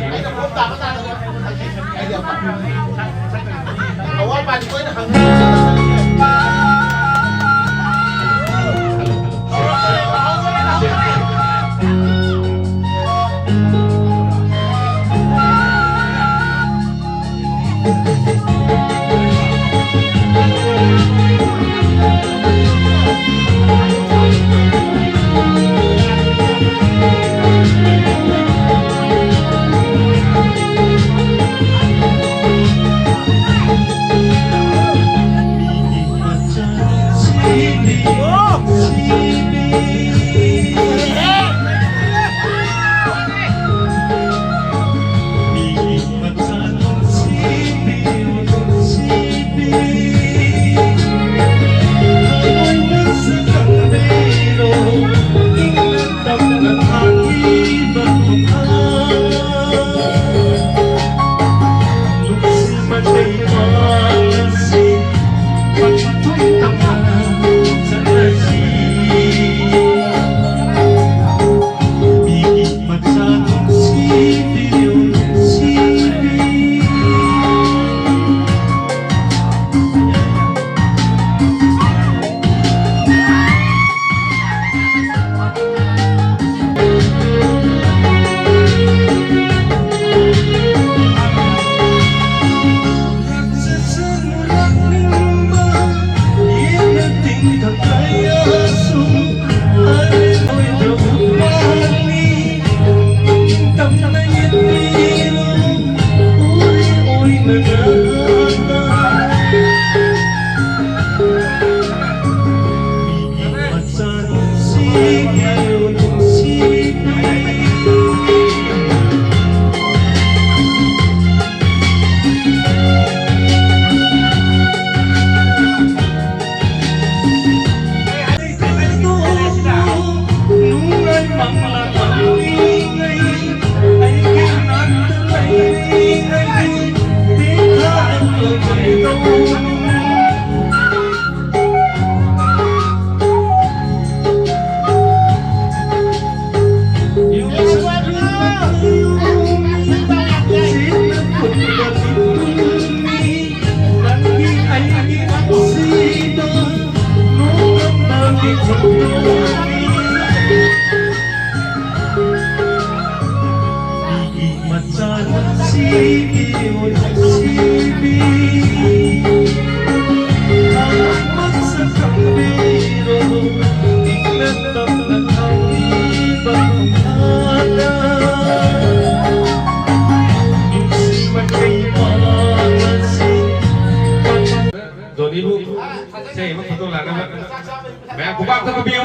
ꯃꯌꯥꯝ ꯈꯨꯕꯥꯛꯇ ꯈꯨꯕꯤꯌꯨ꯫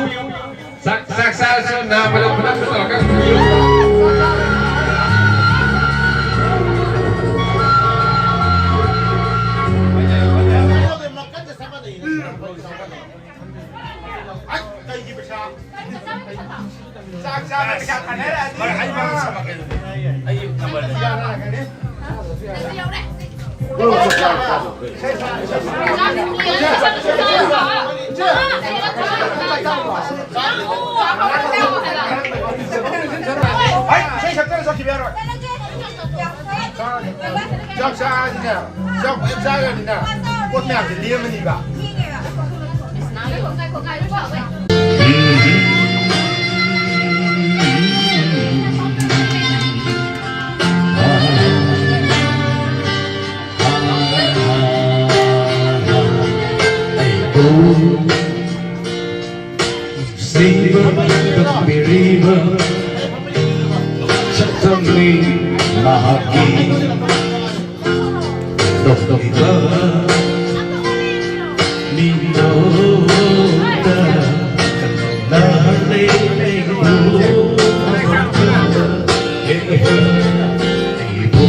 ꯆꯥꯛ, ꯆꯥꯛ ꯆꯥꯔꯁꯨ ꯅꯥ ꯄꯗ ꯈꯨꯗꯛꯇ ꯇꯧꯔꯒ ꯈꯨꯕꯤꯌꯨ꯫ ꯆꯥꯛ ꯆꯥꯕ ꯄꯩꯁꯥ ꯊꯥꯅꯔꯛꯑꯗꯤ꯫ ꯑꯩ ꯅꯝꯕꯔ ꯂꯩ꯫ ꯍꯩ, ꯏꯁꯩ ꯁꯛꯇꯅ ꯆꯠꯈꯤꯕ ꯌꯥꯔꯣꯏ꯫ ꯆꯥꯛ ꯆꯥꯔꯗꯤꯅꯦ, ꯆꯥꯛ ꯐꯖꯅ ꯆꯥꯈ꯭ꯔꯗꯤꯅꯦ, ꯄꯣꯠ ꯃꯌꯥꯝꯁꯦ ꯂꯦꯝꯃꯅꯤꯕ꯫ ꯅꯨꯡꯁꯤꯕ ꯇꯝꯕꯤꯔꯤꯕ ꯁꯛꯇꯝꯅꯤ ꯃꯍꯥꯛꯀꯤ꯫ ꯇꯣꯞ ꯇꯣꯞꯄ ꯃꯤꯇꯣꯞꯇ ꯅꯥꯔꯦ ꯑꯩꯕꯨ꯫ ꯑꯩꯕꯨ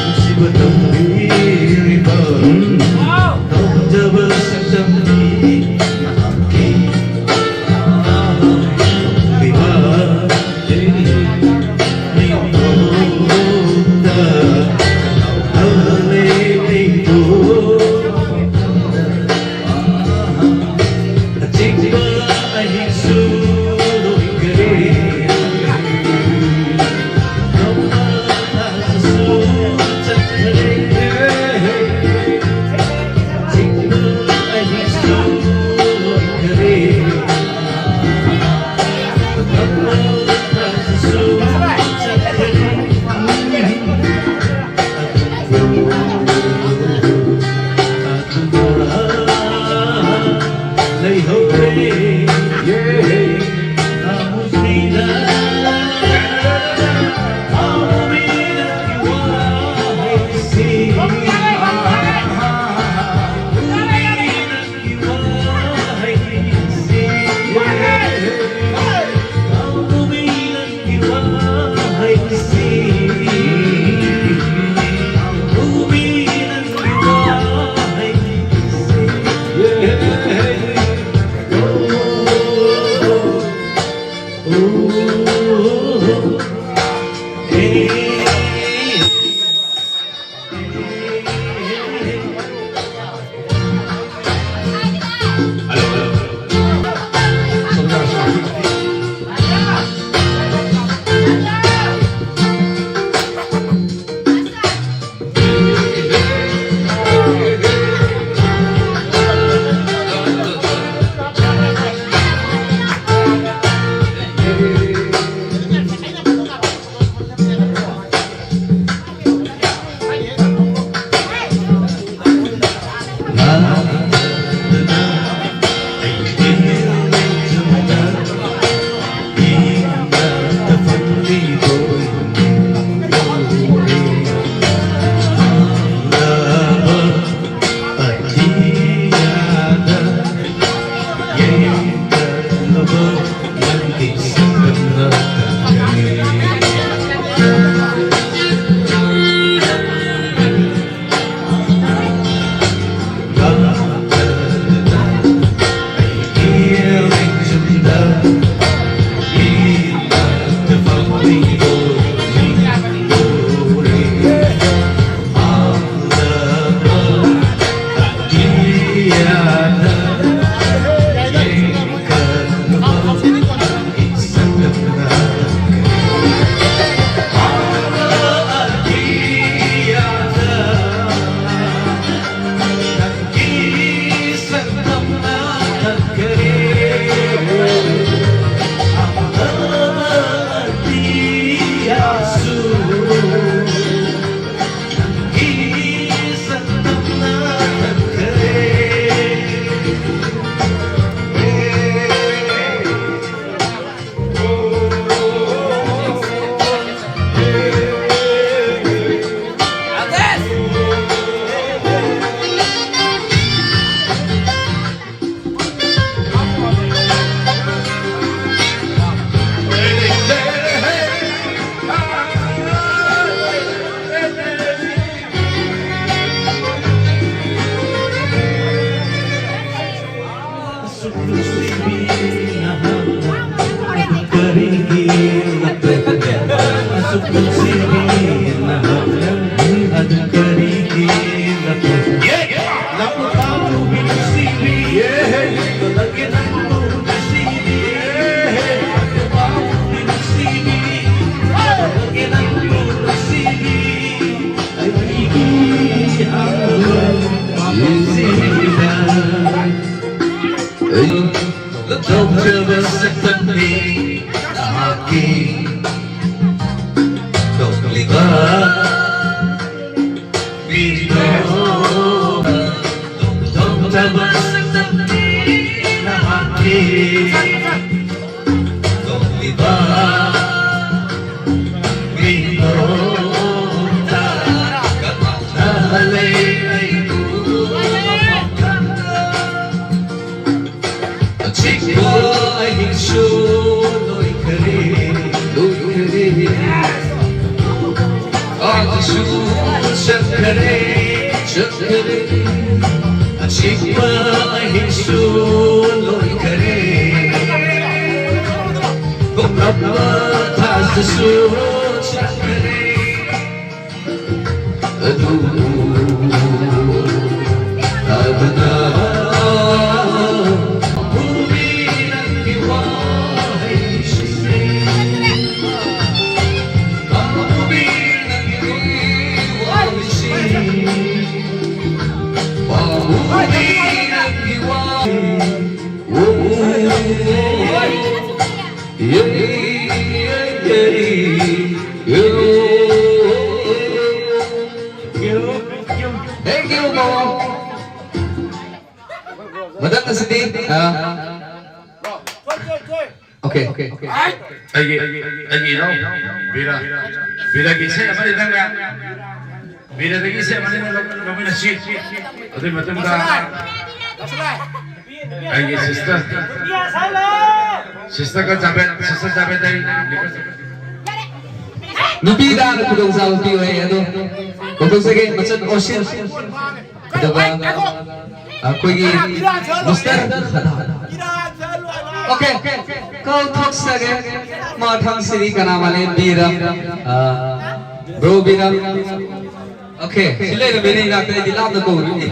ꯅꯨꯡꯁꯤꯕ ꯇꯝꯕꯤꯔꯤꯕ ꯅꯣꯡꯖꯕ ꯁꯛꯇꯝꯅꯤ ꯅꯍꯥꯛꯀꯤ꯫ ꯂꯨꯞꯊꯣꯛꯆꯕ ꯁꯛꯇꯝꯅꯤ ꯅꯍꯥꯛꯀꯤ ꯇꯣꯛꯂꯤꯕ ꯃꯤꯅꯣ꯫ ꯂꯨꯞꯊꯣꯛꯆꯕ ꯁꯛꯇꯝꯅꯤ ꯅꯍꯥꯛꯀꯤ ꯇꯣꯛꯂꯤꯕ ꯃꯤꯅꯣ꯫ ꯀꯅꯥꯅ ꯂꯩ ꯑꯩꯕꯨ ꯃꯐꯝ ꯈꯪꯅ? ꯑꯆꯤꯛꯄ ꯑꯍꯤꯡꯁꯨ ꯂꯣꯏꯈꯔꯦ, ꯂꯣꯏꯈꯔꯦ꯫ ꯑꯗꯨꯁꯨ ꯆꯠꯈꯔꯦ, ꯆꯠꯈꯔꯦ꯫ ꯑꯆꯤꯛꯄ ꯑꯍꯤꯡꯁꯨ ꯂꯣꯏꯈꯔꯦ꯫ ꯊꯣꯛꯂꯛꯄ ꯊꯥꯖꯁꯨ ꯆꯠꯈꯔꯦ꯫ ꯑꯗꯨꯕꯨ ꯇꯥꯕꯗ ꯄꯥꯝꯃꯨꯕꯤ ꯅꯪꯒꯤ ꯋꯥꯍꯩꯁꯤꯡꯁꯦ, ꯄꯥꯝꯃꯨꯕꯤ ꯅꯪꯒꯤ ꯋꯥꯍꯩꯁꯤꯡꯁꯦ, ꯄꯥꯝꯃꯨꯕꯤ ꯅꯪꯒꯤ ꯋꯥꯍꯩ꯫ Thank you, Mo. ꯃꯊꯪ ꯑꯁꯤꯗꯤ, ꯑ, okay, okay, okay. ꯑꯩꯒꯤ, ꯑꯩꯒꯤ ꯏꯅꯥꯎ ꯕꯤꯔꯥ, ꯕꯤꯔꯥꯒꯤ ꯏꯁꯩ ꯑꯃꯅꯤ ꯅꯪꯅ꯫ ꯕꯤꯔꯗꯒꯤ ꯏꯁꯩ ꯑꯃꯅꯤ ꯂꯧ-, ꯂꯧꯃꯤꯟꯅꯁꯤ꯫ ꯑꯗꯨꯒꯤ ꯃꯇꯨꯡꯗ ꯑꯩꯒꯤ sister, sister ꯀ ꯖꯥꯕꯦꯗ, sister ꯖꯥꯕꯦꯗ ꯑꯩ ꯅꯨꯄꯤꯗ ꯈꯨꯗꯣꯡꯆꯥꯕ ꯄꯤꯌꯨ ꯍꯥꯏ ꯑꯗꯣ ꯀꯧꯊꯣꯛꯆꯒꯦ ꯃꯆꯟ ꯑꯣꯁꯤꯟ꯫ ꯑꯗꯨꯒ ꯑꯩꯈꯣꯏꯒꯤ ꯃꯤꯁꯇꯔ ꯁꯗꯥ꯫ Okay, ꯀꯧꯊꯣꯛꯆꯒꯦ꯫ ꯃꯊꯪꯁꯤꯗꯤ ꯀꯅꯥ ꯃꯥꯜꯂꯤ? ꯕꯤꯔꯝ, ꯑ, bro ꯕꯤꯔꯝ꯫ Okay, ꯁꯤ ꯂꯩꯔꯝꯃꯦꯅꯦ ꯏꯅꯥꯛꯇ, ꯑꯩꯗꯤ ꯂꯥꯞꯅ ꯀꯧꯔꯨꯏꯅꯦ꯫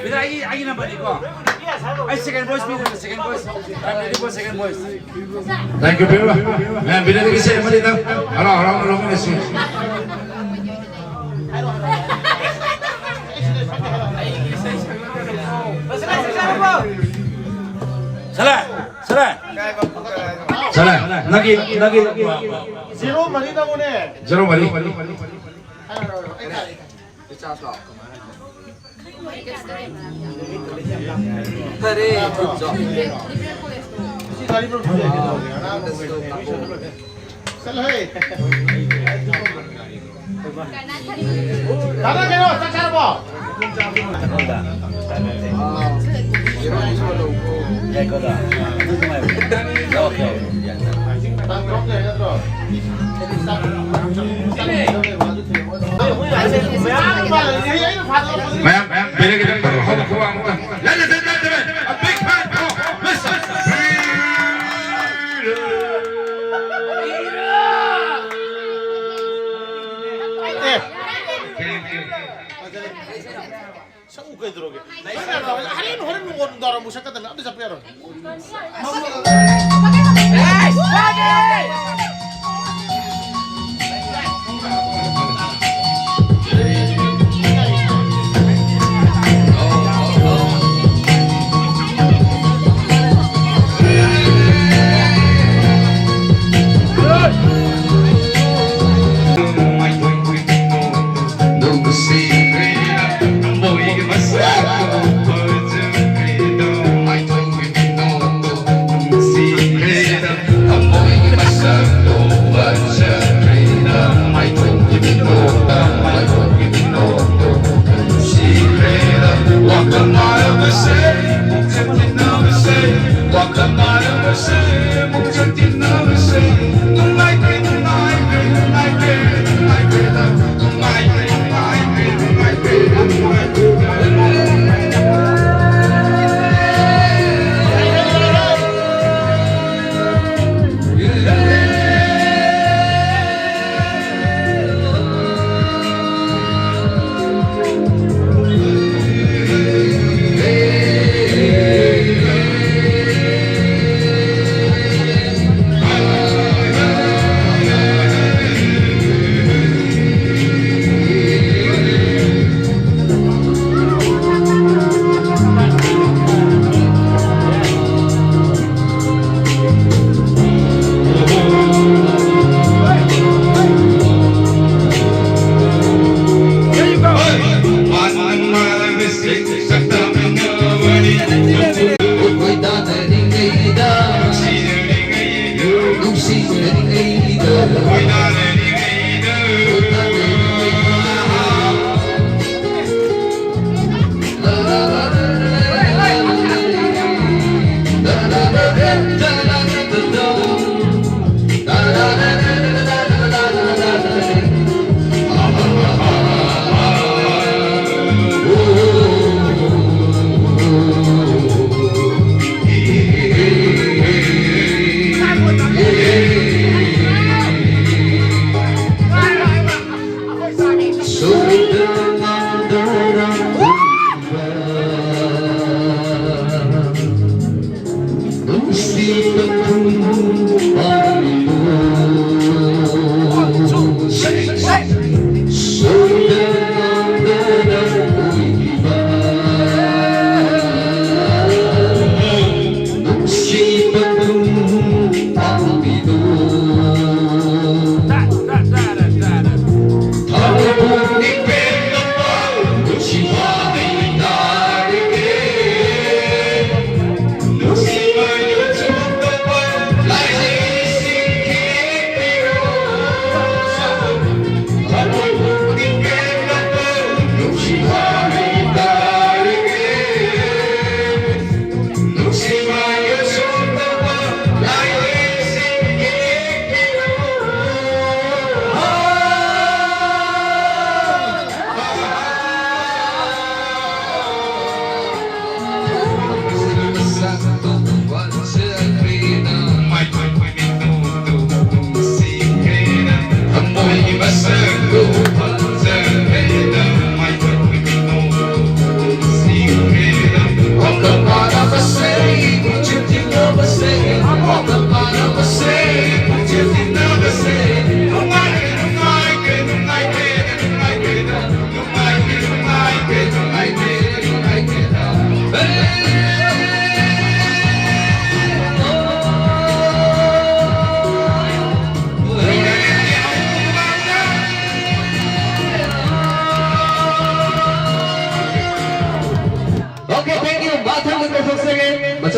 ꯕꯤꯗꯥ, ꯑꯩꯒꯤ, ꯑꯩꯒꯤ number ꯅꯤꯀꯣ꯫ ꯑꯩ second voice ꯄꯤꯗꯣꯏꯅꯦ, second voice꯫ I'm ready for second voice. Thank you, ꯄꯤꯔꯣ꯫ ꯃꯌꯥꯝ ꯕꯤꯗꯥꯗꯒꯤ ꯏꯁꯩ ꯑꯃꯅꯤ ꯅꯪ ꯍꯔꯥꯎ ꯍꯔꯥꯎꯅ ꯂꯧꯃꯤꯟꯅꯁꯤ꯫ ꯁꯂꯦ, ꯁꯂꯦ꯫ ꯁꯂꯦ, ꯅꯪꯒꯤ, ꯅꯪꯒꯤ ꯖꯦꯔꯣ ꯃꯔꯤ ꯅꯪꯉꯨꯅꯦ꯫ ꯖꯦꯔꯣ ꯃꯔꯤ꯫ ꯐꯔꯦ꯫ ꯁꯤ ꯒꯥꯔꯤ ꯄꯨꯔꯛꯄꯤꯌꯨ꯫ ꯆꯠꯂꯣꯍꯦ꯫ ꯗꯥꯗꯥ ꯀꯩꯅꯣ, ꯆꯥꯛ ꯆꯥꯔꯕꯣ? ꯌꯥꯏꯀꯣꯗ꯫ ꯑꯗꯨ ꯅꯨꯡꯉꯥꯏꯕꯅꯦ꯫ ꯌꯥꯎꯔꯛꯀꯦ, ꯌꯥꯎꯔꯛꯀꯦ꯫ ꯇꯥꯡ ꯇꯔꯨꯛ ꯂꯩꯔ ꯅꯠꯇ꯭ꯔꯣ? ꯃꯌꯥꯝ, ꯃꯌꯥꯝ, ꯕꯦꯔꯦ ꯈꯤꯇꯪ ꯇꯧꯔꯣ, ꯍꯧꯅ ꯈꯨꯕꯥꯛ ꯑꯃꯨꯛꯇꯪ꯫ Ladies and gentlemen, a big hand for Mister Peter. ꯁꯛꯎ ꯀꯩꯗꯧꯔꯒꯦ? ꯍꯣꯔꯦꯟ, ꯍꯣꯔꯦꯟ ꯅꯨꯡꯗꯥꯡ ꯋꯥꯏꯔꯝ ꯑꯃꯨꯛ ꯁꯛꯀꯗꯕꯅꯦ꯫ ꯑꯝꯇ ꯆꯠꯄ ꯌꯥꯔꯣꯏ꯫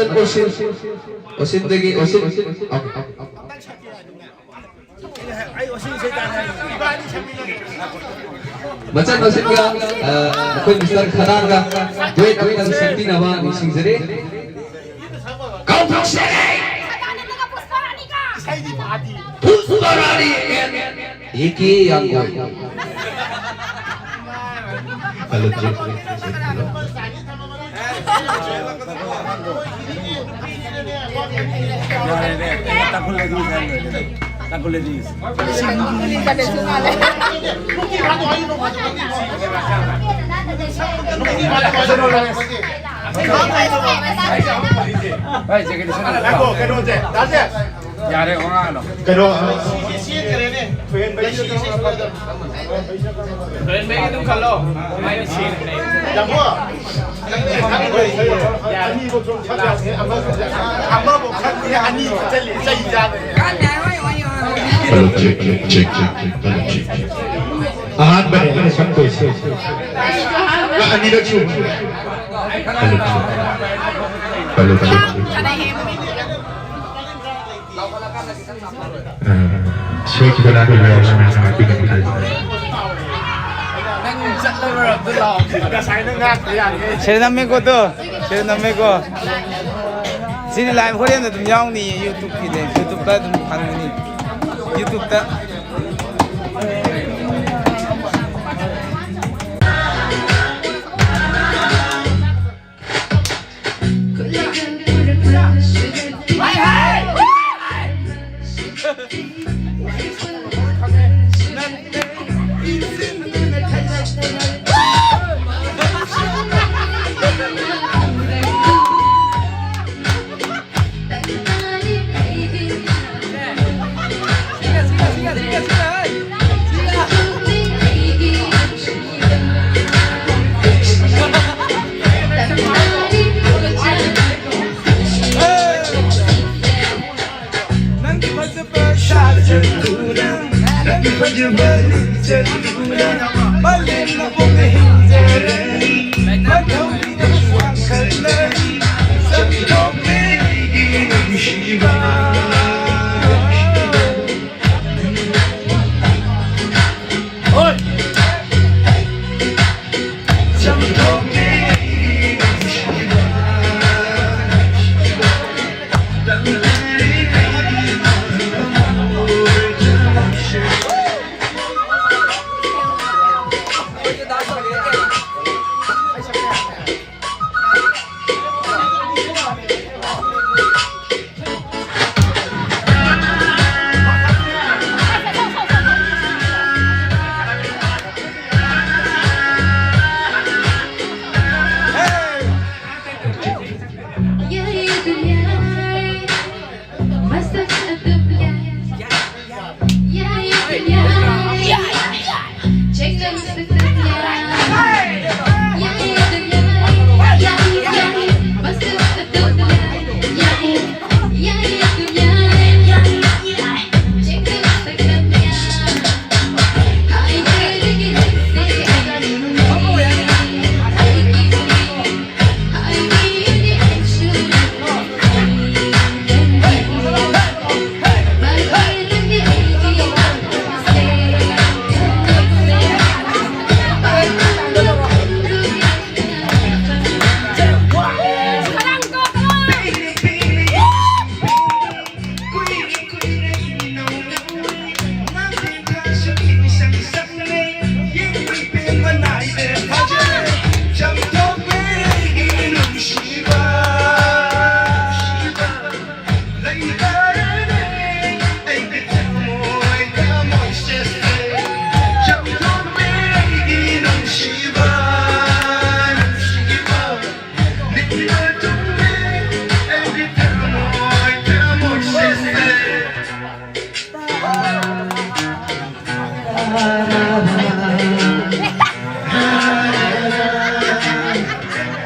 ꯑꯣꯁꯤꯟ, ꯑꯣꯁꯤꯟꯗꯒꯤ ꯑꯣꯁꯤꯟ, ꯑ, ꯑ, ꯃꯆꯟ ꯑꯣꯁꯤꯟꯒ, ꯑ, ꯑꯩꯈꯣꯏ ꯃꯤꯁꯇꯔ ꯈꯗꯥꯡꯒ ꯗꯨꯋꯦꯠ ꯑꯃꯇꯪ ꯁꯦꯝꯕꯤꯅꯕ ꯅꯤꯡꯁꯤꯡꯖꯔꯤ꯫ ꯀꯥꯎꯊꯣꯛꯆꯔꯤ꯫ ꯄꯨꯁꯄꯔꯥꯅꯤ ꯑꯦꯟ ꯑꯦ ꯀꯦ ꯌꯥꯡꯒꯣꯏ꯫ Hello, check, check, check, hello. ꯌꯥꯔꯦꯅꯦ, ꯇꯥꯡꯈꯨꯜ ꯂꯩꯗꯤ ꯌꯥꯔꯦ꯫ ꯇꯥꯡꯈꯨꯜ ꯂꯩꯗꯤ꯫ ꯚꯥꯏ, ꯖꯦꯀꯦꯠ ꯂꯤꯠꯁꯟꯒꯅꯨ꯫ ꯉꯥꯏꯈꯣ, ꯀꯩꯅꯣꯁꯦ, ꯗꯥꯁꯦ꯫ ꯌꯥꯔꯦ, ꯋꯥꯉꯥꯡꯒꯅꯨ꯫ ꯀꯩꯅꯣ, ꯁꯤ ꯆꯦꯟꯈ꯭ꯔꯦꯅꯦ꯫ ꯂꯩꯁꯤ, ꯁꯤ ꯁꯣꯏꯗ꯫ ꯐ꯭ꯔꯦꯟ ꯃꯦꯒꯤ ꯑꯗꯨꯝ ꯈꯜꯂꯣ꯫ ꯃꯥꯏꯅ ꯁꯦꯡꯈ꯭ꯔꯦ꯫ ꯌꯥꯝꯕꯣ, ꯅꯪ ꯈꯪꯗ꯭ꯔꯦ꯫ ꯌꯥꯔꯦ꯫ ꯑꯅꯤꯕꯨ ꯁꯨꯝ ꯈꯟ ꯌꯥꯗꯦ꯫ ꯑꯃꯕꯨ, ꯑꯃꯕꯨ ꯈꯟꯗꯦ, ꯑꯅꯤ ꯆꯠꯂꯤ, ꯆꯩ ꯆꯥꯗꯣꯏꯅꯦ꯫ Hello, check, check, check, check, check. Hello, check, check. ꯑꯍꯥꯟꯕꯅꯦ ꯑꯩꯅ ꯁꯛꯇꯣꯏꯁꯦ꯫ ꯑ, ꯑꯅꯤꯔꯛ ꯁꯨꯕ꯫ Hello, check. Hello, check. ꯑ, ꯁꯣꯏꯈꯤꯕ ꯂꯥꯟꯈꯤꯕ ꯌꯥꯎꯔꯁꯨ ꯃꯌꯥꯝ ꯉꯥꯛꯄꯤꯒꯅꯤ ꯈꯜꯂꯤ꯫ ꯁꯦꯔꯦ ꯅꯝꯃꯦꯀꯣ ꯑꯗꯣ, ꯁꯦꯔꯦ ꯅꯝꯃꯦꯀꯣ꯫ ꯁꯤꯗꯤ ꯂꯥꯏꯚ ꯍꯣꯔꯦꯟ ꯑꯗꯨꯝ ꯌꯥꯎꯅꯤꯌꯦ, YouTube-ꯀꯤꯅꯦ, YouTube-ꯇ ꯑꯗꯨꯝ ꯐꯪꯒꯅꯤ, YouTube-ꯇ꯫ ꯅꯪꯒꯤ ꯐꯖꯕ ꯁꯥꯖꯠꯇꯨꯅ, ꯅꯪꯒꯤ ꯐꯖꯕ ꯂꯤꯆꯠꯇꯨꯅ, ꯃꯥꯂꯦꯝ ꯃꯄꯨꯝꯗ ꯍꯤꯡꯖꯔꯅꯤ꯫ ꯃꯊꯧꯔꯤꯗꯁꯨ ꯋꯥꯡꯈꯠꯂꯅꯤ꯫ ꯆꯠꯊꯣꯛ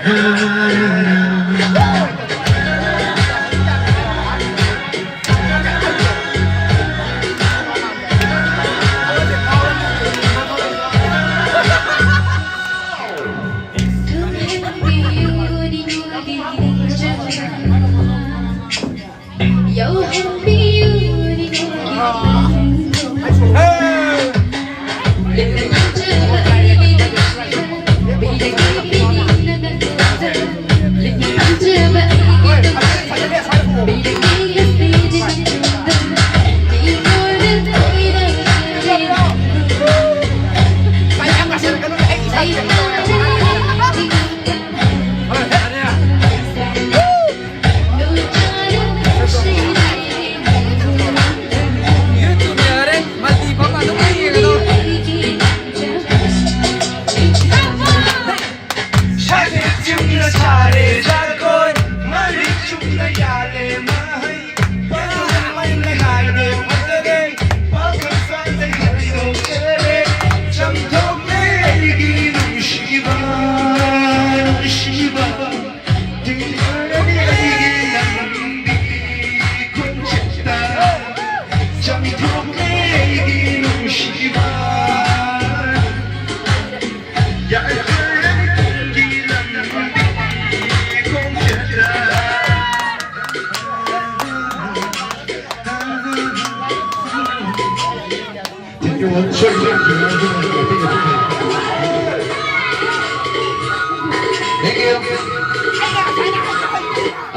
Thank you.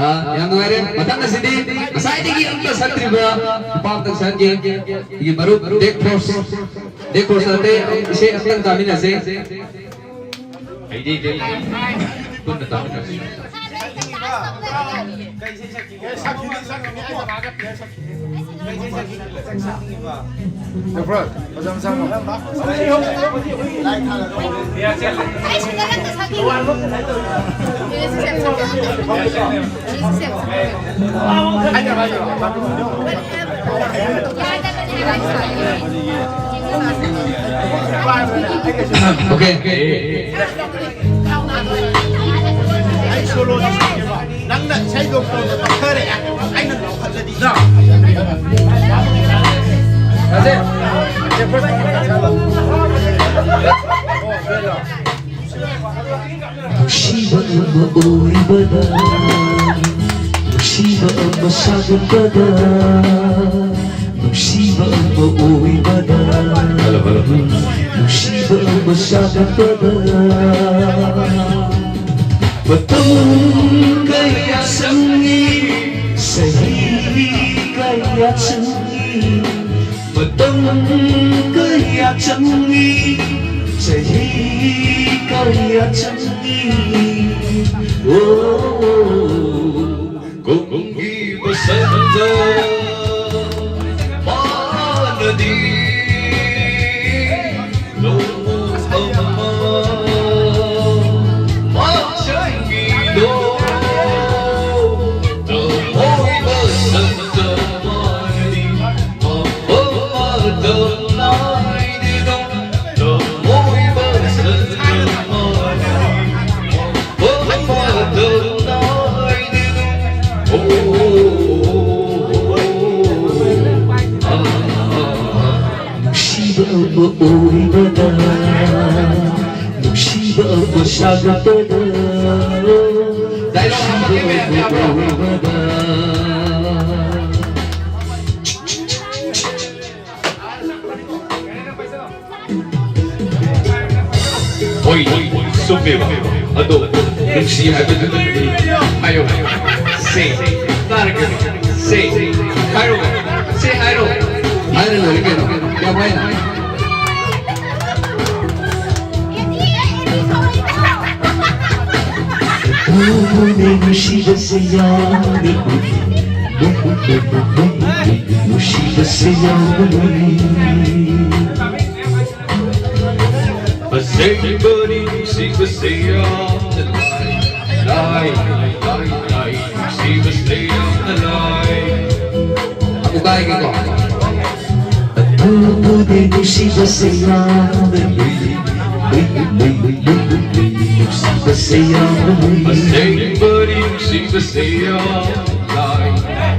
ꯑꯥ, ꯌꯥꯝ ꯅꯨꯡꯉꯥꯏꯔꯦ꯫ ꯃꯊꯪ ꯑꯁꯤꯗꯤ ꯉꯁꯥꯏꯗꯒꯤ ꯑꯝꯇ ꯁꯛꯇ꯭ꯔꯤꯕ ꯅꯨꯄꯥ ꯑꯝꯇ ꯁꯛꯍꯟꯒꯦ꯫ ꯑꯩꯒꯤ ꯃꯔꯨꯞ ꯗꯦꯛ ꯐꯣꯔꯁ꯫ ꯗꯦꯛ ꯐꯣꯔꯁ ꯅꯠꯇꯦ, ꯏꯁꯩ ꯑꯝꯇꯪ ꯇꯥꯃꯤꯟꯅꯁꯦ꯫ ꯑꯩꯗꯤ ꯀꯩ ꯄꯨꯟꯅ ꯇꯥꯃꯤꯟꯅꯁꯤ꯫ Okay. ꯑꯣꯏꯕꯗ, ꯅꯨꯡꯁꯤꯕ ꯑꯃ ꯁꯥꯒꯠꯄꯗ, ꯅꯨꯡꯁꯤꯕ ꯑꯃ ꯑꯣꯏꯕꯗ, ꯅꯨꯡꯁꯤꯕ ꯑꯃ ꯁꯥꯒꯠꯄꯗ꯫ ꯃꯇꯝ ꯀꯌꯥ ꯆꯪꯏ, ꯆꯍꯤ ꯀꯌꯥ ꯆꯪꯏ, ꯃꯇꯝ ꯀꯌꯥ ꯆꯪꯏ, ꯆꯍꯤ ꯀꯌꯥ ꯆꯪꯏ꯫ ꯑꯣ, ꯀꯨꯝꯒꯤ ꯕꯁꯟꯇ ꯃꯥꯅꯗꯤ ꯅꯣꯡ ꯑꯃ ꯃꯥꯡꯁꯤꯟꯈꯤꯗꯣ꯫ ꯊꯃꯣꯏ ꯕꯁꯟꯇ ꯃꯥꯅꯗꯤ ꯃꯐꯝ ꯃꯇꯝ ꯅꯥꯏꯗꯦꯗꯣ꯫ ꯊꯃꯣꯏ ꯕꯁꯟꯇ ꯃꯥꯅꯗꯤ ꯅꯨꯡꯁꯤꯕ ꯑꯃ ꯑꯣꯏꯕꯗ, ꯅꯨꯡꯁꯤꯕ ꯑꯃ ꯁꯥꯒꯠꯄꯗ, ꯅꯨꯡꯁꯤꯕ ꯑꯃ ꯑꯣꯏꯕꯗ꯫ ꯍꯣꯏ, ꯆꯨꯝꯃꯦꯕ꯫ ꯑꯗꯣ ꯅꯨꯡꯁꯤ ꯍꯥꯏꯕꯗꯨꯗꯤ ꯍꯥꯏꯌꯣ꯫ ꯁꯦ, ꯇꯥꯔꯒꯦꯕ꯫ ꯁꯦ, ꯍꯥꯏꯔꯣ꯫ ꯁꯦ, ꯍꯥꯏꯔꯣ꯫ ꯍꯥꯏꯔ ꯂꯣꯏꯔꯦ ꯀꯩꯅꯣ꯫ ꯌꯥꯝ ꯍꯥꯏꯅ꯫ ꯅꯨꯡꯁꯤꯕꯁꯦ ꯌꯥꯝꯅ ꯂꯨꯏ, ꯅꯨꯡꯁꯤꯕꯁꯦ ꯌꯥꯝꯅ ꯂꯨꯏ꯫ ꯑꯁꯦꯡꯕꯅꯤ ꯅꯨꯡꯁꯤꯕꯁꯦ ꯌꯥꯝꯅ ꯂꯥꯏ, ꯂꯥꯏ, ꯂꯥꯏ, ꯂꯥꯏ, ꯅꯨꯡꯁꯤꯕꯁꯦ ꯌꯥꯝꯅ ꯂꯥꯏ꯫ ꯑꯃꯨꯛꯀ ꯍꯥꯏꯒꯦꯀꯣ꯫ ꯑꯗꯨꯕꯨꯗꯤ ꯅꯨꯡꯁꯤꯕꯁꯦ ꯌꯥꯝꯅ ꯂꯨꯏ, ꯂꯨꯏ, ꯂꯨꯏ, ꯅꯨꯡꯁꯤꯕꯁꯦ ꯌꯥꯝꯅ ꯂꯨꯏ꯫ ꯑꯁꯦꯡꯕꯗꯤ ꯅꯨꯡꯁꯤꯕꯁꯦ ꯌꯥꯝꯅ ꯂꯥꯏ,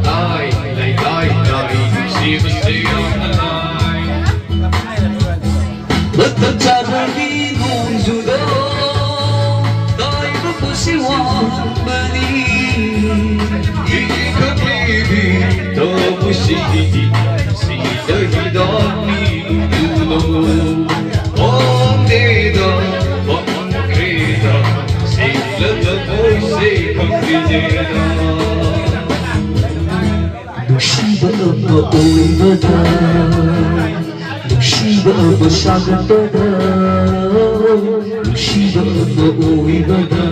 ꯂꯥꯏ, ꯂꯥꯏ, ꯂꯥꯏ, ꯂꯥꯏ, ꯅꯨꯡꯁꯤꯕꯁꯦ ꯌꯥꯝꯅ ꯂꯥꯏ꯫ ꯃꯇꯝ ꯆꯥꯗ꯭ꯔꯗꯤ ꯅꯣꯡꯖꯨꯗꯣ ꯇꯥꯏꯕ ꯄꯨꯟꯁꯤ ꯋꯥꯕꯅꯤ꯫ ꯏꯈꯛ ꯄꯤꯕꯤ ꯊꯃꯣꯏꯁꯤꯗꯤ ꯁꯤꯗ ꯍꯤꯗꯥꯛꯅꯤ ꯎꯅꯧ꯫ ꯄꯥꯝꯗꯦꯗ, ꯄꯥꯝꯈ꯭ꯔꯦꯗ, ꯁꯤꯂꯕ ꯃꯣꯏꯁꯦ ꯈꯪꯗꯦꯗ꯫ ꯅꯨꯡꯁꯤꯕ ꯑꯃ ꯑꯣꯏꯕꯗ, ꯅꯨꯡꯁꯤꯕ ꯑꯃ ꯁꯥꯒꯠꯄꯗ, ꯅꯨꯡꯁꯤꯕ ꯑꯃ ꯑꯣꯏꯕꯗ꯫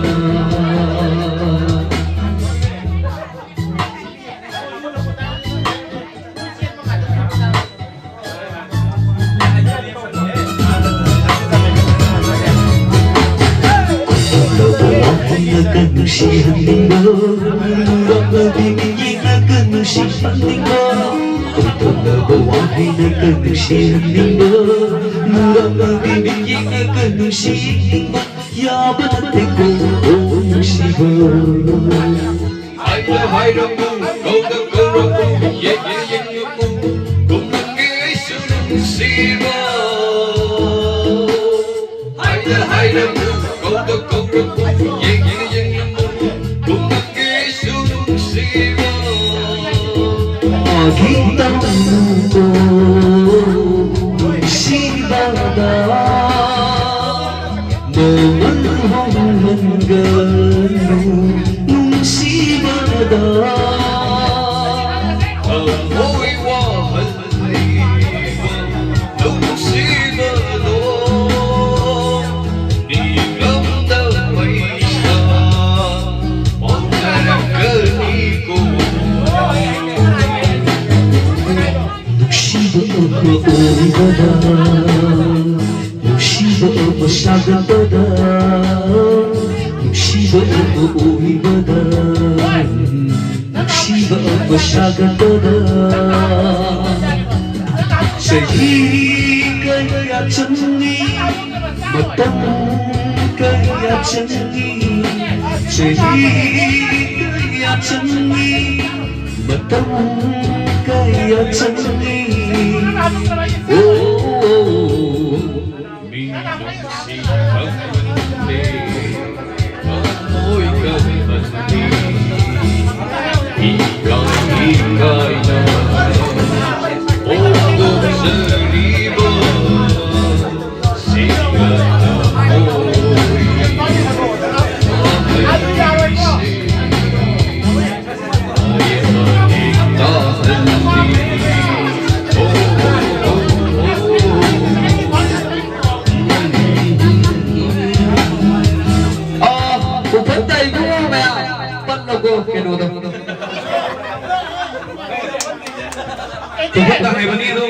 ꯂꯧꯕ ꯋꯥꯍꯩꯅꯒ ꯅꯨꯡꯁꯤꯍꯟꯅꯤꯡꯕ, ꯅꯨꯔꯥꯛꯂꯕꯤ ꯃꯤꯠꯌꯦꯡꯅꯒ ꯅꯨꯡꯁꯤꯍꯟꯅꯤꯡꯕ, ꯀꯣꯏꯊꯣꯛꯂꯕ ꯋꯥꯍꯩꯅꯒ ꯅꯨꯡꯁꯤꯍꯟꯅꯤꯡꯕ, ꯅꯨꯔꯥꯛꯂꯕꯤ ꯃꯤꯠꯌꯦꯡꯅꯒ ꯅꯨꯡꯁꯤꯍꯟꯅꯤꯡꯕ, ꯌꯥꯕ ꯅꯠꯇꯦꯀꯣ, ꯑꯣ ꯅꯨꯡꯁꯤꯕ꯫ ꯍꯥꯏꯗ ꯍꯥꯏꯔꯛꯎ, ꯀꯧꯗ ꯀꯧꯔꯛꯎ, ꯌꯦꯡꯗ ꯌꯦꯡꯉꯛꯎ, ꯀꯨꯝꯂꯪꯒꯤ ꯑꯩꯁꯨ ꯅꯨꯡꯁꯤꯕ꯫ ꯍꯥꯏꯗ ꯍꯥꯏꯔꯛꯎ, ꯀꯧꯗ ꯀꯧꯔꯛꯎ, ꯌꯦꯡꯗ ꯌꯦꯡꯉꯛꯎ, ꯀꯨꯝꯂꯪꯒꯤ ꯑꯩꯁꯨ ꯅꯨꯡꯁꯤꯕ꯫ ꯐꯥꯒꯤ ꯇꯧꯅꯨꯀꯣ, ꯅꯨꯡꯁꯤꯕꯗ꯫ ꯃꯃꯜ ꯍꯣꯡꯍꯟꯒꯅꯨ ꯅꯨꯡꯁꯤꯕꯗ꯫ ꯊꯃꯣꯏ ꯋꯥꯍꯜꯂꯤꯕ ꯅꯨꯡꯁꯤꯕꯗꯣ ꯅꯤꯡꯂꯝꯗ ꯃꯩꯁꯥ ꯄꯥꯎꯊꯔꯛꯀꯅꯤꯀꯣ꯫ ꯅꯨꯡꯁꯤꯕ ꯑꯃ ꯑꯣꯏꯕꯗ, ꯅꯨꯡꯁꯤꯕ ꯑꯃ ꯁꯥꯒꯠꯄꯗ, ꯅꯨꯡꯁꯤꯕ ꯑꯃ ꯑꯣꯏꯕꯗ, ꯅꯨꯡꯁꯤꯕ ꯑꯃ ꯁꯥꯒꯠꯄꯗ꯫ ꯆꯍꯤ ꯀꯌꯥ ꯆꯪꯏ, ꯃꯇꯝ ꯀꯌꯥ ꯆꯪꯏ, ꯆꯍꯤ ꯀꯌꯥ ꯆꯪꯏ, ꯃꯇꯝ ꯀꯌꯥ ꯆꯪꯏ꯫ ꯑꯣ, ꯃꯤꯅꯨꯡꯁꯤ ꯈꯪꯍꯟꯗꯦ꯫ ꯑꯥ, ꯎꯐꯠꯇ ꯏꯕꯨꯡꯉꯣ ꯃꯌꯥꯝ, ꯄꯠꯂꯕꯣ ꯀꯩꯅꯣꯗꯣ? ꯎꯐꯠꯇ ꯍꯥꯏꯕꯅꯤ ꯑꯗꯣ꯫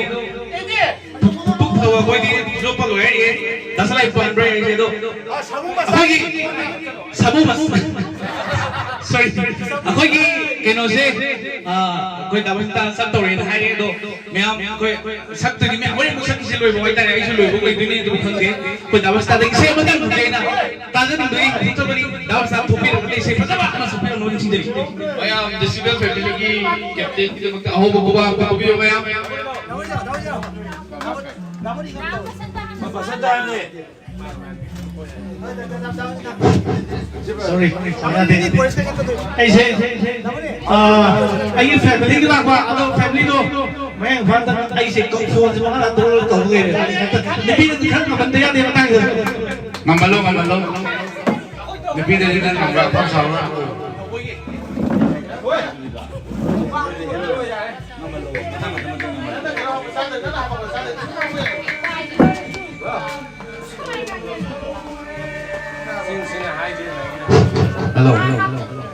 ꯄꯨꯛ ꯐꯕ ꯑꯩꯈꯣꯏꯗꯤ ꯌꯣꯠꯄ ꯂꯣꯏꯔꯦ꯫ ꯗꯥ ꯁꯂꯥꯏ ꯄꯥꯟꯕ꯭ꯔꯥ ꯌꯦꯡꯁꯦ ꯑꯗꯣ꯫ ꯑꯩꯈꯣꯏꯒꯤ ꯁꯥꯃꯨ ꯃꯁ-, sorry, ꯑꯩꯈꯣꯏꯒꯤ ꯀꯩꯅꯣꯁꯦ, ꯑꯥ, ꯑꯩꯈꯣꯏ ꯗꯥ ꯕꯁꯟꯇ ꯆꯠꯇꯧꯔꯦꯅ ꯍꯥꯏꯔꯦ ꯑꯗꯣ, ꯃꯌꯥꯝ ꯑꯩꯈꯣꯏ ꯁꯛꯇꯣꯏꯅꯤ, ꯃꯌꯥꯝ ꯍꯣꯔꯦꯟ ꯑꯃꯨꯛ ꯁꯛꯈꯤꯁꯦ ꯂꯣꯏꯕ ꯍꯥꯏꯇꯥꯔꯦ, ꯑꯩꯁꯨ ꯂꯣꯏꯕ ꯂꯩꯗꯣꯏꯅꯦ ꯑꯗꯨ ꯈꯪꯗꯦ꯫ ꯑꯩꯈꯣꯏ ꯗꯥ ꯕꯁꯟꯇꯗ ꯏꯁꯩ ꯑꯃꯇꯪ ꯈꯪꯖꯩꯅ ꯇꯥꯖꯅꯤꯡꯕꯒꯤ ꯈꯣꯡꯆꯠꯄꯅꯤ꯫ ꯗꯥ ꯕꯁꯟꯇ ꯊꯣꯛꯄꯤꯔꯛꯑꯒ ꯏꯁꯩ ꯐꯖꯕ ꯑꯃ ꯁꯛꯄꯤꯔꯛꯅꯕ ꯅꯤꯡꯁꯤꯡꯖꯔꯤ꯫ ꯃꯌꯥꯝ ꯗꯤꯁꯤꯄ꯭ꯂꯤꯟ ꯐꯦꯃꯤꯂꯤꯒꯤ ꯀꯦꯞꯇꯦꯟꯒꯤꯗꯃꯛꯇ ꯑꯍꯧꯕ ꯈꯨꯕꯥꯛ ꯑꯃ ꯀꯥꯎꯕꯤꯌꯨ ꯃꯌꯥꯝ꯫ Sorry, ꯌꯥꯗꯦ꯫ ꯑꯩꯁꯦ, ꯑꯥ, ꯑꯩꯒꯤ ꯐꯦꯃꯤꯂꯤꯒꯤ ꯂꯥꯛꯄ, ꯑꯗꯣ ꯐꯦꯃꯤꯂꯤꯗꯣ ꯃꯌꯥꯡ ꯏꯝꯐꯥꯜꯗ ꯑꯩꯁꯦ ꯀꯧ-, ꯐꯣꯟꯁꯦ ꯃꯈꯥ ꯇꯧꯔꯒ ꯀꯧ ꯂꯩꯔꯦ꯫ ꯅꯨꯄꯤꯅ ꯈꯔ ꯉꯝꯍꯟꯗ ꯌꯥꯗꯦ ꯃꯇꯥꯡꯁꯤꯗ꯫ ꯉꯝꯍꯜꯂꯣ, ꯉꯝꯍꯜꯂꯣ꯫ ꯅꯨꯄꯤꯗꯗꯤ ꯅꯪ ꯉꯝꯕ꯭ꯔꯥ? ꯑꯐꯥꯎ ꯁꯥꯕ꯭ꯔꯥ? Hello, hello, hello, hello.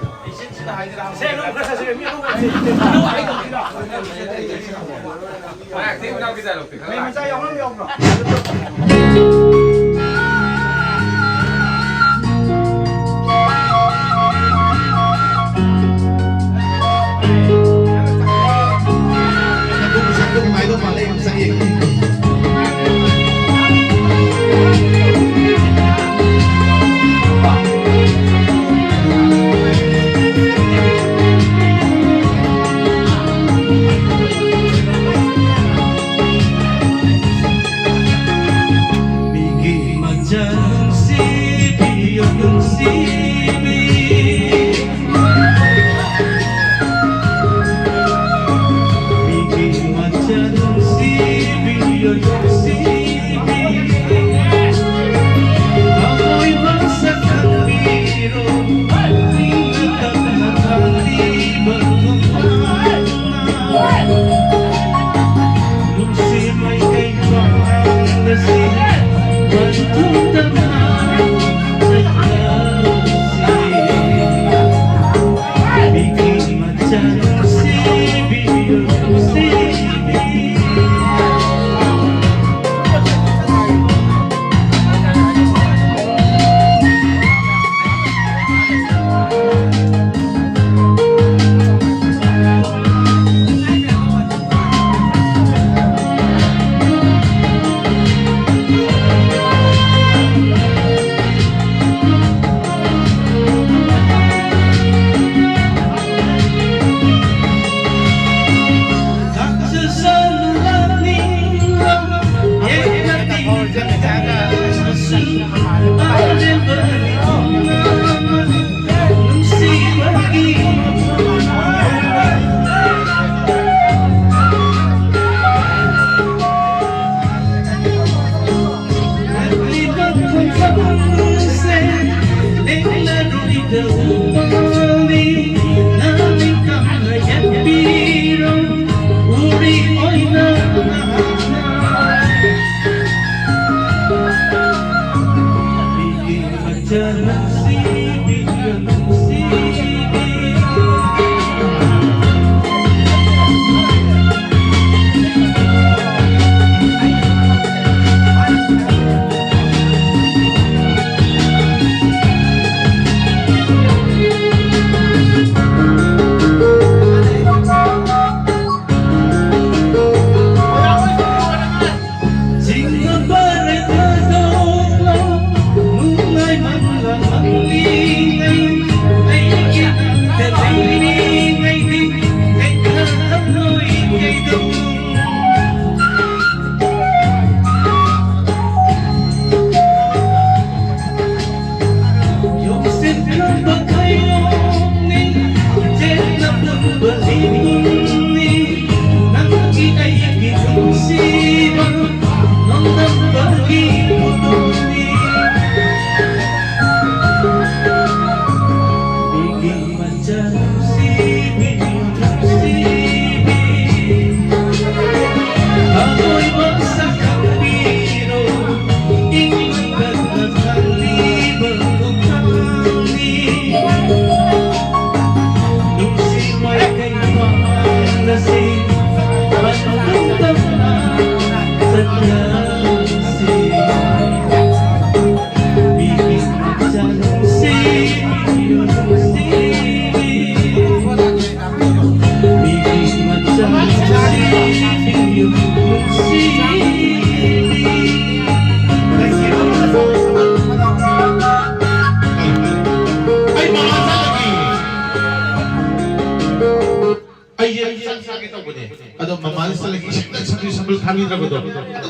ꯇꯧꯕꯅꯦ꯫ ꯑꯗꯣ ꯃꯃꯥꯅ ꯆꯠꯂꯒ ꯏꯁꯩꯗ ꯁꯝꯕꯜ ꯁꯝꯕꯜ ꯊꯥꯕꯤꯗ꯭ꯔꯕꯗꯣ꯫ ꯑꯗꯨ,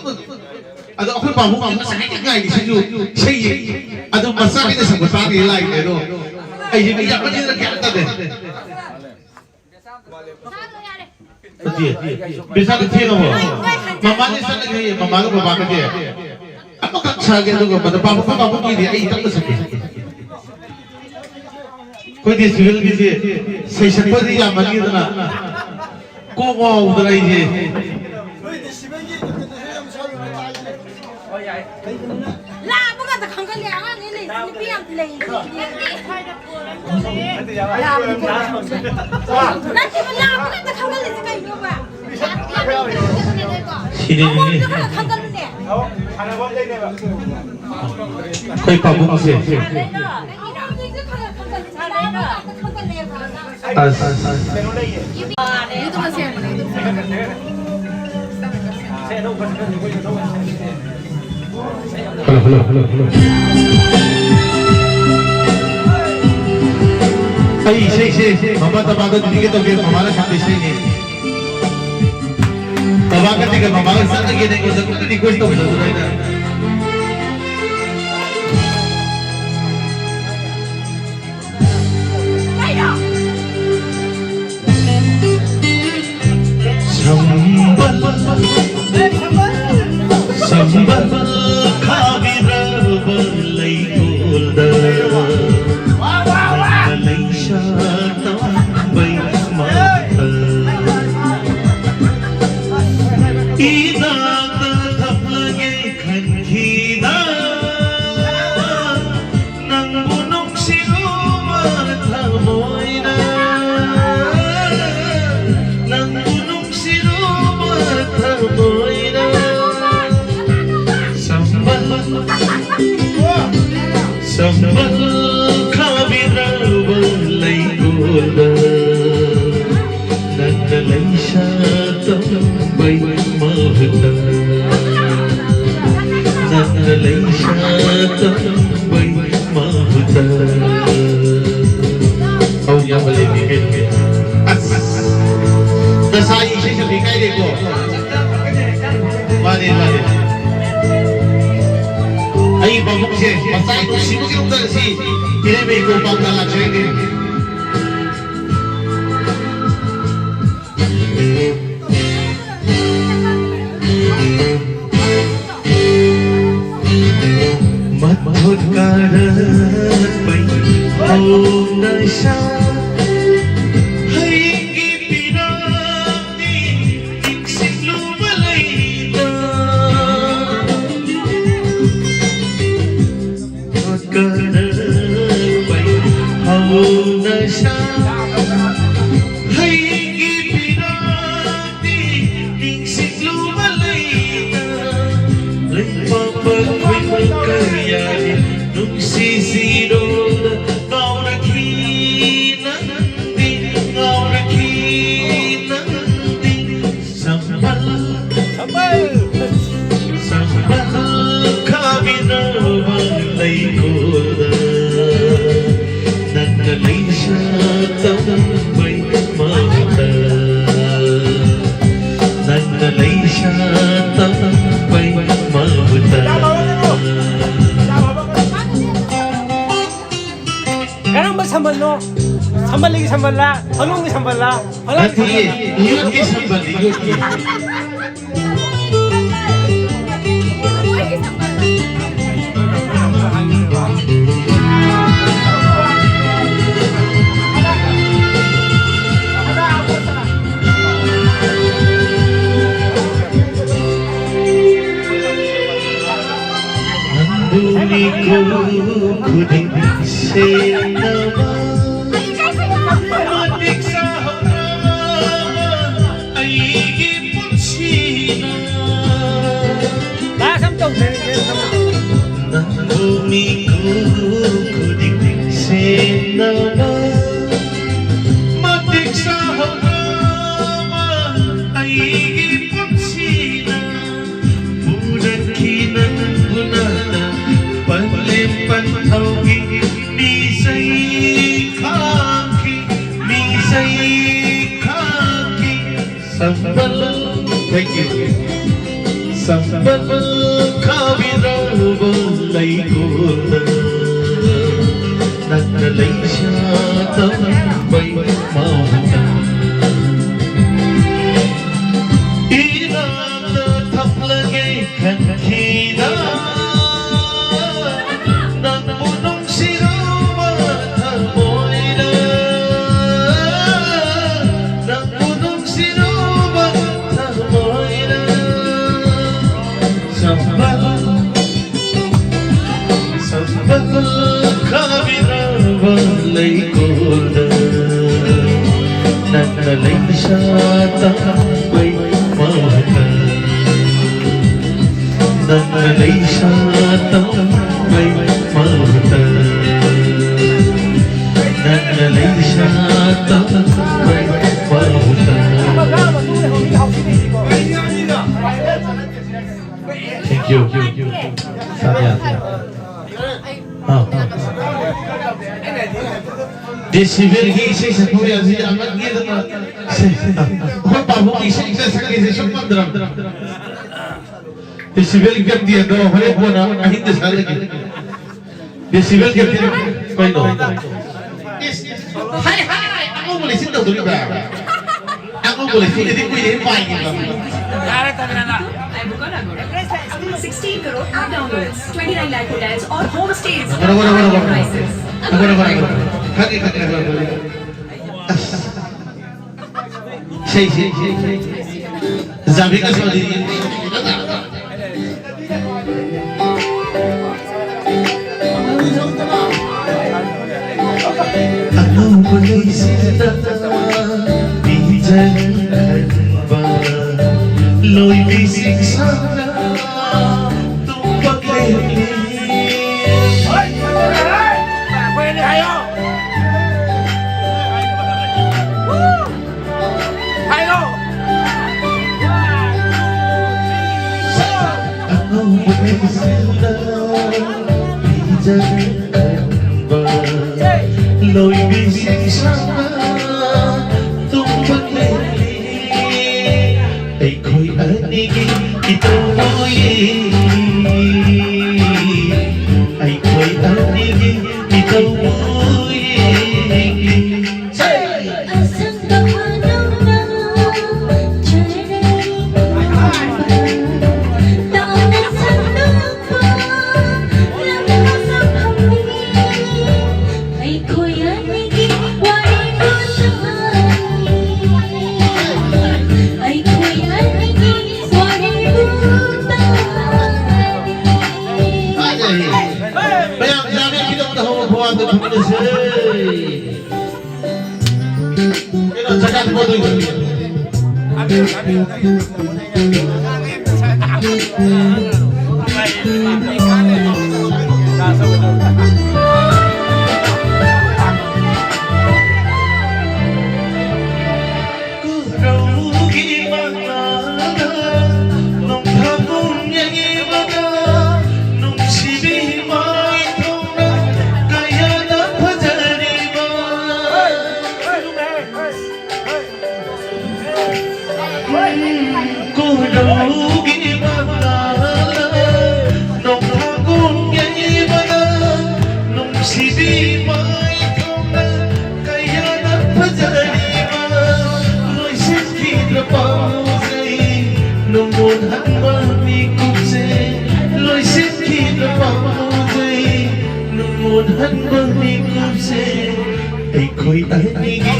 ꯑꯗꯣ ꯑꯩꯈꯣꯏ ꯄꯥꯕꯨꯡ ꯑꯃ ꯉꯁꯥꯏ ꯉꯥꯏꯔꯤꯁꯤꯁꯨ ꯏꯁꯩ ꯌꯦꯡꯉꯤ꯫ ꯑꯗꯣ ꯃꯆꯥꯒꯤꯗ ꯁꯛꯄ ꯇꯥꯔꯗꯤ ꯂꯥꯏꯅꯦ ꯑꯗꯣ꯫ ꯑꯩꯁꯦ ꯃꯤ ꯌꯥꯝꯃꯟꯗꯅ ꯒ꯭ꯌꯥꯟ ꯇꯥꯗꯦ꯫ ꯅꯠꯇꯦ꯫ ꯕꯤꯁꯥꯜꯗ ꯊꯦꯡꯉꯕꯣ? ꯃꯃꯥꯗꯤ ꯆꯠꯂꯒꯦ ꯍꯥꯏꯌꯦ, ꯃꯃꯥꯒ ꯕꯕꯥꯒꯗꯤ꯫ ꯑꯃꯈꯛ ꯁꯥꯒꯦ ꯑꯗꯨꯒ ꯃꯗꯨ ꯄꯥꯕꯨꯡ ꯄꯥꯕꯨꯡꯒꯤꯗꯤ ꯑꯩ ꯇꯞꯅ ꯁꯛꯀꯦ꯫ ꯑꯩꯈꯣꯏꯗꯤ ꯁꯤꯚꯤꯜꯒꯤꯁꯦ ꯁꯩꯁꯛꯄꯗꯤ ꯌꯥꯝꯃꯟꯈꯤꯗꯅ ꯀꯣꯛ ꯉꯥꯎꯗꯅ ꯑꯩꯁꯦ꯫ ꯂꯥꯛꯄꯒ ꯑꯝꯇ ꯈꯪꯒꯜꯂꯦ, ꯑꯉꯥꯡꯅꯦ ꯂꯩꯔꯤꯁꯦ, ꯅꯨꯄꯤ ꯌꯥꯝ ꯂꯩꯔꯤꯁꯦ꯫ ꯂꯥꯛꯄꯒ ꯑꯝꯇ ꯈꯪꯒꯜꯂꯤꯁꯦ ꯀꯩꯅꯣꯕ? ꯁꯤꯗꯅꯤꯅꯦ꯫ ꯑꯋꯥꯡꯕꯗ ꯈꯔ ꯈꯪꯒꯜꯂꯨꯅꯦ꯫ ꯑꯩꯈꯣꯏ ꯄꯥꯕꯨꯡꯁꯦ꯫ ꯑꯁ꯫ Hello, hello, hello, hello. ꯑꯩ ꯏꯁꯩꯁꯦ ꯃꯃꯥ ꯇꯕꯥꯗ ꯗꯤꯗꯤꯀꯦꯠ ꯇꯧꯒꯦ, ꯃꯃꯥꯅ ꯁꯛꯄ ꯏꯁꯩꯅꯤ꯫ ꯕꯕꯥꯒ ꯆꯤꯒ ꯃꯃꯥꯒ ꯆꯠꯂꯒꯦꯅ ꯑꯩꯉꯣꯟꯗ ꯀꯟꯅ ꯔꯤꯀ꯭ꯋꯦꯁ ꯇꯧꯕꯗꯣ ꯑꯗꯨꯗ ꯑꯩꯅ꯫ ꯁꯝꯕꯜ, ꯁꯝꯕꯜ ꯈꯥꯕꯤꯔꯕ ꯂꯩꯀꯣꯜꯗ ꯅꯪꯅ ꯂꯩꯁꯥ ꯇꯝꯕꯩ ꯃꯍꯨꯠꯇ ꯏꯅꯥꯛꯇ ꯊꯝꯂꯒꯦ ꯈꯟꯈꯤꯗ ꯅꯪꯕꯨ ꯅꯨꯡꯁꯤꯔꯨꯕ ꯊꯃꯣꯏꯅ, ꯅꯪꯕꯨ ꯅꯨꯡꯁꯤꯔꯨꯕ ꯊꯃꯣꯏꯅ꯫ ꯁꯝꯕꯜ, ꯁꯝꯕꯜ ꯈꯥꯕꯤꯔꯕ ꯂꯩꯀꯣꯜꯗ ꯅꯪꯅ ꯂꯩꯁꯥ ꯇꯝꯕꯩ ꯃꯍꯨꯠꯇ, ꯅꯪꯅ ꯂꯩꯁꯥ ꯇꯝꯕꯩ ꯃꯍꯨꯠꯇ꯫ ꯑꯧ, ꯌꯥꯝꯅ ꯂꯩꯕꯤ ꯀꯩꯅꯣ꯫ ꯑꯁ! ꯉꯁꯥꯏ ꯅꯨꯡꯁꯤꯕꯒꯤ ꯅꯨꯡꯗꯜ ꯑꯁꯤ ꯏꯔꯩꯃꯩ ꯀꯣꯝꯄꯥꯛꯇ ꯂꯥꯛꯆꯔꯤꯅꯤ꯫ ꯃꯊꯣꯠ ꯀꯥꯔꯛꯄꯩ ꯍꯧꯅꯁꯥ ꯍꯩꯒꯤ ꯄꯤꯔꯥꯡꯅꯤ ꯅꯤꯡꯁꯤꯡꯂꯨꯕ ꯂꯩꯇ꯫ ꯀꯔꯝꯕꯩ ꯍꯧꯅꯁꯥ ꯍꯩꯒꯤ ꯄꯤꯔꯥꯡꯗꯤ ꯅꯤꯡꯁꯤꯡꯂꯨꯕ ꯂꯩꯅ ꯂꯩꯄꯥꯛꯄ ꯈꯨꯟ ꯀꯌꯥꯒꯤ ꯅꯨꯡꯁꯤ ꯁꯤꯔꯣꯗ ꯀꯥꯎꯔꯛꯈꯤ ꯅꯪꯗꯤ ꯉꯥꯎꯔꯛꯈꯤ ꯅꯪꯗꯤ ꯁꯝꯕꯜ ꯁꯝꯕꯜ ꯁꯝꯕꯜ ꯈꯥꯕꯤꯅꯕ ꯂꯩꯀꯣꯜꯗ ꯅꯪꯅ ꯂꯩꯁꯥ ꯇꯝꯕꯩ ꯃꯍꯨꯠꯇ ꯅꯪꯅ ꯂꯩꯁꯥ ꯇꯝꯕꯩ ꯃꯍꯨꯠꯇ ꯀꯔꯝꯕ ꯁꯝꯕꯜꯅꯣ? ꯁꯝꯕꯜꯒꯤ ꯁꯝꯕꯜꯂ? ꯐꯂꯣꯡꯒꯤ ꯁꯝꯕꯜꯂ? ꯐꯂꯣꯡꯒꯤ ꯅꯠꯇꯤꯌꯦ, ꯁꯝꯕꯜꯂ? ꯌꯣꯠꯀꯤ ꯁꯝꯕꯜꯅꯤ, ꯌꯣꯠꯀꯤ꯫ ꯅꯪꯕꯨ ꯃꯤꯀꯨꯞ ꯈꯨꯗꯤꯡ ꯁꯦꯟꯅꯕ ꯃꯇꯤꯛ ꯆꯥꯍꯧꯅꯕ ꯑꯩꯒꯤ ꯄꯨꯟꯁꯤꯅ ꯀ꯭ꯂꯥꯁ ꯑꯃ ꯇꯧꯗ꯭ꯔꯦ꯫ ꯅꯪꯕꯨ ꯃꯤꯀꯨꯞ ꯈꯨꯗꯤꯡ ꯁꯦꯟꯅꯕ ꯃꯇꯤꯛ ꯆꯥꯍꯧꯅꯕ ꯑꯩꯒꯤ ꯄꯨꯟꯁꯤꯅ ꯄꯨꯔꯛꯈꯤ ꯅꯪꯕꯨ ꯅꯥꯗ ꯄꯟꯂꯦꯝ ꯄꯟꯊꯧꯒꯤ ꯃꯤꯁꯩ ꯈꯥꯛꯀꯤ ꯃꯤꯁꯩ ꯈꯥꯛꯀꯤ ꯁꯝꯕꯜ꯫ Thank you. ꯁꯝꯕꯜ ꯈꯥꯕꯤꯔꯣ ꯂꯩꯀꯣꯜꯗ ꯅꯪꯅ ꯂꯩꯁꯥ ꯇꯝꯕꯩ ꯃꯍꯨꯠꯇ ꯏꯅꯥꯛꯇ ꯊꯝꯂꯒꯦ ꯈꯟꯈꯤꯗ ꯅꯪꯕꯨ ꯅꯨꯡꯁꯤꯔꯨꯕ ꯊꯃꯣꯏꯅ ꯅꯪꯕꯨ ꯅꯨꯡꯁꯤꯔꯨꯕ ꯊꯃꯣꯏꯅ ꯆꯝꯕ ꯁꯝꯕꯜ ꯈꯥꯕꯤꯔꯕ ꯂꯩꯀꯣꯜꯗ ꯅꯪꯅ ꯂꯩꯁꯥ ꯇꯝꯕꯩ ꯃꯍꯨꯠꯇ ꯅꯪꯅ ꯂꯩꯁꯥ ꯇꯝꯕꯩ ꯃꯍꯨꯠꯇ ꯅꯪꯅ ꯂꯩꯁꯥ ꯇꯝꯕꯩ ꯃꯍꯨꯠꯇ Thank you. ꯁꯥꯅꯤꯌꯥ꯫ ꯑꯥ꯫ ꯗꯦꯁꯤꯕꯦꯜꯒꯤ ꯏꯁꯩ ꯁꯛꯄ ꯃꯌꯥꯝꯁꯤ ꯌꯥꯝꯃꯟꯈꯤꯗꯅ ꯁꯦ, ꯑꯩꯈꯣꯏ ꯄꯥꯕꯨꯡꯒꯤ ꯏꯁꯩ ꯏꯁꯩ ꯁꯛꯀꯦꯁꯦ ꯁꯨꯝ ꯉꯝꯗ꯭ꯔꯕ꯫ ꯗꯦꯁꯤꯕꯦꯜ ꯀꯦꯞꯇꯦꯟꯗꯣ ꯍꯣꯔꯦꯟ ꯀꯣꯟꯅ ꯑꯍꯤꯡꯗ ꯁꯛꯍꯜꯂꯒꯦ꯫ ꯗꯦꯁꯤꯕꯦꯜ ꯀꯦꯞꯇꯦꯟ ꯀꯩꯅꯣ? ꯏꯁ, ꯍꯥꯏ, ꯍꯥꯏ, ꯑꯉꯧꯕ ꯂꯩꯆꯤꯟ ꯇꯧꯗꯣꯔꯤꯕ? ꯑꯉꯧꯕ ꯂꯩꯆꯤꯟꯗꯨꯗꯤ ꯀꯨꯏꯔꯦ ꯄꯥꯏꯈꯤꯕ꯫ ꯌꯥꯔꯦ, ꯇꯜꯂꯦ ꯅꯪ꯫ sixteen crore app downloads, twenty-nine lakh hotels और home stays. ꯉꯥꯏꯈꯣ, ꯉꯥꯏꯈꯣ, ꯉꯥꯏꯈꯣ, ꯉꯥꯏꯈꯣ꯫ prices. ꯉꯥꯏꯈꯣ, ꯉꯥꯏꯈꯣ, ꯉꯥꯏꯈꯣ꯫ ꯈꯪꯉꯦ, ꯈꯪꯉꯦ, ꯉꯥꯏꯈꯣ, ꯉꯥꯏꯈꯣ꯫ ꯑꯁ꯫ ꯏꯁꯩ, ꯏꯁꯩ, ꯏꯁꯩ, ꯏꯁꯩ꯫ ꯖꯥꯕꯤꯒ ꯁꯣꯗꯤ꯫ ꯑꯉꯧꯕ ꯂꯩꯆꯤꯟꯗ ꯄꯤꯖꯈꯟꯕ ꯂꯣꯏꯕꯤꯁꯤꯡ ꯁꯥꯟꯅ ꯇꯨꯝꯕ ꯂꯦꯞꯂꯤ꯫ ꯍꯥꯏꯌꯣ! ꯑꯉꯧꯕ ꯂꯩꯆꯤꯟꯗ ꯄꯤꯖꯈꯟꯕ ꯂꯣꯏꯕꯤꯁꯤꯡ ꯁꯥꯟꯅ ꯇꯨꯝꯕ ꯂꯦꯞꯂꯤ꯫ ꯑꯩꯈꯣꯏ ꯑꯅꯤꯒꯤ ꯏꯇꯧꯕꯨ ꯌꯦꯡꯂꯤ꯫ ꯀꯣꯏꯔꯧꯒꯤ ꯃꯉꯥꯜꯅ ꯅꯣꯡꯊꯥꯡꯒꯨꯝ ꯌꯩꯕꯗ ꯅꯨꯡꯁꯤꯕꯤ ꯃꯥꯏꯊꯣꯡꯅ ꯀꯌꯥꯗ ꯐꯖꯔꯤꯕ ꯂꯣꯏꯁꯤꯟꯈꯤꯗ꯭ꯔ ꯄꯥꯎꯖꯩ ꯅꯨꯡꯉꯣꯟ ꯍꯟꯕ ꯃꯤꯀꯨꯞꯁꯦ ꯂꯣꯏꯁꯤꯟꯈꯤꯗ꯭ꯔ ꯄꯥꯎꯖꯩ ꯅꯨꯡꯉꯣꯟ ꯍꯟꯕ ꯃꯤꯀꯨꯞꯁꯦ ꯑꯩꯈꯣꯏ ꯑꯅꯤꯒꯤ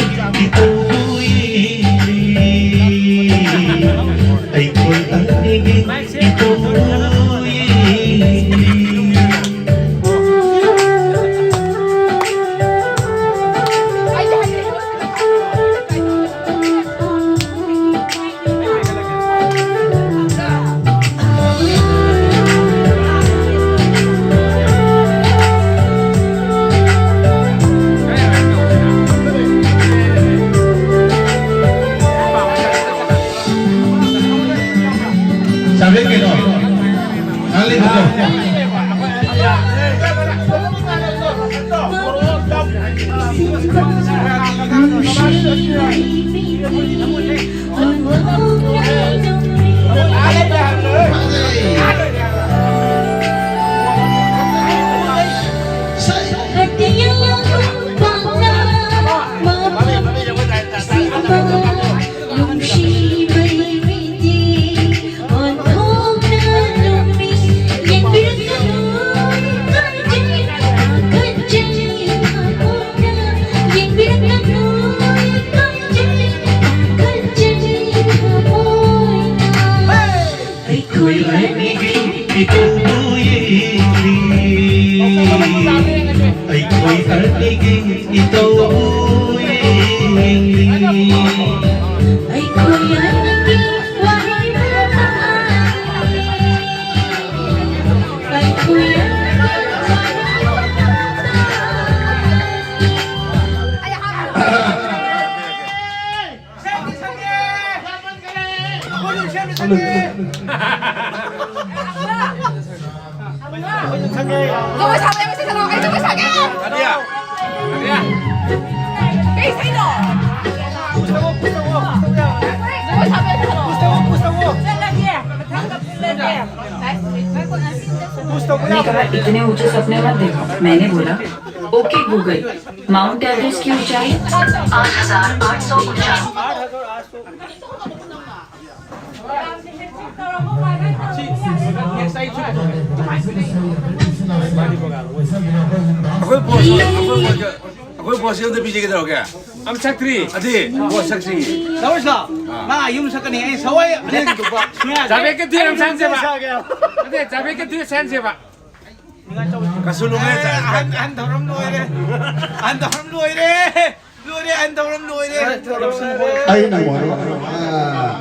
ꯏꯇꯧꯕꯨ ꯌꯦꯡꯂꯤ ꯑꯩꯈꯣꯏ ꯑꯅꯤꯒꯤ ꯏꯇꯧꯕꯨ ꯌꯦꯡꯂꯤ ꯆꯥꯕ꯭ꯔꯦ ꯀꯩꯅꯣ? ꯉꯥꯏꯍꯥꯛ ꯂꯩꯕꯀꯣ꯫ ꯑꯩꯈꯣꯏ ꯑꯅꯤꯒꯤ ꯖꯒꯣꯏ ꯁꯥꯕ ꯌꯥꯝ ꯏꯁꯩ ꯁꯛꯂꯛꯑꯣ꯫ ꯑꯩ ꯖꯒꯣꯏ ꯁꯥꯒꯦ꯫ ꯀꯔꯤ? ꯀꯔꯤ? ꯀꯩ ꯏꯁꯩꯅꯣ? ꯖꯒꯣꯏ ꯁꯥꯕ ꯌꯥꯝ ꯏꯁꯩ ꯁꯛꯂꯛꯑꯣ꯫ ꯆꯠꯂꯒꯦ꯫ ꯃꯊꯪꯗ ꯄꯨꯜꯂꯁꯦ꯫ ꯉꯥꯏꯈꯣ, ꯉꯁꯤ ꯅꯪ ꯀꯩꯅꯣ ꯇꯧꯕ ꯌꯥꯕ꯭ꯔꯣ? मैंने कहा, "इतने ऊंचे सपने मत देखो।" मैंने बोला, "ओके गूगल, माउंट एवरेस्ट की ऊंचाई आठ हज़ार आठ सौ उनचास।" ꯑꯩꯈꯣꯏ ꯕꯣꯁ, ꯑꯩꯈꯣꯏ ꯕꯣꯁ, ꯑꯩꯈꯣꯏ ꯕꯣꯁꯁꯤ ꯑꯝꯇ ꯄꯤꯖꯒꯦ ꯇꯧꯔꯒꯦ꯫ ꯑꯝ ꯁꯛꯇ꯭ꯔꯤ꯫ ꯑꯗꯤ, ꯕꯣꯁ ꯁꯛꯇ꯭ꯔꯤ꯫ ꯂꯧꯔꯁꯤ ꯂꯥꯎ꯫ ꯃꯥ ꯌꯨꯝ ꯁꯛꯀꯅꯤ, ꯑꯩ ꯁꯋꯥꯏ ꯑꯅꯦꯝꯗꯨꯕ꯫ ꯖꯥꯕꯦꯗꯀ ꯗꯨꯌꯦꯠ ꯑꯃ ꯁꯥꯟꯁꯦꯕ꯫ ꯅꯠꯇꯦ, ꯖꯥꯕꯦꯗꯀ ꯗꯨꯌꯦꯠ ꯁꯥꯟꯁꯦꯕ꯫ ꯀꯩꯁꯨ ꯂꯨꯉꯥꯏ ꯆꯥ-, ꯑꯍꯟ, ꯑꯍꯟ ꯊꯧꯔꯝ ꯂꯣꯏꯔꯦ꯫ ꯑꯍꯟ ꯊꯧꯔꯝ ꯂꯣꯏꯔꯦ꯫ ꯂꯣꯏꯔꯦ, ꯑꯍꯟ ꯊꯧꯔꯝ ꯂꯣꯏꯔꯦ꯫ ꯑꯩꯅ ꯃꯔꯨ-, ꯑꯥ꯫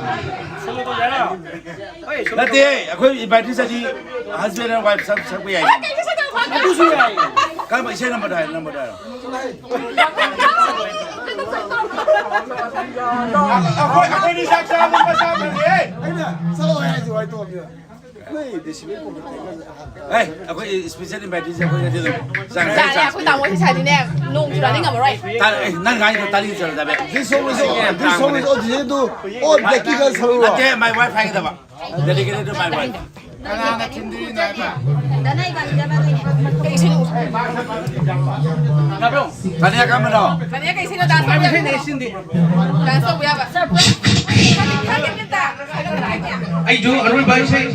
ꯅꯠꯇꯦ, ꯑꯩꯈꯣꯏ invited ꯆꯠꯂꯤ, husband and wife ꯁꯛ-, ꯁꯛꯄ ꯌꯥꯏ꯫ ꯑꯗꯨꯁꯨ ꯌꯥꯏ꯫ ꯀꯔꯝꯕ ꯏꯁꯩ numberꯗꯣ ꯍꯥꯏꯔꯣ, numberꯗꯣ ꯍꯥꯏꯔꯣ꯫ ꯑꯩꯈꯣꯏ, ꯑꯩꯈꯣꯏꯗꯤ ꯆꯥꯛ ꯆꯥꯕ ꯃꯆꯥ ꯐꯪꯉꯦ꯫ ꯑꯩꯅ ꯆꯠꯂꯣ ꯍꯥꯏꯁꯦ ꯋꯥꯏ ꯇꯣꯛꯑꯕꯅꯤꯅ꯫ ꯅꯣꯏ ꯗꯤꯁꯤꯄ꯭ꯂꯤꯟ ꯄꯨꯔꯛꯇꯦ꯫ ꯑꯦ, ꯑꯩꯈꯣꯏ special inviteeꯁꯦ ꯑꯩꯈꯣꯏ ꯉꯁꯤ ꯑꯗꯨꯝ ꯆꯥꯡ ꯈꯔ ꯌꯥꯔꯦ, ꯆꯥꯡ ꯑꯩꯈꯣꯏ ꯇꯥꯃꯣ ꯁꯥꯏꯗꯤꯅꯦ, ꯅꯣꯡ ꯆꯨꯔꯗꯤ ꯉꯝꯃꯔꯣꯏ꯫ ꯇꯥ-, ꯑꯦ, ꯅꯪ ꯉꯥꯡꯉꯤꯗꯣ ꯇꯥꯅꯤꯡꯗ꯭ꯔꯕ? This song is, this song is original to all practical ꯁꯔꯨꯛ꯫ ꯅꯠꯇꯦ, my wife ꯍꯥꯏꯒꯗꯕ꯫ Dedicated to my wife꯫ ꯀꯅꯥꯅ ꯊꯤꯟꯗꯣꯏꯅꯣ ꯍꯥꯏꯕ? ꯀꯩ ꯏꯁꯩꯅꯣ? ꯇꯥꯅꯤꯌꯥ ꯀꯔꯝꯕꯅꯣ? ꯇꯥꯅꯤꯌꯥ ꯀꯩ ꯏꯁꯩꯅꯣ? Dance ꯇꯧꯕ ꯌꯥꯕ? Dance ꯇꯧꯕ ꯌꯥꯕ꯫ ꯑꯩꯁꯨ ꯑꯔꯣꯏꯕ ꯏꯁꯩ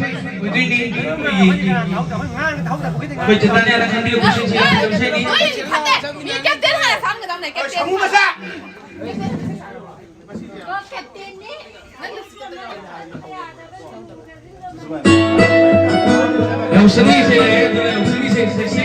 ꯑꯣꯏꯗꯣꯏꯅꯤ꯫ ꯑꯩꯈꯣꯏꯒꯤ, ꯑꯩꯈꯣꯏ ꯆꯦꯇꯟꯅ ꯈꯟꯕꯤꯔꯛꯄ ꯏꯁꯩꯁꯤ ꯌꯥꯝ ꯐꯖꯕ ꯏꯁꯩꯅꯤ꯫ ꯅꯣꯏ ꯀꯦꯞꯇꯦꯟ ꯍꯥꯟꯅ ꯁꯥꯟꯒꯗꯕꯅꯦ, ꯀꯦꯞꯇꯦꯟ꯫ ꯁꯃꯨ ꯃꯆꯥ! ꯌꯥꯎꯁꯪꯒꯤ ꯏꯁꯩ ꯂꯩꯔꯦ, ꯑꯗꯨꯅ ꯌꯥꯎꯁꯪꯒꯤ ꯏꯁꯩ ꯁꯛꯁꯤ꯫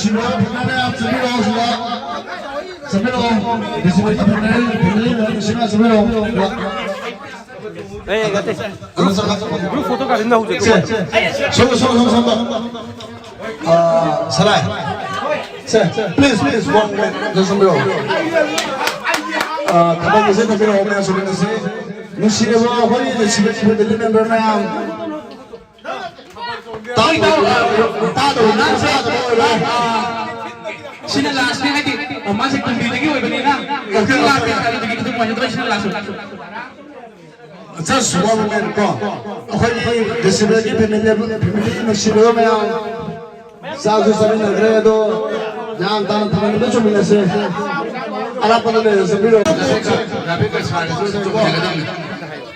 ꯐꯦꯃꯤꯂꯤ ꯃꯌꯥꯝ ꯆꯪꯕꯤꯔꯛꯑꯣ ꯁꯤꯗ꯫ ꯆꯪꯕꯤꯔꯛꯑꯣ꯫ ꯗꯤꯁꯇ꯭ꯔꯤꯛꯀꯤ ꯐꯦꯃꯤꯂꯤ, ꯐꯦꯃꯤꯂꯤ ꯃꯌꯥꯝ ꯁꯤꯗ ꯆꯪꯕꯤꯔꯛꯑꯣ꯫ ꯑꯦ, ꯅꯠꯇꯦ꯫ ꯒ꯭ꯔꯨꯞ, ꯒ꯭ꯔꯨꯞ ꯐꯣꯇꯣ ꯀꯥꯞꯁꯤ, ꯒ꯭ꯔꯨꯞ ꯐꯣꯇꯣ ꯀꯥꯞꯁꯤ ꯅꯧꯁꯦ, ꯒ꯭ꯔꯨꯞ ꯁꯦ, ꯐꯣꯇꯣ꯫ ꯁꯣꯝꯗ, ꯁꯣꯝꯗ, ꯁꯣꯝꯗ, ꯁꯣꯝꯗ꯫ ꯑꯥ, ꯁꯂꯥꯏ꯫ ꯁꯦ, please, please, one minute, just ꯁꯣꯝꯗ ꯌꯦꯡꯉꯣ꯫ ꯑꯥ, ꯊꯕꯛ ꯑꯁꯤ ꯇꯧꯕꯤꯔꯛꯑꯣ, ꯃꯌꯥꯝ ꯁꯨꯃꯤꯟꯅꯁꯤ꯫ ꯅꯨꯡꯁꯤꯔꯕ ꯑꯩꯈꯣꯏꯒꯤ ꯗꯤꯁꯇ꯭ꯔꯤꯛ ꯐꯦꯃꯤꯂꯤ ꯃꯦꯝꯕꯔ ꯃꯌꯥꯝ꯫ ꯇꯥꯎ, ꯇꯥꯎ, ꯇꯥꯗꯕ, ꯅꯪ ꯇꯥꯗꯕ ꯑꯣꯏꯔꯣꯏ꯫ ꯁꯤꯅ ꯂꯥꯁꯅꯦ ꯍꯥꯏꯗꯤ, ꯃꯥꯁꯦ ꯀꯨꯝꯕꯤꯗꯒꯤ ꯑꯣꯏꯕꯅꯤꯅ, ꯀꯛꯆꯤꯡ ꯂꯥꯛꯄ ꯑꯗꯨꯗꯒꯤ ꯑꯗꯨꯝ ꯑꯣꯏꯅ ꯇꯧꯔꯦ, ꯁꯤꯅ ꯂꯥꯁ ꯑꯣꯏꯕ꯫ Just one minute ꯀꯣ꯫ ꯑꯩꯈꯣꯏꯒꯤ ꯗꯤꯁꯤꯄ꯭ꯂꯤꯟꯒꯤ ꯐꯦꯃꯤꯂꯤ, ꯐꯦꯃꯤꯂꯤ ꯅꯨꯡꯁꯤꯔꯕ ꯃꯌꯥꯝ, ꯆꯥꯛꯁꯨ ꯆꯥꯃꯤꯟꯅꯈ꯭ꯔꯦ, ꯑꯗꯣ ꯌꯥꯝ ꯇꯥꯅ ꯊꯝꯃꯟꯕ ꯆꯨꯝꯃꯤꯟꯅꯁꯦ꯫ ꯑꯔꯥꯞꯄꯗ ꯂꯩꯔꯁꯨ ꯆꯠꯄꯤꯔꯣ꯫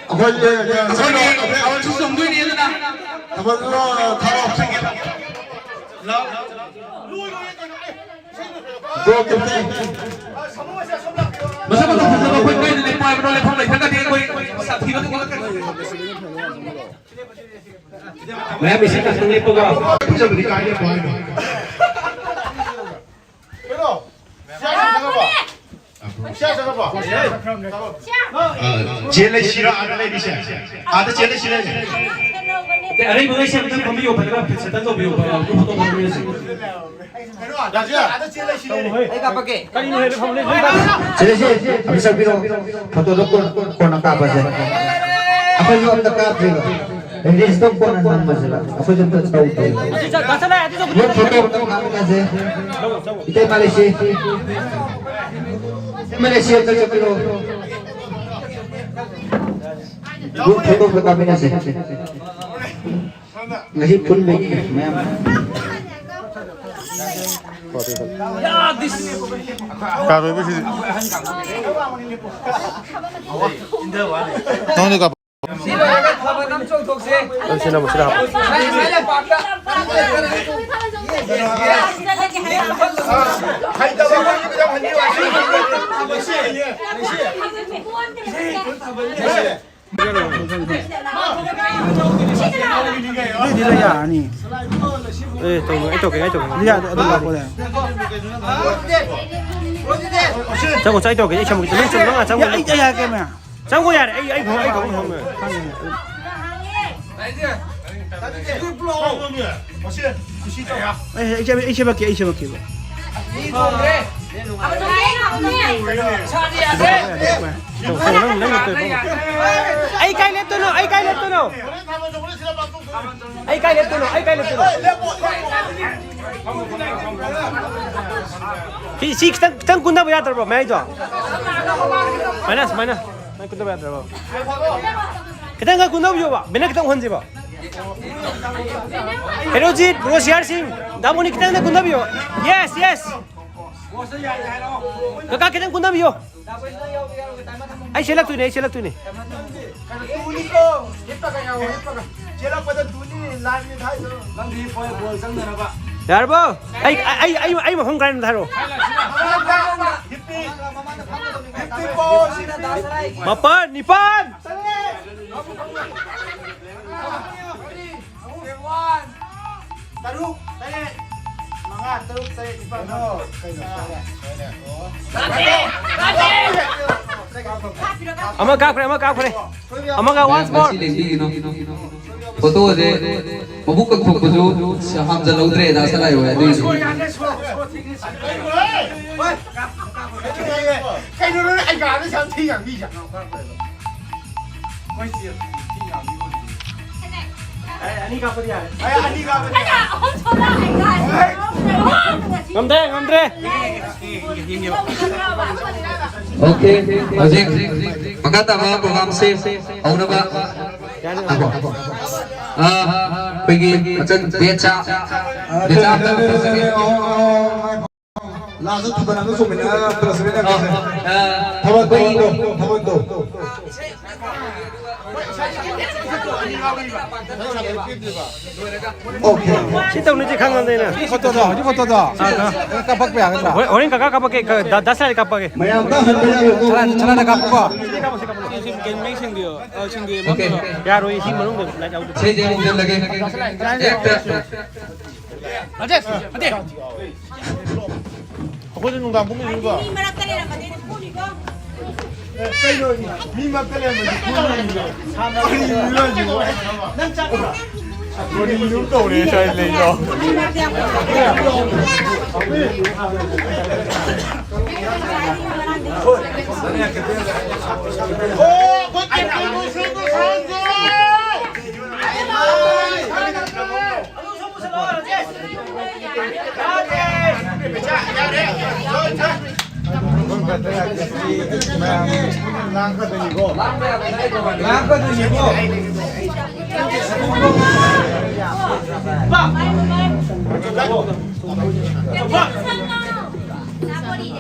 ꯑꯩꯈꯣꯏꯒꯤ ꯑꯩꯈꯣꯏꯒꯤ ꯊꯕꯛꯁꯨ ꯆꯣꯡꯗꯣꯏꯅꯤ ꯑꯗꯨꯅ꯫ ꯊꯥꯕꯜꯗꯣ ꯊꯥꯔꯛꯑꯣ꯫ ꯃꯁꯛ ꯃꯇꯧ ꯐꯖꯕ ꯑꯩꯈꯣꯏ ꯀꯩꯗ ꯂꯦꯞꯄ ꯍꯥꯏꯕꯅꯣ? ꯂꯦꯞꯐꯝ ꯂꯩꯇ꯭ꯔꯒꯗꯤ ꯑꯩꯈꯣꯏ ꯁꯥꯊꯤꯕ ꯑꯗꯨꯝ ꯉꯥꯛꯇꯅꯤ꯫ ꯃꯌꯥꯝ ꯏꯁꯤꯡ ꯈꯛꯇꯪ ꯂꯦꯞꯄꯒ꯫ ꯐꯖꯕꯗꯤ ꯀꯥꯏ ꯂꯦꯞꯄꯣ ꯍꯥꯏꯅꯣ? ꯑ, ꯆꯦ ꯂꯩꯁꯤꯔꯥ ꯑꯥꯗ ꯂꯩꯔꯤꯁꯦ? ꯑꯥꯗ ꯆꯦ ꯂꯩꯁꯤꯔꯥ ꯂꯩ? ꯑꯇꯩ ꯑꯔꯩꯕꯉꯩꯁꯦ ꯑꯝꯇꯪ ꯐꯝꯕꯤꯌꯣ, ꯐꯖꯅ ꯐꯤꯠ ꯁꯦꯇꯜ ꯇꯧꯕꯤꯌꯣ, ꯐꯣꯇꯣ ꯐꯝꯕꯤꯔꯁꯤ꯫ ꯀꯩꯅꯣ, ꯑꯥꯗ ꯆꯦ ꯂꯩꯁꯤꯔꯥ ꯂꯩ? ꯑꯩ ꯀꯥꯞꯄꯛꯀꯦ꯫ ꯀꯔꯤꯅꯣ ꯍꯦꯟꯅ ꯐꯝꯂꯦ? ꯁꯤꯗ ꯁꯤ, ꯑꯝꯇ ꯆꯪꯕꯤꯔꯣ꯫ ꯐꯣꯇꯣꯗꯣ ꯀꯣꯟ-, ꯀꯣꯟꯅ ꯀꯥꯞꯄꯁꯦ꯫ ꯑꯩꯈꯣꯏꯁꯨ ꯑꯝꯇ ꯀꯥꯞꯇ꯭ꯔꯤꯕ꯫ ꯔꯤꯜꯁꯇꯣ ꯀꯣꯟꯅ ꯅꯝꯃꯁꯦꯕ꯫ ꯑꯩꯈꯣꯏꯁꯨ ꯑꯝꯇ ꯇꯧꯗ꯭ꯔꯤꯕ꯫ ꯒ꯭ꯔꯨꯞ ꯐꯣꯇꯣ ꯑꯝꯇ ꯀꯥꯞꯃꯤꯟꯅꯁꯦ꯫ ꯏꯇꯩ ꯃꯥꯂꯦꯁꯤ꯫ ꯏꯇꯩ ꯃꯥꯂꯦꯁꯤ ꯑꯝꯇ ꯆꯠꯄꯤꯔꯣ꯫ ꯒ꯭ꯔꯨꯞ ꯐꯣꯇꯣ ꯑꯝꯇ ꯀꯥꯞꯃꯤꯟꯅꯁꯦ꯫ ꯉꯁꯤ ꯄꯨꯟꯕꯒꯤ ꯃꯌꯥꯝ꯫ ꯀꯥꯔꯣꯏꯕ ꯁꯤꯗꯤ꯫ ꯅꯪꯗꯤ ꯀꯥꯞꯄ꯫ ꯁꯤ ꯂꯣꯏꯔꯒ ꯊꯥꯕꯜ ꯑꯃ ꯆꯣꯡꯊꯣꯛꯁꯦ꯫ ꯁꯤꯅ ꯑꯃꯨꯛ ꯁꯤꯗ ꯍꯥꯞꯄꯣ꯫ ꯁꯥꯏ, ꯁꯥꯏ ꯂꯝꯄꯥꯛꯇ꯫ ꯑꯗꯨꯗꯤ ꯂꯣꯏ ꯌꯥꯔꯅꯤ꯫ ꯑꯦ, ꯇꯧꯅꯨ, ꯑꯩ ꯇꯧꯒꯦ, ꯑꯩ ꯇꯧꯒꯦ꯫ ꯌꯥꯗꯦ, ꯑꯗꯨꯝ ꯂꯥꯛꯄꯅꯦ꯫ ꯆꯪꯉꯣ, ꯆꯪꯉꯣ, ꯑꯩ ꯇꯧꯒꯦ, ꯑꯩ ꯁꯦꯝꯃꯛꯀꯦ꯫ ꯅꯪ ꯆꯪꯉꯣ, ꯅꯪ ꯆꯪꯉꯣ꯫ ꯌꯥ, ꯑꯩ, ꯑꯩ ꯍꯥꯏꯔꯛꯀꯦ, ꯃꯌꯥꯝ꯫ ꯆꯪꯉꯣ ꯌꯥꯔꯦ, ꯑꯩ, ꯑꯩ ꯐꯝ-, ꯑꯩ ꯐꯝ-, ꯐꯝꯃꯦ꯫ ꯑꯩ, ꯑꯩ, ꯑꯩ ꯁꯦꯝꯃꯛꯀꯦ, ꯑꯩ ꯁꯦꯝꯃꯛꯀꯦꯕ꯫ ꯑꯩ ꯀꯥꯏ ꯂꯦꯞꯇꯣꯏꯅꯣ? ꯑꯩ ꯀꯥꯏ ꯂꯦꯞꯇꯣꯏꯅꯣ? ꯑꯩ ꯀꯥꯏ ꯂꯦꯞꯇꯣꯏꯅꯣ? ꯑꯩ ꯀꯥꯏ ꯂꯦꯞꯇꯣꯏꯅꯣ? ꯁꯤ, ꯁꯤ ꯈꯤꯇꯪ, ꯈꯤꯇꯪ ꯀꯨꯟꯗꯕ ꯌꯥꯗ꯭ꯔꯕꯣ, ꯃꯌꯥꯏꯗꯣ? ꯁꯨꯃꯥꯏꯅ, ꯁꯨꯃꯥꯏꯅ꯫ ꯁꯨꯃꯥꯏꯅ ꯀꯨꯟꯗꯕ ꯌꯥꯗ꯭ꯔꯕꯣ? ꯈꯤꯇꯪꯒ ꯀꯨꯟꯗꯕꯤꯌꯣꯕ, ꯕꯦꯅꯔ ꯈꯤꯇꯪ ꯎꯍꯟꯁꯤꯕ꯫ ꯍꯦꯔꯣꯖꯤꯠ, ꯕ꯭ꯔꯣ ꯁꯤꯌꯥꯔ ꯁꯤꯡ, ꯗꯥꯃꯣꯅꯤ ꯈꯤꯇꯪꯗ ꯀꯨꯟꯗꯕꯤꯌꯣ꯫ Yes, yes. ꯀꯀꯥ ꯈꯤꯇꯪ ꯀꯨꯟꯗꯕꯤꯌꯣ꯫ ꯑꯩ ꯆꯦꯜꯂꯛꯇꯣꯏꯅꯦ, ꯑꯩ ꯆꯦꯜꯂꯛꯇꯣꯏꯅꯦ꯫ ꯇꯨꯅꯤꯀꯣ, ꯍꯤꯞꯄꯒ ꯌꯥꯎꯋꯣ, ꯍꯤꯞꯄꯒ꯫ ꯆꯦꯜꯂꯛꯄꯗ ꯇꯨꯅꯤ, ꯂꯥꯏꯟꯒꯤ ꯊꯥꯏꯗꯣ꯫ ꯅꯪꯗꯤ ꯍꯤꯞꯄꯣ, ꯕꯣꯜ ꯆꯪꯅꯅꯕ꯫ ꯌꯥꯔꯕꯣ? ꯑꯩ, ꯑꯩ, ꯑꯩ, ꯑꯩ ꯃꯐꯝ ꯀꯥꯏꯅ ꯊꯥꯔꯛꯑꯣ꯫ ꯃꯃꯥꯡꯗ ꯍꯤꯞꯄꯤ꯫ ꯍꯤꯞꯄꯤꯀꯣ, ꯍꯤꯞꯄꯤ꯫ ꯃꯥꯄꯟ, ꯅꯤꯄꯥꯟ꯫ ꯇꯔꯦꯠ꯫ ꯇꯔꯨꯛ, ꯇꯔꯦꯠ꯫ ꯃꯉꯥ, ꯇꯔꯨꯛ, ꯇꯔꯦꯠ, ꯅꯤꯄꯥꯜ, ꯃꯥꯄꯟ꯫ ꯑꯃ ꯀꯥꯞꯈ꯭ꯔꯦ, ꯑꯃ ꯀꯥꯞꯈ꯭ꯔꯦ꯫ ꯑꯃꯒ once more꯫ ꯉꯁꯤ ꯂꯦꯡꯕꯤꯒꯅꯨ꯫ ꯐꯣꯇꯣꯁꯦ ꯃꯕꯨꯛ ꯀꯪꯊꯣꯛꯄꯁꯨ ꯍꯥꯝꯖꯜꯍꯧꯗ꯭ꯔꯦ, ꯗꯥ ꯁꯂꯥꯏ ꯍꯣꯏ, ꯑꯗꯨꯏꯁꯨ꯫ ꯀꯩꯅꯣ, ꯑꯩ ꯒꯥꯔꯤ ꯌꯥꯝ ꯊꯤ ꯌꯥꯝ ꯃꯤ ꯌꯥꯝ꯫ ꯑꯅꯤ ꯀꯥꯞꯄꯗꯤ ꯌꯥꯔꯦ꯫ ꯑꯅꯤ ꯀꯥꯞꯄꯗꯤ ꯌꯥꯔꯦ꯫ ꯉꯝꯗ꯭ꯔꯦ, ꯉꯝꯗ꯭ꯔꯦ꯫ ꯑꯣꯀꯦ, ꯍꯧꯖꯤꯛ ꯃꯈꯥ ꯇꯥꯕ ꯄ꯭ꯔꯣꯒ꯭ꯔꯥꯝꯁꯦ ꯍꯧꯅꯕ ꯉꯥꯏꯈꯣ꯫ ꯑꯥ, ꯑꯩꯈꯣꯏꯒꯤ ꯃꯆꯟ ꯕꯦꯠꯁ, ꯕꯦꯠꯁ ꯑꯝꯇ ꯂꯥꯁꯇ ꯊꯨꯒꯥꯏꯅꯕ ꯆꯣꯡꯃꯤꯟꯅꯔꯒ ꯄꯨꯂꯞ ꯆꯠꯃꯤꯟꯅꯈ꯭ꯔꯁꯦ꯫ ꯑꯥ, ꯊꯥꯕꯜ ꯇꯧ, ꯑꯩꯈꯣꯏꯒꯤ ꯊꯥꯕꯜ ꯇꯧ꯫ ꯑꯣꯀꯦ꯫ ꯁꯤ ꯇꯧꯅꯁꯤ ꯈꯪꯉꯕꯅꯤꯅ꯫ ꯐꯣꯇꯣꯗꯣ, ꯍꯧꯖꯤꯛ ꯐꯣꯇꯣꯗꯣ꯫ ꯑꯥ, ꯑꯥ꯫ ꯀꯥꯞꯄꯛꯄ ꯌꯥꯒꯗ꯭ꯔꯥ? ꯍꯣꯔꯦꯟ, ꯍꯣꯔꯦꯟ ꯀꯀꯥ ꯀꯥꯞꯄꯛꯀꯦ, ꯀ-, ꯗꯥ-, ꯗꯥ ꯁꯂꯥꯏꯗ ꯀꯥꯞꯄꯛꯀꯦ꯫ ꯃꯌꯥꯝ ꯇ ꯍꯟꯕ ꯌꯥꯔꯣꯏꯀꯣ꯫ ꯁꯂꯥꯏ, ꯁꯂꯥꯏꯗ ꯀꯥꯞꯄꯨꯀꯣ꯫ ꯁꯤ ꯀꯦꯝ ꯃꯌꯦꯛ ꯁꯦꯡꯕꯤꯌꯣ꯫ ꯑ, ꯁꯦꯡꯕꯤꯌꯣ꯫ ꯑꯣꯀꯦ꯫ ꯌꯥꯔꯣꯏ, ꯁꯤ ꯃꯅꯨꯡꯗ ꯂꯥꯏꯠ ꯌꯥꯎꯗꯦ꯫ ꯁꯤꯁꯦ ꯑꯃꯨꯛ ꯁꯦꯝꯂꯒꯦ꯫ ꯍꯦꯛꯇ꯫ ꯔꯥꯖꯦꯁ, ꯔꯥꯖꯦꯁ꯫ ꯑꯩꯈꯣꯏꯁꯨ ꯅꯨꯡꯗꯥꯡ ꯄꯨꯡ ꯀꯌꯥꯗ ꯂꯨꯕ? ꯃꯤ ꯃꯔꯛꯇ ꯂꯩꯔꯝꯃꯗꯤ ꯑꯗꯨꯝ ꯐꯨꯅꯤꯀꯣ꯫ ꯑꯦ, ꯀꯩꯅꯣ, ꯃꯤ ꯃꯔꯛꯇ ꯂꯩꯔꯝꯃꯗꯤ ꯐꯨꯅꯤꯀꯣ꯫ ꯀꯔꯤꯅꯣ ꯍꯥꯏꯁꯤꯕꯣ? ꯅꯪ ꯆꯠꯈ꯭ꯔꯣ꯫ ꯀꯔꯤꯅꯣ ꯇꯧꯔꯦ ꯁ꯭ꯋꯥꯏ ꯂꯩꯗꯣ? ꯃꯤ ꯃꯔꯛꯇ ꯌꯥꯝ ꯑꯣ, ꯑꯩꯈꯣꯏ ꯀꯩꯅꯣ, ꯁꯦꯝꯕ ꯁꯥꯍꯟꯁꯦ꯫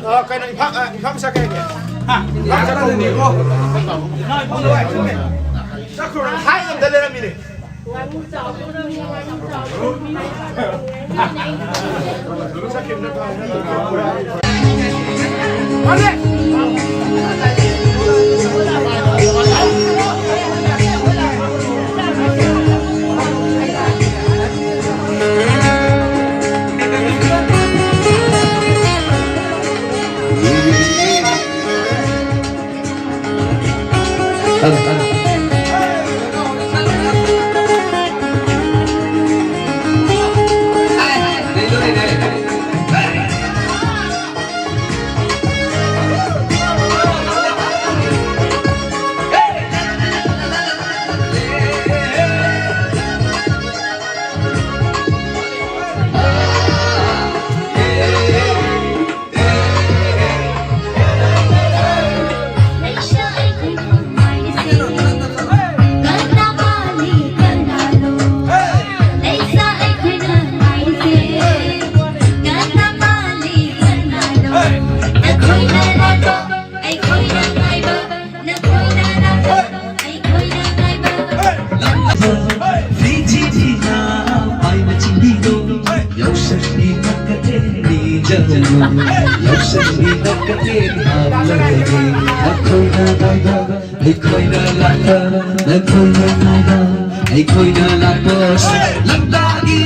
ꯑ, ꯀꯩꯅꯣ, ꯏꯝꯐꯥꯜ, ꯑ, ꯏꯝꯐꯥꯜ ꯃꯆꯥ ꯀꯩ ꯍꯥꯏꯒꯦ? ꯍꯥ? ꯏꯝꯐꯥꯜ ꯃꯆꯥ ꯀꯧꯕꯅꯦ꯫ ꯆꯠꯈ꯭ꯔꯣ, ꯍꯥꯏ ꯑꯝꯇ ꯂꯩꯔꯝꯃꯤꯅꯦ꯫ ꯑꯩꯈꯣꯏꯅ ꯂꯥꯛꯄ, ꯅꯈꯣꯏꯅ ꯉꯥꯏꯕ, ꯑꯩꯈꯣꯏꯅ ꯂꯥꯛꯄ, ꯂꯝꯇꯥꯒꯤ